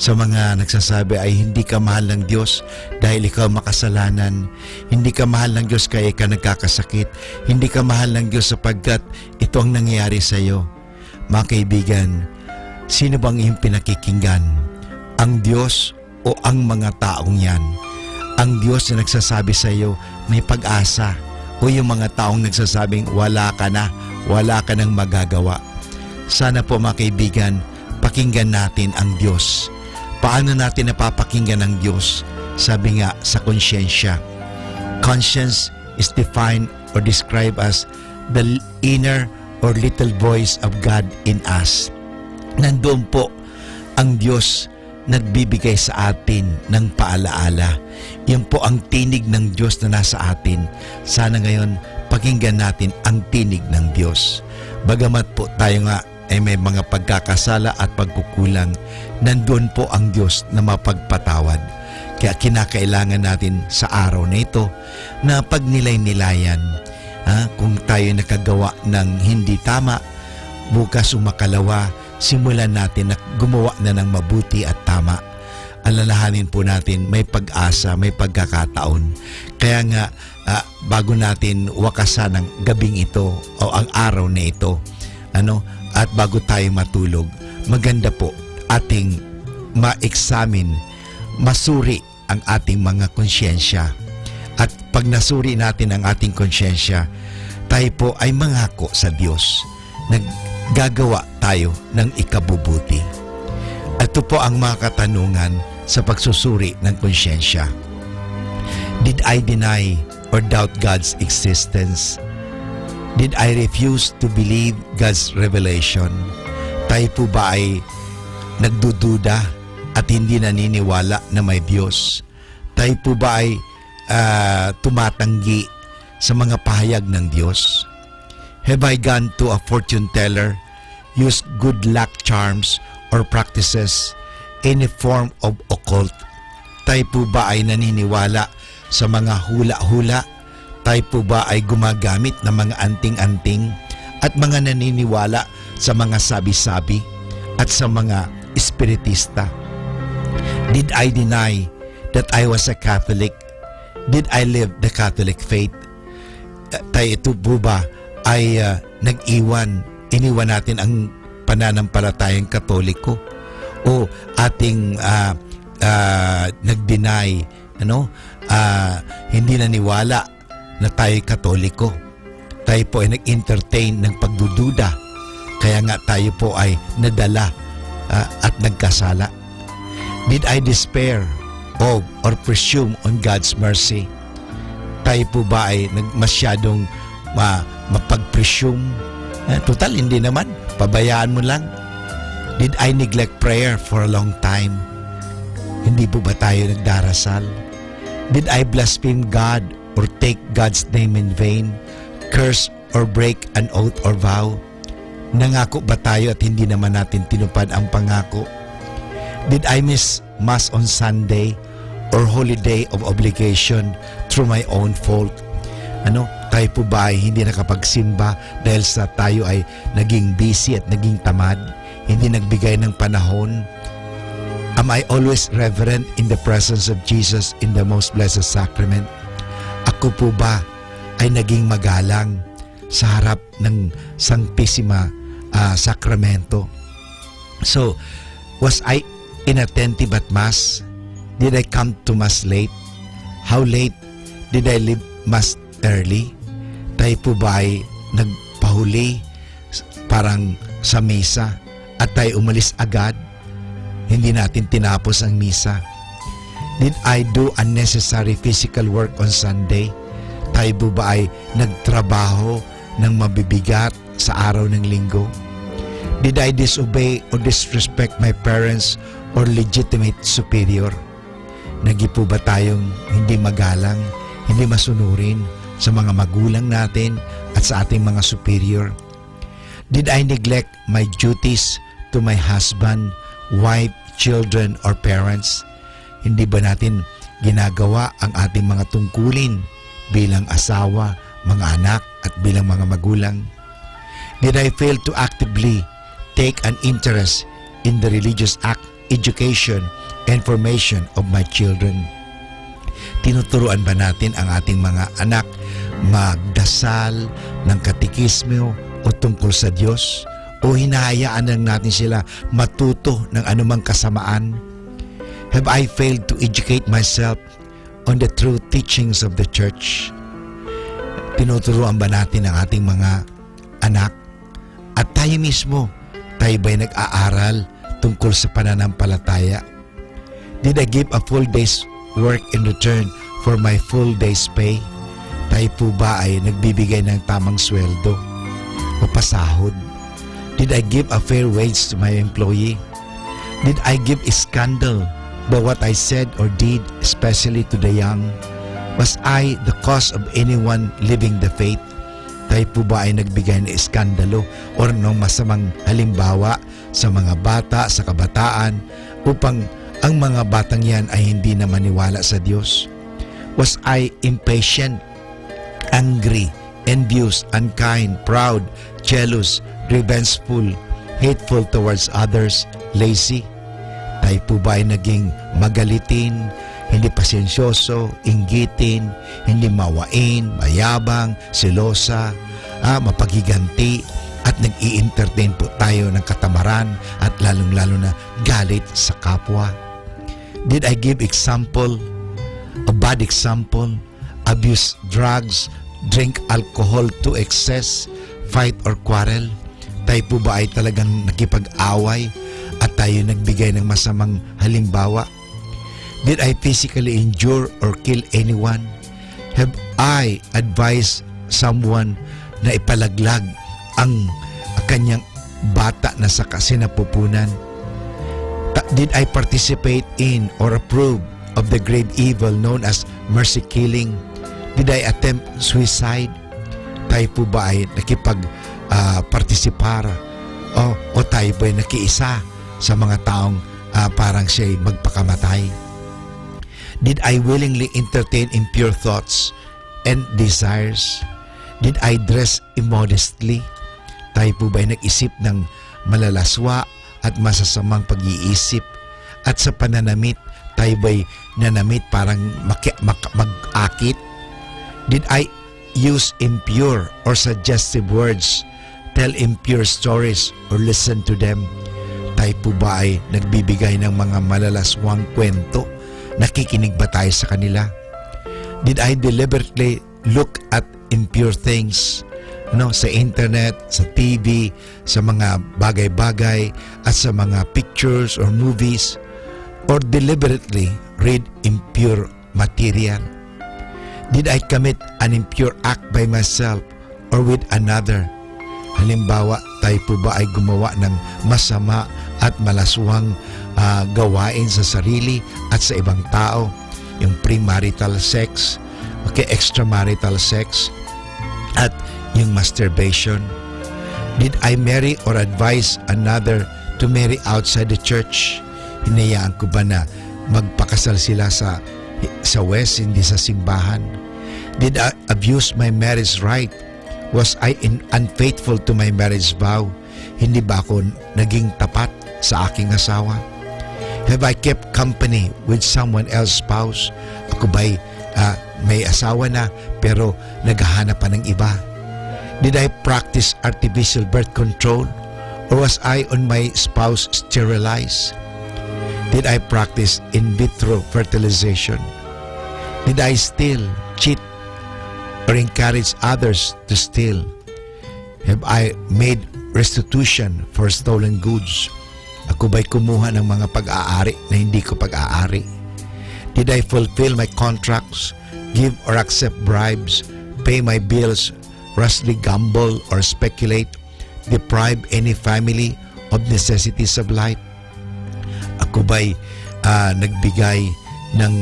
sa mga nagsasabi ay hindi ka mahal ng Diyos dahil ikaw makasalanan. Hindi ka mahal ng Diyos kaya ka nagkakasakit. Hindi ka mahal ng Diyos sapagkat ito ang nangyayari sa iyo. Mga kaibigan, sino bang iyong pinakikinggan? Ang Diyos o ang mga taong yan? Ang Diyos na nagsasabi sa iyo, may pag-asa, o yung mga taong nagsasabing, "Wala ka na, wala ka nang magagawa." Sana po, mga kaibigan, pakinggan natin ang Diyos. Paano natin napapakinggan ang Diyos? Sabi nga, sa konsyensya. Conscience is defined or described as the inner or little voice of God in us. Nandoon po ang Diyos nagbibigay sa atin ng paalaala. Yun po ang tinig ng Diyos na nasa atin. Sana ngayon, pakinggan natin ang tinig ng Diyos. Bagamat po tayo nga ay may mga pagkakasala at pagkukulang, nandoon po ang Diyos na mapagpatawad. Kaya kinakailangan natin sa araw na ito na pagnilay-nilayan, ah, kung tayo nakagawa ng hindi tama, bukas o makalawa, simulan natin na gumawa na ng mabuti at tama. Alalahanin po natin, may pag-asa, may pagkakataon. Kaya nga, ah, bago natin wakasan ang gabing ito o ang araw na ito, ano, at bago tayo matulog, maganda po ating ma-examine, masuri ang ating mga konsyensya. At pag nasuri natin ang ating konsyensya, tayo po ay mangako sa Diyos na gagawa tayo ng ikabubuti. Ito po ang mga katanungan sa pagsusuri ng konsyensya. Did I deny or doubt God's existence? Did I refuse to believe God's revelation? Tayo po ba ay nagdududa at hindi naniniwala na may Diyos? Tayo po ba ay, ah, tumatanggi sa mga pahayag ng Diyos? Have I gone to a fortune teller, used good luck charms, or practices any form of occult? Tayo po ba ay naniniwala sa mga hula-hula? Tayo po ba ay gumagamit ng mga anting-anting at mga naniniwala sa mga sabi-sabi at sa mga espiritista? Did I deny that I was a Catholic? Did I live the Catholic faith? Eh, tayo ito po ba ay, ah, nag-iwan, iniwan natin ang pananampalatayang Katoliko? O ating, ah, ah, nag-deny, ano, ah, hindi naniwala na tayo'y Katoliko. Tayo po ay nag-entertain ng pagdududa. Kaya nga tayo po ay nadala, ah, at nagkasala. Did I despair of or presume on God's mercy? Tayo po ba ay nag-, masyadong ma-, mapag-presume? Eh, total, hindi naman. Pabayaan mo lang. Did I neglect prayer for a long time? Hindi po ba tayo nagdarasal? Did I blaspheme God or take God's name in vain? Curse or break an oath or vow? Nangako ba tayo at hindi naman natin tinupad ang pangako? Did I miss Mass on Sunday or holy day of obligation through my own fault? Ano, tayo po ba ay hindi nakapagsimba dahil sa tayo ay naging busy at naging tamad? Hindi nagbigay ng panahon? Am I always reverent in the presence of Jesus in the most blessed sacrament? Ako po ba ay naging magalang sa harap ng Santisima, ah, Sakramento? So, was I inattentive at Mass? Did I come to Mass late? How late did I leave Mass early? Tayo po ba ay nagpahuli, s-, parang sa misa, at tayo umalis agad? Hindi natin tinapos ang misa. Did I do unnecessary physical work on Sunday? Tayo po ba ay nagtrabaho ng mabibigat sa araw ng linggo? Did I disobey or disrespect my parents or legitimate superior? Naging po ba tayong hindi magalang, hindi masunurin sa mga magulang natin at sa ating mga superior? Did I neglect my duties to my husband, wife, children, or parents? Hindi ba natin ginagawa ang ating mga tungkulin bilang asawa, mga anak, at bilang mga magulang? Did I fail to actively take an interest in the religious act, education, and formation of my children? Tinuturuan ba natin ang ating mga anak magdasal, ng katekismo, o tungkol sa Diyos? O hinahayaan lang natin sila matuto ng anumang kasamaan? Have I failed to educate myself on the true teachings of the church? Tinuturuan ba natin ang ating mga anak? At tayo mismo, tayo ba'y nag-aaral tungkol sa pananampalataya? Did I give a full day's work in return for my full day's pay? Tayo po ba ay nagbibigay ng tamang sweldo o pasahod? Did I give a fair wage to my employee? Did I give scandal by what I said or did, especially to the young? Was I the cause of anyone leaving the faith? Tayo po ba ay nagbigay ng iskandalo or ng masamang halimbawa sa mga bata, sa kabataan, upang ang mga batang yan ay hindi na maniwala sa Diyos? Was I impatient, angry, envious, unkind, proud, jealous, revengeful, hateful towards others, lazy? Tayo po ba ay naging magalitin, hindi pasensyoso, inggitin, hindi mawain, mayabang, selosa, ah, mapagiganti, at nag-i-entertain po tayo ng katamaran at lalong-lalo na galit sa kapwa? Did I give example, a bad example, abuse drugs, drink alcohol to excess, fight or quarrel? Tayo po ba ay talagang nakipag-away at tayo nagbigay ng masamang halimbawa? Did I physically injure or kill anyone? Have I advised someone na ipalaglag ang kanyang bata na sa kasinapupunan? Ta-, did I participate in or approve of the grave evil known as mercy killing? Did I attempt suicide? Tayo po ba ay nakipag, ah, partisipar? O, o tayo po ay nakiisa sa mga taong, ah, parang siya'y magpakamatay? Did I willingly entertain impure thoughts and desires? Did I dress immodestly? Tayo po ba'y nag-isip ng malalaswa at masasamang pag-iisip? At sa pananamit, tayo ba'y nanamit parang maki-, mak-, mag-akit? Did I use impure or suggestive words, tell impure stories, or listen to them? Tayo po ba ay nagbibigay ng mga malalaswang kwento? Nakikinig ba tayo sa kanila? Did I deliberately look at impure things, no, sa internet, sa T V, sa mga bagay-bagay, at sa mga pictures or movies, or deliberately read impure material? Did I commit an impure act by myself or with another? Halimbawa, tayo po ba ay gumawa ng masama at malaswang, ah, gawain sa sarili at sa ibang tao? Yung premarital sex, okay, extramarital sex, at yung masturbation. Did I marry or advise another to marry outside the church? Hinayaan ko ba na magpakasal sila sa, sa West, hindi sa simbahan? Did I abuse my marriage right? Was I in, unfaithful to my marriage vow? Hindi ba ako naging tapat sa aking asawa? Have I kept company with someone else's spouse? Ako ba'y, ah, may asawa na pero naghahanap pa ng iba? Did I practice artificial birth control? Or was I on my spouse sterilized? Did I practice in vitro fertilization? Did I steal, cheat, or encourage others to steal? Have I made restitution for stolen goods? Ako ba'y kumuha ng mga pag-aari na hindi ko pag-aari? Did I fulfill my contracts, give or accept bribes, pay my bills, rashly gamble or speculate, deprive any family of necessities of life. Ako ba'y, ah, nagbigay ng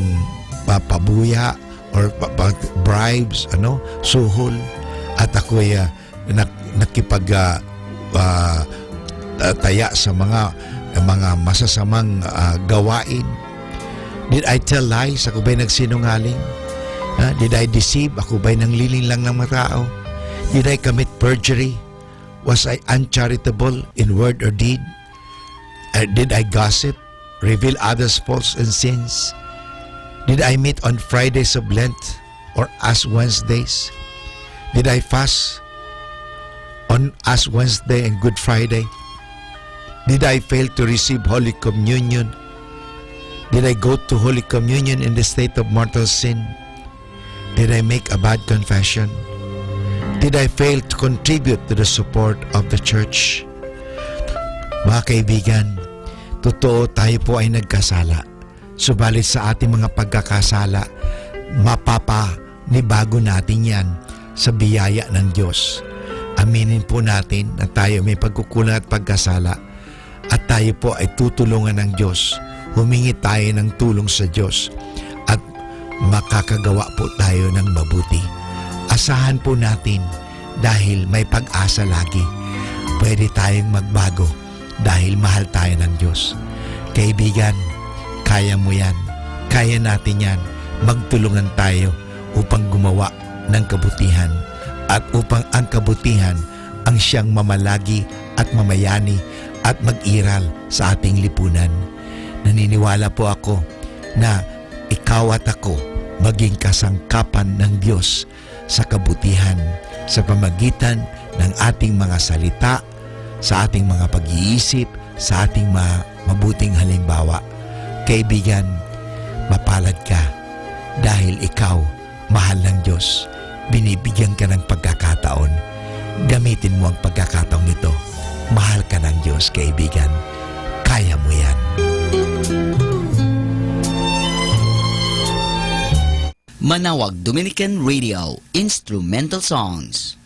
pa-, pabuya or pa-, pa-, bribes, ano, suhol, at ako'y, ah, nak-, nakipag, ah, ah, ta-, taya sa mga, mga masasamang, ah, gawain? Did I tell lies? Ako ba'y nagsinungaling? Ah, did I deceive? Ako ba'y nanlilinlang ng mga tao? Did I commit perjury? Was I uncharitable in word or deed? Uh, did I gossip, reveal others' faults and sins? Did I meet on Fridays of Lent or Ash Wednesdays? Did I fast on Ash Wednesday and Good Friday? Did I fail to receive Holy Communion? Did I go to Holy Communion in the state of mortal sin? Did I make a bad confession? Did I fail to contribute to the support of the church? Mga kaibigan, totoo, tayo po ay nagkasala. Subalit sa ating mga pagkakasala, mapapanibago natin yan sa biyaya ng Diyos. Aminin po natin na tayo may pagkukulang at pagkasala, at tayo po ay tutulungan ng Diyos. Humingi tayo ng tulong sa Diyos at makakagawa po tayo ng mabuti. Asahan po natin, dahil may pag-asa lagi. Pwede tayong magbago dahil mahal tayo ng Diyos. Kaibigan, kaya mo yan. Kaya natin yan. Magtulungan tayo upang gumawa ng kabutihan, at upang ang kabutihan ang siyang mamalagi at mamayani at mag-iral sa ating lipunan. Naniniwala po ako na ikaw at ako maging kasangkapan ng Diyos sa kabutihan sa pamagitan ng ating mga salita, sa ating mga pag-iisip, sa ating ma-, mabuting halimbawa. Kaibigan, mapalad ka dahil ikaw mahal ng Diyos. Binibigyan ka ng pagkakataon. Gamitin mo ang pagkakataong ito. Mahal ka ng Diyos, kaibigan. Kaya mo yan. Manawag Dominican Radio, Instrumental Songs.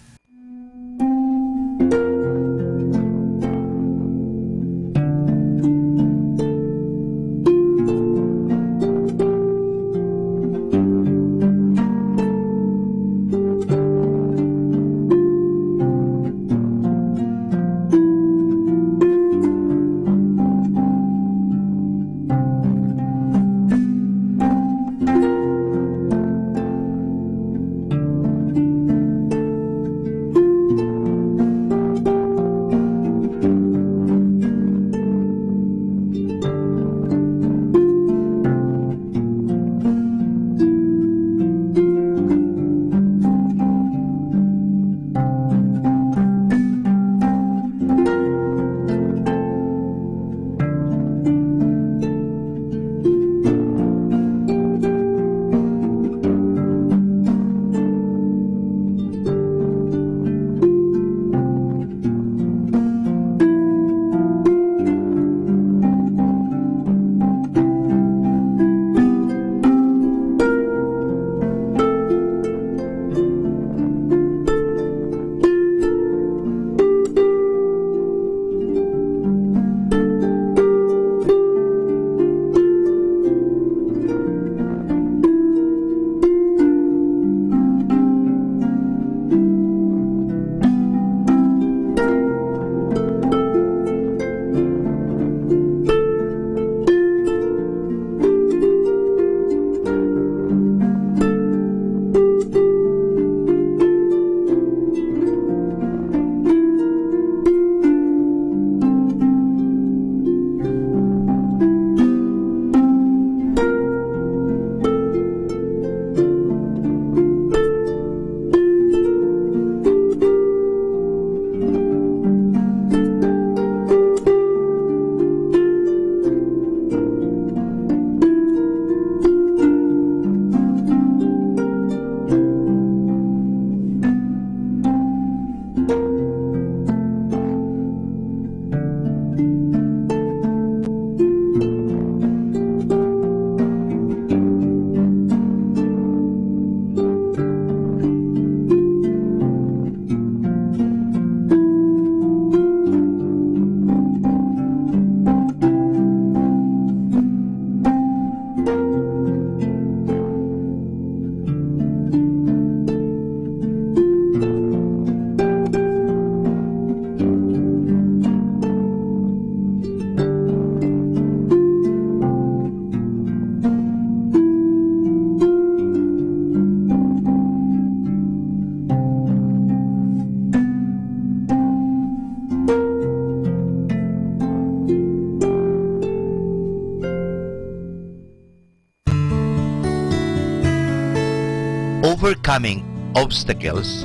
Overcoming obstacles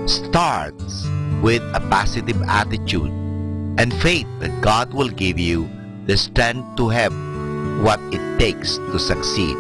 starts with a positive attitude and faith that God will give you the strength to have what it takes to succeed.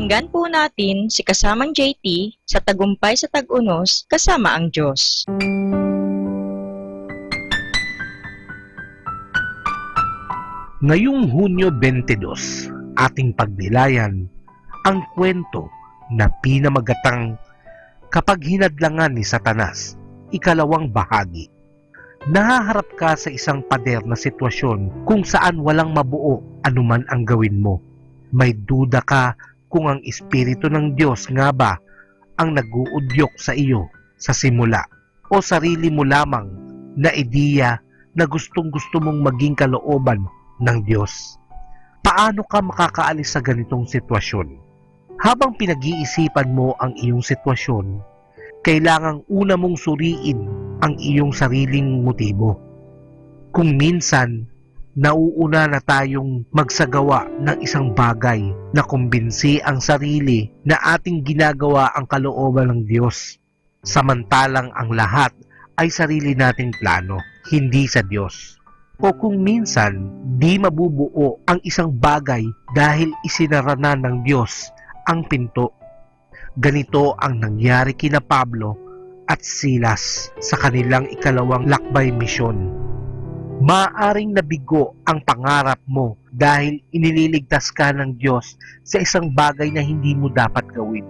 Pakinggan po natin si kasamang J T sa Tagumpay sa Tag-Unos, Kasama ang Diyos. Ngayong Hunyo twenty-two, ating pagnilayan ang kuwento na pinamagatang kapag hinadlangan ni Satanas, ikalawang bahagi. Nahaharap ka sa isang pader na sitwasyon kung saan walang mabuo anuman ang gawin mo. May duda ka kung ang Espiritu ng Diyos nga ba ang naguudyok sa iyo sa simula, o sarili mo lamang na ideya na gustong-gusto mong maging kalooban ng Diyos. Paano ka makakaalis sa ganitong sitwasyon? Habang pinag-iisipan mo ang iyong sitwasyon, kailangang una mong suriin ang iyong sariling motibo. Kung minsan, nauuna na tayong magsagawa ng isang bagay na kumbinsi ang sarili na ating ginagawa ang kalooban ng Diyos, samantalang ang lahat ay sarili nating plano, hindi sa Diyos. O kung minsan, di mabubuo ang isang bagay dahil isinara na ng Diyos ang pinto. Ganito ang nangyari kina Pablo at Silas sa kanilang ikalawang lakbay misyon. Maaring nabigo ang pangarap mo dahil inililigtas ka ng Diyos sa isang bagay na hindi mo dapat gawin.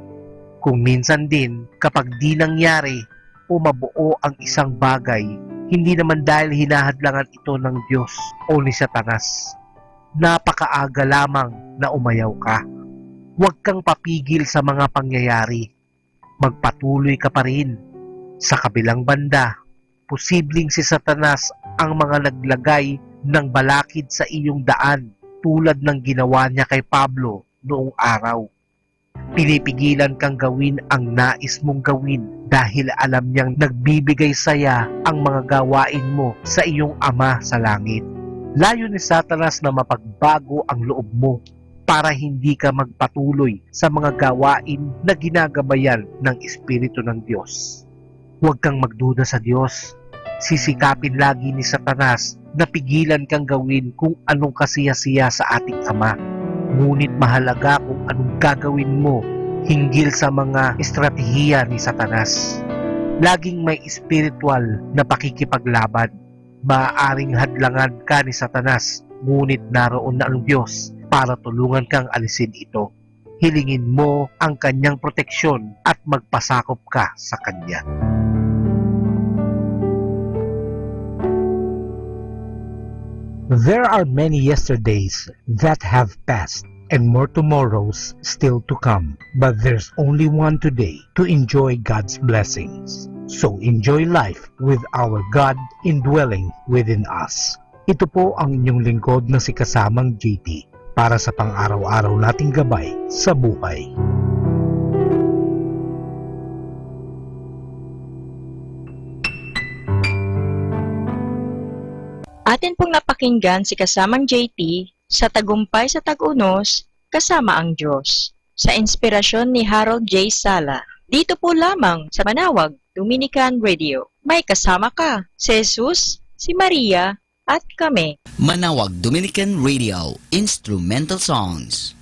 Kung minsan din, kapag di nangyari o mabuo ang isang bagay, hindi naman dahil hinahadlangan ito ng Diyos o ni Satanas. Napakaaga lamang na umayaw ka. Huwag kang papigil sa mga pangyayari. Magpatuloy ka pa rin. Sa kabilang banda, posibleng si Satanas ang mga naglagay ng balakid sa iyong daan, tulad ng ginawa niya kay Pablo noong araw. Pinipigilan kang gawin ang nais mong gawin dahil alam niyang nagbibigay saya ang mga gawain mo sa iyong Ama sa Langit. Layo ni Satanas na mapagbago ang loob mo para hindi ka magpatuloy sa mga gawain na ginagabayan ng Espiritu ng Diyos. Huwag kang magduda sa Diyos. Sisikapin lagi ni Satanas na pigilan kang gawin kung anong kasiyasiya sa ating Ama. Ngunit mahalaga kung anong gagawin mo hinggil sa mga estratehiya ni Satanas. Laging may espiritual na pakikipaglaban. Maaaring hadlangan ka ni Satanas, ngunit naroon na ang Diyos para tulungan kang alisin ito. Hilingin mo ang kanyang proteksyon at magpasakop ka sa kanya. There are many yesterdays that have passed and more tomorrows still to come, but there's only one today to enjoy God's blessings. So enjoy life with our God indwelling within us. Ito po ang inyong lingkod na si Kasamang J T para sa pang-araw-araw nating gabay sa buhay. Atin pong napakinggan si Kasamang J T sa Tagumpay sa Tag-Unos, Kasama ang Diyos, sa inspirasyon ni Harold J. Sala. Dito po lamang sa Manawag Dominican Radio. May kasama ka, si Jesus, si Maria, at kami. Manawag Dominican Radio, Instrumental Songs.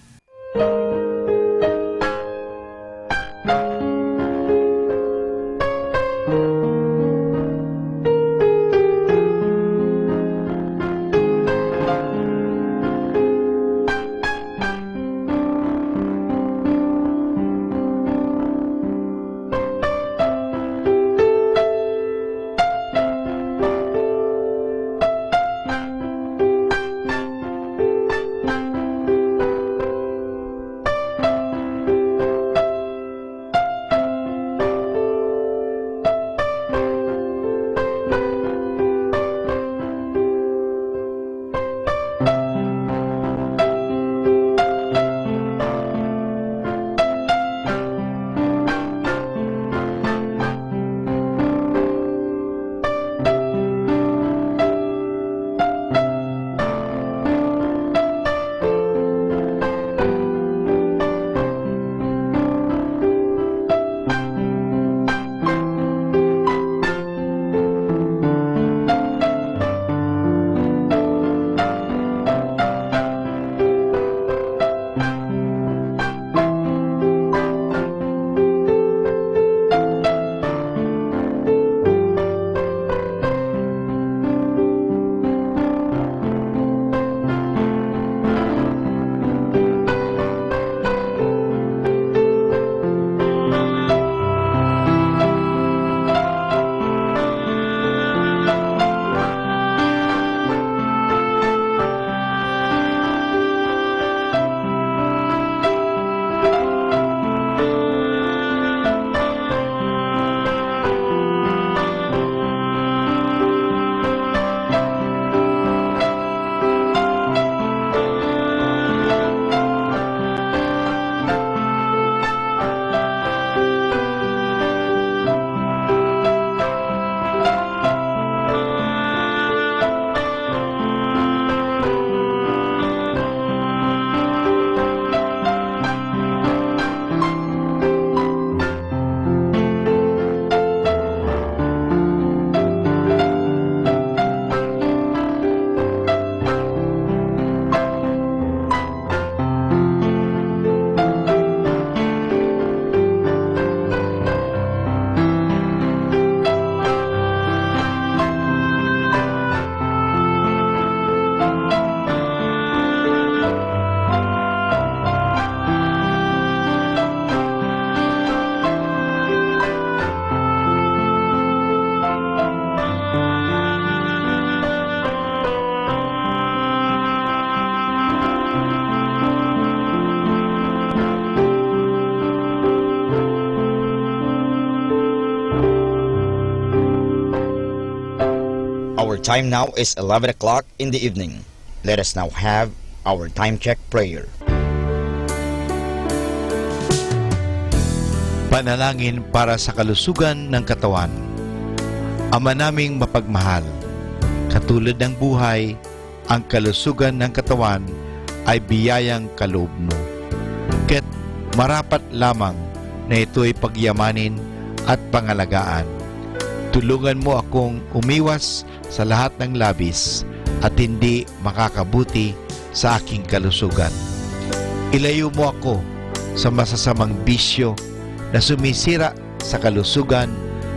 Time now is eleven o'clock in the evening. Let us now have our time check prayer. Panalangin para sa kalusugan ng katawan. Ama naming mapagmahal, katulad ng buhay, ang kalusugan ng katawan ay biyayang kaloob mo. Ket marapat lamang na ito'y pagyamanin at pangalagaan. Tulungan mo akong umiwas sa lahat ng labis at hindi makakabuti sa aking kalusugan. Ilayo mo ako sa masasamang bisyo na sumisira sa kalusugan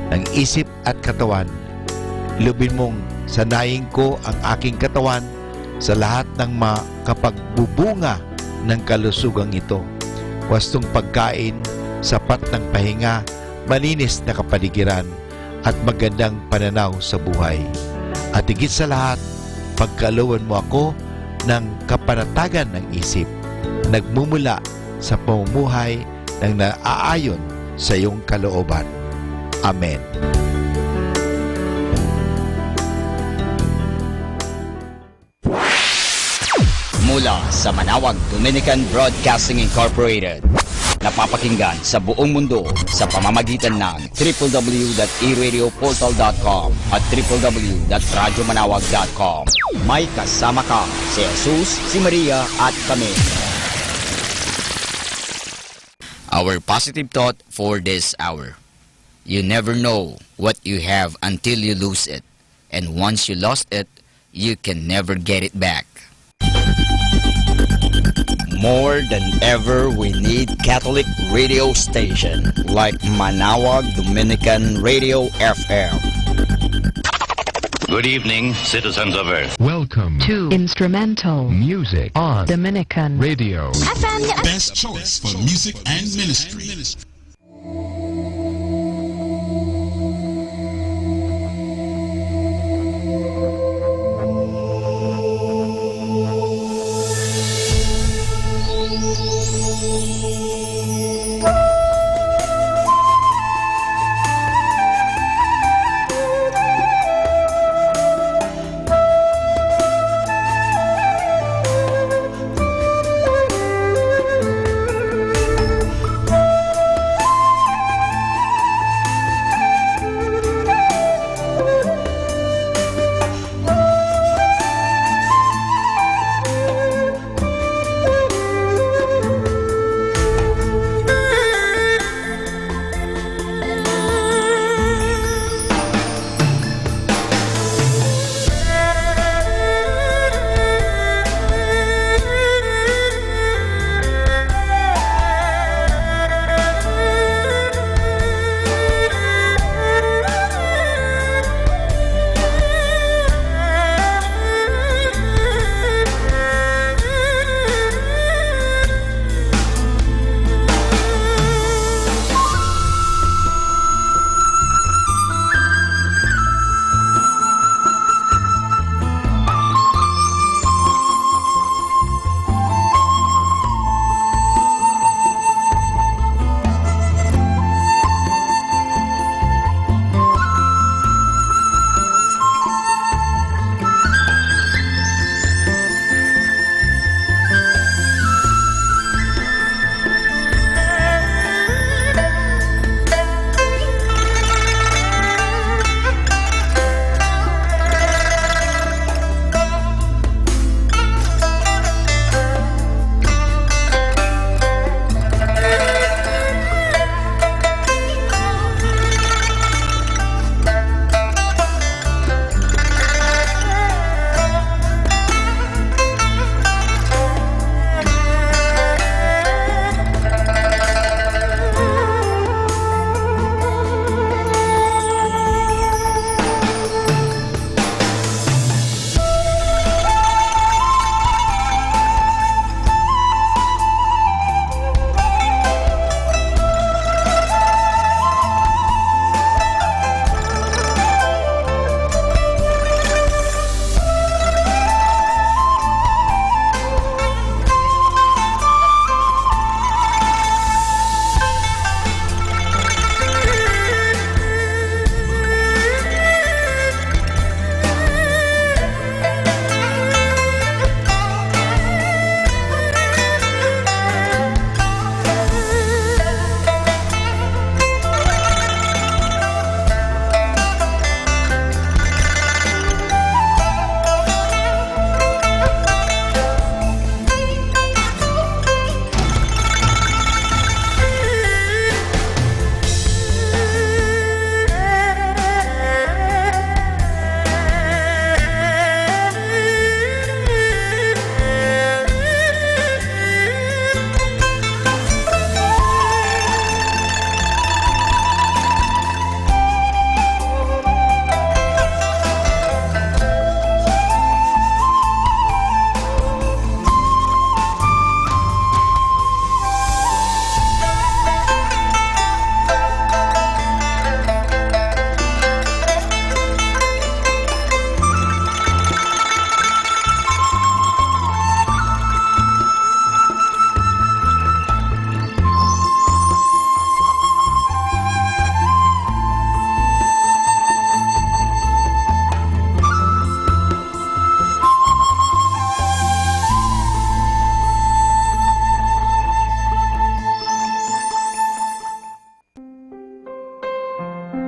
ng isip at katawan. Lubin mong sanayin ko ang aking katawan sa lahat ng makapagbubunga ng kalusugang ito. Wastong pagkain, sapat ng pahinga, malinis na kapaligiran, at magandang pananaw sa buhay. At higit sa lahat, pagkalooban mo ako ng kapanatagan ng isip, nagmumula sa pamumuhay ng naaayon sa iyong kalooban. Amen. Mula sa Manawag Dominican Broadcasting Incorporated, napapakinggan sa buong mundo sa pamamagitan ng triple w dot e radio portal dot com at triple w dot radyo manawag dot com. May kasama ka, si Jesus, si Maria, at kami. Our positive thought for this hour. You never know what you have until you lose it. And once you lost it, you can never get it back. More than ever, we need Catholic radio station like Manawag Dominican Radio F M. Good evening, citizens of Earth. Welcome to instrumental music on Dominican radio. F M. Best choice for music and ministry.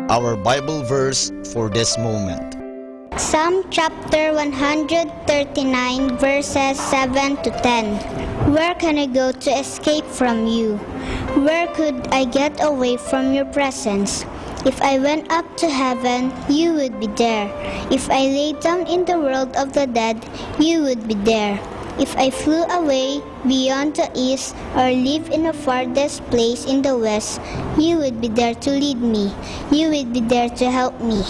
our Bible verse for this moment. Psalm chapter one hundred thirty-nine, verses seven to ten. Where can I go to escape from you? Where could I get away from your presence? If I went up to heaven, you would be there. If I lay down in the world of the dead, you would be there. If I flew away beyond the east or live in the farthest place in the west, you would be there to lead me. You would be there to help me.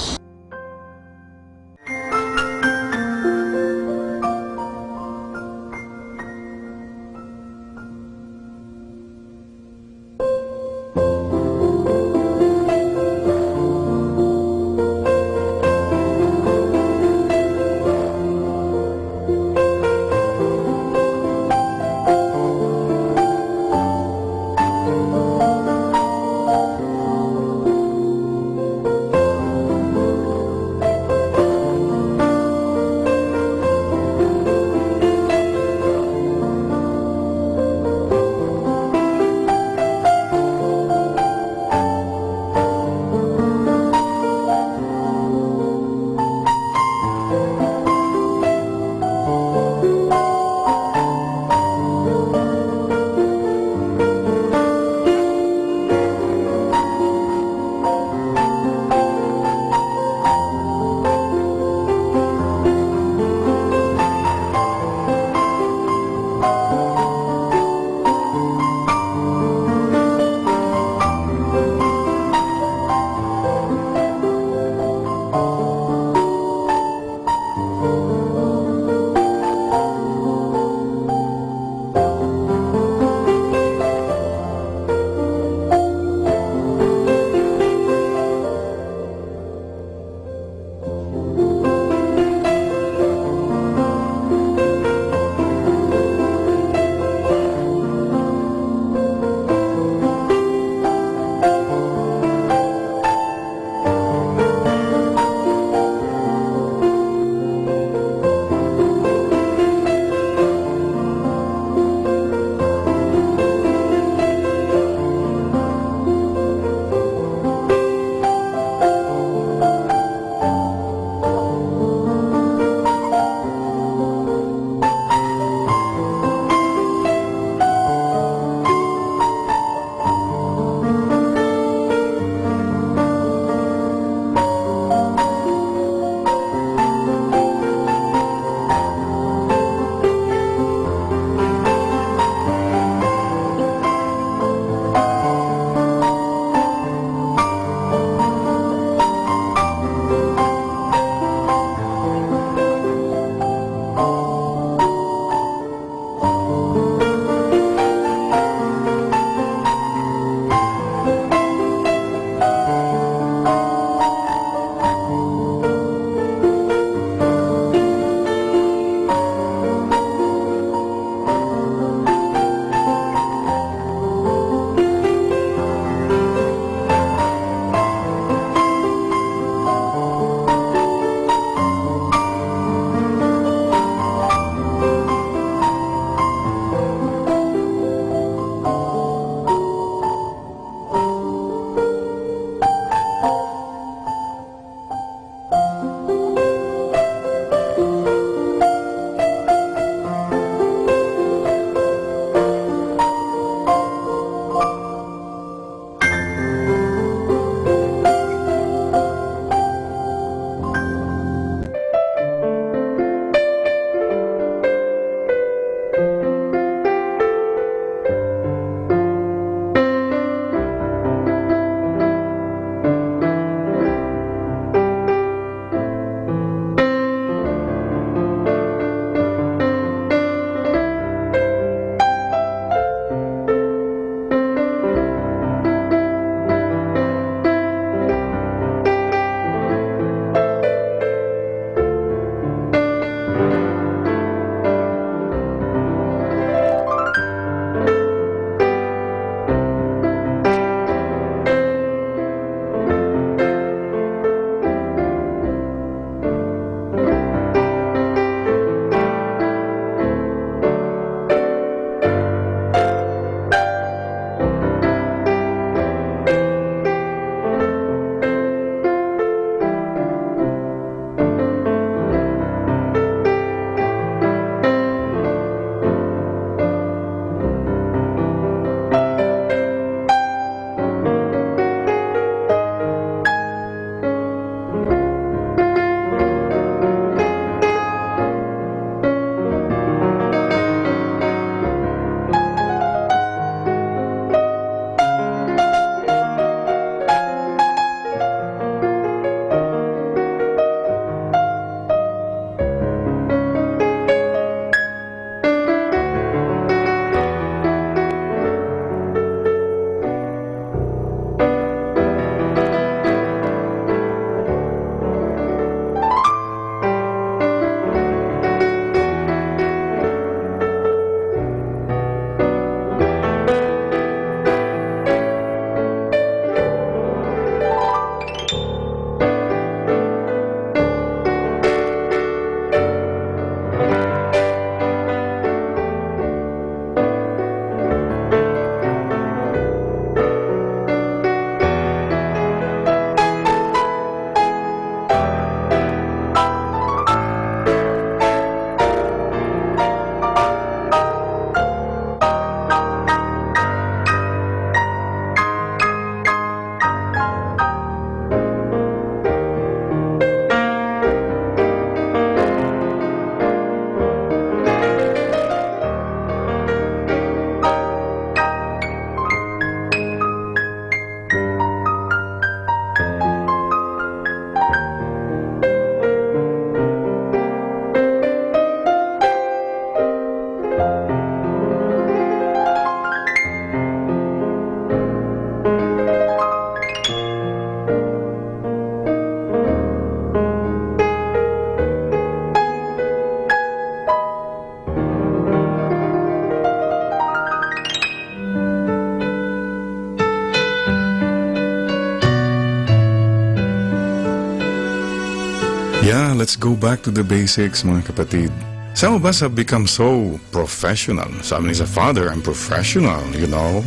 Yeah, let's go back to the basics, mga kapatid. Some of us have become so professional. Sabi ni sa, "Father, I'm professional, you know."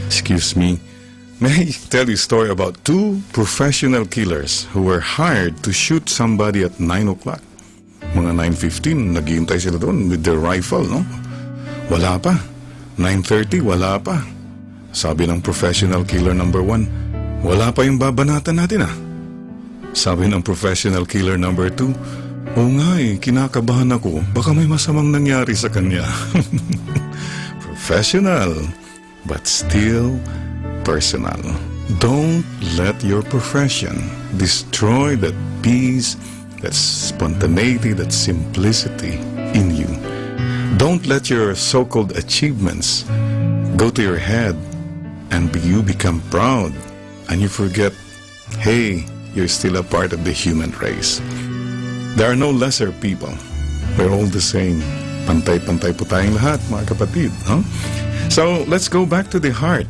Excuse me. May I tell you a story about two professional killers who were hired to shoot somebody at nine o'clock? Mga nine fifteen, naghihintay sila doon with their rifle, no? Wala pa. Nine thirty, wala pa. Sabi ng professional killer number one, "Wala pa yung babanatan natin, ah." Sabi ng professional killer number two, "Oo nga eh, kinakabahan ako. Baka may masamang nangyari sa kanya." Professional, but still personal. Don't let your profession destroy that peace, that spontaneity, that simplicity in you. Don't let your so-called achievements go to your head and be- you become proud and you forget, hey, you're still a part of the human race. There are no lesser people. We're all the same. Pantay-pantay po tayong lahat, mga kapatid, no? So, let's go back to the heart.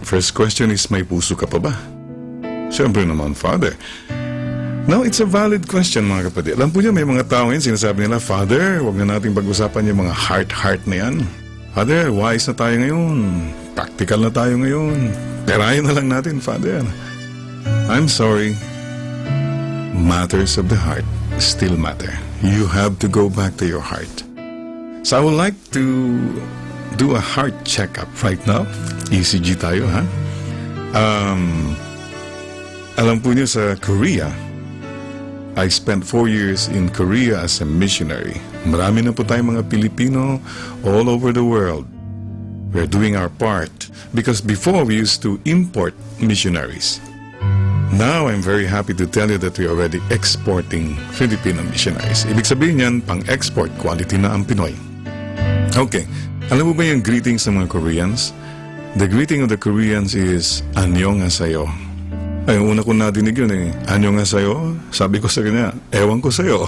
First question is, may puso ka pa ba? Siyempre naman, Father. Now, it's a valid question, mga kapatid. Alam po niyo, may mga tao ngayon, sinasabi nila, "Father, wag na nating pag-usapan yung mga heart-heart na yan. Father, wise na tayo ngayon. Practical na tayo ngayon. Perahin na lang natin, Father." I'm sorry. Matters of the heart still matter. You have to go back to your heart. So I would like to do a heart checkup right now. E C G tayo, ha? Um, alam po niyo sa Korea, I spent four years in Korea as a missionary. Marami na po tayong mga Pilipino all over the world. We're doing our part because before we used to import missionaries. Now, I'm very happy to tell you that we already exporting Filipino missionaries. Ibig sabihin niyan, pang-export, quality na ang Pinoy. Okay. Alam mo ba yung greetings ng mga Koreans? The greeting of the Koreans is, "Annyeonghaseyo." Ay, una ko nadinig yun eh. "Annyeonghaseyo?" Sabi ko sa kanya, "Ewan ko sa'yo."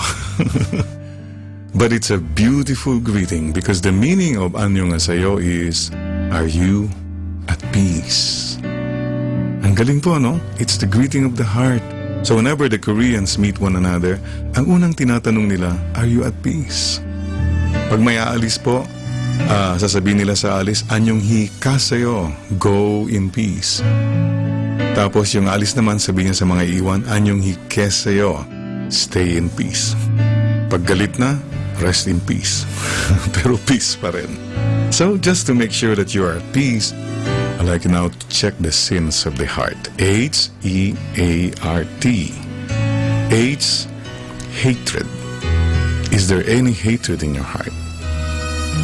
But it's a beautiful greeting because the meaning of "Annyeonghaseyo" is, "Are you at peace?" Ang galing po, no? It's the greeting of the heart. So whenever the Koreans meet one another, ang unang tinatanong nila, "Are you at peace?" Pag may aalis po, ah, sasabihin nila sa alis, "Annyeonghaseyo, go in peace." Tapos yung alis naman, sabihin niya sa mga iwan, "Annyeonghaseyo, stay in peace." Pag galit na, "Rest in peace." Pero peace pa rin. So, just to make sure that you are at peace, I'd like now to check the sins of the heart. H E A R T. H, hatred. Is there any hatred in your heart?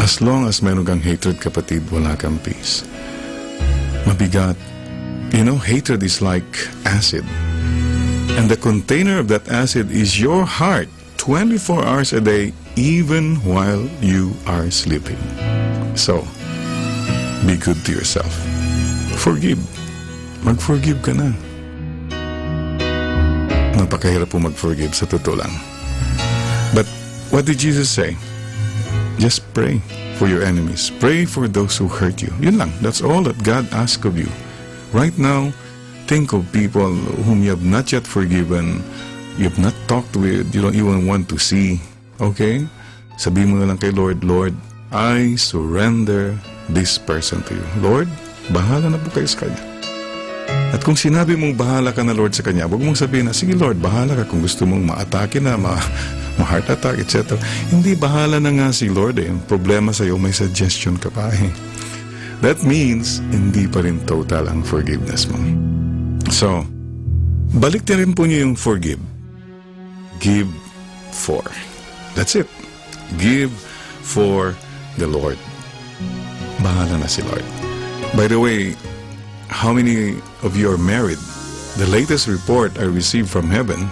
As long as meron kang hatred, kapatid, wala kang peace. Mabigat. You know, hatred is like acid. And the container of that acid is your heart, twenty-four hours a day, even while you are sleeping. So, be good to yourself. Forgive. Mag-forgive ka na. Napakahirap po mag-forgive, sa totoo lang. But what did Jesus say? Just pray for your enemies. Pray for those who hurt you. Yun lang. That's all that God asks of you. Right now, think of people whom you have not yet forgiven, you have not talked with, you don't even want to see. Okay? Sabi mo na lang kay Lord, "Lord, I surrender this person to you." Lord, bahala na po kayo sa kanya. At kung sinabi mong bahala ka na, Lord, sa kanya, huwag mong sabihin na, "Sige, Lord, bahala ka kung gusto mong maatake na, ma-, ma-heart attack, et cetera" Hindi, bahala na nga si Lord eh. Ang problema sa'yo, may suggestion ka pa eh. That means, hindi pa rin total ang forgiveness mo. So, balik na rin po niyo yung forgive. Give for. That's it. Give for the Lord. Bahala na si Lord. By the way, how many of you are married? The latest report I received from heaven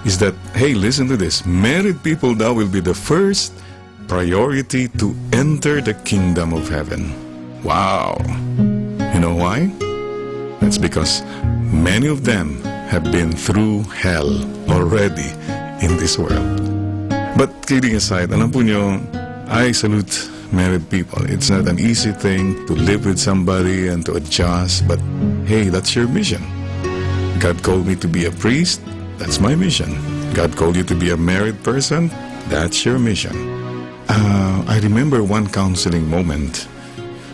is that, hey, listen to this, married people now will be the first priority to enter the kingdom of heaven. Wow! You know why? That's because many of them have been through hell already in this world. But kidding aside, alam po nyo, I salute married people. It's not an easy thing to live with somebody and to adjust, but hey, that's your mission. God called me to be a priest. That's my mission. God called you to be a married person, that's your mission. Uh, I remember one counseling moment.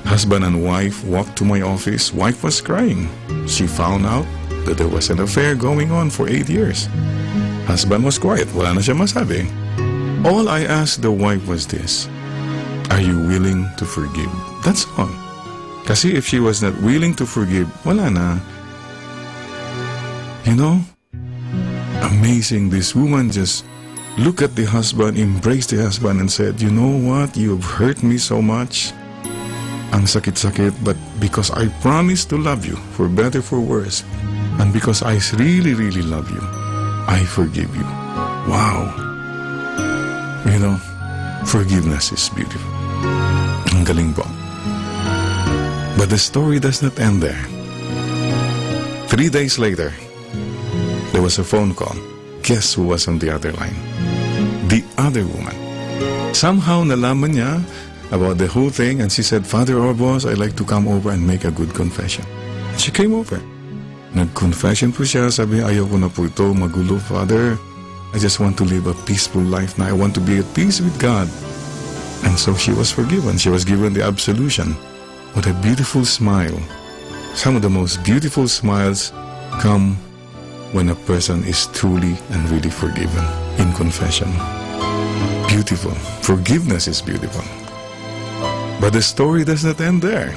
Husband and wife walked to my office. Wife was crying. She found out that there was an affair going on for eight years. Husband was quiet. Wala na siya masabi. All I asked the wife was this, "Are you willing to forgive?" That's all. Kasi if she was not willing to forgive, wala na. You know? Amazing, this woman just looked at the husband, embraced the husband, and said, "You know what? You've hurt me so much. Ang sakit-sakit, but because I promise to love you, for better, for worse, and because I really, really love you, I forgive you." Wow. You know, forgiveness is beautiful. Ang galing po. But the story does not end there. Three days later, there was a phone call. Guess who was on the other line? The other woman. Somehow nalaman niya about the whole thing, and she said, "Father Orbos, I'd like to come over and make a good confession." And she came over. Nag-confession po siya, sabi niya, "Ayoko na po ito, magulo, Father. I just want to live a peaceful life na. I want to be at peace with God." And so she was forgiven. She was given the absolution. What a beautiful smile. Some of the most beautiful smiles come when a person is truly and really forgiven in confession. Beautiful. Forgiveness is beautiful. But the story does not end there.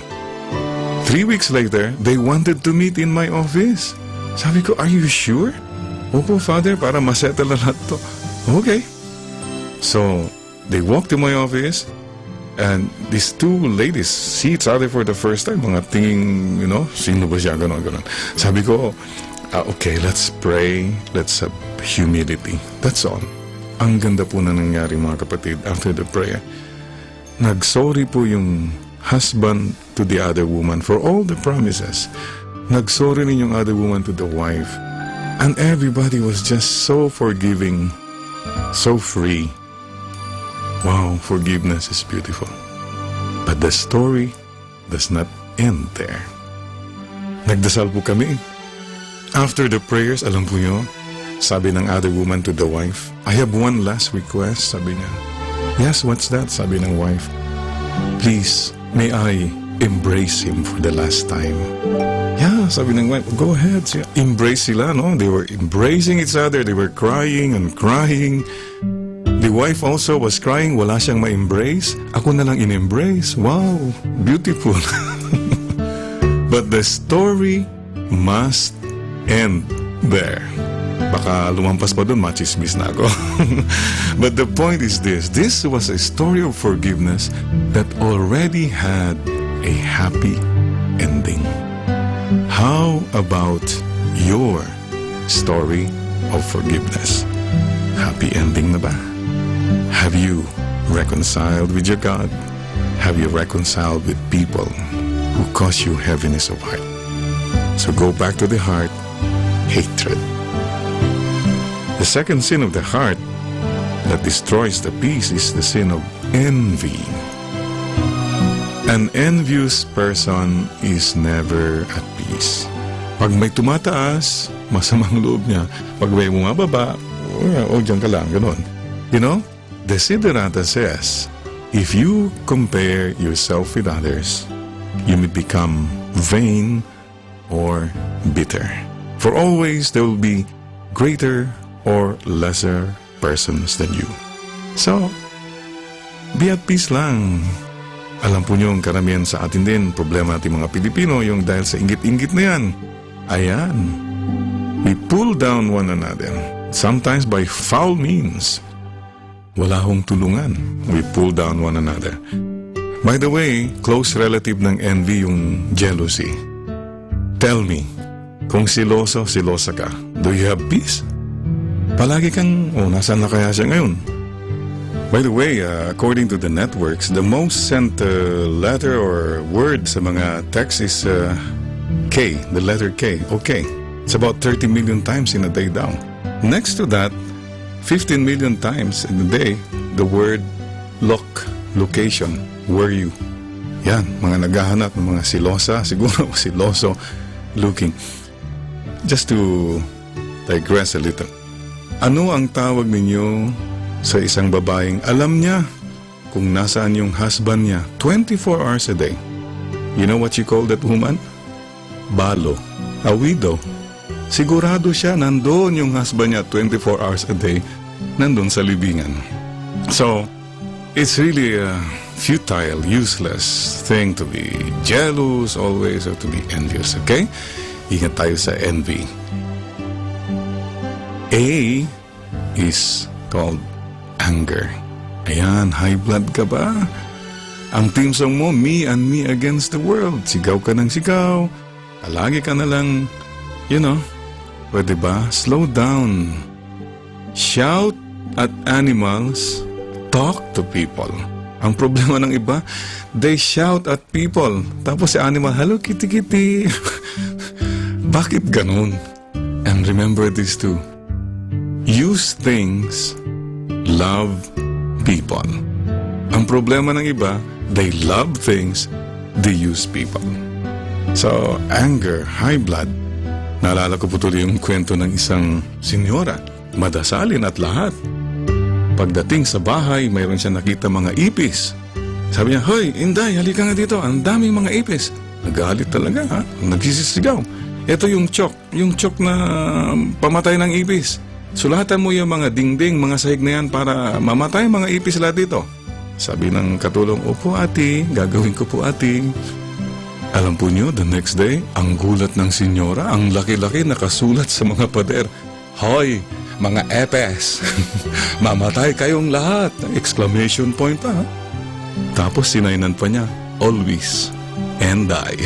Three weeks later, they wanted to meet in my office. Sabi ko, "Are you sure?" "Opo, Father, para masettle na lahat to." Okay. So, they walked to my office, and these two ladies see each other for the first time. Mga tingin, you know, "Sino ba siya?" Ganon, ganon. Sabi ko, "Ah, okay, let's pray. Let's have humility." That's all. Ang ganda po na nangyari, mga kapatid, after the prayer. Nag-sorry po yung husband to the other woman for all the promises. Nag-sorry rin yung other woman to the wife. And everybody was just so forgiving, so free. Wow, forgiveness is beautiful. But the story does not end there. Nagdasal po kami. After the prayers, alam po nyo, sabi ng other woman to the wife, "I have one last request," sabi niya. "Yes, what's that?" sabi ng wife. "Please, may I embrace him for the last time?" "Yeah," sabi ng wife, "Go ahead." Siya, embrace sila, no? They were embracing each other. They were crying and crying. The wife also was crying, wala siyang ma-embrace. Ako na lang in-embrace. Wow, beautiful. But the story must end there. Baka lumampas pa doon, machismis na ako. But the point is this, this was a story of forgiveness that already had a happy ending. How about your story of forgiveness? Happy ending na ba? Have you reconciled with your God? Have you reconciled with people who cause you heaviness of heart? So go back to the heart, hatred. The second sin of the heart that destroys the peace is the sin of envy. An envious person is never at peace. Pag may tumataas, masamang loob niya. Pag may bumababa, o, o, diyan ka lang, ganon. You know, Desiderata says, if you compare yourself with others, you may become vain or bitter. For always there will be greater or lesser persons than you. So, be at peace lang. Alam po niyo, ang karamihan sa atin din, problema natin mga Pilipino, yung dahil sa inggit-inggit na yan. Ayan. We pull down one another, sometimes by foul means. Wala hong tulungan. We pull down one another. By the way, close relative ng envy yung jealousy. Tell me, kung siloso, silosa ka, do you have peace? Palagi kang, "Oh, nasaan na kaya siya ngayon?" By the way, uh, according to the networks, the most sent, uh, letter or word sa mga text is, uh, K, the letter K. Okay. It's about thirty million times in a day daw. Next to that, fifteen million times in a day, the word look, location, were you? Yan, mga naghahanap ng mga silosa, siguro siloso looking. Just to digress a little. Ano ang tawag ninyo sa isang babaeng alam niya kung nasaan yung husband niya twenty-four hours a day? You know what you call that woman? Balo. A widow. Sigurado siya nandun yung husband niya twenty-four hours a day, nandun sa libingan. So, it's really a futile, useless thing to be jealous always or to be envious, okay? Ingat tayo sa envy. A is called anger. Ayan, high blood ka ba? Ang theme song mo, me and me against the world. Sigaw ka ng sigaw. Palagi ka na lang, you know, pwede ba? Slow down. Shout at animals, talk to people. Ang problema ng iba, they shout at people. Tapos si animal, "Hello, kitty, kitty." Bakit ganun? And remember this too. Use things, love people. Ang problema ng iba, they love things, they use people. So, anger, high blood. Naalala ko po tuloy yung kwento ng isang senyora. Madasalin at lahat. Pagdating sa bahay, mayroon siya nakita mga ipis. Sabi niya, "Hoy, Inday, halika nga dito. Ang daming mga ipis." Nagalit talaga, ha? Nagsisisigaw. Ito yung chok, yung chok na pamatay ng ipis. "Sulatan mo yung mga dingding, mga sahig na yan para mamatay mga ipis lahat dito." Sabi ng katulong, "Opo, ate. Gagawin ko po, ate." Alam po niyo, the next day, ang gulat ng senyora, ang laki-laki nakasulat sa mga pader, "Hoy, mga epes! Mamatay kayong lahat!" Exclamation point pa, ha? Tapos sinainan pa niya, "Always, Enday."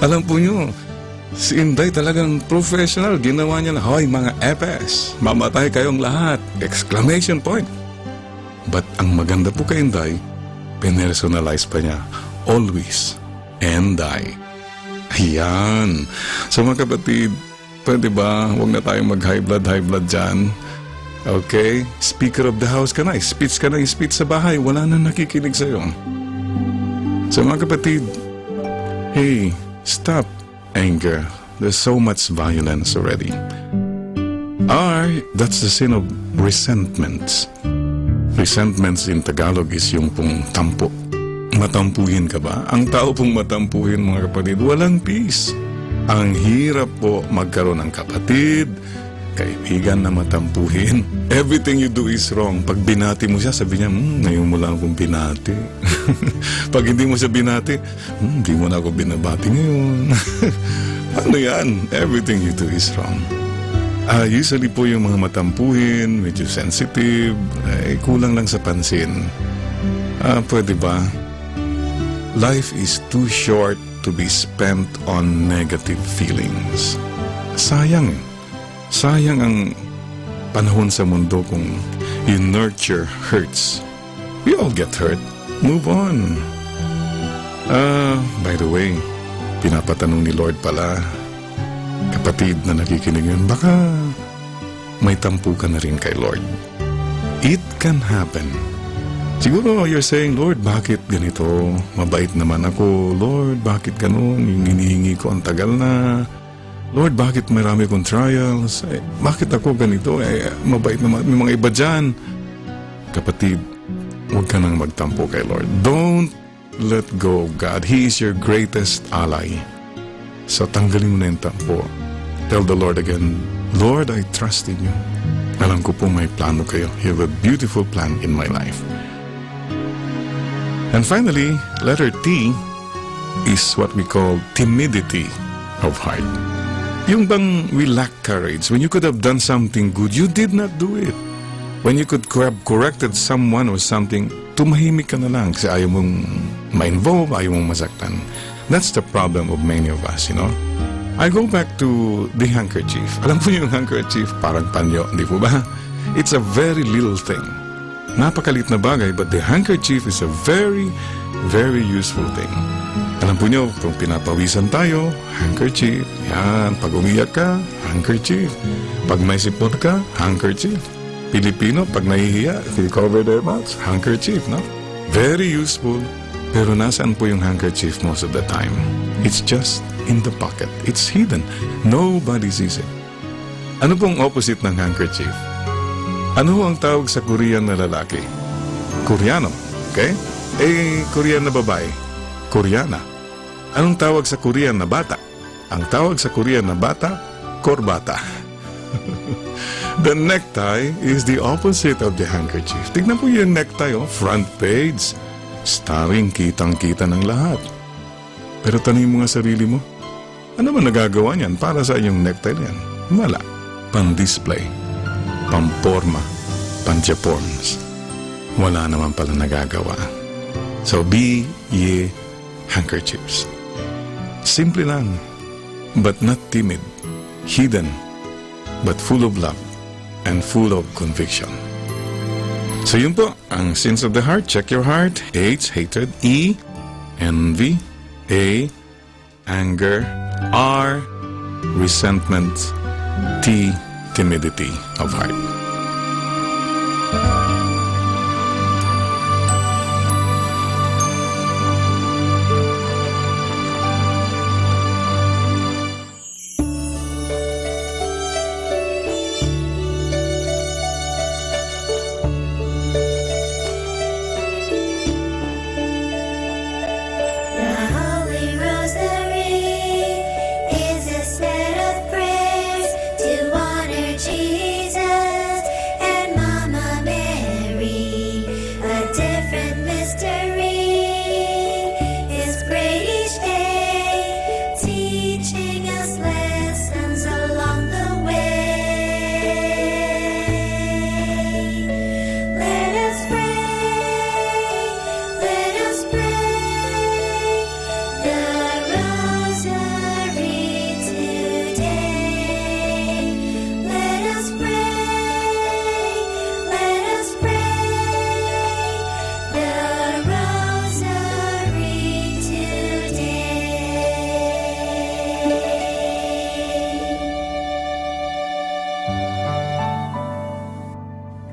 Alam po niyo, si Inday talagang professional. Ginawa niya na, "Hoy, mga epes! Mamatay kayong lahat!" Exclamation point. But ang maganda po kay Inday, pinersonalize pa niya, "Always, Enday." Ayan. So, mga kapatid, pwede ba, huwag na tayong mag-high blood, high blood dyan. Okay? Speaker of the house ka na, speech ka na, speech sa bahay, wala nang nakikinig sa'yo. So, mga kapatid, hey, stop anger. There's so much violence already. R, that's the sin of resentments. Resentments in Tagalog is yung pong tampo. Matampuhin ka ba? Ang tao pong matampuhin, mga kapatid, walang peace. Ang hirap po magkaroon ng kapatid, kaibigan na matampuhin. Everything you do is wrong. Pag binati mo siya, sabi niya, "Hmm, ngayon mo lang akong binati." Pag hindi mo siya binati, "Hmm, di mo na ako binabati ngayon." Ano yan? Everything you do is wrong. Ah, usually po yung mga matampuhin, medyo sensitive, eh, kulang lang sa pansin. Ah, pwede ba? Life is too short to be spent on negative feelings. Sayang eh. Sayang ang panahon sa mundo kung you nurture hurts. We all get hurt. Move on. Ah, by the way, pinapatanong ni Lord pala, kapatid na nakikinig yun, baka may tampo ka na rin kay Lord. It can happen. Siguro you're saying, "Lord, bakit ganito? Mabait naman ako. Lord, bakit ganun yung hinihingi ko? Ang tagal na. Lord, bakit marami kong trials? Eh, bakit ako ganito? Eh, mabait naman. May mga iba dyan." Kapatid, huwag ka nang magtampo kay Lord. Don't let go of God. He is your greatest ally. So, tanggalin mo na yung tampo. Tell the Lord again, "Lord, I trust in you. Alam ko po may plano kayo. You have a beautiful plan in my life." And finally, letter T is what we call timidity of heart. Yung bang we lack courage. When you could have done something good, you did not do it. When you could have corrected someone or something, tumahimik ka na lang kasi ayaw mong ma-involve, ayaw mong masaktan. That's the problem of many of us, you know. I go back to the handkerchief. Alam po yung handkerchief, parang panyo, di po ba? It's a very little thing. Napakalit na bagay, but the handkerchief is a very, very useful thing. Alam po nyo, kung pinapawisan tayo, handkerchief. Yan, pag umiyak ka, handkerchief. Pag may sipon ka, handkerchief. Pilipino, pag nahihiya, they cover their mouths, handkerchief, no? Very useful. Pero nasaan po yung handkerchief most of the time? It's just in the pocket. It's hidden. Nobody sees it. Ano pong opposite ng handkerchief? Ano ho ang tawag sa Korean na lalaki? Koreano, okay? Eh, Korean na babae? Koreana. Anong tawag sa Korean na bata? Ang tawag sa Korean na bata, korbata. The necktie is the opposite of the handkerchief. Tignan po yung necktie, oh, front page. Starring, kitang-kita ng lahat. Pero tanungin mo nga sarili mo, ano man nagagawa niyan para sa inyong necktie na yan? Wala. Pan-display, pamporma, panchaporms. Wala naman pala nagagawa. So, be ye handkerchiefs. Simple lang, but not timid. Hidden, but full of love and full of conviction. So yun po, ang sins of the heart, check your heart. H, hatred. E, envy. A, anger. R, resentment. T, timidity of heart. The Holy Rosary is a set of prayers to honor Jesus and Mama Mary. A different mystery is prayed each day, teaching us lessons along the way. Let us pray, let us pray the Rosary today. Let us pray, let us pray the Rosary today.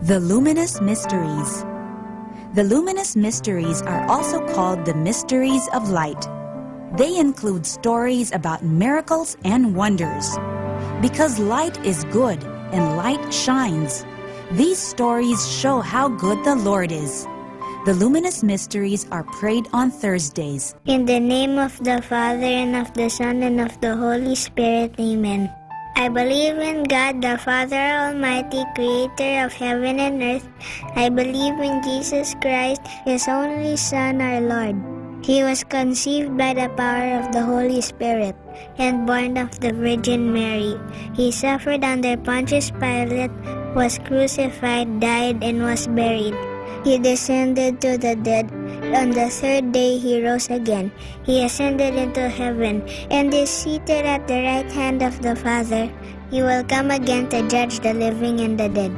The Luminous Mysteries. The Luminous Mysteries are also called the Mysteries of Light. They include stories about miracles and wonders. Because light is good and light shines, these stories show how good the Lord is. The Luminous Mysteries are prayed on Thursdays. In the name of the Father, and of the Son, and of the Holy Spirit. Amen. I believe in God, the Father Almighty, creator of heaven and earth. I believe in Jesus Christ, his only Son, our Lord. He was conceived by the power of the Holy Spirit and born of the Virgin Mary. He suffered under Pontius Pilate, was crucified, died, and was buried. He descended to the dead. On the third day he rose again. He ascended into heaven and is seated at the right hand of the Father. He will come again to judge the living and the dead.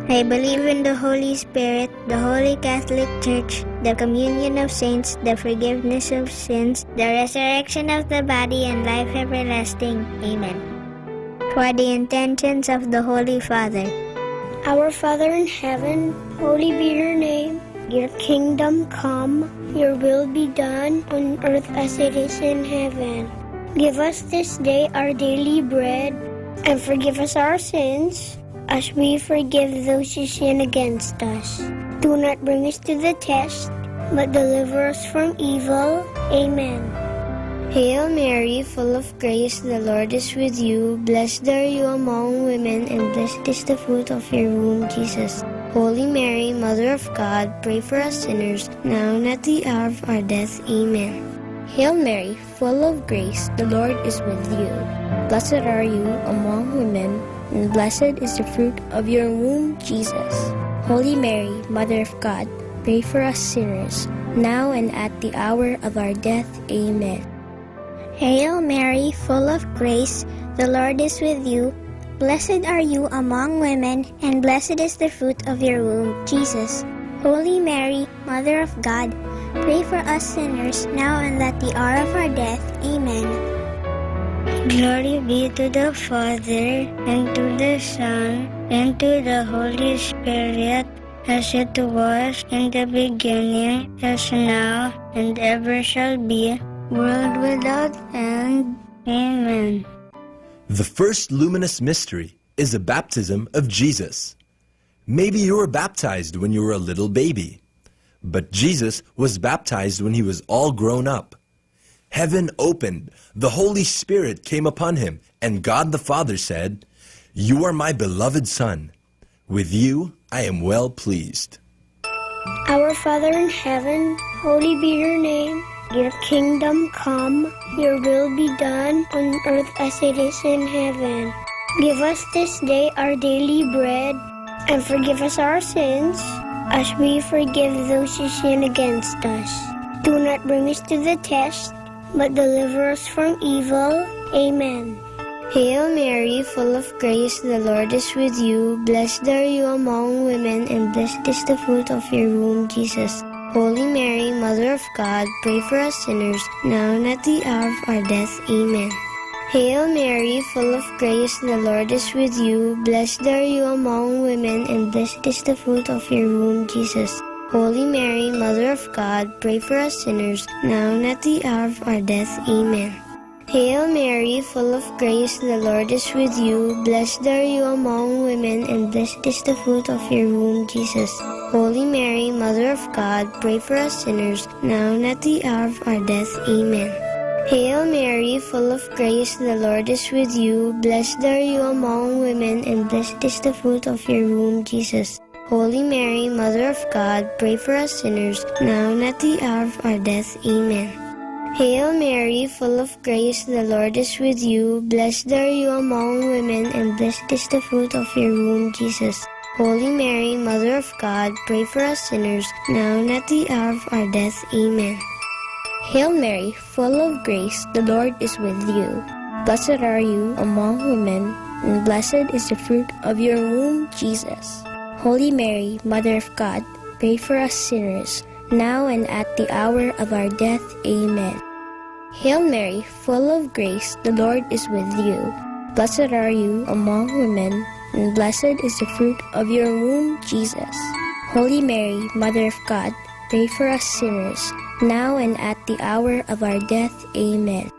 I believe in the Holy Spirit, the Holy Catholic Church, the communion of saints, the forgiveness of sins, the resurrection of the body, and life everlasting. Amen. For the intentions of the Holy Father. Our Father in heaven, holy be your name. Your kingdom come, your will be done on earth as it is in heaven. Give us this day our daily bread, and forgive us our sins, as we forgive those who sin against us. Do not bring us to the test, but deliver us from evil. Amen. Hail Mary, full of grace, the Lord is with you. Blessed are you among women, and blessed is the fruit of your womb, Jesus. Holy Mary, Mother of God, pray for us sinners, now and at the hour of our death. Amen. Hail Mary, full of grace, the Lord is with you. Blessed are you among women, and blessed is the fruit of your womb, Jesus. Holy Mary, Mother of God, pray for us sinners, now and at the hour of our death. Amen. Hail Mary, full of grace, the Lord is with you. Blessed are you among women, and blessed is the fruit of your womb, Jesus. Holy Mary, Mother of God, pray for us sinners, now and at the hour of our death. Amen. Glory be to the Father, and to the Son, and to the Holy Spirit, as it was in the beginning, is now, and ever shall be, world without end. Amen. The first luminous mystery is a baptism of Jesus. Maybe you were baptized when you were a little baby, but Jesus was baptized when he was all grown up. Heaven opened, the Holy Spirit came upon him, and God the Father said, "You are my beloved Son. With you I am well pleased." Our Father in heaven, holy be your name. Your kingdom come, your will be done on earth as it is in heaven. Give us this day our daily bread, and forgive us our sins, as we forgive those who sin against us. Do not bring us to the test, but deliver us from evil. Amen. Hail Mary, full of grace, the Lord is with you. Blessed are you among women, and blessed is the fruit of your womb, Jesus. Holy Mary, Mother of God, pray for us sinners, now and at the hour of our death. Amen. Hail Mary, full of grace, the Lord is with you. Blessed are you among women, and blessed is the fruit of your womb, Jesus. Holy Mary, Mother of God, pray for us sinners, now and at the hour of our death. Amen. Hail Mary, full of grace, the Lord is with you. Blessed are you among women, and blessed is the fruit of your womb, Jesus. Holy Mary, Mother of God, pray for us sinners, now and at the hour of our death. Amen. Hail Mary, full of grace, the Lord is with you. Blessed are you among women, and blessed is the fruit of your womb, Jesus. Holy Mary, Mother of God, pray for us sinners, now and at the hour of our death. Amen. Hail Mary, full of grace, the Lord is with you. Blessed are you among women, and blessed is the fruit of your womb, Jesus. Holy Mary, Mother of God, pray for us sinners, now and at the hour of our death. Amen. Hail Mary, full of grace, the Lord is with you. Blessed are you among women, and blessed is the fruit of your womb, Jesus. Holy Mary, Mother of God, pray for us sinners, now and at the hour of our death. Amen. Hail Mary, full of grace, the Lord is with you. Blessed are you among women, and blessed is the fruit of your womb, Jesus. Holy Mary, Mother of God, pray for us sinners, now and at the hour of our death. Amen.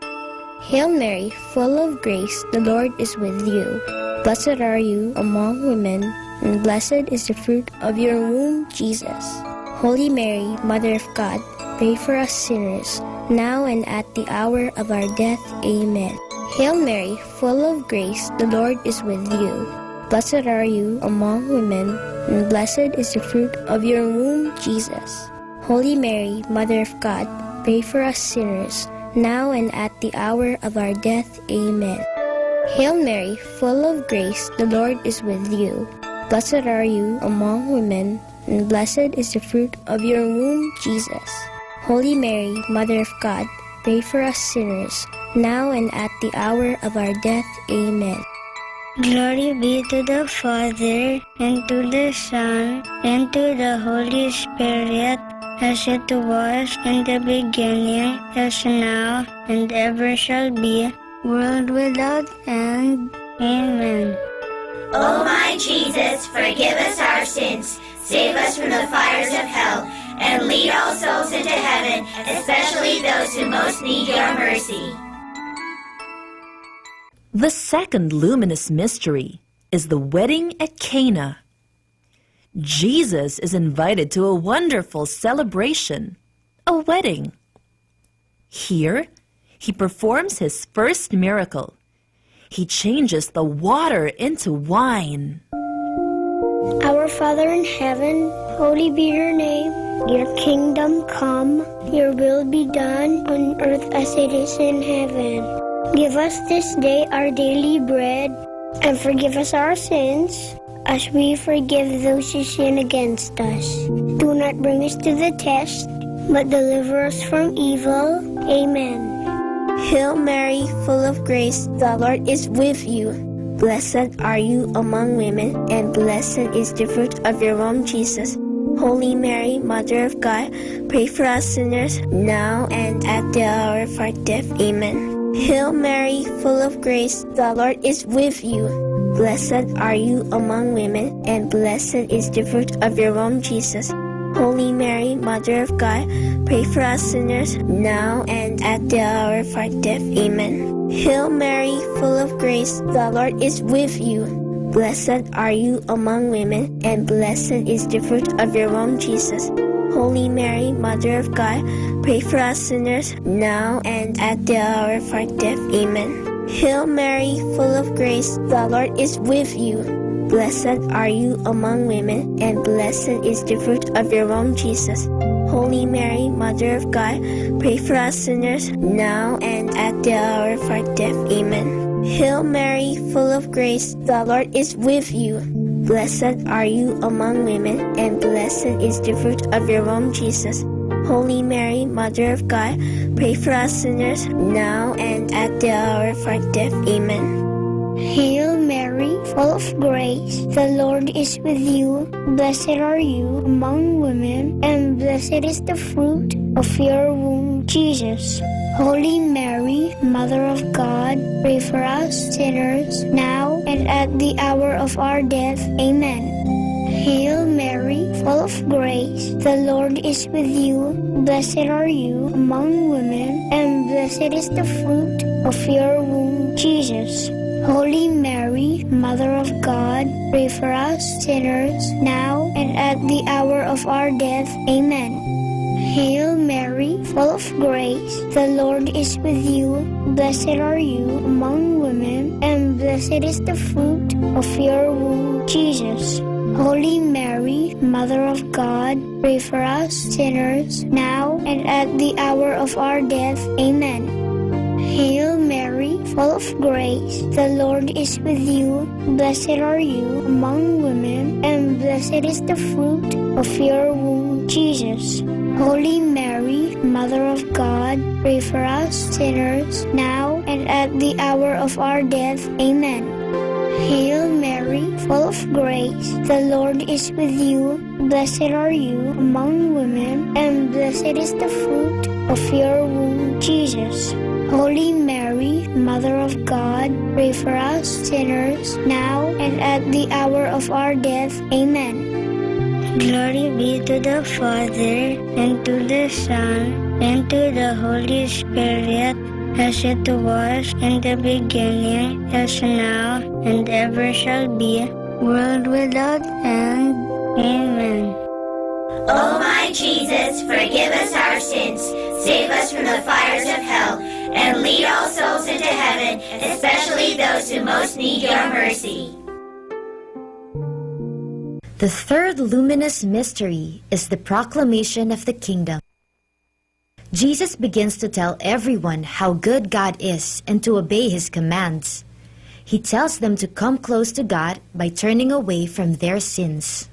Hail Mary, full of grace, the Lord is with you. Blessed are you among women, and blessed is the fruit of your womb, Jesus. Holy Mary, Mother of God, pray for us sinners, now and at the hour of our death. Amen. Hail Mary, full of grace, the Lord is with you. Blessed are you among women, and blessed is the fruit of your womb, Jesus. Holy Mary, Mother of God, pray for us sinners, now and at the hour of our death. Amen. Hail Mary, full of grace, the Lord is with you. Blessed are you among women, and blessed is the fruit of your womb, Jesus. Holy Mary, Mother of God, pray for us sinners, now and at the hour of our death. Amen. Glory be to the Father, and to the Son, and to the Holy Spirit, as it was in the beginning, is now, and ever shall be, world without end. Amen. O my Jesus, forgive us our sins, save us from the fires of hell, and lead all souls into heaven, especially those who most need your mercy. The second luminous mystery is the wedding at Cana. Jesus is invited to a wonderful celebration, a wedding. Here, he performs his first miracle. He changes the water into wine. Our Father in heaven, holy be your name. Your kingdom come, your will be done on earth as it is in heaven. Give us this day our daily bread, and forgive us our sins, as we forgive those who sin against us. Do not bring us to the test, but deliver us from evil. Amen. Hail Mary, full of grace, the Lord is with you. Blessed are you among women, and blessed is the fruit of your womb, Jesus. Holy Mary, Mother of God, pray for us sinners, now and at the hour of our death. Amen. Hail Mary, full of grace, the Lord is with you. Blessed are you among women, and blessed is the fruit of your womb, Jesus. Holy Mary, Mother of God, pray for us sinners, now and at the hour of our death. Amen. Hail Mary, full of grace, the Lord is with you. Blessed are you among women, and blessed is the fruit of your womb, Jesus. Holy Mary, Mother of God, pray for us sinners, now and at the hour of our death. Amen. Hail Mary, full of grace, the Lord is with you. Blessed are you among women, and blessed is the fruit of your womb, Jesus. Holy Mary, Mother of God, pray for us sinners, now and at the hour of our death. Amen. Hail Mary, full of grace, the Lord is with you. Blessed are you among women, and blessed is the fruit of your womb, Jesus. Holy Mary, Mother of God, pray for us sinners, now and at the hour of our death. Amen. Hail Mary, full of grace, the Lord is with you. Blessed are you among women, and blessed is the fruit of your womb, Jesus. Holy Mary, Mother of God, pray for us sinners, now and at the hour of our death. Amen. Hail Mary, full of grace, the Lord is with you. Blessed are you among women, and blessed is the fruit of your womb, Jesus. Holy Mary, Mother of God, pray for us sinners, now and at the hour of our death. Amen. Hail Mary, full of grace, the Lord is with you. Blessed are you among women, and blessed is the fruit of your womb, Jesus. Holy Mary, Mother of God, pray for us sinners, now and at the hour of our death. Amen. Hail Mary, full of grace, the Lord is with you. Blessed are you among women, and blessed is the fruit of your womb, Jesus. Holy Mary, Mother of God, pray for us sinners, now and at the hour of our death. Amen. Hail Mary, full of grace, the Lord is with you. Blessed are you among women, and blessed is the fruit of your womb, Jesus. Holy Mary, Mother of God, pray for us sinners, now and at the hour of our death. Amen. Glory be to the Father, and to the Son, and to the Holy Spirit, as it was in the beginning, is now, and ever shall be, world without end. Amen. O my Jesus, forgive us our sins, save us from the fires of hell, and lead all souls into heaven, especially those who most need your mercy. The third luminous mystery is the proclamation of the kingdom. Jesus begins to tell everyone how good God is and to obey his commands. He tells them to come close to God by turning away from their sins.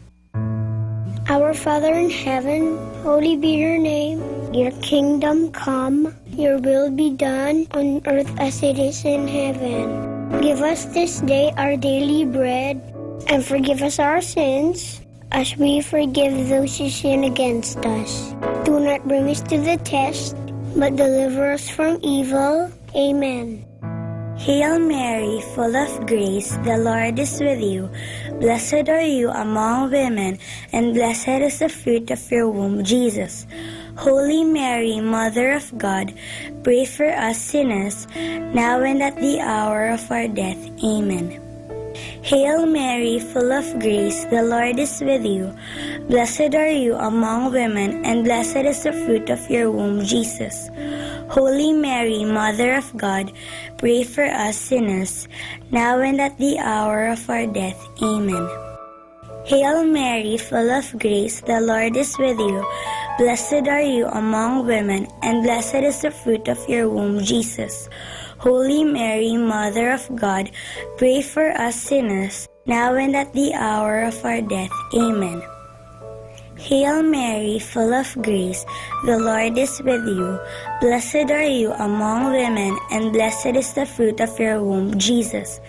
Our Father in heaven, holy be your name. Your kingdom come, your will be done on earth as it is in heaven. Give us this day our daily bread, and forgive us our sins, as we forgive those who sin against us. Do not bring us to the test, but deliver us from evil. Amen. Hail Mary, full of grace, the Lord is with you. Blessed are you among women, and blessed is the fruit of your womb, Jesus. Holy Mary, Mother of God, pray for us sinners, now and at the hour of our death. Amen. Hail Mary, full of grace, the Lord is with you. Blessed are you among women, and blessed is the fruit of your womb, Jesus. Holy Mary, Mother of God, pray for us sinners, now and at the hour of our death. Amen. Hail Mary, full of grace, the Lord is with you. Blessed are you among women, and blessed is the fruit of your womb, Jesus. Holy Mary, Mother of God, pray for us sinners, now and at the hour of our death. Amen. Hail Mary, full of grace, the Lord is with you. Blessed are you among women, and blessed is the fruit of your womb, Jesus.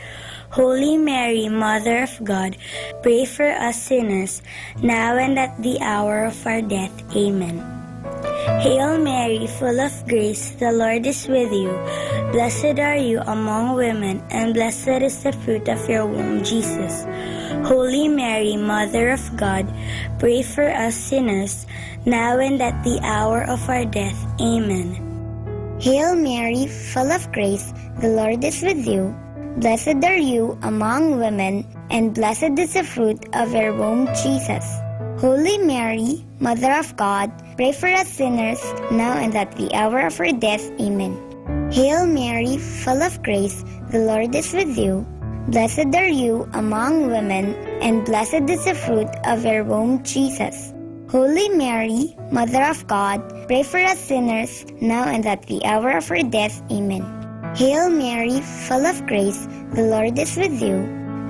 Holy Mary, Mother of God, pray for us sinners, now and at the hour of our death. Amen. Hail Mary, full of grace, the Lord is with you. Blessed are you among women, and blessed is the fruit of your womb, Jesus. Holy Mary, Mother of God, pray for us sinners, now and at the hour of our death. Amen. Hail Mary, full of grace, the Lord is with you. Blessed are you among women, and blessed is the fruit of your womb, Jesus. Holy Mary, Mother of God, pray for us sinners, now and at the hour of our death. Amen. Hail Mary, full of grace, the Lord is with you. Blessed are you among women, and blessed is the fruit of your womb, Jesus. Holy Mary, Mother of God, pray for us sinners, now and at the hour of our death. Amen. Hail Mary, full of grace, the Lord is with you.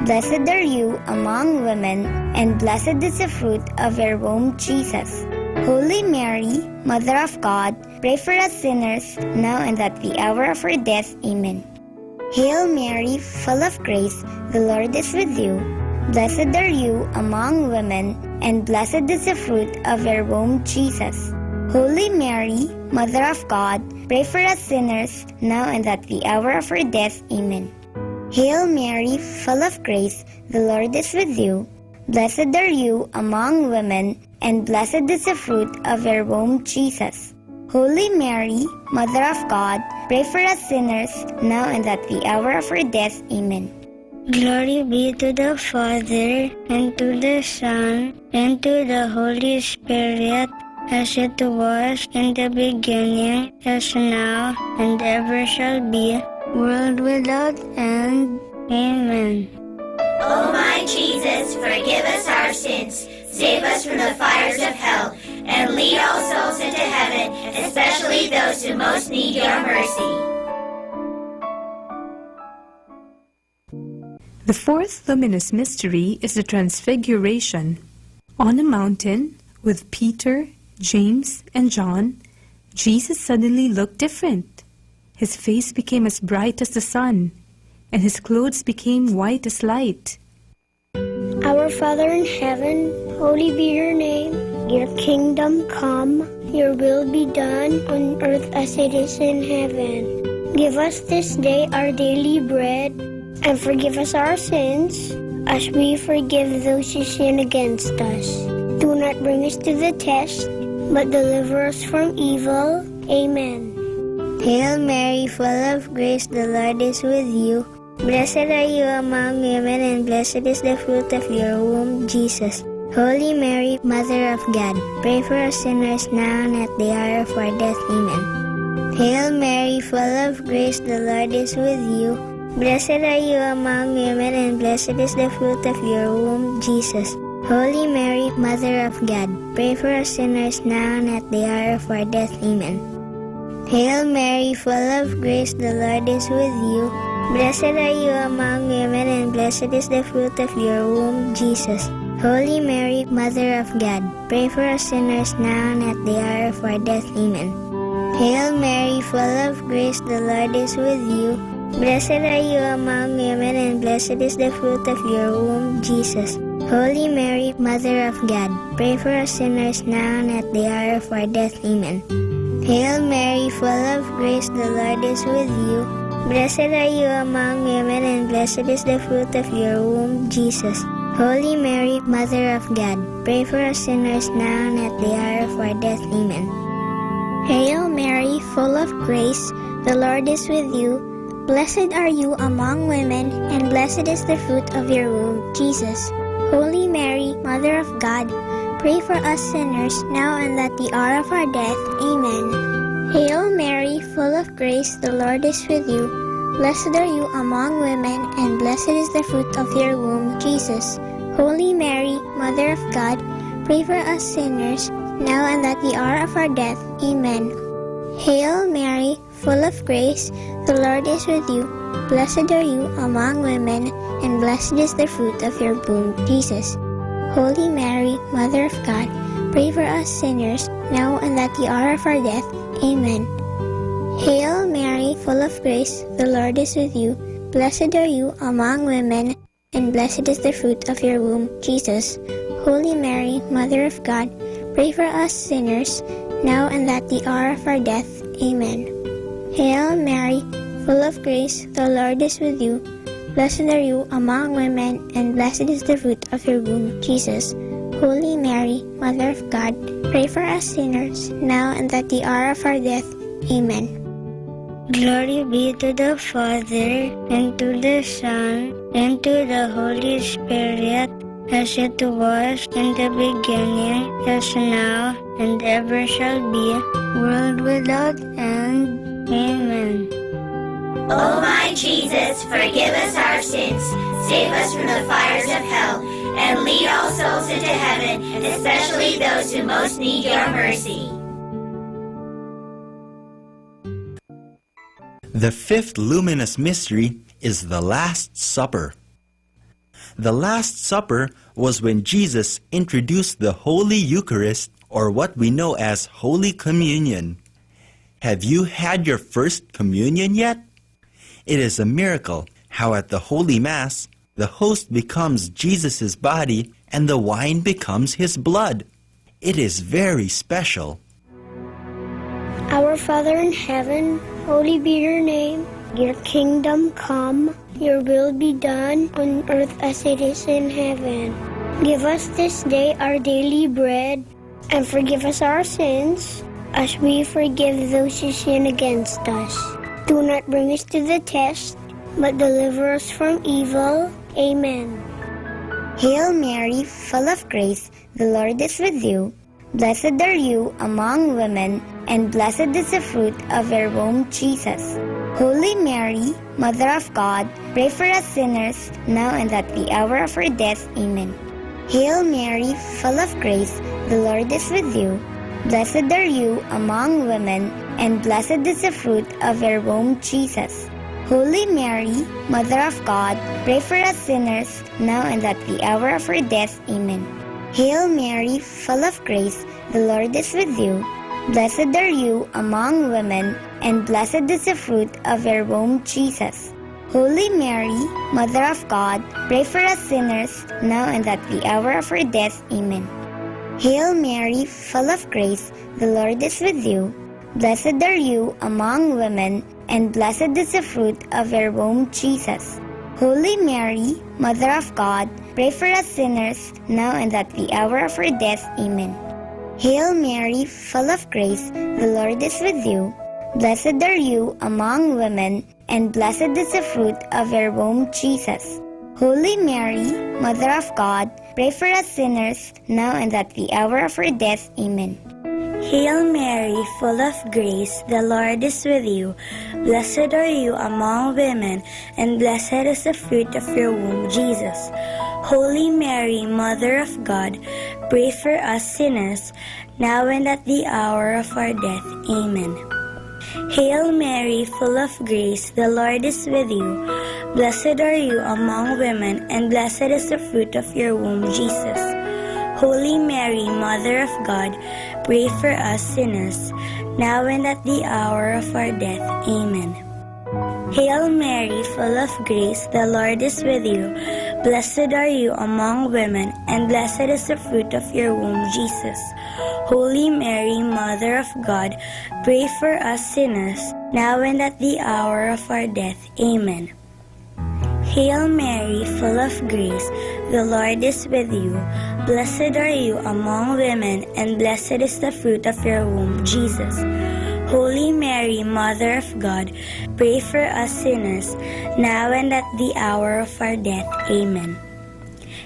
Blessed are you among women, and blessed is the fruit of your womb, Jesus. Holy Mary, Mother of God, pray for us sinners, now and at the hour of our death. Amen. Hail Mary, full of grace, the Lord is with you. Blessed are you among women, and blessed is the fruit of your womb, Jesus. Holy Mary, Mother of God, pray for us sinners, now and at the hour of our death. Amen. Hail Mary, full of grace, the Lord is with you. Blessed are you among women, and blessed is the fruit of your womb, Jesus. Holy Mary, Mother of God, pray for us sinners, now and at the hour of our death. Amen. Glory be to the Father, and to the Son, and to the Holy Spirit, as it was in the beginning, is now, and ever shall be, world without end. Amen. O my Jesus, forgive us our sins, save us from the fires of hell, and lead all souls into heaven, especially those who most need your mercy. The fourth luminous mystery is the Transfiguration. On a mountain, with Peter, James, and John, Jesus suddenly looked different. His face became as bright as the sun, and his clothes became white as light. Our Father in heaven, holy be your name. Your kingdom come, your will be done on earth as it is in heaven. Give us this day our daily bread, and forgive us our sins, as we forgive those who sin against us. Do not bring us to the test, but deliver us from evil. Amen. Hail Mary, full of grace, the Lord is with you. Blessed are you among women, and blessed is the fruit of your womb, Jesus. Holy Mary, Mother of God, pray for us sinners now and at the hour of our death. Amen. Hail Mary, full of grace, the Lord is with you. Blessed are you among women, and blessed is the fruit of your womb, Jesus. Holy Mary, Mother of God, pray for us sinners now and at the hour of our death. Amen. Hail Mary, full of grace, the Lord is with you. Blessed are you among women, and blessed is the fruit of your womb, Jesus. Holy Mary, Mother of God, pray for us sinners now and at the hour of our death. Amen. Hail Mary, full of grace, the Lord is with you. Blessed are you among women, and blessed is the fruit of your womb, Jesus. Holy Mary, Mother of God, pray for us sinners now and at the hour of our death. Amen. Hail Mary, full of grace, the Lord is with you. Blessed are you among women, and blessed is the fruit of your womb, Jesus. Holy Mary, Mother of God, pray for us sinners now and at the hour of our death. Amen. Hail Mary, full of grace, the Lord is with you. Blessed are you among women, and blessed is the fruit of your womb, Jesus. Holy Mary, Mother of God, pray for us sinners, now and at the hour of our death. Amen. Hail Mary, full of grace, the Lord is with you. Blessed are you among women, and blessed is the fruit of your womb, Jesus. Holy Mary, Mother of God, pray for us sinners, now and at the hour of our death. Amen. Hail Mary, full of grace, the Lord is with you. Blessed are you among women, and blessed is the fruit of your womb, Jesus. Holy Mary, Mother of God, pray for us sinners, now and at the hour of our death. Amen. Hail Mary, full of grace, the Lord is with you. Blessed are you among women, and blessed is the fruit of your womb, Jesus. Holy Mary, Mother of God, pray for us sinners, now and at the hour of our death. Amen. Hail Mary, full of grace, the Lord is with you. Blessed are you among women, and blessed is the fruit of your womb, Jesus. Holy Mary, Mother of God, pray for us sinners, now and at the hour of our death. Amen. Glory be to the Father, and to the Son, and to the Holy Spirit, as it was in the beginning, is now, and ever shall be, world without end. Amen. O my Jesus, forgive us our sins, save us from the fires of hell, and lead all souls into heaven, especially those who most need your mercy. The fifth luminous mystery is the Last Supper. The Last Supper was when Jesus introduced the Holy Eucharist, or what we know as Holy Communion. Have you had your first communion yet? It is a miracle how at the Holy Mass, the host becomes Jesus' body and the wine becomes his blood. It is very special. Our Father in heaven, holy be your name. Your kingdom come, your will be done on earth as it is in heaven. Give us this day our daily bread, and forgive us our sins, as we forgive those who sin against us. Do not bring us to the test, but deliver us from evil. Amen. Hail Mary, full of grace, the Lord is with you. Blessed are you among women, and blessed is the fruit of your womb, Jesus. Holy Mary, Mother of God, pray for us sinners, now and at the hour of our death. Amen. Hail Mary, full of grace, the Lord is with you. Blessed are you among women, and blessed is the fruit of your womb, Jesus. Holy Mary, Mother of God, pray for us sinners, now and at the hour of our death. Amen. Hail Mary, full of grace, the Lord is with you. Blessed are you among women, and blessed is the fruit of your womb, Jesus. Holy Mary, Mother of God, pray for us sinners, now and at the hour of our death. Amen. Hail Mary, full of grace, the Lord is with you. Blessed are you among women, and blessed is the fruit of your womb, Jesus. Holy Mary, Mother of God, pray for us sinners, now and at the hour of our death. Amen. Hail Mary, full of grace, the Lord is with you. Blessed are you among women, and blessed is the fruit of your womb, Jesus. Holy Mary, Mother of God, pray for us sinners, now and at the hour of our death. Amen. Hail Mary, full of grace, the Lord is with you. Blessed are you among women, and blessed is the fruit of your womb, Jesus. Holy Mary, Mother of God, pray for us sinners, now and at the hour of our death. Amen. Hail Mary, full of grace, the Lord is with you. Blessed are you among women, and blessed is the fruit of your womb, Jesus. Holy Mary, Mother of God, pray for us sinners, now and at the hour of our death. Amen. Hail Mary, full of grace, the Lord is with you. Blessed are you among women, and blessed is the fruit of your womb, Jesus. Holy Mary, Mother of God, pray for us sinners, now and at the hour of our death. Amen. Hail Mary, full of grace, the Lord is with you. Blessed are you among women, and blessed is the fruit of your womb, Jesus. Holy Mary, Mother of God, pray for us sinners, now and at the hour of our death. Amen.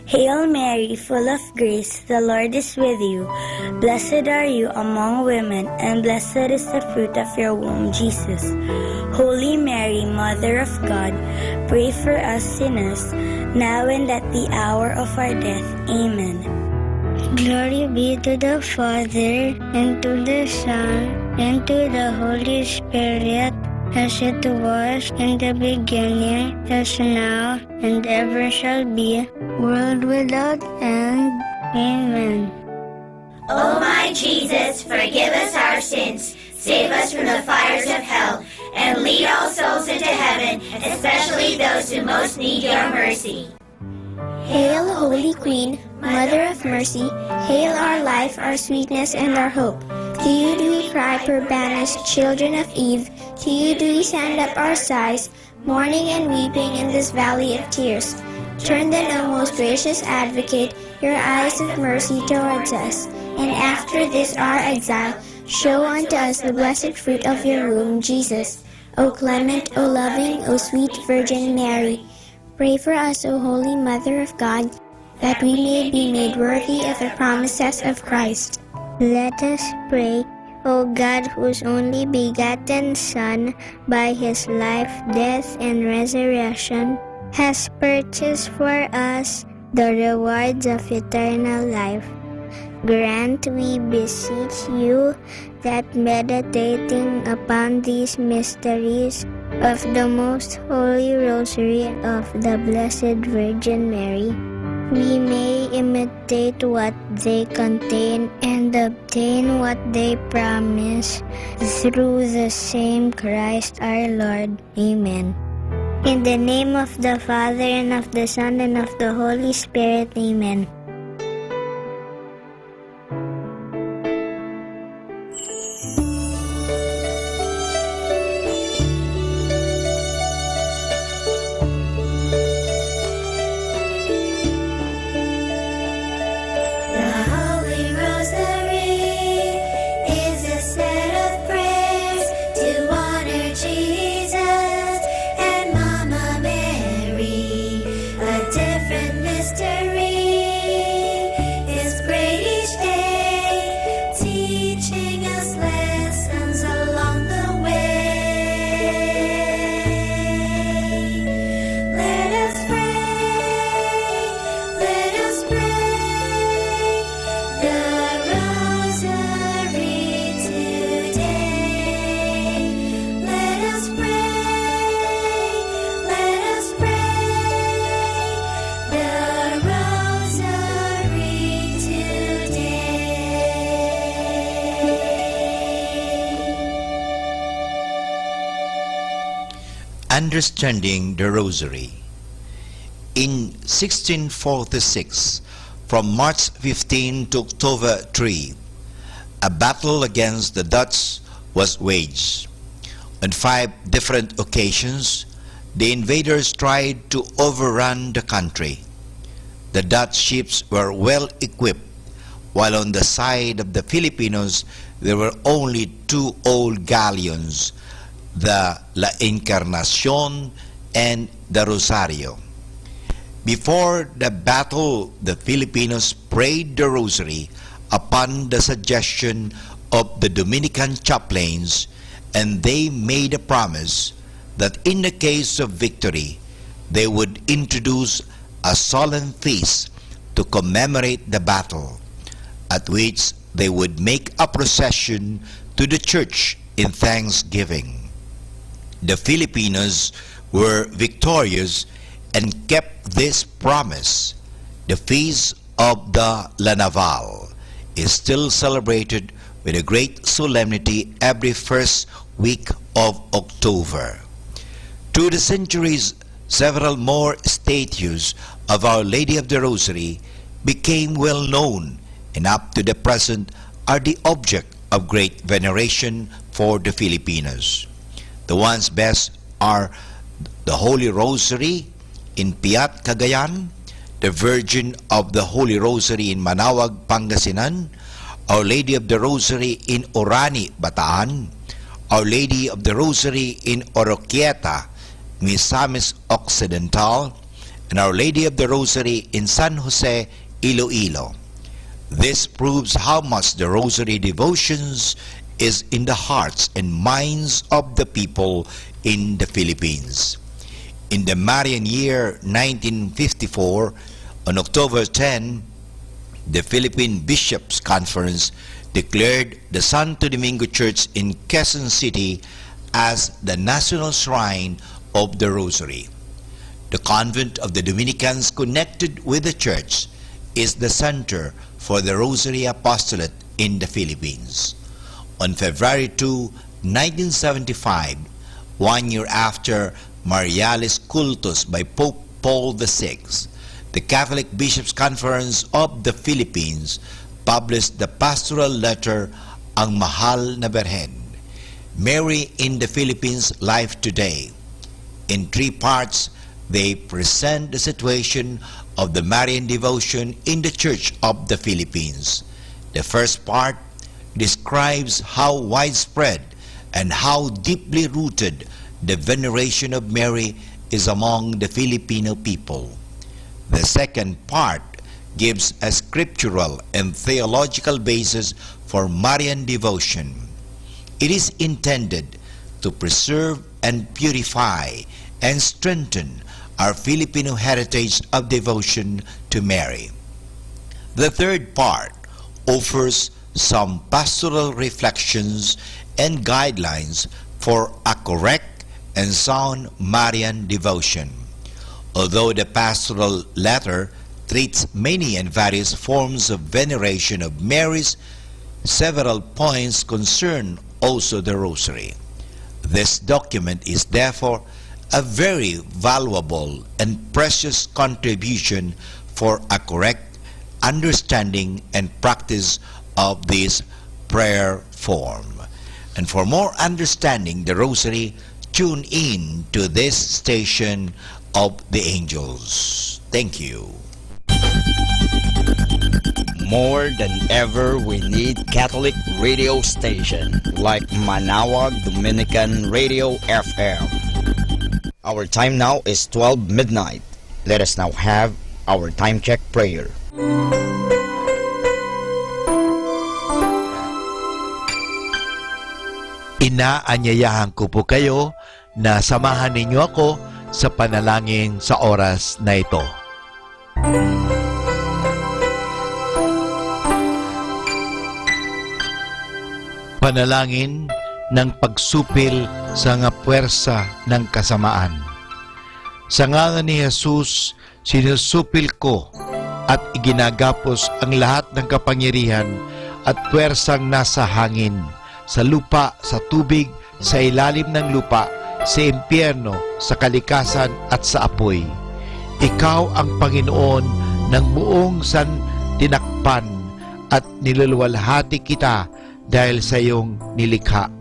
Hail Mary, full of grace, the Lord is with you. Blessed are you among women, and blessed is the fruit of your womb, Jesus. Holy Mary, Mother of God, pray for us sinners, now and at the hour of our death. Amen. Glory be to the Father, and to the Son, and to the Holy Spirit, as it was in the beginning, is now, and ever shall be, world without end. Amen. O my Jesus, forgive us our sins, save us from the fires of hell, and lead all souls into heaven, especially those who most need your mercy. Hail, Holy Queen, Mother of Mercy, hail our life, our sweetness, and our hope. To you do we cry, poor banished children of Eve, to you do we send up our sighs, mourning and weeping in this valley of tears. Turn then, O most gracious Advocate, your eyes of mercy towards us, and after this our exile, show unto us the blessed fruit of your womb, Jesus. O clement, O loving, O sweet Virgin Mary, pray for us, O Holy Mother of God, that we may be made worthy of the promises of Christ. Let us pray. O God, whose only begotten Son, by his life, death, and resurrection, has purchased for us the rewards of eternal life, grant, we beseech you, that meditating upon these mysteries of the Most Holy Rosary of the Blessed Virgin Mary, we may imitate what they contain and obtain what they promise, through the same Christ our Lord. Amen. In the name of the Father, and of the Son, and of the Holy Spirit. Amen. The Holy Rosary is a set of prayers to honor Jesus and Mama Mary. A different mystery is prayed each day, teaching us lessons along the way. Let us pray, let us pray the Rosary today. Let us pray, let us pray the Rosary today. Understanding the Rosary. In sixteen forty-six, from March fifteen to October three, a battle against the Dutch was waged. On five different occasions, the invaders tried to overrun the country. The Dutch ships were well equipped, while on the side of the Filipinos, there were only two old galleons, the La Encarnacion and the Rosario. Before the battle, the Filipinos prayed the Rosary upon the suggestion of the Dominican chaplains, and they made a promise that in the case of victory, they would introduce a solemn feast to commemorate the battle, at which they would make a procession to the church in thanksgiving. The Filipinos were victorious and kept this promise. The feast of the La Naval is still celebrated with a great solemnity every first week of October. Through the centuries, several more statues of Our Lady of the Rosary became well known and up to the present are the object of great veneration for the Filipinos. The ones best are the Holy Rosary in Piat, Cagayan, the Virgin of the Holy Rosary in Manaoag, Pangasinan, Our Lady of the Rosary in Orani, Bataan, Our Lady of the Rosary in Oroquieta, Misamis Occidental, and Our Lady of the Rosary in San Jose, Iloilo. This proves how much the Rosary devotions is in the hearts and minds of the people in the Philippines. In the Marian year nineteen fifty-four, on October ten, the Philippine Bishops' Conference declared the Santo Domingo Church in Quezon City as the national shrine of the Rosary. The convent of the Dominicans connected with the church is the center for the Rosary Apostolate in the Philippines. On February two, nineteen seventy-five, one year after Marialis Cultus by Pope Paul the Sixth, the Catholic Bishops' Conference of the Philippines published the pastoral letter Ang Mahal na Birhen, Mary in the Philippines, Life Today. In three parts, they present the situation of the Marian devotion in the Church of the Philippines. The first part describes how widespread and how deeply rooted The veneration of Mary is among the Filipino people. The second part gives a scriptural and theological basis for Marian devotion. It is intended to preserve and purify and strengthen our Filipino heritage of devotion to Mary. The third part offers some pastoral reflections and guidelines for a correct and sound Marian devotion. Although the pastoral letter treats many and various forms of veneration of Mary's, several points concern also the Rosary. This document is therefore a very valuable and precious contribution for a correct understanding and practice of this prayer form. And for more understanding the Rosary, tune in to this station of the angels. Thank you. More than ever, we need Catholic radio station like Manaoag Dominican Radio F M. Our time now is twelve midnight. Let us now have our time check prayer. Ina, anyayahan ko po kayo na samahan ninyo ako sa panalangin sa oras na ito. Panalangin ng pagsupil sa mga puwersa ng kasamaan. Sa ngalan ni Jesus, sinusupil ko at iginagapos ang lahat ng kapangyarihan at puwersang nasa hangin, sa lupa, sa tubig, sa ilalim ng lupa, sa impyerno, sa kalikasan, at sa apoy. Ikaw ang Panginoon ng buong santinakpan at niluluwalhati kita dahil sa iyong nilikha.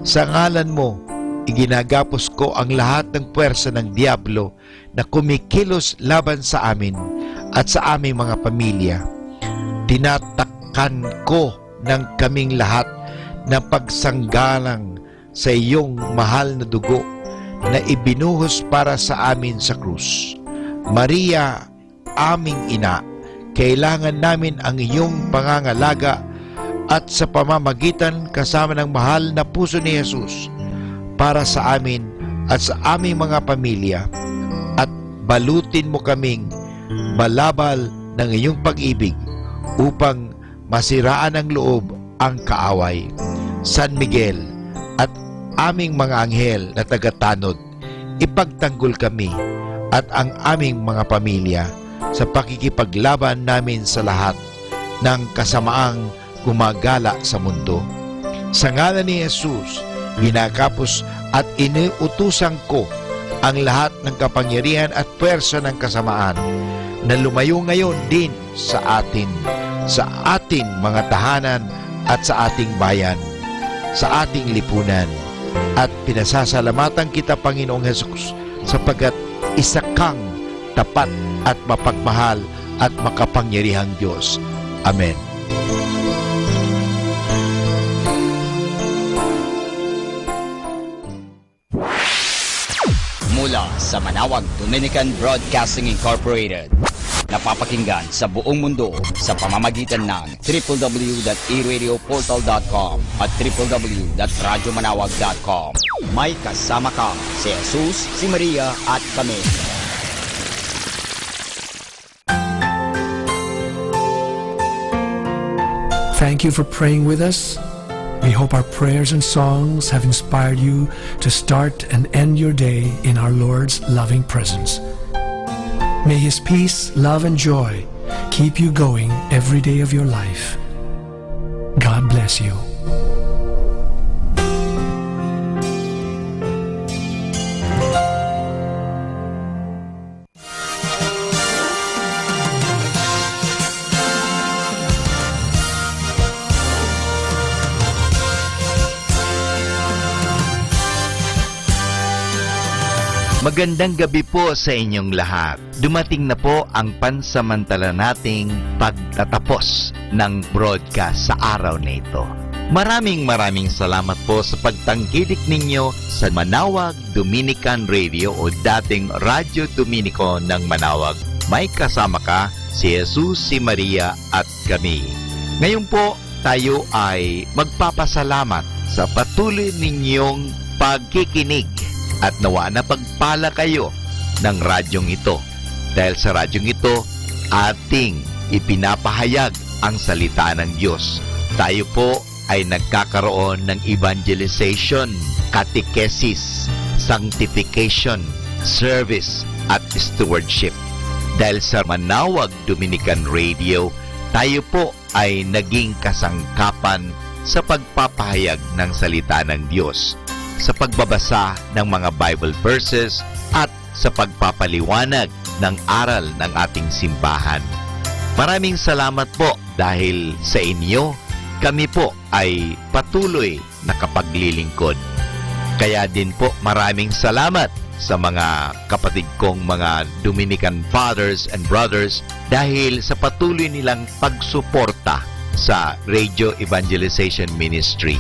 Sa ngalan mo, iginagapos ko ang lahat ng puwersa ng Diablo na kumikilos laban sa amin at sa aming mga pamilya. Tinatakan ko ng kaming lahat na pagsanggalang sa iyong mahal na dugo na ibinuhos para sa amin sa krus. Maria, aming ina, kailangan namin ang iyong pangangalaga at sa pamamagitan kasama ng mahal na puso ni Jesus para sa amin at sa aming mga pamilya, at balutin mo kaming balabal ng iyong pag-ibig upang masiraan ang loob ang kaaway. San Miguel at aming mga anghel na tagatanod, ipagtanggol kami at ang aming mga pamilya sa pakikipaglaban namin sa lahat ng kasamaang gumagala sa mundo. Sa ngalan ni Jesus, ginagapos at inuutusan ko ang lahat ng kapangyarihan at puwersa ng kasamaan na lumayo ngayon din sa atin, sa ating mga tahanan at sa ating bayan, sa ating lipunan. At pinasasalamatan kita, Panginoong Jesus, sapagkat isa kang tapat at mapagmahal at makapangyarihang Dios. Amen. Mula sa Manawag Dominican Broadcasting Incorporated, napapakinggan sa buong mundo sa pamamagitan ng triple w dot e radio portal dot com at triple w dot radyo manawag dot com. May kasama ka, si Jesus, si Maria, at kami. Thank you for praying with us. We hope our prayers and songs have inspired you to start and end your day in our Lord's loving presence. May His peace, love, and joy keep you going every day of your life. God bless you. Magandang gabi po sa inyong lahat. Dumating na po ang pansamantala nating pagtatapos ng broadcast sa araw na ito. Maraming, maraming salamat po sa pagtangkilik ninyo sa Manawag Dominican Radio o dating Radyo Dominico ng Manawag. May kasama ka, si Jesus, si Maria, at kami. Ngayon po, tayo ay magpapasalamat sa patuloy ninyong pagkikinig at nawa napagpala kayo ng radyong ito. Dahil sa radyong ito, ating ipinapahayag ang salita ng Diyos. Tayo po ay nagkakaroon ng evangelization, catechesis, sanctification, service, at stewardship. Dahil sa Manawag Dominican Radio, tayo po ay naging kasangkapan sa pagpapahayag ng salita ng Diyos, sa pagbabasa ng mga Bible verses, at sa pagpapaliwanag ng aral ng ating simbahan. Maraming salamat po dahil sa inyo, kami po ay patuloy nakapaglilingkod. Kaya din po, maraming salamat sa mga kapatid kong mga Dominican fathers and brothers dahil sa patuloy nilang pagsuporta sa Radio Evangelization Ministry.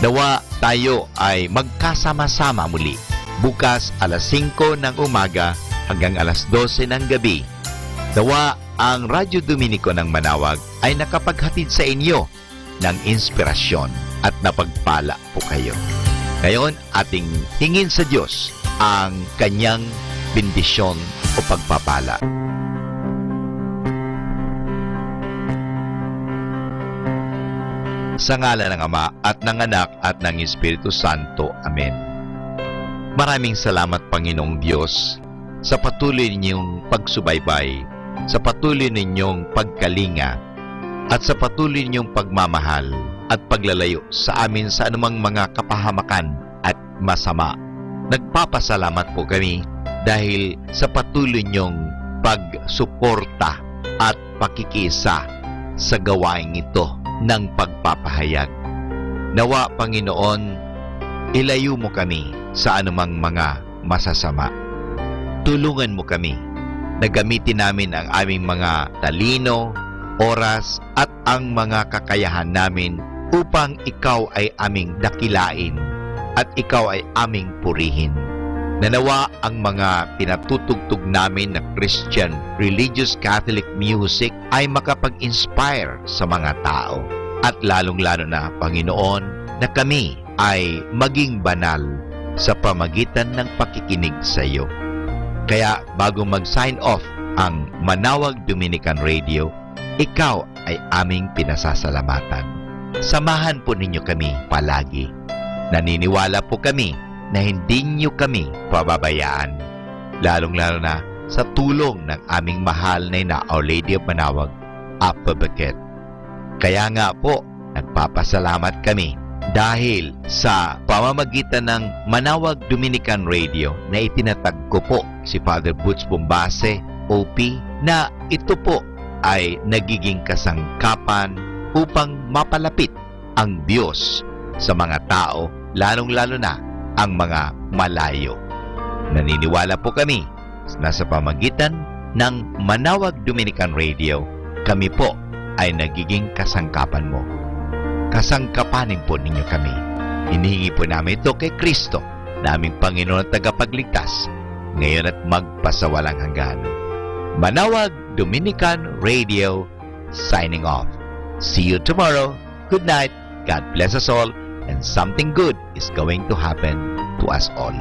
Nawa tayo ay magkasama-sama muli bukas alas singko ng umaga hanggang alas dose ng gabi. Nawa ang Radyo Dominico ng Manawag ay nakapaghatid sa inyo ng inspirasyon at napagpala po kayo. Ngayon, ating hingin sa Diyos ang kanyang bendisyon o pagpapala. Sa ngalan ng Ama at ng Anak at ng Espiritu Santo. Amen. Maraming salamat, Panginoong Diyos, sa patuloy ninyong pagsubaybay, sa patuloy ninyong pagkalinga, at sa patuloy ninyong pagmamahal at paglalayo sa amin sa anumang mga kapahamakan at masama. Nagpapasalamat po kami dahil sa patuloy ninyong pagsuporta at pakikiisa sa gawaing ito ng pagpapahayag. Nawa, Panginoon, ilayo mo kami sa anumang mga masasama. Tulungan mo kami na gamitin namin ang aming mga talino, oras, at ang mga kakayahan namin upang ikaw ay aming dakilain at ikaw ay aming purihin. Nanawa ang mga pinatutugtog namin na Christian, religious Catholic music ay makapag-inspire sa mga tao. At lalong-lalo na, Panginoon, na kami ay maging banal sa pamagitan ng pakikinig sa iyo. Kaya bago mag-sign off ang Manawag Dominican Radio, ikaw ay aming pinasasalamatan. Samahan po ninyo kami palagi. Naniniwala po kami na hindi niyo kami pababayaan, lalong-lalo na sa tulong ng aming mahal na ina, Our Lady of Manawag, Apabeket. Kaya nga po, nagpapasalamat kami dahil sa pamamagitan ng Manawag Dominican Radio na itinatag ko po si Father Butch Bombase, O P, na ito po ay nagiging kasangkapan upang mapalapit ang Diyos sa mga tao, lalong-lalo na ang mga malayo. Naniniwala po kami na sa pamagitan ng Manawag Dominican Radio, kami po ay nagiging kasangkapan mo. Kasangkapanin po ninyo kami. Hinihingi po namin ito kay Kristo, na aming Panginoon at Tagapagligtas, ngayon at magpasawalang hanggan. Manawag Dominican Radio, signing off. See you tomorrow. Good night. God bless us all, and something good is going to happen to us all.